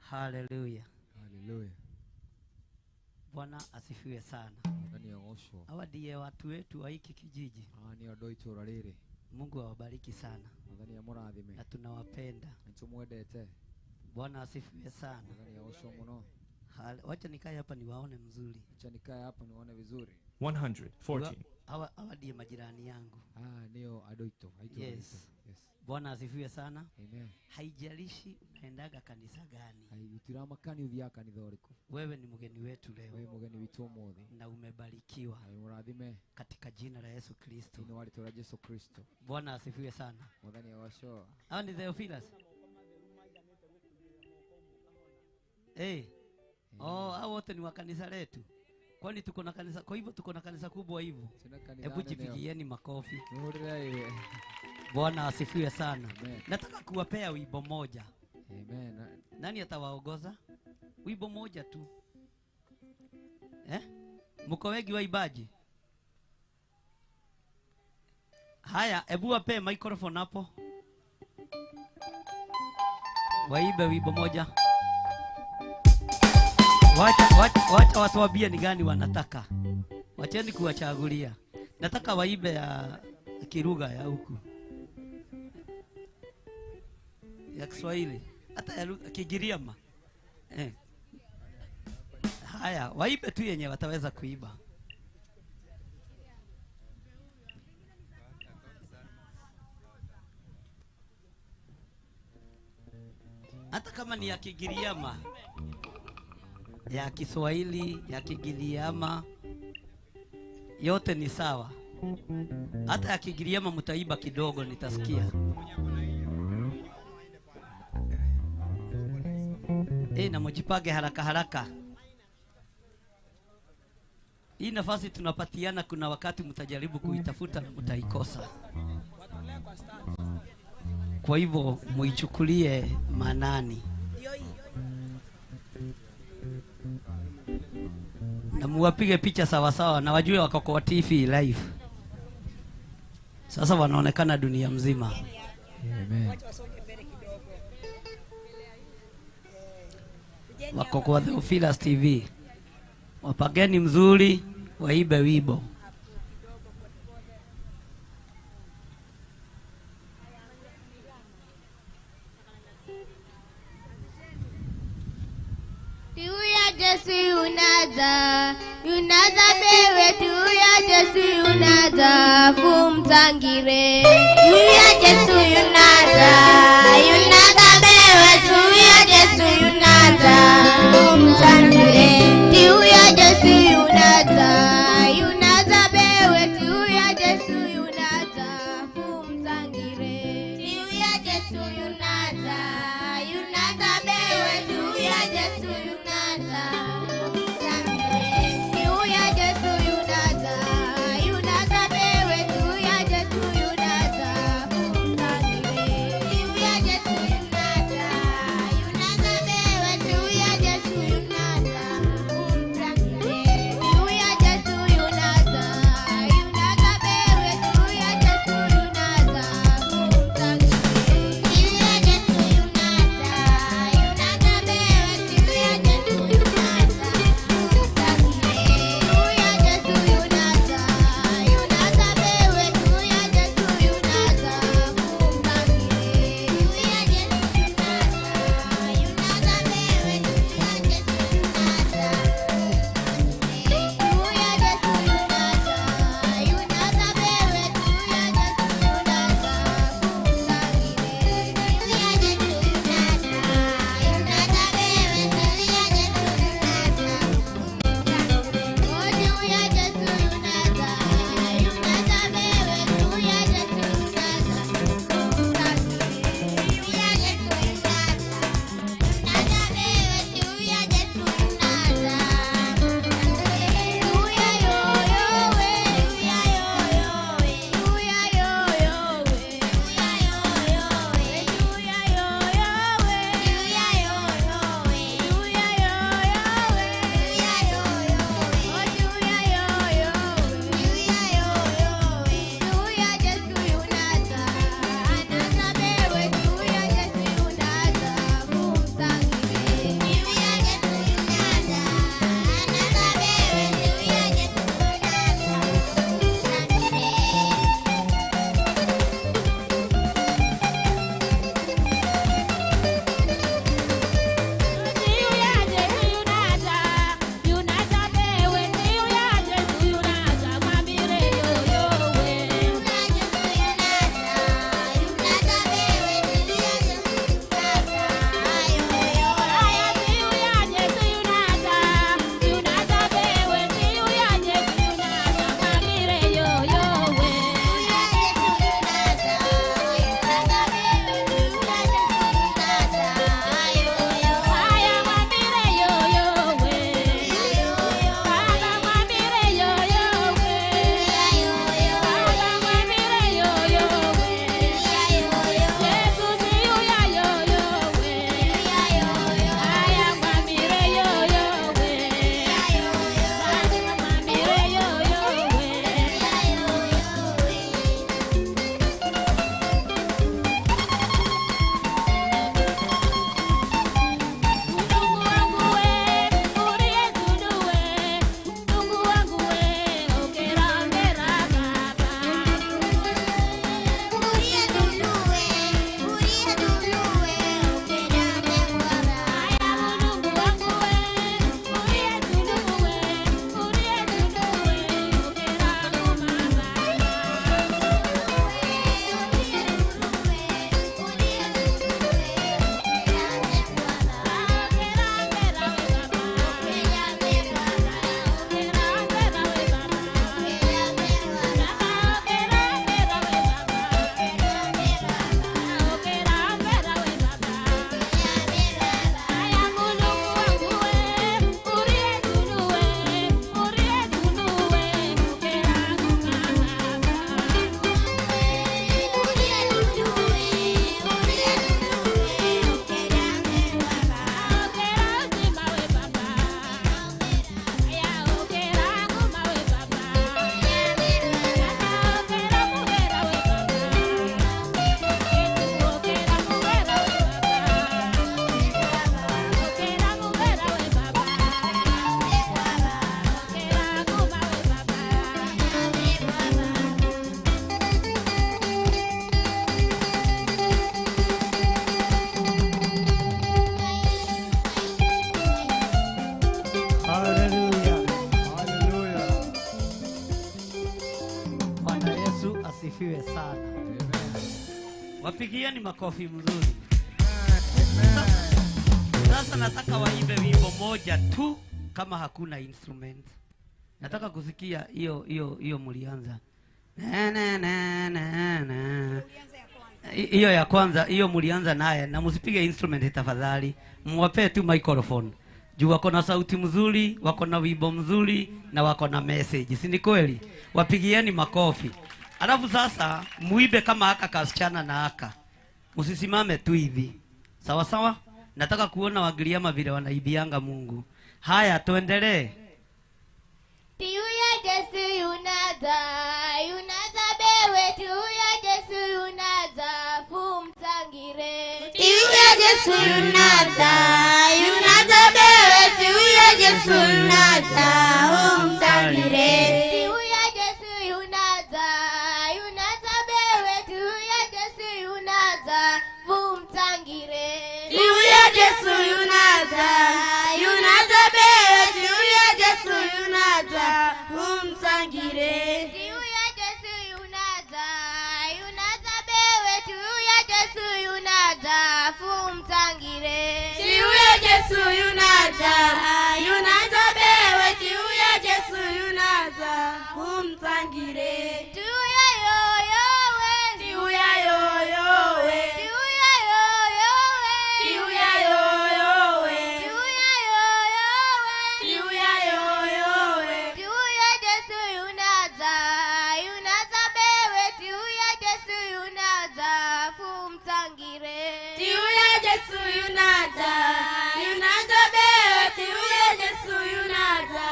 Hallelujah. Hallelujah. Bwana asifiwe sana. Hawa ndiye watu wetu wa hiki kijiji. Ni andũ a itũra rĩrĩ. Mungu awabariki sana. Mwathani amũrathime. Na tunawapenda. Nĩtũmwendete. Bwana asifiwe sana. Mwathani agoocwo mũno. Wacha nikae hapa niwaone mzuri. Wacha nikae hapa niwaone vizuri. 114. Hawa ndiye majirani yangu. Nio andũ aitũ. Yes. Yes. Bwana asifiwe sana. Amen. Haijalishi unaendaga kanisa gani. Haitiramakani uthiaga kanitha ũrĩkũ. Wewe ni mgeni wetu leo. Wewe mgeni wetu ũmũthĩ. Na umebarikiwa. Mũrathime. Katika jina la Yesu Kristo. Thĩinĩ wa rĩĩtwa rĩa Yesu Kristo. Bwana asifiwe sana. Mwathani agoocwo. Hawa ni Theophilus. Oh, hao wote ni wa kanisa letu. Kwani tuko na kanisa, kwa hivyo tuko na kanisa kubwa hivyo. Hebu jipigieni makofi. Bwana asifiwe sana. Amen. Nataka kuwapea wimbo moja. Amen. Nani atawaongoza? Wimbo moja tu. Mko wengi waimbaji? Haya, hebu wape microphone hapo. Waimbe wimbo moja. Wacha watuambie ni gani wanataka. Wacheni kuwachagulia. Nataka waibe ya Kiruga ya huku, ya Kiswahili, hata ya Kigiriama. Haya, waibe tu yenye wataweza kuiba. Hata kama ni ya Kigiriama, ya Kiswahili, ya Kigiriama, yote ni sawa. Hata ya Kigiriama mtaiba kidogo, nitasikia. Na mjipange haraka haraka. Hii nafasi tunapatiana, kuna wakati mtajaribu kuitafuta na mtaikosa. Kwa hivyo muichukulie manani. Na muwapige picha sawa sawa, na wajue wako kwa TV live. Sasa wanaonekana dunia mzima. Amen. Wako kwa Theophilus TV. Wapageni mzuri, waibe wibo. Yunaza bewe tuya Jesu yunaza kumtangire. Tuya Jesu yunaza, yunaza bewe tuya Jesu yunaza kumtangire. Tuya Jesu yunaza, yunaza bewe tuya Jesu yunaza kumtangire. Tuya Jesu yunaza, yunaza bewe tuya Jesu yunaza. Yunaza bewe tuya Jesu Wapigieni makofi mzuri. Sasa nataka waimbe wimbo moja tu kama hakuna instrument. Nataka kusikia hiyo hiyo hiyo mlianza. Na na na na na. Hiyo ya kwanza, hiyo mlianza naye, na msipige instrument tafadhali. Mwapee tu microphone. Juu wako na sauti mzuri, wako na wimbo mzuri na wako na message. Si ni kweli? Wapigieni makofi. Alafu sasa muibe kama haka kasichana na haka. Msisimame tu hivi. Sawa sawa? Nataka kuona Wagiriama vile wanaibianga Mungu. Haya, tuendelee. Tiuya Jesu yunaza, yunaza bewe, tiuya Jesu yunaza, fumtangire. Tiuya Jesu yunaza, yunaza bewe, tiuya Jesu yunaza, fumtangire. Tiuya Jesu yunaza, yunaza bewe, tiuya Jesu yunaza, fumtangire. Tiuya Jesu yunaza, yunaza bewe, tiuya Jesu yunaza, umtangire. Tiuya Jesu yunaza, yunaza bewe, tiuya Jesu yunaza, umtangire. Tiuya Jesu yunaza, yunaza bewe, tiuya Jesu yunaza, umtangire. Tiuya yo yo we, tiuya yo yo we, tiuya yo yo we, tiuya yo yo we, tiuya yo yo we, tiuya yo yo we, tiuya Jesu yunaza, yunaza bewe, tiuya Jesu yunaza, umtangire. Tiuya Jesu yunaza, yunaza bewe, tiuya Jesu yunaza,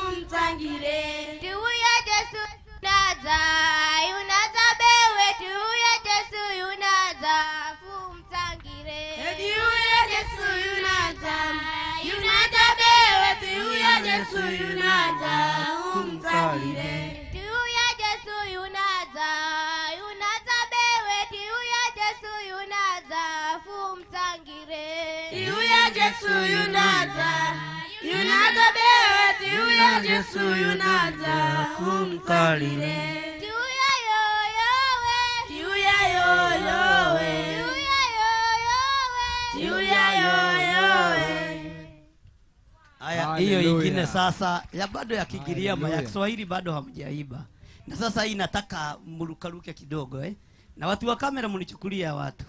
umtangire. Tiuya Jesu yunaza, yunaza bewe, tiuya Jesu yunaza, umtangire. Tiuya Jesu yunaza, yunaza bewe, tiuya Jesu yunaza, umtangire. Tiuya Jesu yunaza, yunaza bewe, tiuya Jesu yunaza, umtangire. Tiuya Jesu yunaza, yunaza bewe, tiuya Jesu yunaza, umtangire. Tiuya yo yo we, tiuya yo yo we, tiuya yo yo we, tiuya yo yo we. Haya, hiyo ingine sasa ya bado ya Kigiriama, ya Kiswahili bado hamjaiba. Na sasa hii nataka mrukaruke kidogo eh. Na watu wa kamera mnichukulia watu.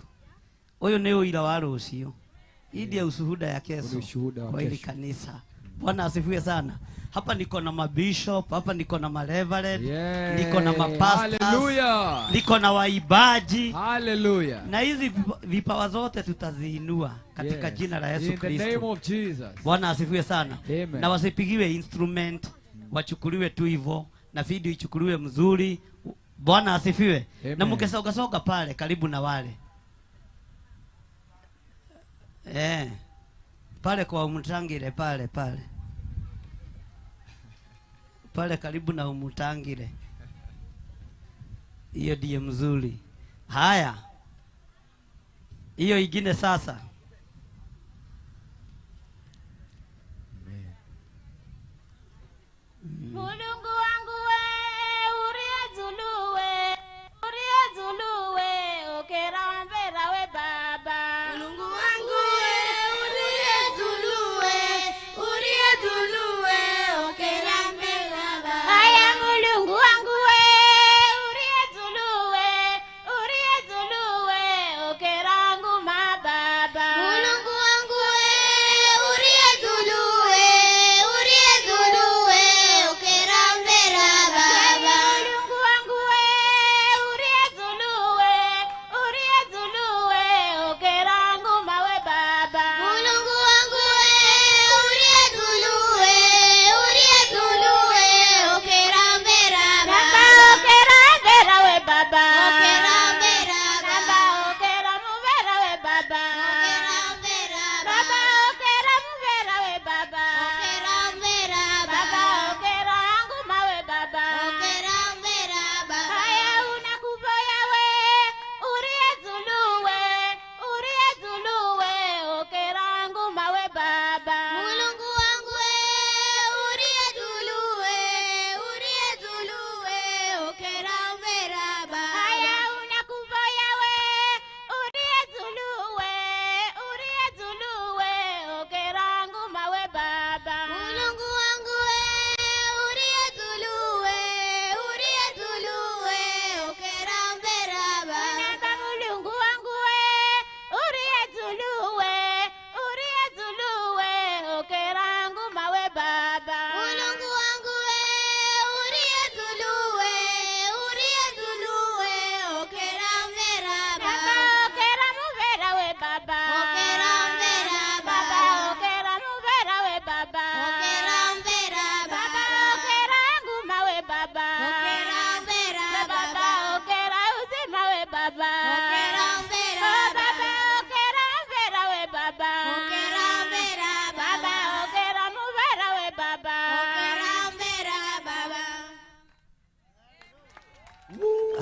Huyo ni uila wa rũciũ. Hii ndio ushuhuda ya kesho kwa hili kanisa. Bwana asifiwe sana. Hapa niko na mabishop, hapa niko na mareverend, niko na mapastors. Hallelujah. Niko na waibaji. Hallelujah. Na hizi vipawa zote tutaziinua katika jina la Yesu Kristo. In the name of Jesus. Bwana asifiwe sana. Amen. Na wasipigiwe instrument, wachukuliwe tu hivyo na video ichukuliwe mzuri. Bwana asifiwe. Amen. Na mkisoga soga pale karibu na wale. Pale kwa Umutangire pale pale. Pale karibu na Umutangire. Hiyo ndiye mzuri. Haya. Hiyo ingine sasa. Mulungu wangu we, uriezuluwe, uriezuluwe, okera wambera we baba. Mulungu wangu we, uriezuluwe, uriezuluwe, okera mbera baba. Haya Mulungu wangu we, uriezuluwe, uriezuluwe, okera nguma baba.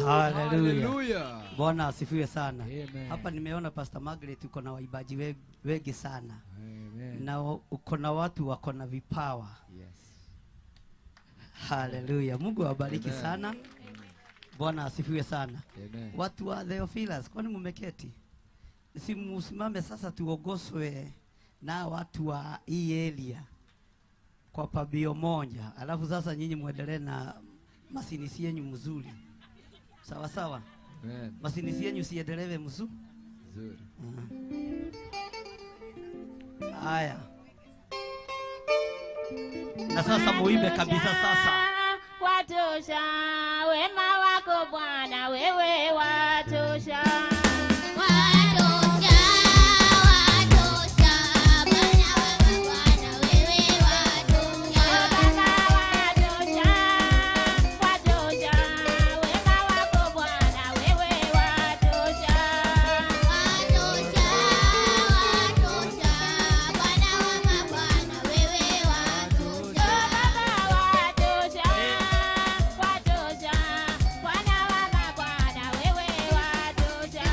Haleluya. Bwana asifiwe sana. Amen. Hapa nimeona Pastor Margaret uko na waimbaji wengi sana. Amen. Na uko na watu wako na vipawa. Yes. Haleluya. Mungu awabariki Amen. Sana. Bwana asifiwe sana. Amen. Watu wa Theophilus, kwani mumeketi? Si musimame sasa tuogoswe na watu wa hii area kwa pabio moja. Alafu sasa nyinyi muendelee na masinisi yenu mzuri. Sawa sawa. Amen. Masinisi yenu siendelewe mzuri. Mzuri. Haya. Na sasa muimbe kabisa sasa. Watosha, wema wako Bwana, wewe watosha. Watosha, watosha, Bwana wa Bwana, wewe watosha. Baba watosha, watosha, wema wako Bwana, wewe watosha. Watosha, watosha, Bwana wa mabwana, wewe watosha. Baba watosha, watosha, Bwana wa mabwana, wewe watosha.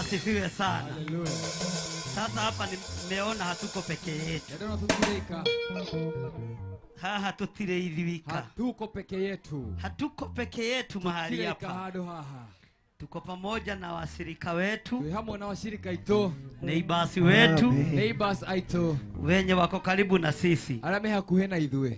asifiwe sana. Haleluya. Sasa hapa nimeona hatuko peke yetu. Haha tutire ithuika. Hatuko peke yetu. Hatuko peke yetu mahali hapa. Tuko pamoja na washirika wetu. Hamwe na washirika itu. Neighbors wetu. Neighbors aitu. Wenye wako karibu na sisi. Arĩa me hakuhĩ na ithuĩ.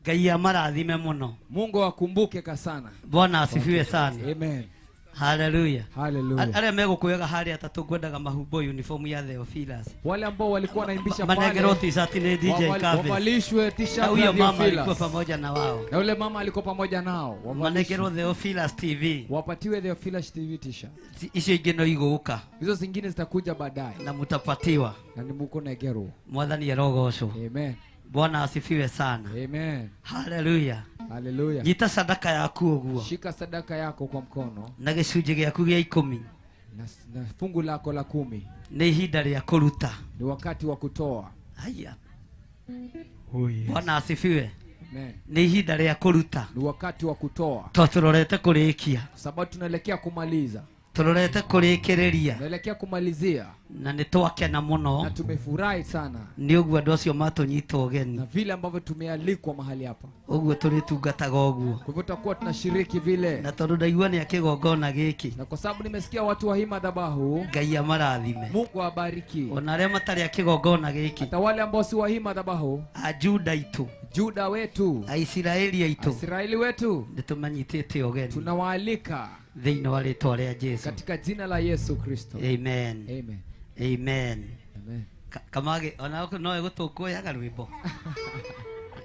Ngai amarathime muno. Mungu akumbuke kasana. Bwana asifiwe sana. Amen. Haleluya. Haleluya. Arĩa megũkuoyaga harĩa atatũ ngwendaga mahumbo uniform ya Theophilus. Wale ambao walikuwa wanaimbisha pale. Manengerwo t-shirt ni DJ Kabe. Wavalishwe t-shirt Na huyo ya mama alikuwa Theophilus. pamoja na wao. Na yule mama alikuwa pamoja nao. Manengerwo Theophilus TV. Wapatiwe Theophilus TV t-shirt. Icio ingĩ no igũka. Hizo zingine zitakuja baadaye. Na mutapatiwa. Na ni muko negerwo. Mwathani arogocwo. Amen. Bwana asifiwe sana. Amen. Haleluya. Haleluya. Nyita sadaka yaku ũguo. Shika sadaka yako kwa mkono. Na gĩcunjĩ gĩaku gĩa 10. Na fungu lako la 10. Nĩ ihinda rĩa kũruta. Ni wakati wa kutoa. Haya. Oh, yes. Bwana asifiwe. Amen. Nĩ ihinda rĩa kũruta. Ni wakati wa kutoa. Tondũ kũrĩkia. Kwa sababu tunaelekea kumaliza. Turorete kũrĩkĩrĩria. Tunaelekea kumalizia. Na nĩ twakena mũno. Na tumefurahi sana. Nĩ ũguo andũ acio matũnyita ũgeni. Na vile ambavyo tumealikwa mahali hapa. Ũguo tũrĩtungataga ũguo. Kwa hivyo tutakuwa tunashiriki vile. Na tondũ ndaigua nĩ akĩgongona gĩkĩ. Na kwa sababu nimesikia watu wa hii madhabahu. Ngai amarathime. Mungu awabariki. Ona arĩa matarĩ akĩgongona gĩkĩ. Hata wale ambao si wa hii madhabahu. Ajuda itũ. Juda wetu. Aisraeli aitũ. Israeli wetu. Nĩ tũmanyitĩte ũgeni. Tunawaalika. Thĩinĩ wa rĩtwa rĩa Jesu. Katika jina la Yesu Kristo. Amen. Amen. Amen. Amen. Kamage ona no egũtũkũyaga rwĩmbo.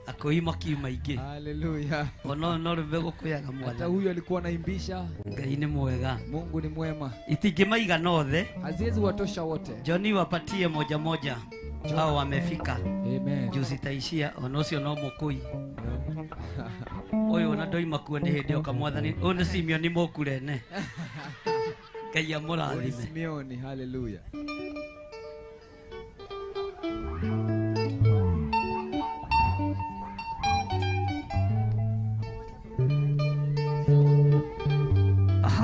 Akũi makiuma ingĩ. Haleluya. Ona no rwĩmbo gũkũyaga mwathani. Hata huyu alikuwa anaimbisha. Ngai nĩ mwega. Mungu ni mwema. Itingĩmaigana othe. Haziwezi watosha wote. Johnny wapatie moja moja. Hao wamefika. Amen. Juu sitaishia ona ũcio no mũkũi. Ũyũ ona ndoima kuo nĩ hĩndĩ oka mwathani. Ũyũ nĩ Simeoni Mũkurene. Ngai amũrathime. Simeoni, haleluya.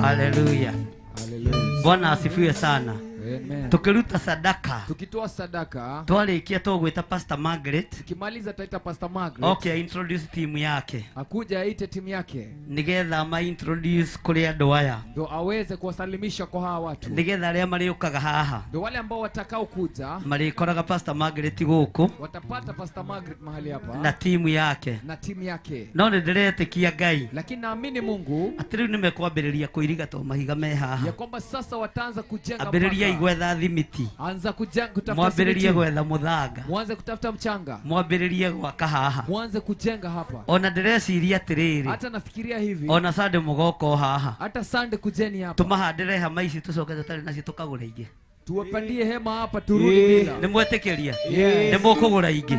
Haleluya. Haleluya. Bwana asifiwe sana. Amen. Tukiruta sadaka. Tukitoa sadaka. Twarikia tugwita Pastor Margaret. Tukimaliza taita Pastor Margaret. Okay, introduce team yake. Akuja aite timu yake. Nigetha ma introduce kuri andu aya. Ndio aweze kuwasalimisha kwa hawa watu. Nigetha aria mariukaga haha. Ndio wale ambao watakao kuja. Marikoraga Pastor Margaret guku. Watapata Pastor Margaret mahali hapa. Na timu yake. Na timu yake. No ndiretĩkia Ngai. Lakini naamini Mungu. Atĩ rĩu nimekwambĩrĩria kũiriga to mahiga me haha. Ya kwamba sasa wataanza kujenga. Ambĩrĩria gwetha thimiti. Anza kujenga kutafuta Mwambĩrĩrie gwetha mũthanga. Mwanze kutafuta mchanga. Mwambĩrĩrie gwaka haha. Mwanze kujenga hapa. Ona ndĩreciria atĩrĩrĩ. Hata nafikiria hivi. Ona Sunday mũgoka haha. Hata Sunday kujeni hapa. Tũmahandĩre hema ici tũcoke tũtarĩ nacio tũkagũra ingĩ. Tuwapandie hema hapa turudi bila. Nĩ mwetĩkĩria? Nĩ mũkũgũra ingĩ?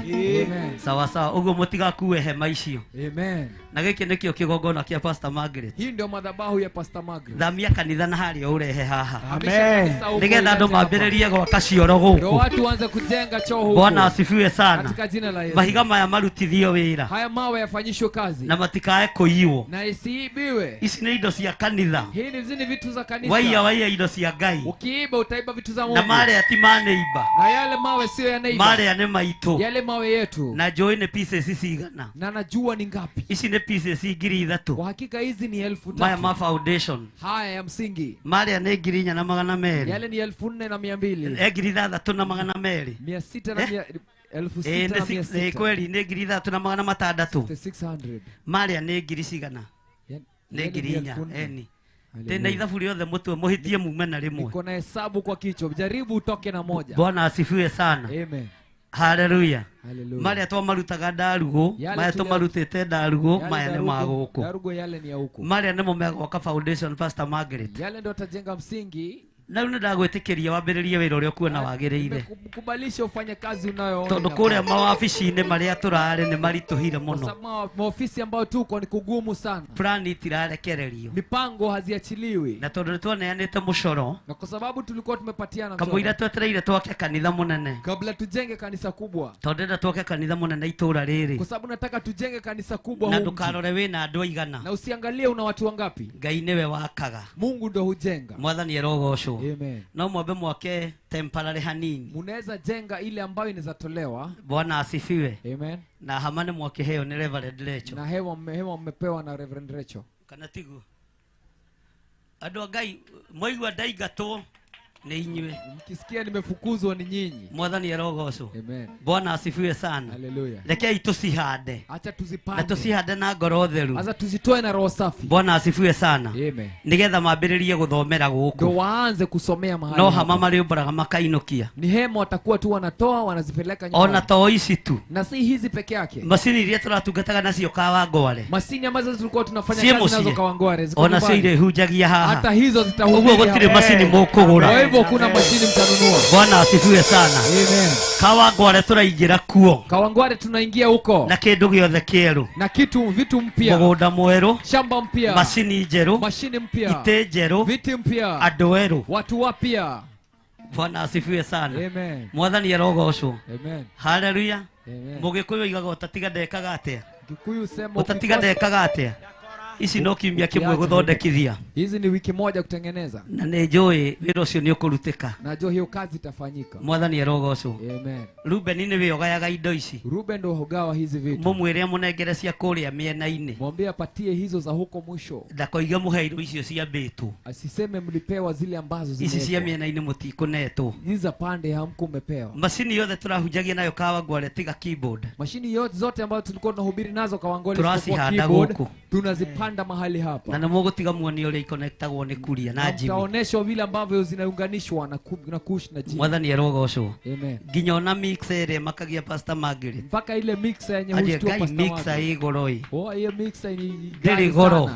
Amen. Sawa sawa, ũguo mũtigakue hema icio. Amen. Na gĩkĩ nĩkĩo kĩgongona kĩa Pastor Margaret. Hii ndio madhabahu ya Pastor Margaret. Thamia kanitha na harĩa ũrehe haha. Amen. Nĩgetha andũ mambĩrĩrie gwaka cioro gũkũ. Ndio watu waanze kujenga choo huko. Bwana asifiwe sana. Katika jina la Yesu. Mahiga maya marutithio wĩra. Haya mawe yafanyishwe kazi. Na matikae kũiywo. Na isiibiwe. Ici nĩ indo cia kanitha. Hii ni vitu za kanisa. Waiya waiya indo cia Ngai. Ukiiba utaiba vitu za Mungu. Na marĩa ti ma neighbor. Na yale mawe sio ya neighbor. Marĩa nĩ maitũ. Yale mawe yetu. Na njũĩ nĩ pieces cigana. Na najua ni ngapi. Ici nĩ pieces 3,000. Kwa hakika hizi ni 3,000. Maya ma foundation. Haya ya msingi. Marĩa nĩ 4,200. Yale ni 4,200. 6,200. 600 na 6,600. Kweli nĩ 3,600. 600. Marĩa nĩ ngiri cigana? Nĩ 4,000. Eni. Tena ithabu rĩothe mũtwe mũhĩtie mume na rĩmwe. Niko na hesabu kwa kichwa. Jaribu utoke na moja. Bwana asifiwe sana. Amen. Haleluya. Haleluya. Marĩa twamarutaga ndarugo, maya tũmarutĩte ndarugo, maya nĩ ma gũkũ. Ndarugo yale ni ya huku. Marĩa nĩmo megwaka foundation Pastor Margaret. Yale ndio atajenga msingi. Na rĩu nĩndagwĩtĩkĩria wambĩrĩrie wĩra ũrĩa ũkuona wagĩrĩire. Nimekukubalisha ufanye kazi unayoona. Tondũ kũrĩa mawabici-inĩ marĩa tũrarĩ nĩ maritũhire mũno. Kwa sababu maofisi ambayo tuko ni kugumu sana. Plani itirarekererio. Mipango haziachiliwi. Na tondũ nĩtwaneanĩte mũcoro. Na kwa sababu tulikuwa tumepatiana mchoro. Kamũira twetereire twake kanitha mũnene. Kabla tujenge kanisa kubwa. Tondũ ndĩrenda twake kanitha mũnene itũra rĩrĩ. Kwa sababu nataka tujenge kanisa kubwa Na huu mji. ndũkarore wĩna andũ aigana. Na usiangalie una watu wangapi. Ngai nĩwe wakaga. Mungu ndo hujenga. Mwathani arogocwo. Amen. No mwambe mwake temporary hanini. Munaweza jenga ile ambayo inaweza tolewa. Bwana asifiwe. Amen. Na hamane mwakiheo ni Reverend Rachel. Na hewa mmepewa na Reverend Rachel. Kana tigu. Andũ a Ngai mwaigua ndaingatwo ni inyuĩ. Mkisikia nimefukuzwa ni nyinyi. Mwathani arogocwo. Amen. Bwana asifiwe sana. Haleluya. Rekei tucihande. Acha tuzipande. Na tucihande na ngoro theru. Acha tuzitoe na roho safi. Bwana asifiwe sana. Amen. Nigetha mambĩrĩrie guthomera guku. Ndio waanze kusomea mahali. No hama mariumbaraga makainukia. Ni hema watakuwa tu wanatoa wanazipeleka nyumbani. Ona to ici tu. Na si hizi peke yake. Macini iria turatungataga nacio Kawangware. Macini ambazo tulikuwa tunafanya kazi nazo Kawangware. Ona cio irĩhunjagia haha. Hata hizo zitahubiri. Ũguo gũtirĩ macini mũkũgũra. Kwa hivyo kuna mashini mtanunua. Bwana asifiwe sana. Amen. Kawangware turaingira kuo. Kawangware tunaingia huko. Na kindu giothe kieru. Na kitu vitu mpya. Mugunda mweru. Shamba mpya. Mashini njeru. Mashini mpya. Ite njeru. Viti mpya. Andu eru. Watu wapya. Bwana asifiwe sana. Amen. Mwathani arogocwo. Amen. Hallelujah. Amen. Mugikuyu igaga utatiga ndekaga atia? Gikuyu sema utatiga ndekaga atia? Ici no kiumia kimwe guthondekithia. Hizi ni wiki moja kutengeneza. Na nĩ njũĩ wĩra ũcio nĩ ũkũrutĩka. Najua hiyo kazi itafanyika. Mwathani arogocwo. Amen. Ruben nĩwe ũgayaga indo ici. Ruben ndo hugawa hizi vitu. Mũmwĩre amũnengere cia kũrĩa mĩena-inĩ. Mwambie apatie hizo za huko mwisho. Ndakoiga mũheirwo icio ciambĩtwo. Asiseme mlipewa zile ambazo zimewekwa. Ici cia mĩena-inĩ mũtikũnetwo. Hizi za pande hamkumepewa. Macini yothe turahunjagia nayo Kawangware tiga keyboard. Mashini yote zote ambazo tulikuwa tunahubiri nazo Kawangware turacihanda gũkũ. Tunazipanda mahali hapa. Na nĩmũgũtiga muone ũrĩa ikonectagwo nĩ Kuria na Jimmy. Mtaoneshwa vile ambavyo zinaunganishwa na Kush na Jimmy. Mwathani arogocwo. Amen. Nginya ona mixer ĩrĩa makagia Pastor Margaret. Mpaka ile mixer yenye hushtua Pastor Margaret. Mixer ĩ goro ĩ. Oh, hiyo mixer ni ghali goro.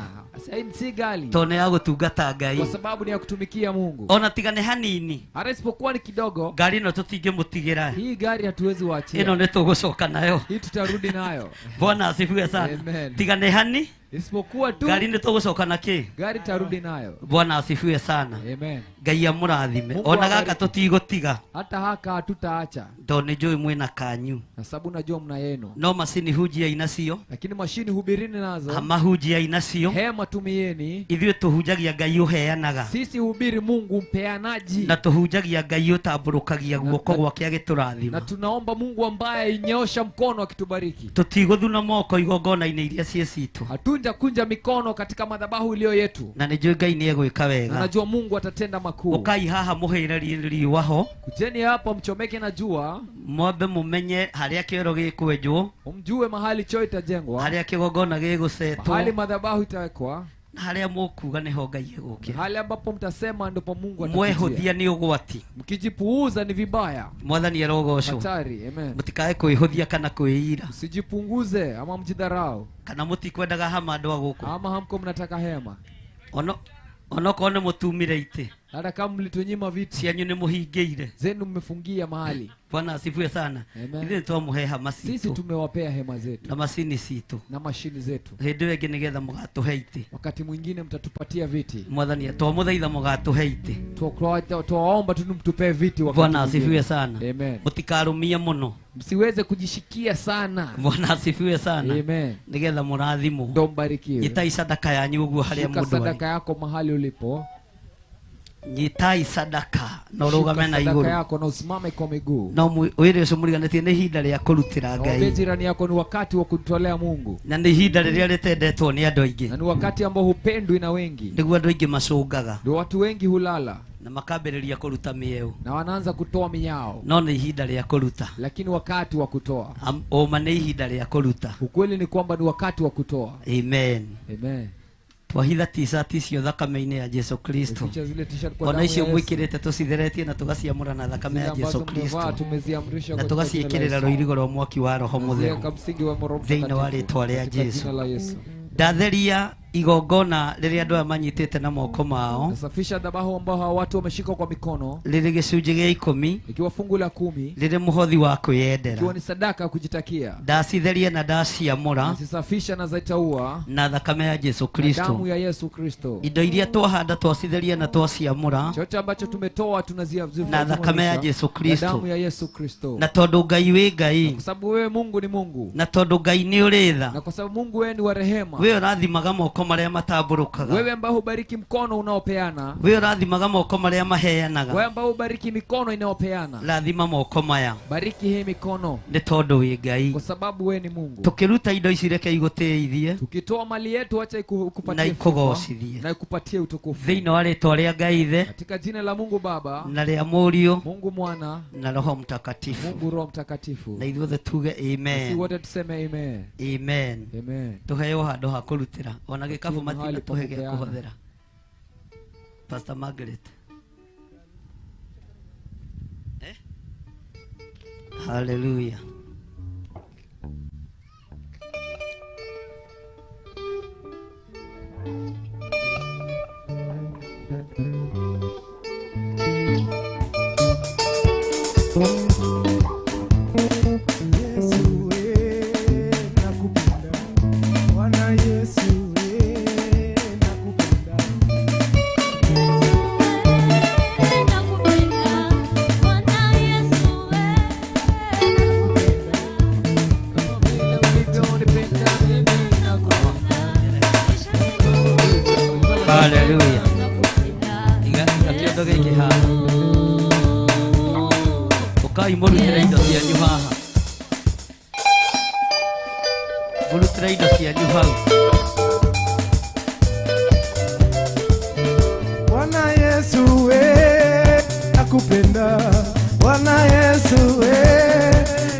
Si ghali. Tondũ nĩ ya gũtungata Ngai. Kwa sababu ni ya kutumikia Mungu. Ona tiga nĩ hanini. Hata isipokuwa ni kidogo. Gari ĩno tũtingĩmũtigĩra. Hii gari hatuwezi waachia. Ĩno nĩ tũgũcoka nayo. Hii tutarudi nayo. Bwana asifiwe sana. Amen. Tiga nĩ hani. Isipokuwa tu gari nĩ tũgũcoka na kĩ? Gari tarudi nayo. Bwana asifiwe sana. Amen. Ngai amũrathime. Ona gaka tũtigũtiga. Hata haka hatutaacha. Tondũ nĩ njũĩ mwĩna kanyu. Na sababu najua mna yenu. No macini hunjiai nacio. Lakini mashini hubirini nazo. Hama hunjiai nacio. Hema tumieni. Ithuĩ tũhunjagia Ngai ũheanaga. Sisi hubiri Mungu mpeanaji. Na tũhunjagia Ngai ũtambũrũkagia guoko gwake agĩtũrathima. Na tunaomba Mungu ambaye inyoosha mkono akitubariki. Tũtigũthuna moko igongona-inĩ iria ciĩ citũ. Hatunja kunja mikono katika madhabahu iliyo yetu. Na nĩnjũĩ Ngai nĩ egwĩka wega. Na najua Mungu atatenda makuu. Ũkai haha mũhĩre riũa ho. Kujeni hapa mchomeke na jua. Mwambe mumenye harĩa kĩoro gĩkwenjwo. Umjue mahali choo itajengwa. Harĩa kĩgongona gĩgũcetwo. Mahali madhabahu itawekwa. Na harĩa mũkuga nĩho Ngai egũkĩra. Mahali ambapo mtasema ndipo Mungu atakujia. Mwehũthia nĩ ũgwati. Mkijipuuza ni vibaya. Mwathani arogocwo. Hatari. Amen. Mũtikae kwĩhũthia kana kwĩira. Usijipunguze ama mjidharau. Kana mũtikwendaga hama andũ a gũkũ. Ama hamko mnataka hema. Onokorwo nĩ mũtumire itĩ. Hata kama mlitunyima viti. Cianyu nĩ mũhingĩire. Zenu mmefungia mahali. Bwana asifiwe sana. Ithuĩ twamũhe hema citũ. Sisi tumewapea hema zetu. Na macini citũ. Na mashini zetu. Hĩndĩ ĩyo ĩngĩ nĩgetha mũgatũhe itĩ. Wakati mwingine mtatupatia viti. Mwathani twamũthaitha mũgatũhe itĩ. Twaomba tu mtupee viti wakati. Bwana asifiwe sana. Amen. Mũtikarũmie mũno. Msiweze kujishikia sana. Bwana asifiwe sana. Amen. Nĩgetha mũrathimwo. Ndio mbarikiwe. Nyitai sadaka yanyu ũguo harĩa Shika mũndũ arĩ. sadaka yako mahali ulipo. Nyitai sadaka na ũrũgame na Shika igũrũ. sadaka yako na usimame kwa miguu. No wĩre ũcio mũriganĩtie nĩ ihinda rĩa kũrutĩra Ngai. Mwambie jirani yako ni wakati wa kutolea Mungu. Na nĩ ihinda rĩrĩa rĩtendetwo nĩ andũ aingĩ. Na ni wakati ambao hupendwi na wengi. Nĩguo andũ aingĩ macũngaga. Ndio watu wengi hulala. Na makambĩrĩria kũruta mĩeũ. Na wanaanza kutoa miao. No nĩ ihinda rĩa kũruta. Lakini wakati wa kutoa. Ũma nĩ ihinda rĩa kũruta. Ukweli ni kwamba ni wakati wa kutoa. Amen. Amen. Twahitha t-shirt icio thakame-inĩ ya Jesu Kristo. Ona icio mwĩkĩrĩte tũcitheretie na tũgaciamũra na thakame ya Jesu Kristo. Na tũgaciĩkĩrĩra rũirigo rwa mwaki wa Roho Mũtheru thĩinĩ wa rĩtwa rĩa Jesu. Ndatheria igongona rĩrĩa andũ aya manyitĩte na moko mao. Nasafisha dhabahu ambao hawa watu wameshika kwa mikono. Rĩrĩ gĩcunjĩ gĩa 10, ikiwa fungu la 10, rĩrĩ mũhothi wa kwĩyendera, ikiwa ni sadaka kujitakia. Ndacitheria na ndaciamũra. Nasisafisha na zaitaua na thakame ya Jesu Kristo, damu ya Yesu Kristo. Indo iria twahanda twacitheria na twaciamũra, chochote ambacho tumetoa tunaziamsha na thakame ya Jesu Kristo, damu ya Yesu Kristo. Na tondu Ngai wĩ Ngai, kwa sababu wewe Mungu ni Mungu, na tondu Ngai nĩ ũrĩ tha, na kwa sababu Mungu wewe ni wa rehema, wewe ũrathimaga moko moko marĩa matambũrũkaga. Wewe ambaye hubariki mkono unaopeana. Wewe ũrathimaga moko marĩa maheanaga. Wewe ambaye hubariki mikono inayopeana. Rathima moko maya. Bariki hii mikono. Nĩ tondũ wĩ Ngai. Kwa sababu wewe ni Mungu. Tukiruta indo ici reke igũtĩithie. Tukitoa mali yetu acha ikupatie na ikũgocithie. Na ikupatie utukufu. Thĩinĩ wa rĩtwa rĩa Ngai Ithe. Katika jina la Mungu Baba. Na rĩa Mũriũ. Mungu Mwana. Na Roho Mtakatifu. Mungu Roho Mtakatifu. Na ithuothe tuge amen. Sisi wote tuseme amen. Amen. Amen. Tuheo handũ ha kũrutĩra ona gĩkabu matina tuhe gĩa kũhũthĩra. Pastor Margaret. Hallelujah. Yesu nakupenda. Bwana Yesu nakupenda. Nakupenda. Bwana Yesu nakupenda. Kama vile ulivyonipenda mimi nakupenda. Hallelujah. Iga kĩondo gĩkĩ haha. Ũkai mũrutĩre indo cianyu haha. Mũrutĩre indo cianyu hau. Bwana Yesu nakupenda. Bwana Yesu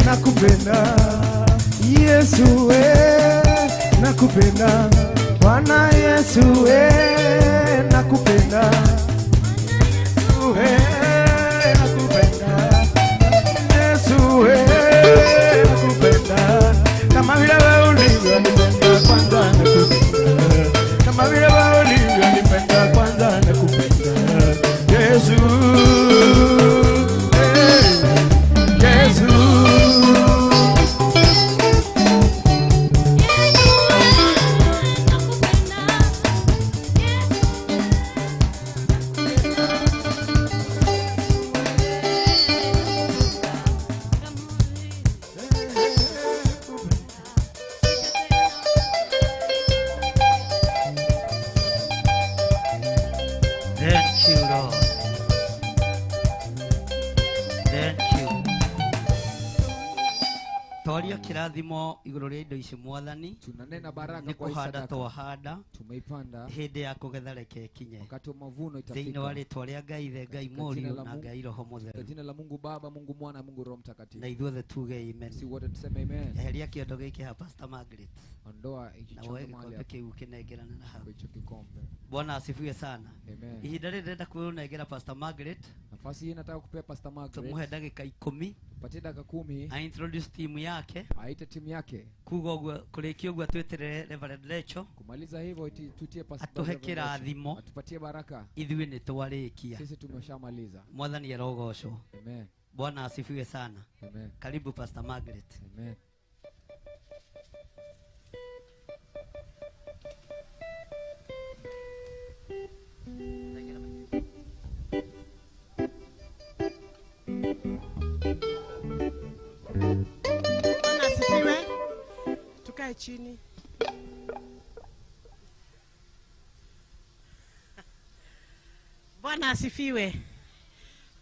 nakupenda. Yesu nakupenda. Bwana Yesu nakupenda. Nakupenda. Yesu nakupenda. Kama vile wewe ulivyonipenda kwanza nakupenda. Kama vile wewe ulivyonipenda kwanza nakupenda. Yesu Yesu. Thank you, Lord. Thank you. Twaria kĩrathimo igũrũ rĩa indo ici Mwathani. Tunanena baraka Nĩ kwa hii kũhanda sadaka. twahanda. Tumeipanda. Hĩndĩ ya kũgetha reke ĩkinye. Wakati wa mavuno Thĩinĩ itafika. wa rĩtwa rĩa Ngai Ithe, Ngai Katika jina Mũriũ la na Mungu. Ngai Roho Katika Mũtheru. jina la Mungu Baba, Mungu Mwana, Mungu Roho Mtakatifu. Na ithuothe tuge amen. Sisi wote tuseme amen. Eheria kĩondo gĩkĩ haha Pastor Margaret. Ondoa hiki Na chombo woe mahali gĩkombe hapa. kĩu ũkĩnengerane na hau. Hicho kikombe. Bwana asifiwe sana. Amen. Ihinda rĩrĩ ndĩrenda kũnengera Pastor Margaret. Nafasi hii nataka kupea Pastor Margaret. Tumuhe ndagĩka 10. Tupatie dakika 10. A introduce timu yake. Aite timu yake. Kuga ũguo kũrĩkia ũguo twĩtĩrĩre Reverend Lecho. Kumaliza hivyo tutie Pastor Atuhe Reverend Lecho. kĩrathimo. Atupatie baraka. Ithuĩ nĩ twarĩkia. Sisi tumeshamaliza. Mwathani arogocwo. Amen. Bwana asifiwe sana. Amen. Karibu Pastor Margaret. Amen. Bwana asifiwe. Tukae chini. Bwana asifiwe.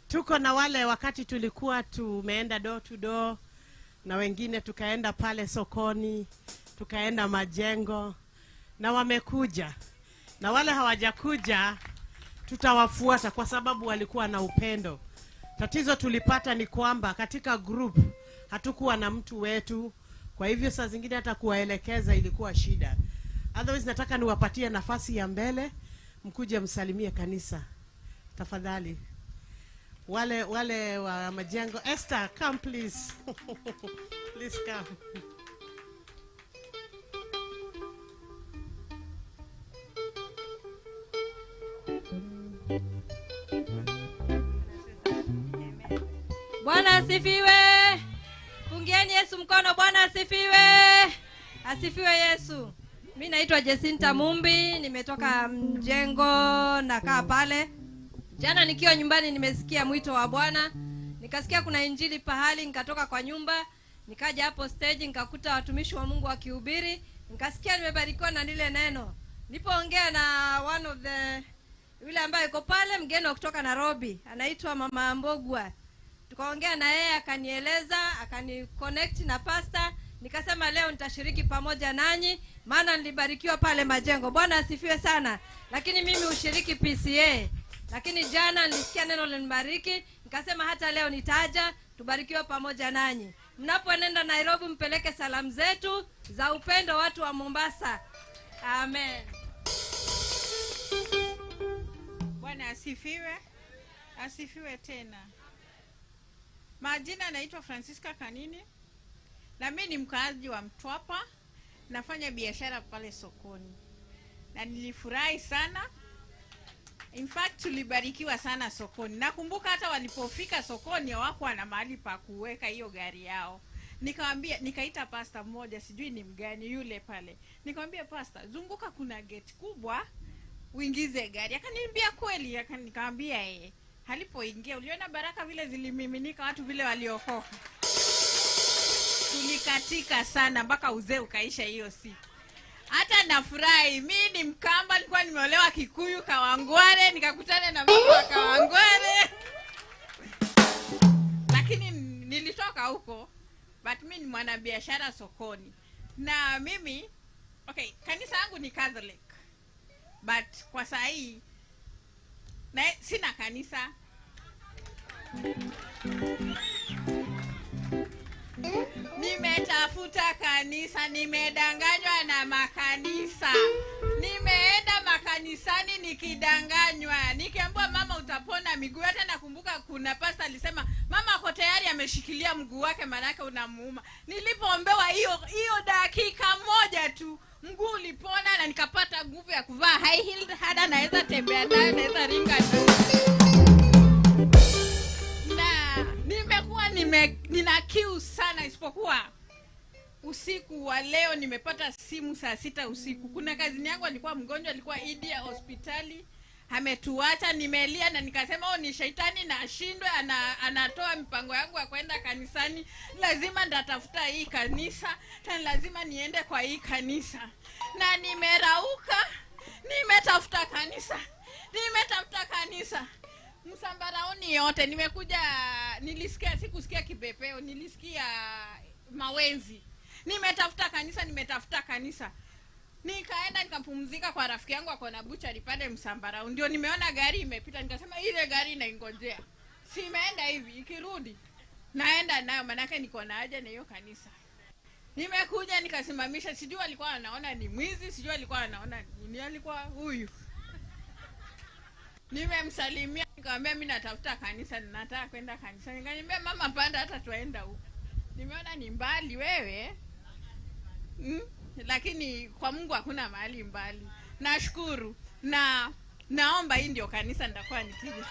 Tuko na wale wakati tulikuwa tumeenda door to door na wengine tukaenda pale sokoni, tukaenda majengo na wamekuja. Na wale hawajakuja tutawafuata kwa sababu walikuwa na upendo. Tatizo tulipata ni kwamba katika group hatukuwa na mtu wetu, kwa hivyo saa zingine hata kuwaelekeza ilikuwa shida. Otherwise nataka niwapatie nafasi ya mbele, mkuje msalimie kanisa. Tafadhali. Wale wa majengo, Esther, come please. Please come. Bwana asifiwe. Pungieni Yesu mkono. Bwana asifiwe. Asifiwe Yesu. Mimi naitwa Jacinta Mumbi, nimetoka Mjengo, nakaa pale. Jana nikiwa nyumbani nimesikia mwito wa Bwana. Nikasikia kuna injili pahali, nikatoka kwa nyumba, nikaja hapo stage nikakuta watumishi wa Mungu wakihubiri, nikasikia nimebarikiwa na lile neno. Nilipoongea na one of the yule ambaye yuko pale, mgeni wa kutoka Nairobi, anaitwa Mama Mbogwa. Tukaongea na yeye, akanieleza, akaniconnect na pastor. Nikasema leo nitashiriki pamoja nanyi, maana nilibarikiwa pale Majengo. Bwana asifiwe sana. Lakini mimi ushiriki PCA. Lakini jana nilisikia neno linibariki, nikasema hata leo nitaja tubarikiwe pamoja nanyi. Mnapoenda Nairobi mpeleke salamu zetu za upendo watu wa Mombasa. Amen. Bwana asifiwe. Asifiwe tena. Majina naitwa Francisca Kanini. Na mimi ni mkaaji wa Mtwapa. Nafanya biashara pale sokoni. Na nilifurahi sana. In fact tulibarikiwa sana sokoni. Nakumbuka hata walipofika sokoni hawakuwa na mahali pa kuweka hiyo gari yao. Nikamwambia, nikaita pastor mmoja, sijui ni mgani yule pale. Nikamwambia pastor, zunguka kuna gate kubwa, uingize gari. Akaniambia kweli, nikamwambia yeye. Alipoingia uliona baraka vile zilimiminika, watu vile waliokoka. Tulikatika sana mpaka uzee ukaisha hiyo siku. Hata nafurahi, mimi ni Mkamba, nilikuwa nimeolewa Kikuyu Kawangware, nikakutana na mama wa Kawangware. Lakini nilitoka huko, but mimi ni mwanabiashara sokoni. Na mimi, okay, kanisa yangu ni Catholic. But kwa saa hii na sina kanisa. Nimetafuta kanisa, nimedanganywa na makanisa. Nimeenda makanisani nikidanganywa. Nikiambiwa mama utapona miguu. Hata nakumbuka kuna pastor alisema mama ako tayari ameshikilia mguu wake manake unamuuma. Nilipoombewa hiyo dakika moja tu mguu ulipona na nikapata nguvu ya kuvaa high heel, hata naweza tembea nayo, naweza ringa tu. Na nimekuwa nina kiu sana, isipokuwa usiku wa leo nimepata simu saa 6 usiku. Kuna kazini yangu alikuwa mgonjwa, alikuwa India hospitali, ametuacha. Nimelia na nikasema oh, ni shaitani na ashindwe, anatoa mipango yangu ya kwenda kanisani. Lazima nitatafuta hii kanisa, tena lazima niende kwa hii kanisa. Na nimerauka, nimetafuta kanisa, nimetafuta kanisa Msambaraoni yote. Nimekuja, nilisikia, sikusikia kipepeo, nilisikia mawenzi. Nimetafuta kanisa, nimetafuta kanisa. Nikaenda nikapumzika kwa rafiki yangu ako na buchari pale Msambarau. Ndio nimeona gari imepita, nikasema ile gari inaingojea. Simeenda hivi, ikirudi naenda nayo manake niko na haja na hiyo kanisa. Nimekuja nikasimamisha, sijui alikuwa anaona ni mwizi, sijui alikuwa anaona ni alikuwa huyu. Nimemsalimia nikamwambia mimi natafuta kanisa, ninataka kwenda kanisa. Nikaniambia mama panda hata tuenda huko. Nimeona ni mbali wewe. Lakini kwa Mungu hakuna mahali mbali. Nashukuru na naomba hii ndio kanisa nitakuwa nikija.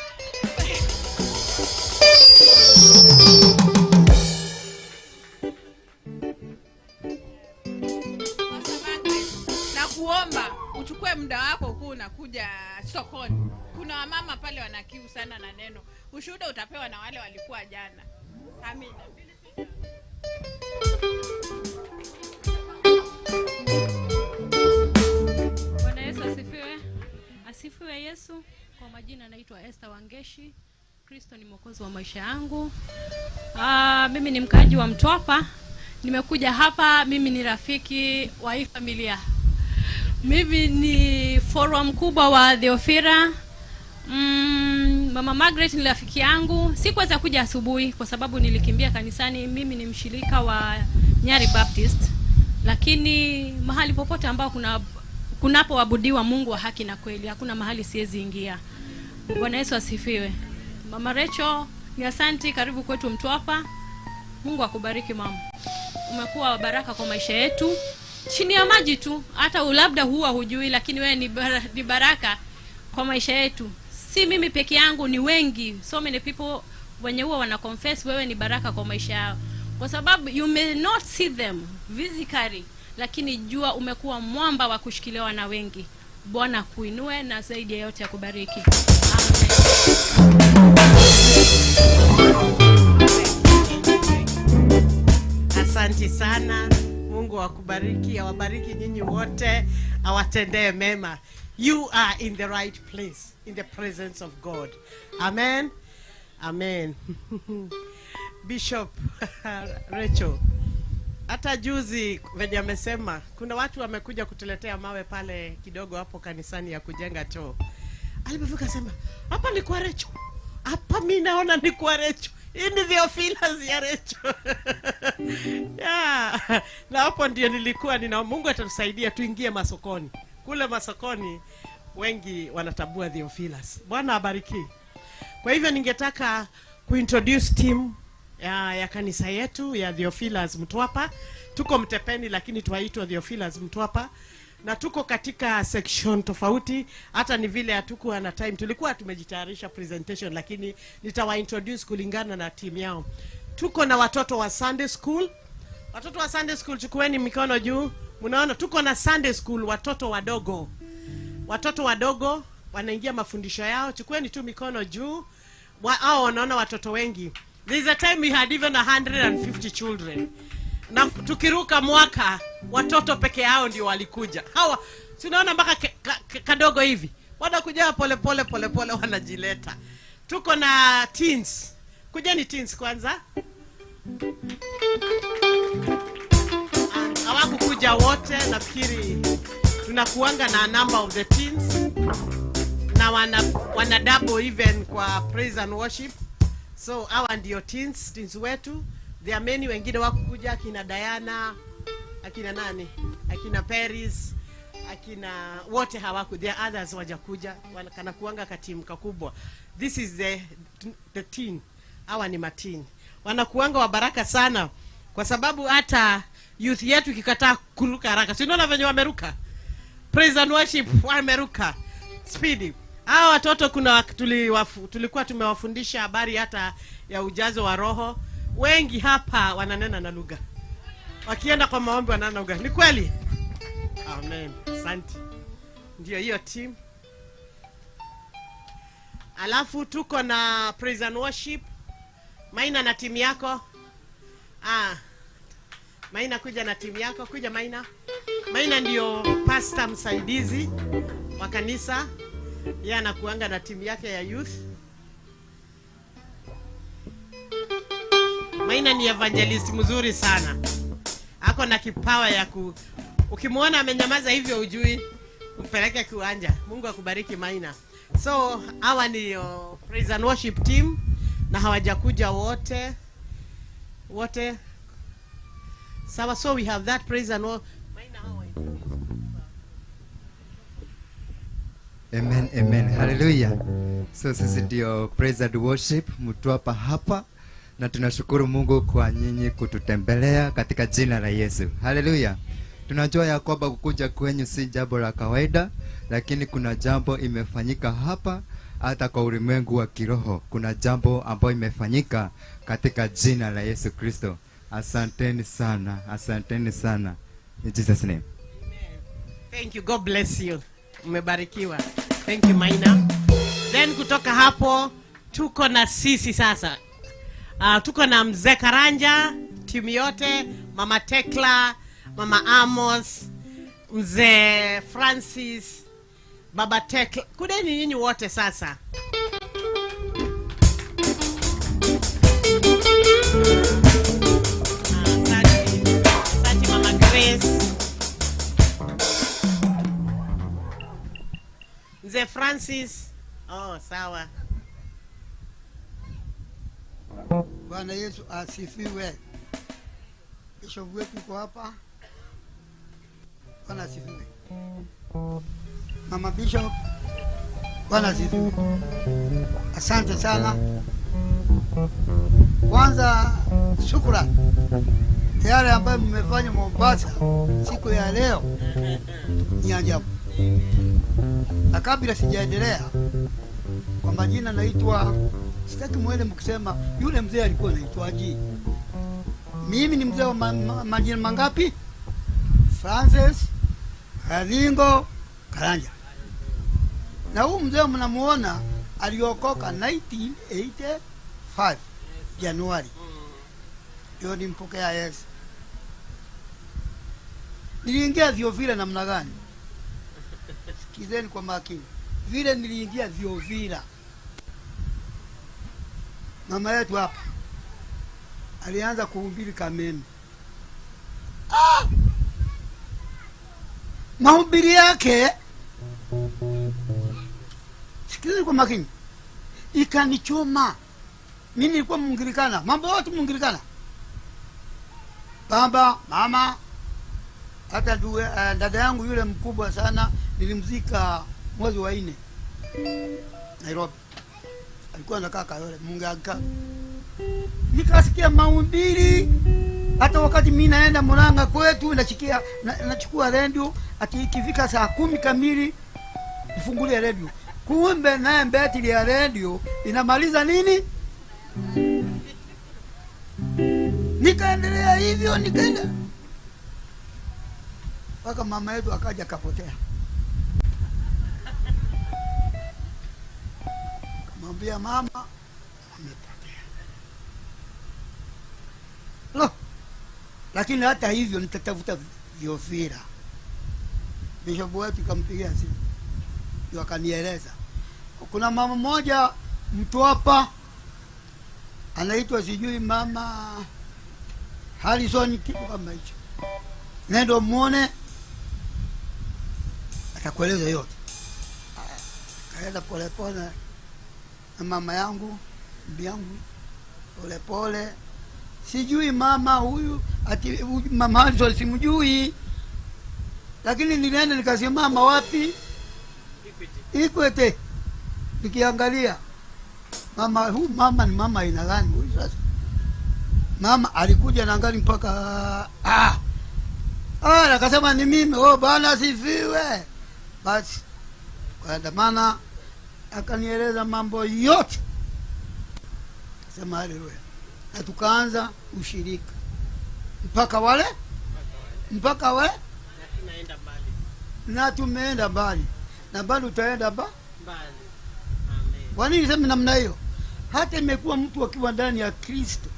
Na kuomba uchukue muda wako kuu unakuja sokoni. Kuna wamama pale wana kiu sana na neno. Ushuhuda utapewa na wale walikuwa jana. Amina. Bwana Yesu asifiwe. Asifiwe Yesu. Kwa majina naitwa Esther Wangeshi. Kristo ni mwokozi wa maisha yangu. Mimi ni mkaaji wa Mtwapa. Nimekuja hapa, mimi ni rafiki wa hii familia. Mimi ni follower mkubwa wa Theophira. Mama Margaret ni rafiki yangu. Sikuweza kuja asubuhi kwa sababu nilikimbia kanisani. Mimi ni mshirika wa Nyari Baptist. Lakini mahali popote ambao kunapoabudiwa Mungu wa haki na kweli, hakuna mahali siwezi ingia. Bwana Yesu asifiwe. Mama Rachel, ni asanti, karibu kwetu Mtwapa. Mungu akubariki mama. Umekuwa baraka kwa maisha yetu. Chini ya maji tu, hata labda huwa hujui, lakini wewe ni baraka kwa maisha yetu. Si mimi peke yangu, ni wengi. So many people wenye huwa wana confess wewe ni baraka kwa maisha yao. Kwa sababu you may not see them physically, lakini jua umekuwa mwamba wa kushikiliwa na wengi. Bwana kuinue na zaidi ya yote akubariki. Amen. Asante sana. Mungu akubariki, awabariki nyinyi wote, awatendee mema. You are in the right place, in the presence of God. Amen. Amen. Bishop Rachel, hata juzi venye amesema kuna watu wamekuja kutuletea mawe pale kidogo hapo kanisani ya kujenga choo. Alipofika sema, hapa ni kwa Rachel. Hapa mimi naona ni kwa Rachel. Hii ni Theophilus ya Rachel. Yeah. Na hapo ndio nilikuwa nina Mungu atatusaidia tuingie masokoni. Kule masokoni wengi wanatabua Theophilus. Bwana abariki. Kwa hivyo ningetaka kuintroduce team ya kanisa yetu ya Theophilus Mtwapa. Tuko Mtepeni lakini tuaitwa Theophilus Mtwapa. Na tuko katika section tofauti. Hata ni vile hatukuwa na time. Tulikuwa tumejitayarisha presentation lakini nitawa introduce kulingana na team yao. Tuko na watoto wa Sunday school. Watoto wa Sunday school, chukueni mikono juu. Mnaona tuko na Sunday school, watoto wadogo. Watoto wadogo wanaingia mafundisho yao. Chukueni tu mikono juu. Hao wanaona watoto wengi. There's a time we had even 150 children. Na tukiruka mwaka watoto peke yao ndio walikuja. Hawa tunaona mpaka kadogo hivi. Wanakuja pole pole pole pole wanajileta. Tuko na teens. Kujeni teens kwanza. Hawakukuja wote, nafikiri tunakuanga na number of the teens. Na wana double even kwa praise and worship. So hawa ndio teens wetu. There are many wengine wakukuja, akina Diana, akina nani, akina Paris, akina wote hawaku. There are others wajakuja, kana kuanga katimu kakubwa. This is the teen. Hawa ni mateen. Wanakuanga wa baraka sana kwa sababu hata youth yetu ikikataa kuruka haraka. Si unaona venye wameruka? Praise and worship wameruka. Speedy. Hawa watoto kuna tulikuwa tumewafundisha habari hata ya ujazo wa roho. Wengi hapa wananena na lugha. Wakienda kwa maombi wananena lugha. Ni kweli? Amen. Asante. Ndio hiyo team. Alafu tuko na praise and worship. Maina na timu yako. Maina kuja na timu yako. Kuja Maina. Maina ndio pastor msaidizi wa kanisa. Yeye anakuanga na timu yake ya youth. Maina ni evangelist mzuri sana. Ako na kipawa ya ukimuona amenyamaza hivyo ujui, umpeleke kiwanja. Mungu akubariki Maina. So hawa ni praise and worship team na hawajakuja wote. Wote. Sawa, so we have that praise and worship. Maina, how are you? Amen, amen. Hallelujah. So sisi ndio praise and worship Mtwapa hapa. Na tunashukuru Mungu kwa nyinyi kututembelea katika jina la Yesu. Hallelujah. Tunajua ya kwamba kukuja kwenyu si jambo la kawaida, lakini kuna jambo imefanyika hapa hata kwa ulimwengu wa kiroho. Kuna jambo ambayo imefanyika katika jina la Yesu Kristo. Asanteni sana, asanteni sana. In Jesus name. Amen. Thank you. God bless you. Umebarikiwa. Thank you Maina. Then kutoka hapo tuko na sisi sasa. Tuko na Mzee Karanja, timu yote, Mama Tekla, Mama Amos, Mzee Francis, Baba Tekla. Kudeni nyinyi wote sasa. Asante Mama Grace. Mzee Francis. Oh, sawa. Bwana Yesu asifiwe. Bishop wetu yuko hapa. Bwana asifiwe. Mama Bishop, Bwana asifiwe. Asante sana. Kwanza shukrani yale ambayo mmefanya Mombasa siku ya leo ni ajabu. Na kabla sijaendelea, kwa majina naitwa, sitaki muende mkisema yule mzee alikuwa anaitwaje. Mimi ni mzee wa majina mangapi? Francis Karingo Karanja. Na huyu mzee mnamuona aliokoka 1985 Januari. Ndio nimpokea Yesu. Niliingia Vyovila namna gani? Sikizeni kwa makini. Vile niliingia Vyovila, mama yetu hapa alianza kuhubiri Kameme. Mahubiri yake, sikizeni kwa makini, ikanichoma. Mimi nilikuwa Muanglikana, mambo yote Muanglikana, baba, mama, hata dada yangu yule mkubwa sana nilimzika mwezi wa 4 Nairobi. Alikuwa anakaa Kayole, Mungu. Nikasikia mahubiri. Hata wakati mimi naenda Murang'a kwetu nachukua radio, ati ikifika saa 10 kamili nifungulie radio. Kumbe naye betri ya radio inamaliza nini? Nikaendelea hivyo, nikaenda mpaka mama yetu akaja kapotea. Kamwambia mama amepotea. Lo. Lakini hata hivyo nitatafuta Vyovila. Bishop wetu kampigia simu, ndio akanieleza. Kuna mama mmoja Mtwapa anaitwa sijui mama Harrison kitu kama hicho. Nendo muone, atakueleza yote. Kaenda pole pole na mama yangu, bibi yangu, pole pole. Sijui mama huyu, ati mama Harrison simjui. Lakini nilienda nikasimama wapi? Ikwete. Nikiangalia mama huyu, mama ni mama aina gani huyu sasa? Mama alikuja na gari mpaka akasema ni mimi. Oh, Bwana asifiwe. Basi kwa maana akanieleza mambo yote. Sema haleluya. Na tukaanza ushirika mpaka wale tunaenda mbali. Na tumeenda mbali. Na bado utaenda mbali. Amen. Kwa nini niseme namna hiyo? Hata imekuwa mtu akiwa ndani ya Kristo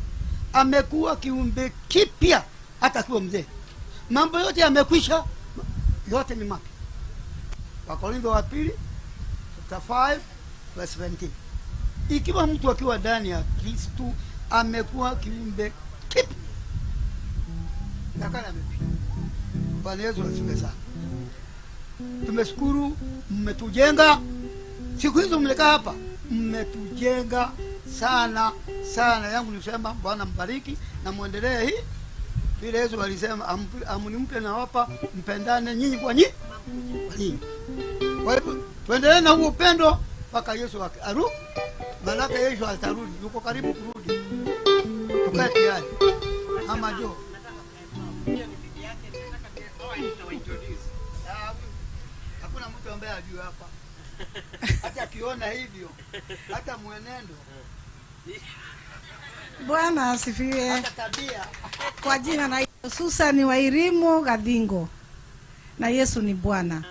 amekuwa kiumbe kipya, hata akiwa mzee. Mambo yote yamekwisha, yote ni mapya. Wakorintho wa pili chapter 5 verse 17. Ikiwa mtu akiwa ndani ya Kristo amekuwa kiumbe kipya. Nakala amepita. Bwana Yesu asifiwe sana. Tumeshukuru, mmetujenga. Siku hizo mmekaa hapa, mmetujenga sana sana. Yangu nisema Bwana mbariki na muendelee hii. Vile Yesu alisema amnimpe na wapa, mpendane nyinyi kwa nyinyi. Kwa hivyo tuendelee na huo upendo mpaka Yesu arudi. Maana Yesu atarudi, yuko karibu kurudi. Tukae tayari. Ama jo. Hakuna mtu ambaye ajue hapa. Hata akiona hivyo, hata mwenendo. Bwana asifiwe. Hata tabia. Kwa jina na Susan Wairimu Gadingo. Na Yesu ni Bwana. Amen.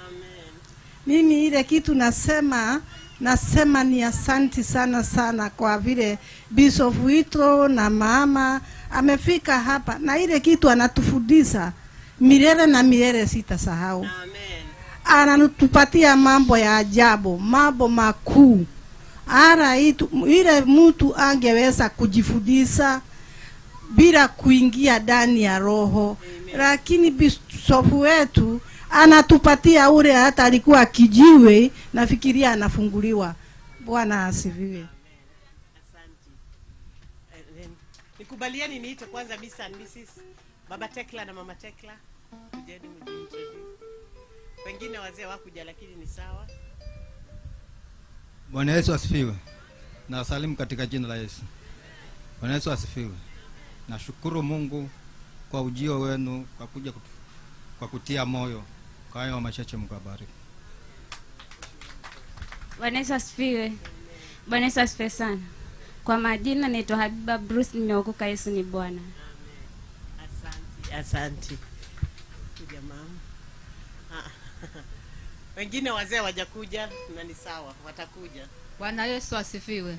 Mimi ile kitu nasema ni asanti sana sana kwa vile Bishop Wito na mama amefika hapa, na ile kitu anatufundisha milele na milele sitasahau. Amen. Anatupatia mambo ya ajabu, mambo makuu. Ara itu, ile mtu angeweza kujifundisha bila kuingia ndani ya roho. Amen. Lakini bishop wetu anatupatia ule hata alikuwa kijiwe, nafikiria anafunguliwa. Bwana asifiwe. Asante. Nikubalieni niite kwanza Mr. and Mrs. Baba Tekla na Mama Tekla. Kujeni mjiintroduce. Wengine wazee wakuja lakini ni sawa. Bwana Yesu asifiwe. Na wasalimu katika jina la Yesu. Bwana Yesu asifiwe. Nashukuru Mungu kwa ujio wenu, kwa kuja kwa kutia moyo. Kwa hayo machache Mungu abariki. Bwana Yesu asifiwe. Bwana Yesu asifiwe sana. Kwa majina naitwa Habiba Bruce, nimeokoka, Yesu ni Bwana. Asante, asante. Kuja mama. Wengine wazee wajakuja na ni sawa, watakuja. Bwana Yesu asifiwe.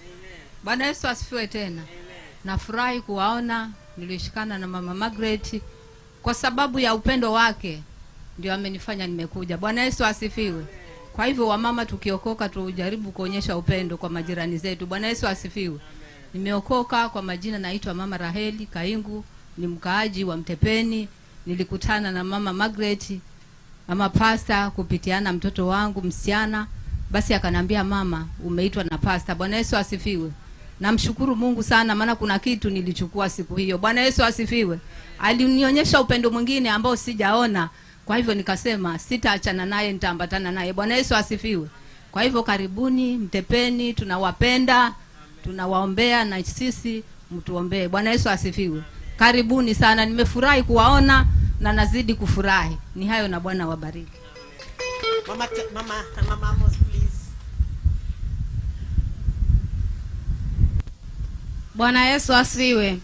Bwana Yesu asifiwe tena. Nafurahi kuwaona, nilishikana na Mama Margaret kwa sababu ya upendo wake. Ndio amenifanya nimekuja. Bwana Yesu asifiwe. Kwa hivyo wamama tukiokoka tujaribu kuonyesha upendo kwa majirani zetu. Bwana Yesu asifiwe. Nimeokoka, kwa majina naitwa Mama Raheli Kaingu, ni mkaaji wa Mtepeni. Nilikutana na Mama Margaret, mama pastor, kupitiana mtoto wangu msichana. Basi akanambia, mama umeitwa na pastor. Bwana Yesu asifiwe. Namshukuru Mungu sana, maana kuna kitu nilichukua siku hiyo. Bwana Yesu asifiwe. Alinionyesha upendo mwingine ambao sijaona. Kwa hivyo nikasema sitaachana naye, nitaambatana naye. Bwana Yesu asifiwe. Kwa hivyo karibuni Mtepeni, tunawapenda, tunawaombea na sisi mtuombee. Bwana Yesu asifiwe. Karibuni sana, nimefurahi kuwaona na nazidi kufurahi. Ni hayo, na Bwana wabariki. Mama Amos, please. Bwana Yesu asifiwe.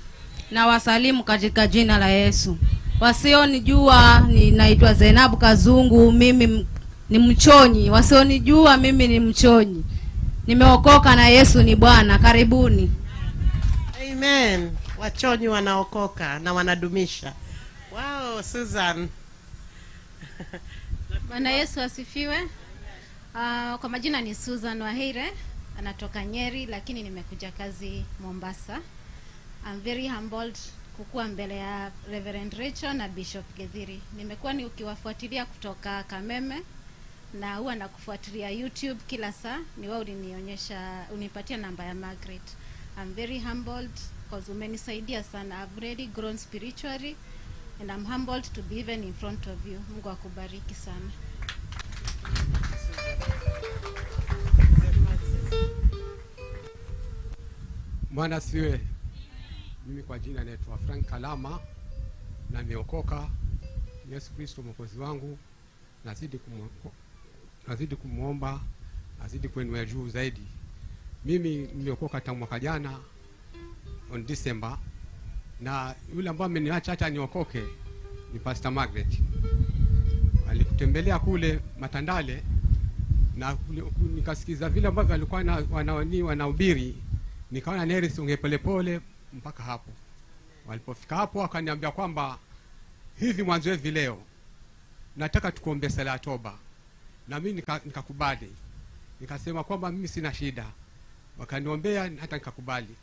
Na wasalimu katika jina la Yesu. Wasionijua ninaitwa Zainabu Kazungu, mimi ni mchonyi. Wasionijua mimi ni mchonyi. Nimeokoka na Yesu ni Bwana. Karibuni. Amen. Wachonyi wanaokoka na wanadumisha. Wow, Susan. Bwana Yesu asifiwe. Kwa majina ni Susan Waheire, anatoka Nyeri lakini nimekuja kazi Mombasa. I'm very humbled kukua mbele ya Reverend Rachel na Bishop Gethiri. Nimekuwa nikiwafuatilia kutoka Kameme na huwa nakufuatilia YouTube kila saa. Ni wewe ulinionyesha, unipatia namba ya Margaret. I'm very humbled because umenisaidia sana. I've really grown spiritually and I'm humbled to be even in front of you. Mungu akubariki sana. Bwana asifiwe. Mimi kwa jina naitwa Frank Kalama na nimeokoka. Yesu Kristo Mwokozi wangu. Nazidi kumuomba, azidi kuinua juu zaidi. Mimi nimeokoka tangu mwaka jana on December, na yule ambaye ameniacha hata niokoke ni Pastor Margaret. Alikutembelea kule Matandale na nikasikiza vile ambavyo alikuwa wanahubiri, nikaona neri songe polepole mpaka hapo. Walipofika hapo akaniambia kwamba hivi mwanzo hivi leo nataka tukuombe sala ya toba. Na mimi nikakubali. Nikasema kwamba mimi sina shida. Wakaniombea hata nikakubali.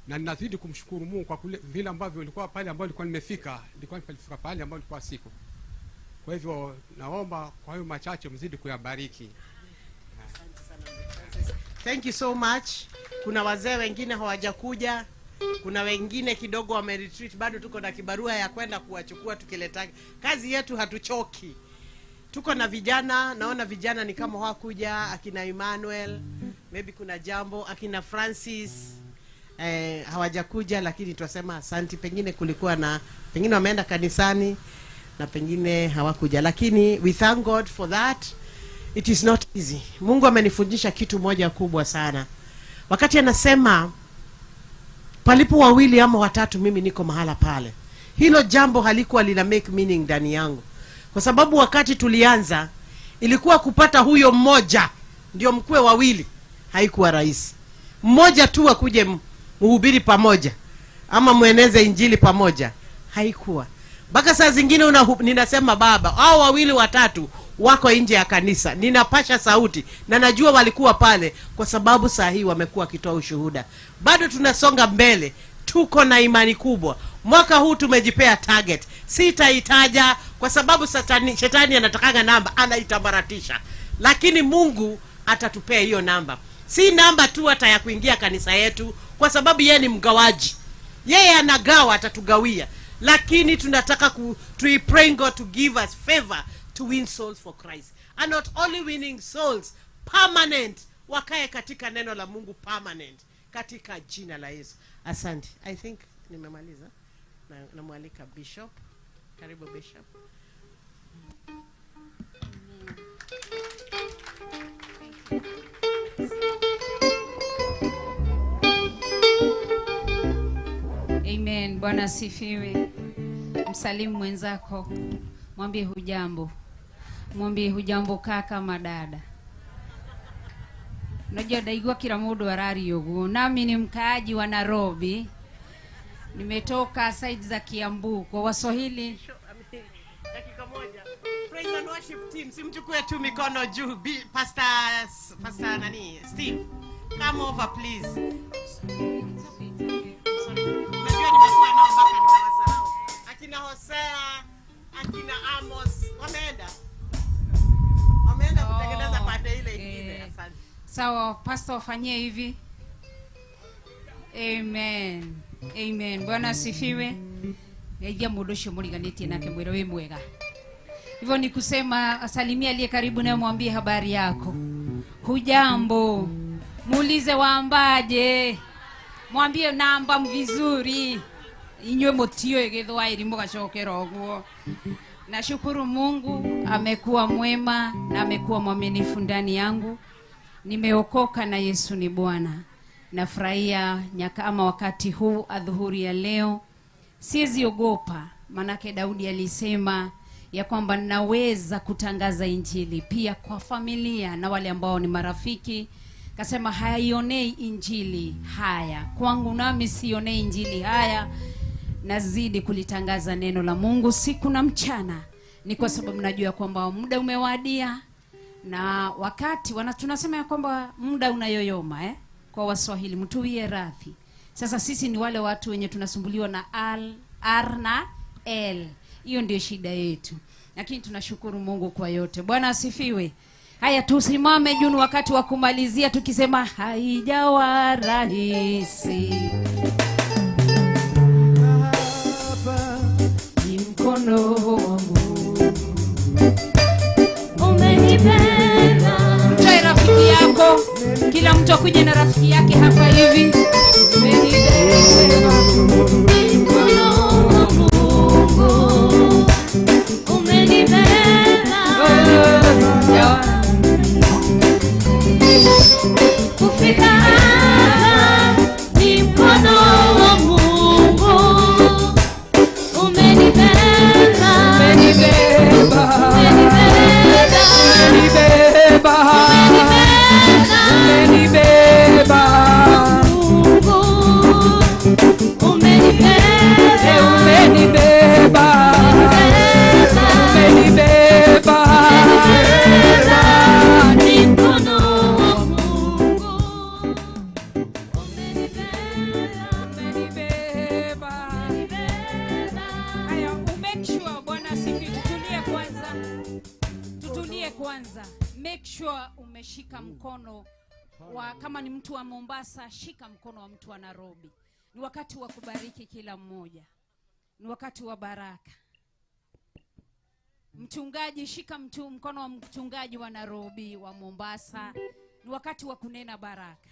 Na ninazidi kumshukuru Mungu kwa kule vile ambavyo nilikuwa pale ambapo nilikuwa nimefika, nilikuwa nilifika pale ambapo nilikuwa siko. Kwa hivyo naomba kwa hayo machache mzidi kuyabariki. Asante sana. Thank you so much. Kuna wazee wengine hawajakuja, kuna wengine kidogo wame retreat, bado tuko na kibarua ya kwenda kuwachukua tukileta. Kazi yetu hatuchoki. Tuko na vijana, naona vijana ni kama hawakuja, akina Emmanuel, maybe kuna jambo, akina Francis hawajakuja, lakini twasema asanti. Pengine kulikuwa na, pengine wameenda kanisani na pengine hawakuja, lakini we thank God for that. It is not easy. Mungu amenifundisha kitu moja kubwa sana. Wakati anasema palipo wawili ama watatu mimi niko mahala pale. Hilo jambo halikuwa lina make meaning ndani yangu. Kwa sababu wakati tulianza ilikuwa kupata huyo mmoja ndio mkue wawili haikuwa rahisi. Mmoja tu akuje mhubiri pamoja ama mueneze injili pamoja haikuwa. Mpaka saa zingine ninasema baba, hao wawili watatu wako nje ya kanisa. Ninapasha sauti na najua walikuwa pale kwa sababu saa hii wamekuwa wakitoa ushuhuda. Bado tunasonga mbele, tuko na imani kubwa. Mwaka huu tumejipea target. Sitaitaja kwa sababu shetani anatakaga namba, anaitambaratisha. Lakini Mungu atatupea hiyo namba. Si namba tu hata ya kuingia kanisa yetu, kwa sababu yeye ni mgawaji. Yeye anagawa, atatugawia. Lakini tunataka to pray God to give us favor to win souls for Christ. And not only winning souls, permanent, wakae katika neno la Mungu permanent, katika jina la Yesu. Asante. I think nimemaliza. Namwalika Bishop. Karibu Bishop. Amen. Bwana asifiwe. Msalimu mwenzako, mwambie hujambo. Mwambie hujambo kaka madada. Unajua daigwa kila mundu arari yoguo. Nami ni mkaaji wa Nairobi. Nimetoka side za Kiambu. Kwa Waswahili dakika moja. Praise and worship team, simchukue tu mikono juu. Pastor nani? Steve, come over please. Sorry. Unajua nimekuwa nao mpaka nimewasahau. Akina Hosea, akina Amos, wameenda. Wameenda kutengeneza pande ile ingine. Asante. Sawa, pastor wafanyie hivi. Amen. Amen. Bwana asifiwe. Yaija mundu ucio muriganitie nake mwira wi mwega. Hivyo ni kusema asalimia aliye karibu naye, mwambie habari yako. Hujambo. Muulize waambaje. Mwambie namba vizuri. Inywe mutio githwairi mugacokera uguo. Nashukuru Mungu amekuwa mwema na amekuwa mwaminifu ndani yangu. Nimeokoka na Yesu ni Bwana. Nafurahia nyaka ama wakati huu adhuhuri ya leo. Siwezi ogopa, manake Daudi alisema ya kwamba naweza kutangaza injili pia kwa familia na wale ambao ni marafiki. Kasema haionei injili haya kwangu, nami sionei injili haya. Nazidi kulitangaza neno la Mungu siku na mchana. Ni kwa sababu najua kwamba muda umewadia, na wakati tunasema ya kwamba muda unayoyoma, kwa Waswahili mtuwie radhi. Sasa sisi ni wale watu wenye tunasumbuliwa na al, R na L. Hiyo ndio shida yetu. Lakini tunashukuru Mungu kwa yote. Bwana asifiwe. Haya, tusimame juu wakati wa kumalizia tukisema haijawa rahisi. Baba ni mkono wangu umenipenda. Mtoe rafiki yako. Kila mtu akuje na rafiki yake hapa hivi. Mkono wa Mungu umenibeba. Kufika hapa ni mkono wa Mungu umenibeba. Umenibeba. Umenibeba. Umenibeba. Mungu umenibeba. Umenibeba. Umenibeba. Ni mkono wa Mungu umenibeba. Haya, make sure Bwana asifiwe. Tutulie kwanza. Tutulie kwanza. Make sure umeshika mkono wa, kama ni mtu wa Mombasa, shika mkono wa mtu wa Nairobi. Ni wakati wa kubariki kila mmoja. Ni wakati wa baraka. Mchungaji, shika mkono wa mchungaji wa Nairobi, wa Mombasa. Ni wakati wa kunena baraka.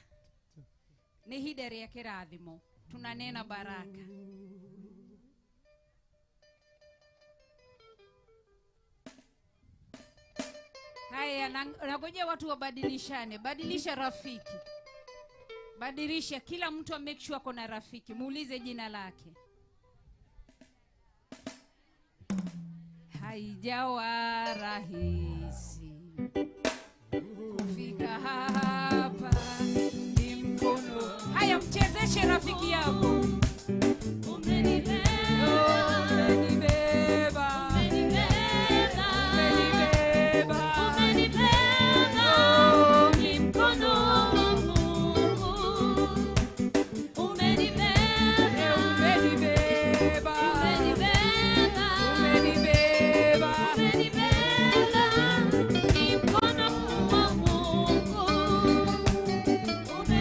Ni hidere ya kirathimo. Tunanena baraka. Haya, nangojea watu wabadilishane. Badilisha rafiki. Badilisha, kila mtu make sure kuna rafiki. Muulize jina lake. Haijawa rahisi kufika hapa, ni mkono. Haya, mchezeshe rafiki yako. Umenibeba. Umenibeba. Umenibeba. Umenibeba. Ni mkono wa Mungu umenibeba. Umenibeba. Umenibeba. Umenibeba. Umenibeba. Ni mkono wa Mungu.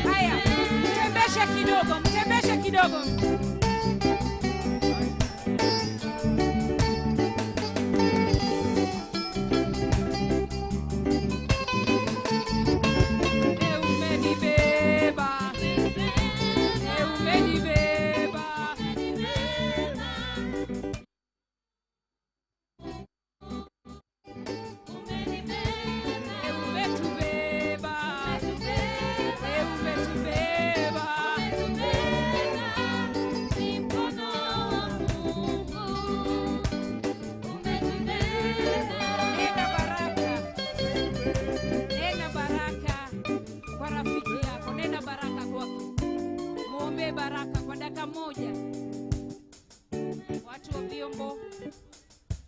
Haya, mtembeshe kidogo, mtembeshe kidogo.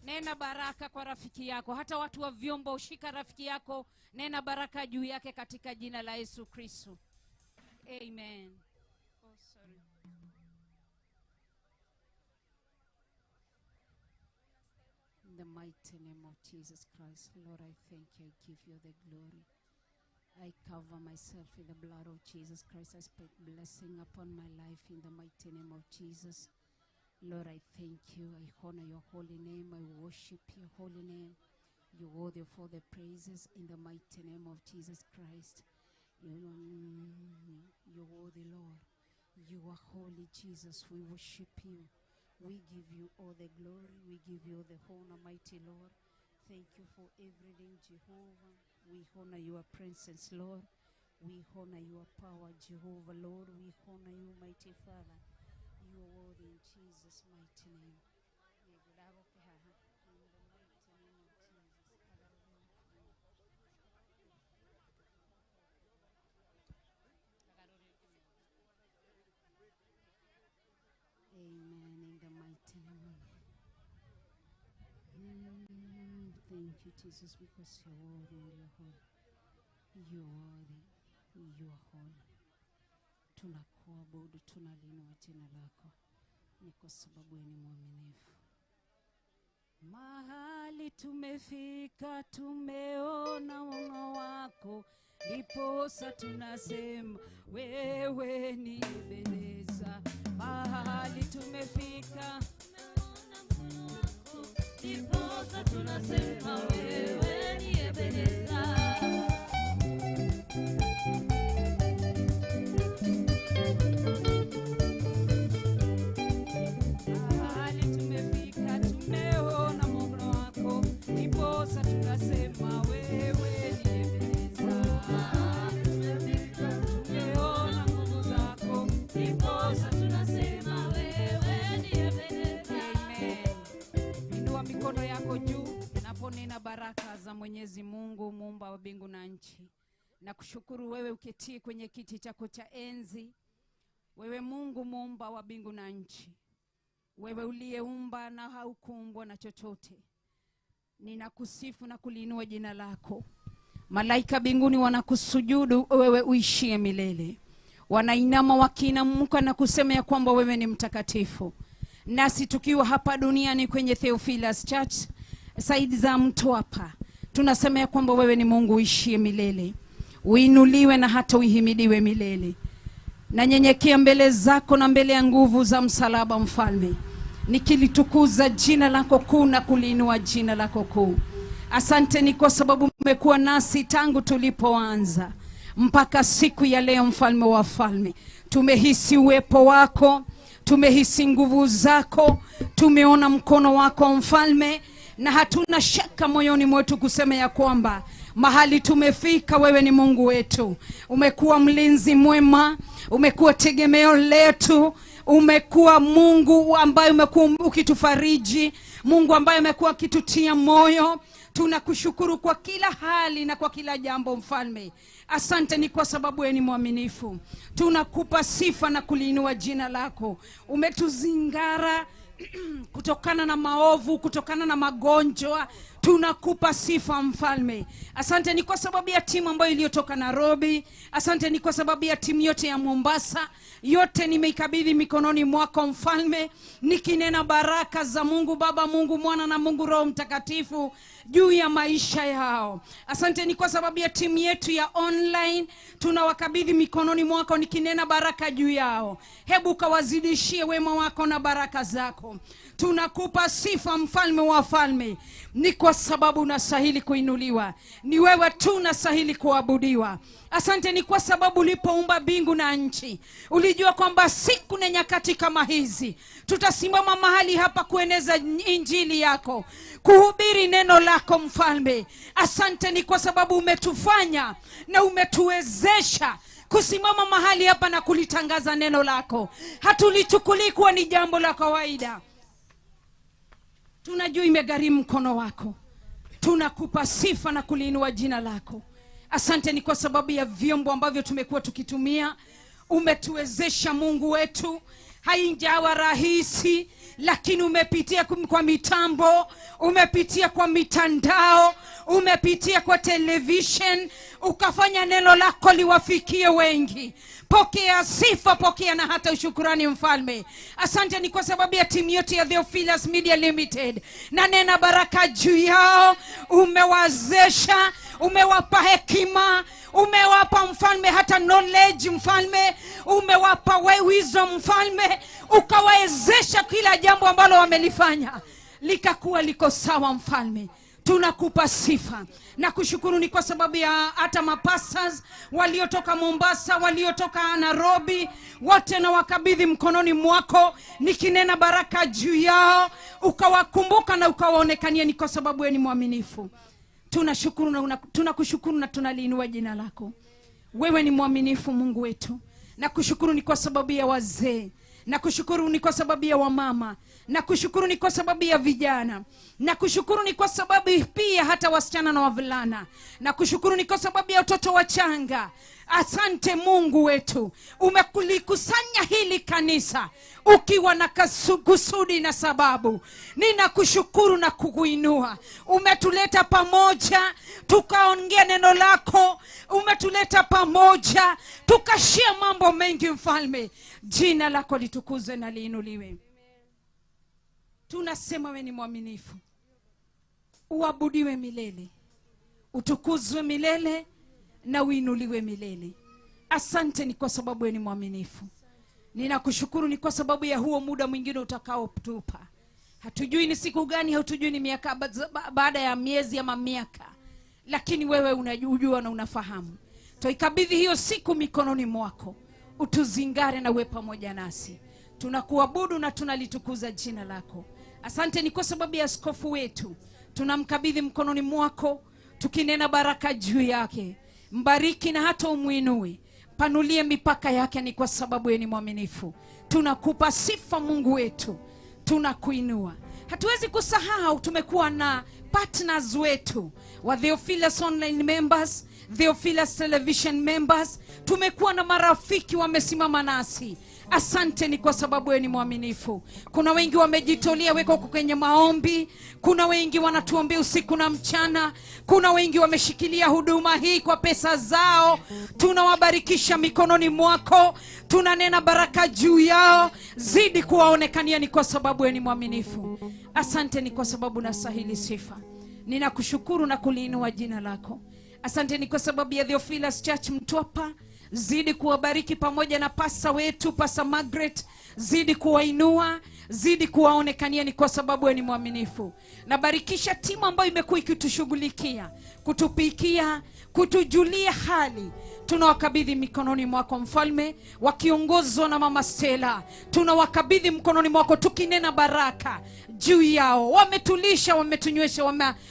Nena baraka kwa rafiki yako. Hata watu wa vyombo, shika rafiki yako, nena baraka juu yake katika jina la Yesu Kristo. Amen. Oh, sorry. In the mighty name of Jesus Christ, Lord, I thank you. I give you the glory. I cover myself in the blood of Jesus Christ. I speak blessing upon my life in the mighty name of Jesus. Lord, I thank you. I honor your holy name. I worship your holy name. You're worthy of all the praises in the mighty name of Jesus Christ. You're worthy, Lord. You are holy, Jesus. We worship you. We give you all the glory. We give you all the honor, mighty Lord. Thank you for everything, Jehovah. We honor your presence, Lord. We honor your power, Jehovah, Lord. We honor you, mighty Father. You are worthy in Jesus' mighty name. In the mighty name of Jesus. Amen. In the mighty name. Thank you, Jesus, because you're worthy and you're holy. You're worthy. You are holy. Tunakuabudu, tunaliinua jina lako, ni kwa sababu ni mwaminifu. Mahali tumefika, tumeona wema wako, ndiposa tunasema wewe ni Ebeneza. Mahali tumefika, tumeona mkono wako, ndiposa tunasema wewe ni Ebeneza. Mahali tumefika, tumeona mkono wako, ndiposa tunasema wewe ni Ebeneza. Mahali tumefika, tumeona nguvu zako, ndiposa tunasema wewe ni Ebeneza. Amen. Inua mikono yako juu naponena baraka za Mwenyezi Mungu muumba wa mbingu na nchi. Na kushukuru wewe uketie kwenye kiti chako cha enzi. Wewe Mungu muumba wa mbingu na nchi. Wewe uliyeumba na haukuumbwa na chochote. Ninakusifu na kuliinua jina lako. Malaika mbinguni wanakusujudu wewe uishie milele. Wanainama wakiinamuka na kusema ya kwamba wewe ni mtakatifu. Nasi tukiwa hapa duniani kwenye Theophilus Church, saidi za Mtwapa, tunasema ya kwamba wewe ni Mungu uishie milele. Uinuliwe na hata uihimidiwe milele. Nanyenyekea mbele zako na mbele ya nguvu za msalaba mfalme, nikilitukuza jina lako kuu na kuliinua jina lako kuu. Asante ni kwa sababu umekuwa nasi tangu tulipoanza mpaka siku ya leo, mfalme wa falme. Tumehisi uwepo wako, tumehisi nguvu zako, tumeona mkono wako mfalme, na hatuna shaka moyoni mwetu kusema ya kwamba mahali tumefika wewe ni Mungu wetu. Umekuwa mlinzi mwema, umekuwa tegemeo letu, umekuwa Mungu ambaye umekuwa ukitufariji, Mungu ambaye umekuwa ukitutia moyo. Tunakushukuru kwa kila hali na kwa kila jambo mfalme. Asante ni kwa sababu wewe ni mwaminifu. Tunakupa sifa na kuliinua jina lako. Umetuzingara kutokana na maovu, kutokana na magonjwa. Tunakupa sifa mfalme. Asante ni kwa sababu ya timu ambayo iliyotoka Nairobi. Asante ni kwa sababu ya timu yote ya Mombasa. Yote nimeikabidhi mikononi mwako mfalme, nikinena baraka za Mungu Baba, Mungu Mwana na Mungu Roho Mtakatifu juu ya maisha yao. Asante ni kwa sababu ya timu yetu ya online, tunawakabidhi mikononi mwako, nikinena baraka juu yao. Hebu kawazidishie wema wako na baraka zako. Tunakupa sifa mfalme wa falme, ni kwa sababu unastahili kuinuliwa, ni wewe tu unastahili kuabudiwa. Asante ni kwa sababu ulipoumba mbingu na nchi, ulijua kwamba siku na nyakati kama hizi tutasimama mahali hapa kueneza injili yako, kuhubiri neno lako mfalme. Asante ni kwa sababu umetufanya na umetuwezesha kusimama mahali hapa na kulitangaza neno lako. Hatulichukulii kuwa ni jambo la kawaida. Tunajua imegharimu mkono wako. Tunakupa sifa na kuliinua jina lako. Asante ni kwa sababu ya vyombo ambavyo tumekuwa tukitumia. Umetuwezesha Mungu wetu. Hainjawa rahisi, lakini umepitia kwa mitambo, umepitia kwa mitandao, umepitia kwa television, ukafanya neno lako liwafikie wengi. Pokea sifa, pokea na hata ushukurani mfalme. Asante ni kwa sababu ya timu yote ya Theophilus Media Limited. Na nena baraka juu yao, umewazesha, umewapa hekima, umewapa mfalme hata knowledge mfalme, umewapa wisdom mfalme, ukawawezesha kila jambo ambalo wamelifanya likakuwa liko sawa mfalme. Tunakupa sifa na kushukuru ni kwa sababu ya hata mapastors waliotoka Mombasa, waliotoka Nairobi, wote na wakabidhi mkononi mwako, nikinena baraka juu yao, ukawakumbuka na ukawaonekania, ni kwa sababu wewe ni mwaminifu. Tunashukuru na tunakushukuru na tunaliinua jina lako. Wewe ni mwaminifu Mungu wetu. Na kushukuru ni kwa sababu ya wazee, na kushukuru ni kwa sababu ya wamama, na kushukuru ni kwa sababu ya vijana, na kushukuru ni kwa sababu pia hata wasichana na wavulana, na kushukuru ni kwa sababu ya watoto wachanga. Asante Mungu wetu, umekulikusanya hili kanisa ukiwa na kusudi na sababu. Ninakushukuru na kukuinua. Umetuleta pamoja tukaongea neno lako, umetuleta pamoja tukashia mambo mengi mfalme. Jina lako litukuzwe na liinuliwe. Tunasema wewe ni mwaminifu, uabudiwe milele, utukuzwe milele na uinuliwe milele. Asante ni kwa sababu wewe ni mwaminifu. Ninakushukuru ni kwa sababu ya huo muda mwingine utakaotupa. Hatujui ni siku gani, hatujui ni miaka baada ya miezi ama miaka, lakini wewe unajua na unafahamu. Tuikabidhi hiyo siku mikononi mwako, utuzingare na uwe pamoja nasi. Tunakuabudu na tunalitukuza jina lako. Asante ni kwa sababu ya askofu wetu, tunamkabidhi mkononi mwako, tukinena baraka juu yake. Mbariki na hata umuinue, panulie mipaka yake, ni kwa sababu yeye ni mwaminifu. Tunakupa sifa Mungu wetu, tunakuinua. Hatuwezi kusahau tumekuwa na partners wetu wa Theophilus Online members, Theophilus Television members. Tumekuwa na marafiki wamesimama nasi. Asante ni kwa sababu wewe ni mwaminifu. Kuna wengi wamejitolea weko kwenye maombi, kuna wengi wanatuombea usiku na mchana, kuna wengi wameshikilia huduma hii kwa pesa zao. Tunawabarikisha mikononi mwako, tunanena baraka juu yao, zidi kuwaonekania ni kwa sababu wewe ni mwaminifu. Asante ni kwa sababu unastahili sifa. Ninakushukuru na kuliinua jina lako. Asante ni kwa sababu ya Theophilus Church Mtwapa. Zidi kuwabariki pamoja na pasa wetu, Pasa Margaret. Zidi kuwainua, zidi kuwaonekania ni kwa sababu wewe ni mwaminifu. Nabarikisha timu ambayo imekuwa ikitushughulikia, kutupikia, kutujulia hali. Tunawakabidhi mikononi mwako mfalme, wakiongozwa na Mama Stella. Tunawakabidhi mkononi mwako tukinena baraka juu yao. Wametulisha, wametunywesha,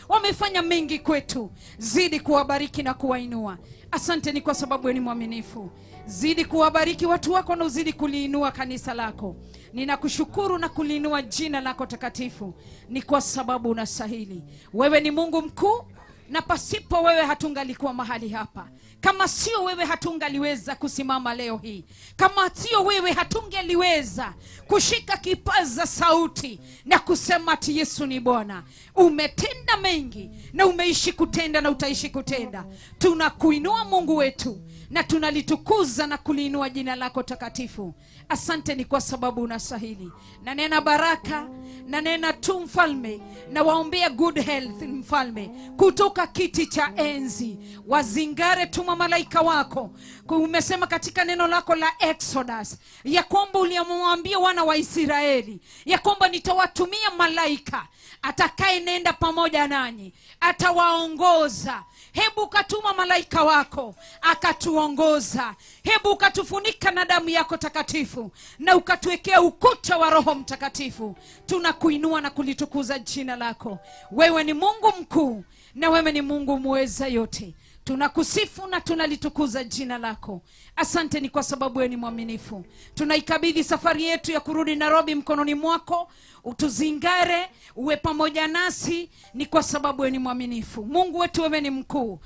wamefanya mengi kwetu. Zidi kuwabariki na kuwainua. Asante ni kwa sababu wewe ni mwaminifu. Zidi kuwabariki watu wako na uzidi kuliinua kanisa lako. Ninakushukuru na kuliinua jina lako takatifu, ni kwa sababu unastahili. Wewe ni Mungu mkuu, na pasipo wewe hatungalikuwa mahali hapa. Kama sio wewe hatungaliweza kusimama leo hii. Kama sio wewe hatungeliweza kushika kipaza sauti na kusema ati Yesu ni Bwana. Umetenda mengi na umeishi kutenda na utaishi kutenda. Tunakuinua Mungu wetu na tunalitukuza na kuliinua jina lako takatifu. Asante ni kwa sababu unastahili. Na nena baraka, na nena tu mfalme, na waombea good health mfalme kutoka kiti cha enzi. Wazingare tuma malaika wako. Umesema katika neno lako la Exodus ya kwamba uliamwambia wana wa Israeli ya kwamba nitawatumia malaika atakaye nenda pamoja nanyi, atawaongoza. Hebu katuma malaika wako akatuongoza. Hebu ukatufunika na damu yako takatifu na ukatuwekea ukuta wa Roho Mtakatifu. Tunakuinua na kulitukuza jina lako. Wewe ni Mungu mkuu na wewe ni Mungu muweza yote. Tunakusifu na tunalitukuza jina lako. Asante ni kwa sababu wewe ni mwaminifu. Tunaikabidhi safari yetu ya kurudi Nairobi mkononi mwako. Utuzingare, uwe pamoja nasi, ni kwa sababu wewe ni mwaminifu. Mungu wetu wewe ni mkuu.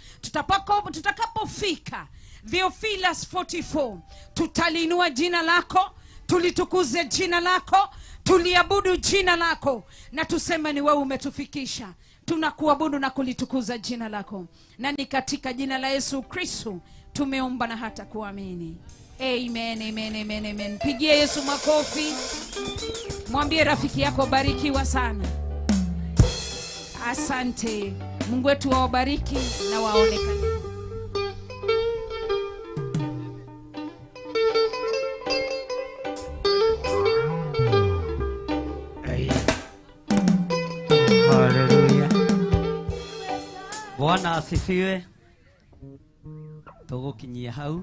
Tutakapofika Theophilus 44, tutaliinua jina lako, Tulitukuze jina lako, tuliabudu jina lako, na tuseme ni wewe umetufikisha. Tunakuabudu na kulitukuza jina lako, na ni katika jina la Yesu Kristo tumeomba na hata kuamini. Amen, amen, amen, amen. Pigie Yesu makofi. Mwambie rafiki yako barikiwa sana. Asante. Mungu wetu awabariki na waonekane. Haleluya. Bwana asifiwe. Tũgũkinyia hau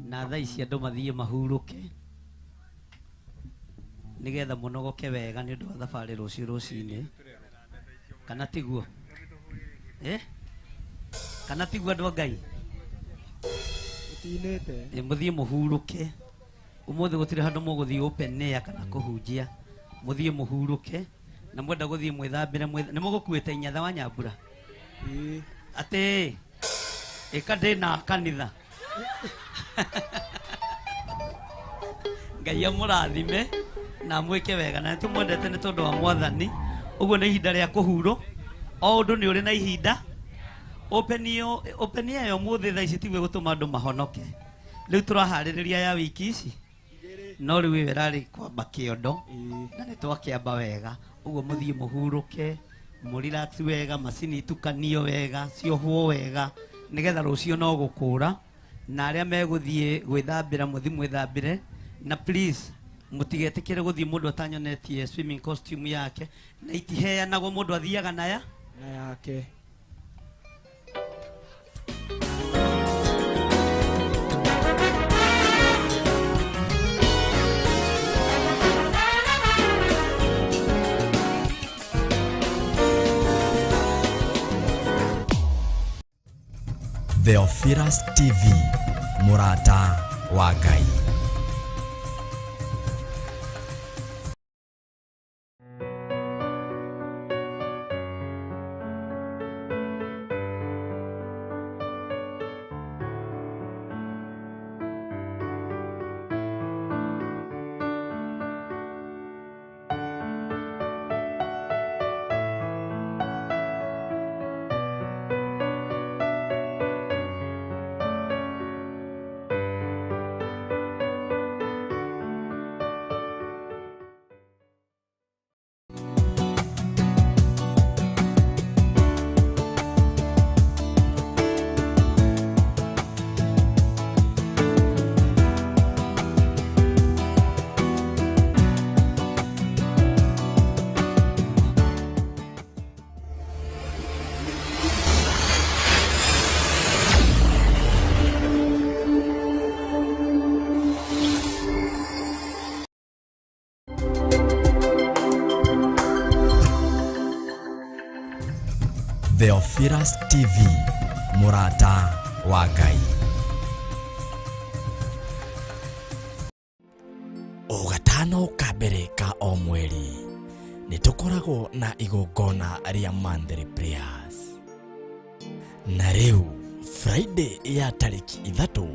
na thaa ici andũ mathiĩ mahurũke nĩgetha mũnogoke wega nĩ ũndũ wa thabarĩ rũciũ rũcinĩ, kana tiguo? Kana tiguo andũ a Ngai? Mũthiĩ mũhurũke. Ũmũthĩ gũtirĩ handũ mũgũthiĩ open air kana kũhunjia. Mũthiĩ mũhurũke na mwenda gũthiĩ mwĩthambĩre, nĩ mũgũkuĩte inyatha wa Nyambura? Atĩ ĩka ndĩna kanitha. Ngai amũrathime na amwĩke wega, na nĩtũmwendete nĩ tondũ wa Mwathani. Ũguo nĩ ihinda rĩa kũhurũ, o ũndũ nĩ ũrĩ na ihinda. Open air ya ũmũthĩ thaa ici tiguo ĩgũtũma andũ mahonoke. Rĩu tũraharĩrĩria ya wiki ici, no rĩu ĩyo ĩrarĩ kwamba kĩondo na nĩ twakĩamba wega. Ũguo mũthiĩ mũhurũke, mũrelax wega, macini itukanio wega, ciohwo wega, nĩgetha rũciũ no gũkũra. Na arĩa megũthiĩ gwĩthambĩra mũthiĩ mwĩthambĩre, na please mũtigetĩkĩre gũthiĩ mũndũ atanyonetie swimming costume yake, na itiheanagwo, mũndũ athiaga na ya na yake. Theophilus TV, Murata wa Ngai. Theophilus TV, Murata wa Ngai. O gatano ka mbere ka o mweri nĩ tũkoragwo na igongona rĩa monthly prayers. Na rĩu Friday ya tarĩki 3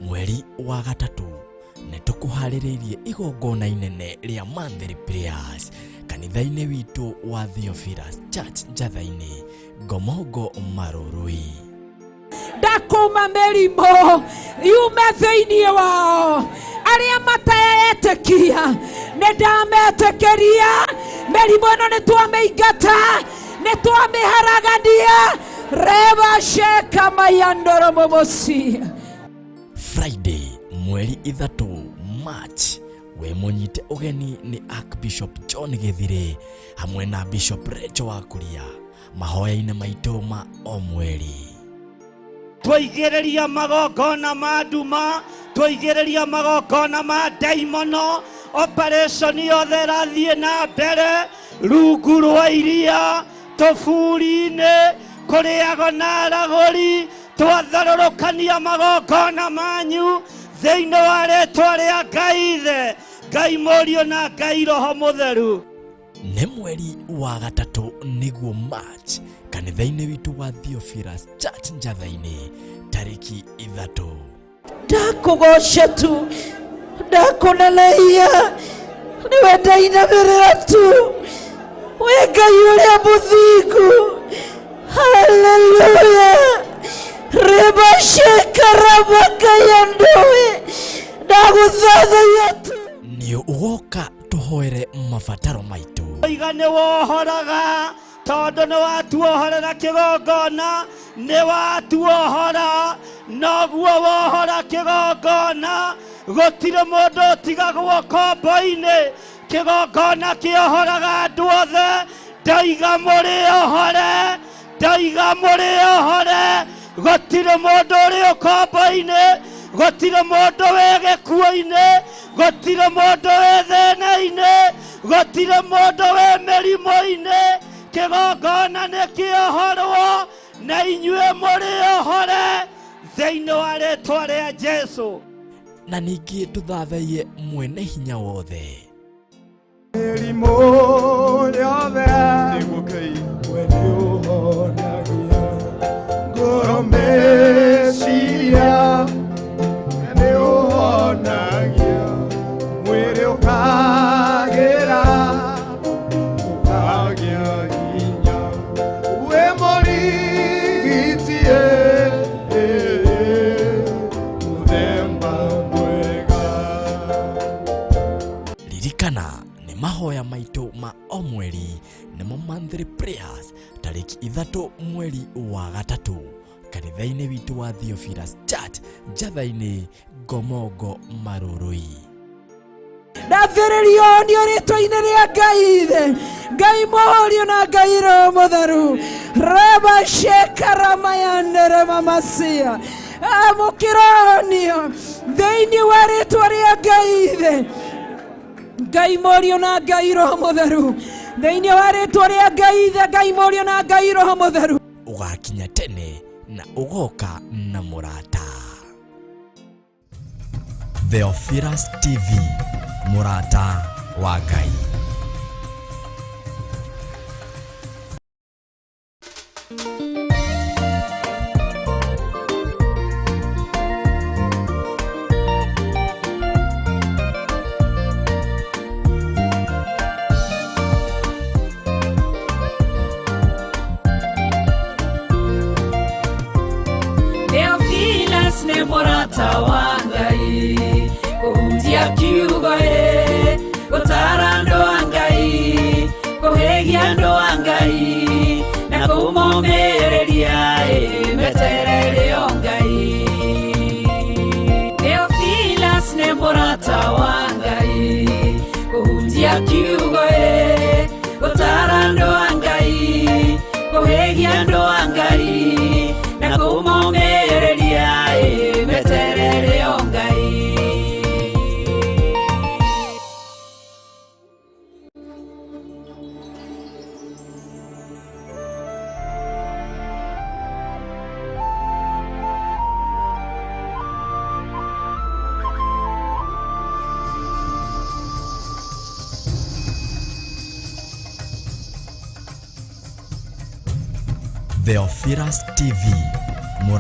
mweri wa 3 nĩ tũkũharĩrĩirie igongona inene rĩa monthly prayers kanitha-inĩ witũ wa Theophilus Church Njatha-inĩ, Ngomongo Marurui. Ndakuma mĩrimũ yume thĩinĩ wao, arĩa mataetĩkia nĩ ndametĩkĩria. Mĩrimũ ĩno nĩ twamĩingata, nĩ twamĩharagania. Reba sheka mayandoro momosi. Friday mweri 3 March we mũnyite ũgeni nĩ Archbishop John Githire hamwe na Bishop Rachel wa Kuria mahoya-inĩ maitũ ma o mweri. Twaigĩrĩria magongona ma nduma, twaigĩrĩria magongona ma ndaimono, operation yothe ĩrathiĩ na mbere rungu rwa iria, tũburi-inĩ, kũrĩago na aragũri. Twatharũrũkania magongona manyu thĩinĩ wa rĩtwa rĩa Ngai Ithe, Ngai Mũriũ na Ngai Roho Mũtheru. Nĩ mweri wa 3 nĩguo March kanitha-inĩ witũ wa Theophilus Church Njatha-inĩ tarĩki 3. Ndakũgoca tu Ndakuneneia niwe ndainamĩrĩra tu wĩ Ngai ũrĩa mũthingu. Haleluya. Rĩmacĩkarabakayandowe ndagũthathaiya tu. Nĩ ũgoka tũhoere mabataro maitũ. Iga nĩ wohoraga tondũ nĩ watuohorera kĩgongona, nĩ watuohora noguo wohora kĩgongona. Gũtirĩ mũndũ ũtigagwo kombo-inĩ, kĩgongona kĩohoraga andũ othe. Ndaiga mũrĩ ohore, ndaiga mũrĩ ohore. Gũtirĩ mũndũ ũrĩ ũkombo-inĩ, gũtirĩ mũndũ wĩ gĩkuũ-inĩ, gũtirĩ mũndũ wĩ thĩna-inĩ, gũtirĩ mũndũ wĩ mĩrimũ-inĩ. Kĩgongona nĩ kĩohorwo na inyuĩ mũrĩ ohore thĩinĩ wa rĩtwa rĩa Jesũ. Na ningĩ tũthathaiye mwene hinya wothe. Mĩrimũ yothe we nĩũhonagia, ngoro meciria nĩũhonagia, mwĩrĩ ũkagĩra ũkagĩa hinya, wĩ mũrigiti mũthemba mwega. Ririkana nĩ mahoya maitũ ma o mweri nĩmo monthly prayers tarĩki 3 mweri wa 3 kanitha-inĩ witũ wa Theophilus Church Njatha-inĩ Ngomongo Marurui. Ndathĩrĩrio nĩ rĩtwa-inĩ rĩa Ngai Ithe, Ngai Mũriũ na Ngai Roho Mũtheru. Reba shekaramayanere mamasia amũkĩronio thĩinĩ wa rĩtwa rĩa Ngai Ithe, Ngai Mũriũ na Ngai Roho Mũtheru. Thĩinĩ wa rĩtwa rĩa Ngai Ithe, Ngai Mũriũ na Ngai Roho Mũtheru. Ũgakinya tene na ũgoka na mũrata. Theophilus TV, mũrata wa Ngai. Theophilus nĩ mũrata wa Ngai, kũhunjia kiugo ĩ, gũtara andũ a Ngai, kũhĩgia andũ a Ngai, na kũmomĩrĩria ĩ, meterere o Ngai. Theophilus nĩ mũrata wa Ngai, kũhunjia kiugo ĩ, gũtara andũ a Ngai, kũhĩgia andũ a Ngai, na kũmomĩrĩria ĩ, meterere o Ngai. Theophilus TV, mũrata